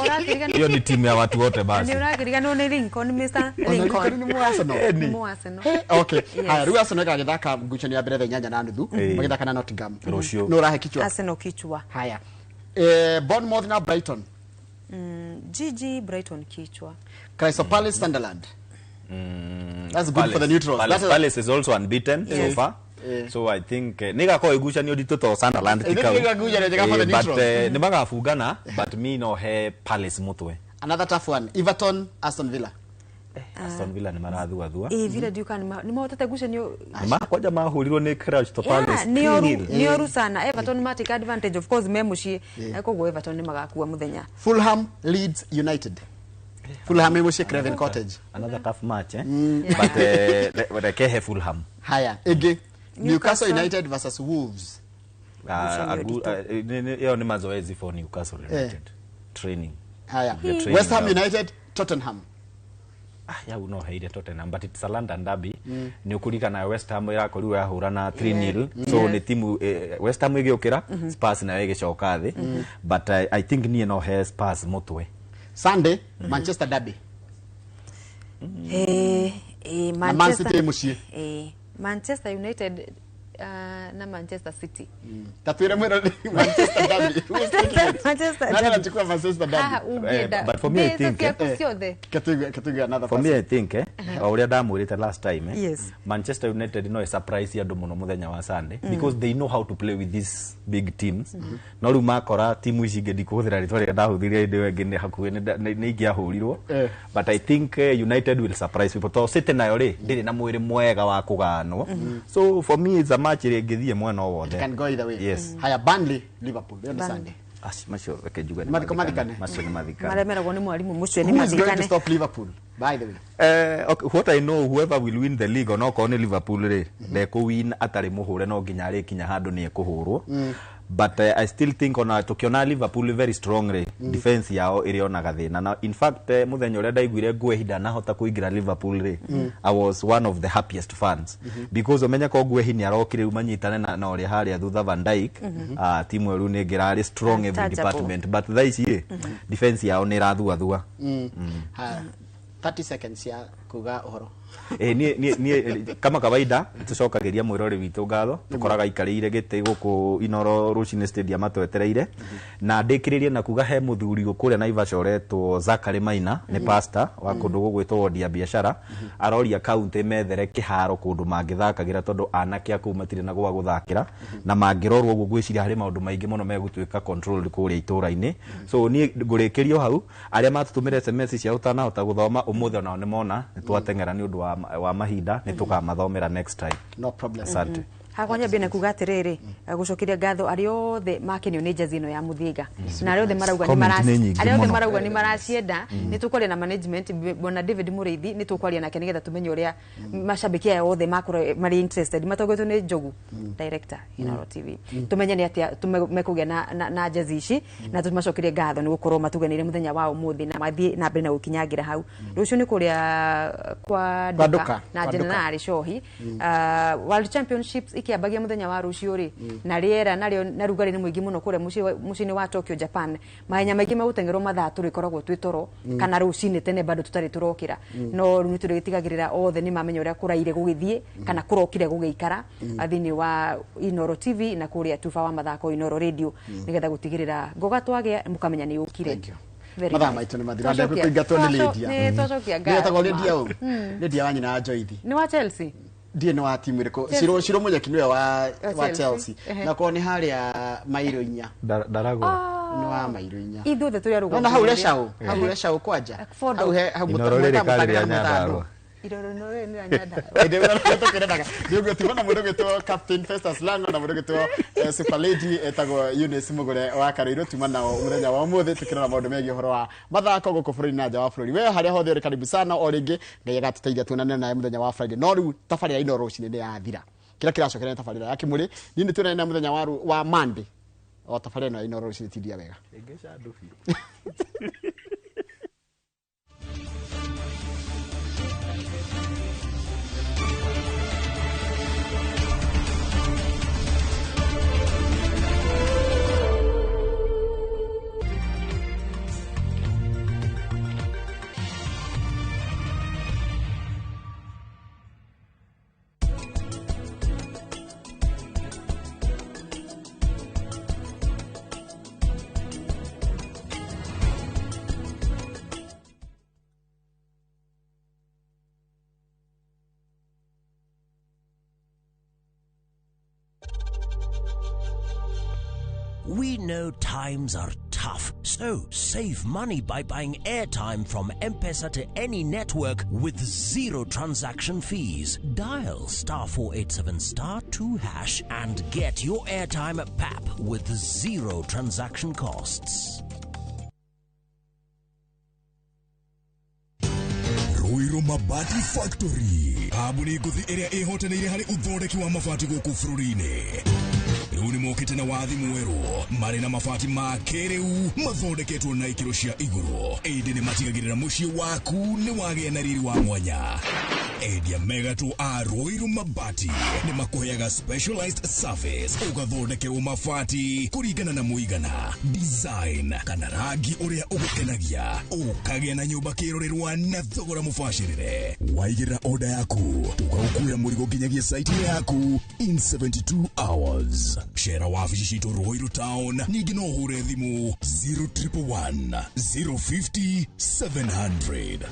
Hiyo ni timu ya watu wote basi. Nĩ ũrakĩriganĩrwo nĩ Lincoln, Mr. Ona Lincoln. Lincoln nĩ mũ Arsenal. Nĩ mũ Arsenal. Okay. Yes. Haya, rĩu Arsenal ĩgagĩthaka ngucanio ya mbere thaa 8:30 magĩthaka na Nottingham. Rũciũ. Nũ ũrahe kichwa? Arsenal kichwa. Haya. Bournemouth na Brighton. GG Brighton kichwa. Crystal Palace Sunderland. That's good for the neutrals. Palace is also unbeaten so Yes. far. So I think nä gakorwo igucanio nditå to Sunderland ti Nĩ kau. ĩgagucanio njega for the But neutrals. nä magabungana, but me no he Palace mũtwe. Another tough one. Everton Aston Villa. Aston Villa nä marathuathua. Villa ndiũka nĩ mahotete ngucanio. Kwanja mahũrirwo nĩ Crystal Palace Nĩ 3-0. nĩ oru sana. Everton ma take advantage, of course me mũciĩ. Koguo Everton nĩ magakua mũthenya. Fulham Leeds United. Fulham ĩ mũciĩ Craven Cottage. Another tough match, eh? But reke he Fulham. Haya, ĩngĩ Newcastle United versus Wolves. Ĩyo nĩ mazoezi for Newcastle United. Training. Haya. The training West Ham ground. United Tottenham. Yau no heire Tottenham, but it's a London derby. Nĩ ũkũririkana West Ham ĩrakorirwo yahũrana 3-0, so nĩ timu West Ham ĩgĩũkĩra, Spurs nayo ĩgĩcoka thĩ, but I think niĩ no he Spurs mũtwe. Sunday Manchester derby. Na Man City ĩ mũciĩ. Manchester United na Manchester City. Tatwĩre mwĩra Manchester derby. Who is taking it? Manchester Nani derby. anachukua Manchester Haha derby? ũngĩenda. But for me, I Mbeca think, ciaku ciothe. Ketuige another For me person. I think o ũrĩa ndamwĩrĩte last time, Yes. Manchester United no surprise andũ mũno mũthenya wa Sunday because they know how to play with these big teams. No rĩu makora timu ici ingĩ, ndikũhũthĩra rĩtwa rĩrĩa ndahũthĩrire hĩndĩ ĩyo ĩngĩ, nĩ hakuhĩ nĩ ingĩahũrirwo, but I think United will surprise people tondũ City nayo rĩ ndĩrĩ na mwĩrĩ mwega wa kũganwo, so for me it's a match ĩrĩa ĩngĩthiĩ mwena o wothe. It can go either way. Yes. Haya, Burnley Liverpool. Hiyo ni Sunday. Macio reke njuge nĩ Mathiko mathikane. Macio nĩ mathikane. Maremeragwo nĩ mwarimũ mũcio nĩ Who is going to mathikane. stop Liverpool? By the way. Okay, what I know, whoever will win the league onokorwo nĩ Liverpool rĩ, ndekũwin atarĩ mũhũre, no nginya arĩkinya handũ nĩ ekũhũrwo, but I still think ona tukiona Liverpool very strong rĩ, defense yao ĩrĩonaga thĩna, na in fact mũthenya ũrĩa ndaiguire Guehi ndanahota kũingĩra Liverpool rĩ, I was one of the happiest fans, because ũmenye ko Guehi nĩ arokire rĩu manyitane na ũrĩa harĩa thutha Van Dijk, timu ĩyo rĩu nĩ ĩngĩrarĩ strong every Untouchable. department, but thaa ici rĩ, defense yao nĩ ĩrathuathua. Haya, 30 seconds ya kuga ũhoro. Niĩ kama kawaida nĩtũcokagĩria mwĩrori witũ ngatho, tũkoraga aikarĩire gĩtĩ gũkũ Inoro rũcinĩ stadium atwetereire, na ndĩkĩrĩrie na kuga he mũthuri kũrĩa Naivasha ũretwo Zachary Maina, nĩ pastor wa kũndũ gũgwĩtwo wodi ya biashara, aroria kaunti methere kĩharo kũndũ mangĩthakagĩra tondũ anake a kũu matirĩ na gwa gũthakĩra, na mangĩrorwo ũguo ngwĩciria harĩ maũndũ maingĩ mũno megũtuĩka controlled kũrĩa itũra-inĩ. So niĩ ngũrĩkĩrio hau, arĩa matũtũmĩre SMS ciao ũtanahota gũthoma ũmũthĩ onao nĩ mona nĩ twateng'era nĩ ũndũ wa mahinda, nĩ tũkamathomera next time. No problem. Asante. Hakwa nyambie na kuga atiriri, gucokeria ngatho aria othe makenio ni jazi ino ya Muthiga na aria othe marauga ni Comment nĩ nyingĩ aria othe mũno. marauga ni maracienda. Ni tukwaria na management, bwana David Muriithi, ni tukwaria nake nigetha tumenye uria mashabiki aya othe makorwo mari interested matongoretio ni Njogu director Inooro TV, tumenye ni atia mekugia na jazi ici, na tumacokerie ngatho ni gukorwo matuganire muthenya wa umuthi na mathie na mbere na gukinyangira hau. Rucio ni kuria kwa Kwa Nduka Nduka, na kwa Nduka. General Shohi. World Championships ikiambagia muthenya wa rucio ri, na riera nario na rugari ni muingi muno kuria muciĩ-inĩ wa Tokyo, Japan. Mahenya maingĩ megũteng'erwo mathaa tũrĩkoragwo twĩ toro kana rũcinĩ tene bado tũtarĩ tũrokĩra, no rĩu nĩtũrĩtigagĩrĩra othe nĩ mamenya ũrĩa kũraire gũgĩthiĩ kana kũrokire gũgĩikara thĩinĩ wa Inooro TV na kũrĩa tuba wa mathako Inooro Radio, nĩgetha gũtigĩrĩra ngoga twagĩa mũkamenya nĩ yũkire. Very Mathaa nice. maitũ nĩ mathira. Ndekũingatwo nĩ Lydia. Nĩ twacokia ngatho. Nĩ etagwo Lydia ũ? Lydia wa nyina wa Joithi. Nĩ wa Chelsea. Ndiĩ nĩ wa timu ĩrĩkũ. Chelsea. Ciro Ciro Mũnyeki nĩwe wa Wa wa Chelsea. Chelsea. Na korwo nĩ harĩa mairo 4. Ndaragũra. Nĩ wa mairo 4. Ithuothe tũrĩ a rũgongo. Nona hau rũrĩa. Leshau, hau Leshau kwanja. Fodo. Hau he hau Inooro rĩrĩ karĩ rĩa Nyandarũa. Iroro no rĩrĩ nĩ rĩa Nyandarũa. Hĩndĩ ĩrĩa tũkĩrendaga nĩguo timona mũndũ ũgĩtwo Captain Festus Lango na mũndũ ũgĩtwo Super Lady etagwo Eunice Mugure wa Karũirũ, tuma nao mũthenya wa ũmũthĩ tũkĩrora maũndũ megiĩ ũhoro wa mathako gũkũ bũrũri na nja wa bũrũri. We harĩa hothe ũrĩ, karibu sana o rĩngĩ. Ngai agatũteithia tuonane nawe mũthenya wa Friday, no rĩu tabarĩra ino rũcinĩ nĩ yathira. Kĩrĩa kĩracokera nĩ tabarĩra ya kĩmũrĩ. Niĩ nĩ tuonane na mũthenya wa Monday o tabarĩra ĩno ya Inooro rũcinĩ. Tindia wega. Ĩngĩca andũ biũ. We know times are tough, so save money by buying airtime from M-Pesa to any network with zero transaction fees. Dial *487*2# and get your airtime at PAP with zero transaction costs. Ruiru Mabati Factory, kambuni ngũthi ĩrĩa ĩhotanĩire harĩ ũthondeki wa mabati gũkũ bũrũri-inĩ. Rĩu nĩ mokĩte na wathi mwerũ marĩ na mabati ma kĩrĩu mathondeketwo na ikĩro cia igũrũ, ĩndĩ nĩ matigagĩrĩra mũciĩ waku nĩ wagĩa na riri wa mwanya. Endia megatũ a Ruiru Mabati nĩ makũheaga specialized service, ũgathondekerwo mabati kũringana na mũigana, design kana rangi ũrĩa ũgũkenagia, ũkagĩa na nyũmba kĩrorerwa na thogora mũbacĩrĩre. Waigĩrĩra oda yaku tũgagũkuĩra mũrigo nginyagia site yaku in 72 hours. Cera wabici citũ Ruiru Town, ningĩ no ũhũre thimũ 0111 050 700.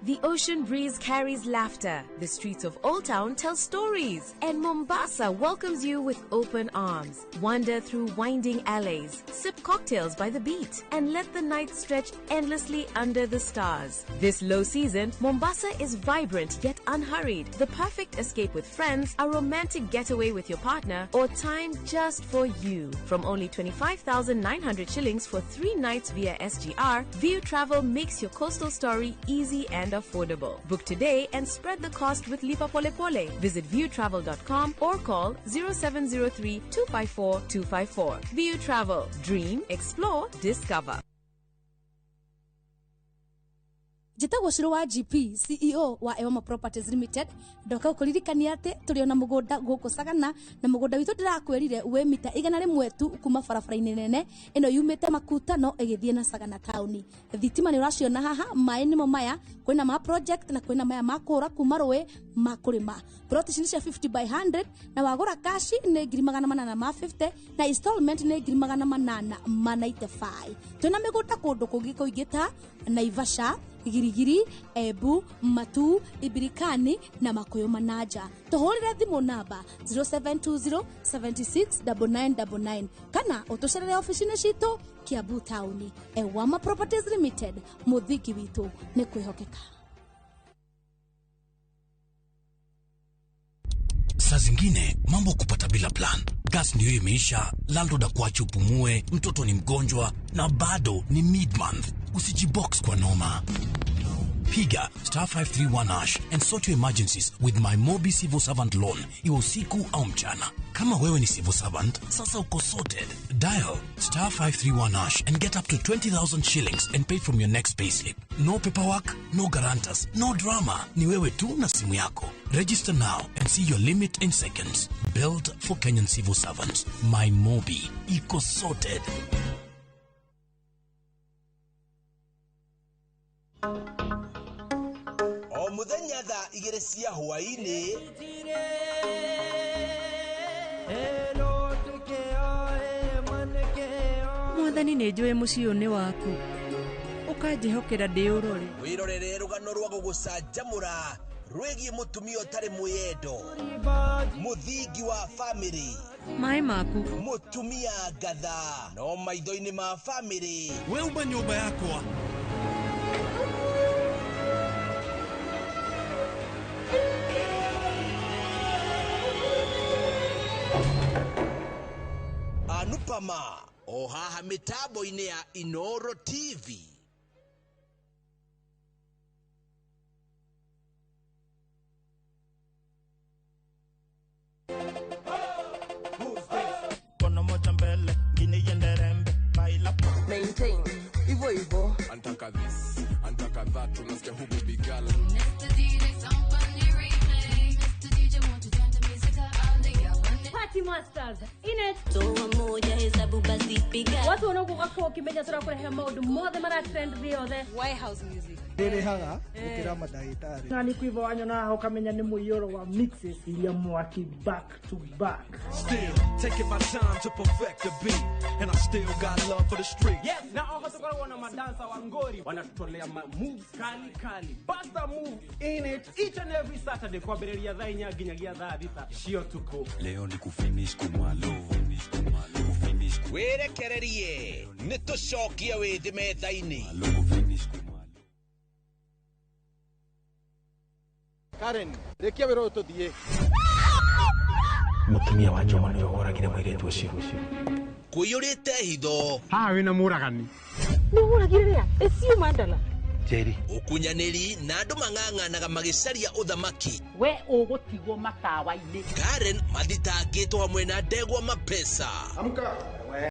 The ocean breeze carries laughter. The streets of Old Town tell stories. And Mombasa welcomes you with open arms. Wander through winding alleys, sip cocktails by the beach, and let the night stretch endlessly under the stars. This low season, Mombasa is vibrant yet unhurried. The perfect escape with friends, a romantic getaway with your partner, or time just for you. From only 25,900 shillings for 3 nights via SGR, View Travel makes your coastal story easy and affordable. Book today and spread the cost with Lipa Pole Pole. Visit viewtravel.com or call 0703 254 254. View Travel. Dream, explore, discover. Njĩtagwo Ciro wa GP, CEO wa Ewama Properties Limited. Ndoka gũkũririkania atĩ tũrĩ ona mũgũnda gũkũ Sagana, na mũgũnda witũ ndĩrakwĩrire wĩ mita 100 tu kuma barabara-inĩ nene ĩno yumĩte Makuta no ĩgĩthiĩ na Sagana taũni. Thitima nĩ ũraciona haha, maĩ nĩmo maya, kwĩna ma project na kwĩna maya ma kũũra kuma rũĩ ma kũrĩma. Plot ici nĩ cia 50 by 100 na wagũra kashi nĩ 850 na installment nĩ 895. Twĩna mĩgũnda kũndũ kũngĩ kũingĩ ta Naivasha, Girigiri, Ebu, Matu, Ibirikani na Makuyu Manaja. Tuhurire thimu namba 0720 76 9999 kana utucerere ofici-inĩ citũ Kiambu taũni. Ewama Properties Limited, mũthingi witũ nĩ kwĩhokeka. Saa zingine mambo kupata bila plan. Gas ndiyo imeisha, landlord akuache upumue, mtoto ni mgonjwa na bado ni mid-month. Usijibox kwa noma. Piga star 531 hash and sort your emergencies with my Mobi Civil Servant Loan, iwe usiku au mchana. Kama wewe ni civil servant, sasa uko sorted. Dial star 531 hash and get up to 20,000 shillings and pay from your next payslip. No paperwork, no guarantors, no drama. Ni wewe tu na simu yako. Register now and see your limit in seconds. Built for Kenyan civil servants. My Mobi. Iko sorted. O muthenya thaa 2 cia hwaĩ-inĩ Mwathani nĩ njũĩ mũciĩ ũyũ nĩ waku ũkanjĩhokera ndĩũrore. Wĩrorere rũgano rwa gũgũcanjamũra rwĩgiĩ mũtumia ũtarĩ mwĩyendo, mũthingi wa famĩlĩ, maĩ maku, mũtumia ngatha, no maitho-inĩ ma famĩlĩ. We uma nyũmba yakwa. Anupama o haha mĩtambo-inĩ ya Inoro TV. Maintain hivyo hivyo. Antaka this, antaka that, unasikia huku bigala. Party Masters in it. Toa moja hesabu basi piga. Watu wanaokuwa kwa kimenya turakurehe maundu mothe mara trend thĩ yothe. White House music. Ndĩrĩhaga gũkĩra mandagĩtarĩ. Na nĩ kwivo wanyona haha ũkamenya nĩ mũiyũro wa mixes iria mwaki back to back. Still taking my time to perfect the beat, and I still got love for the street. Yes, na oho tukoragwo na madansa wa ngori wanatutolea ma moves kali kali. Basta move in it each and every Saturday kwambĩrĩria thaa 4 nginyagia thaa 6 cia ũtukũ. Leo ni kufinish kumalo, finish kumalo, finish. Wĩrekererie nĩ tũcokie wĩthĩ metha-inĩ. Karen, rĩkia wĩra ũyũ tũthiĩ. Mũtumia wa Njoma nĩwe woragire mũirĩtu ũcio. Kũiyũrĩte hitho. Haha wĩna mũragani. Nĩ ũragire rĩa? Ĩcio Mandala. Njeri. Ũkunyanĩri na andũ mang'ang'anaga magĩcaria ũthamaki. We ũgũtigwo matawa-inĩ. Karen mathitangĩtwo hamwe na ndegwa mapesa. Amka.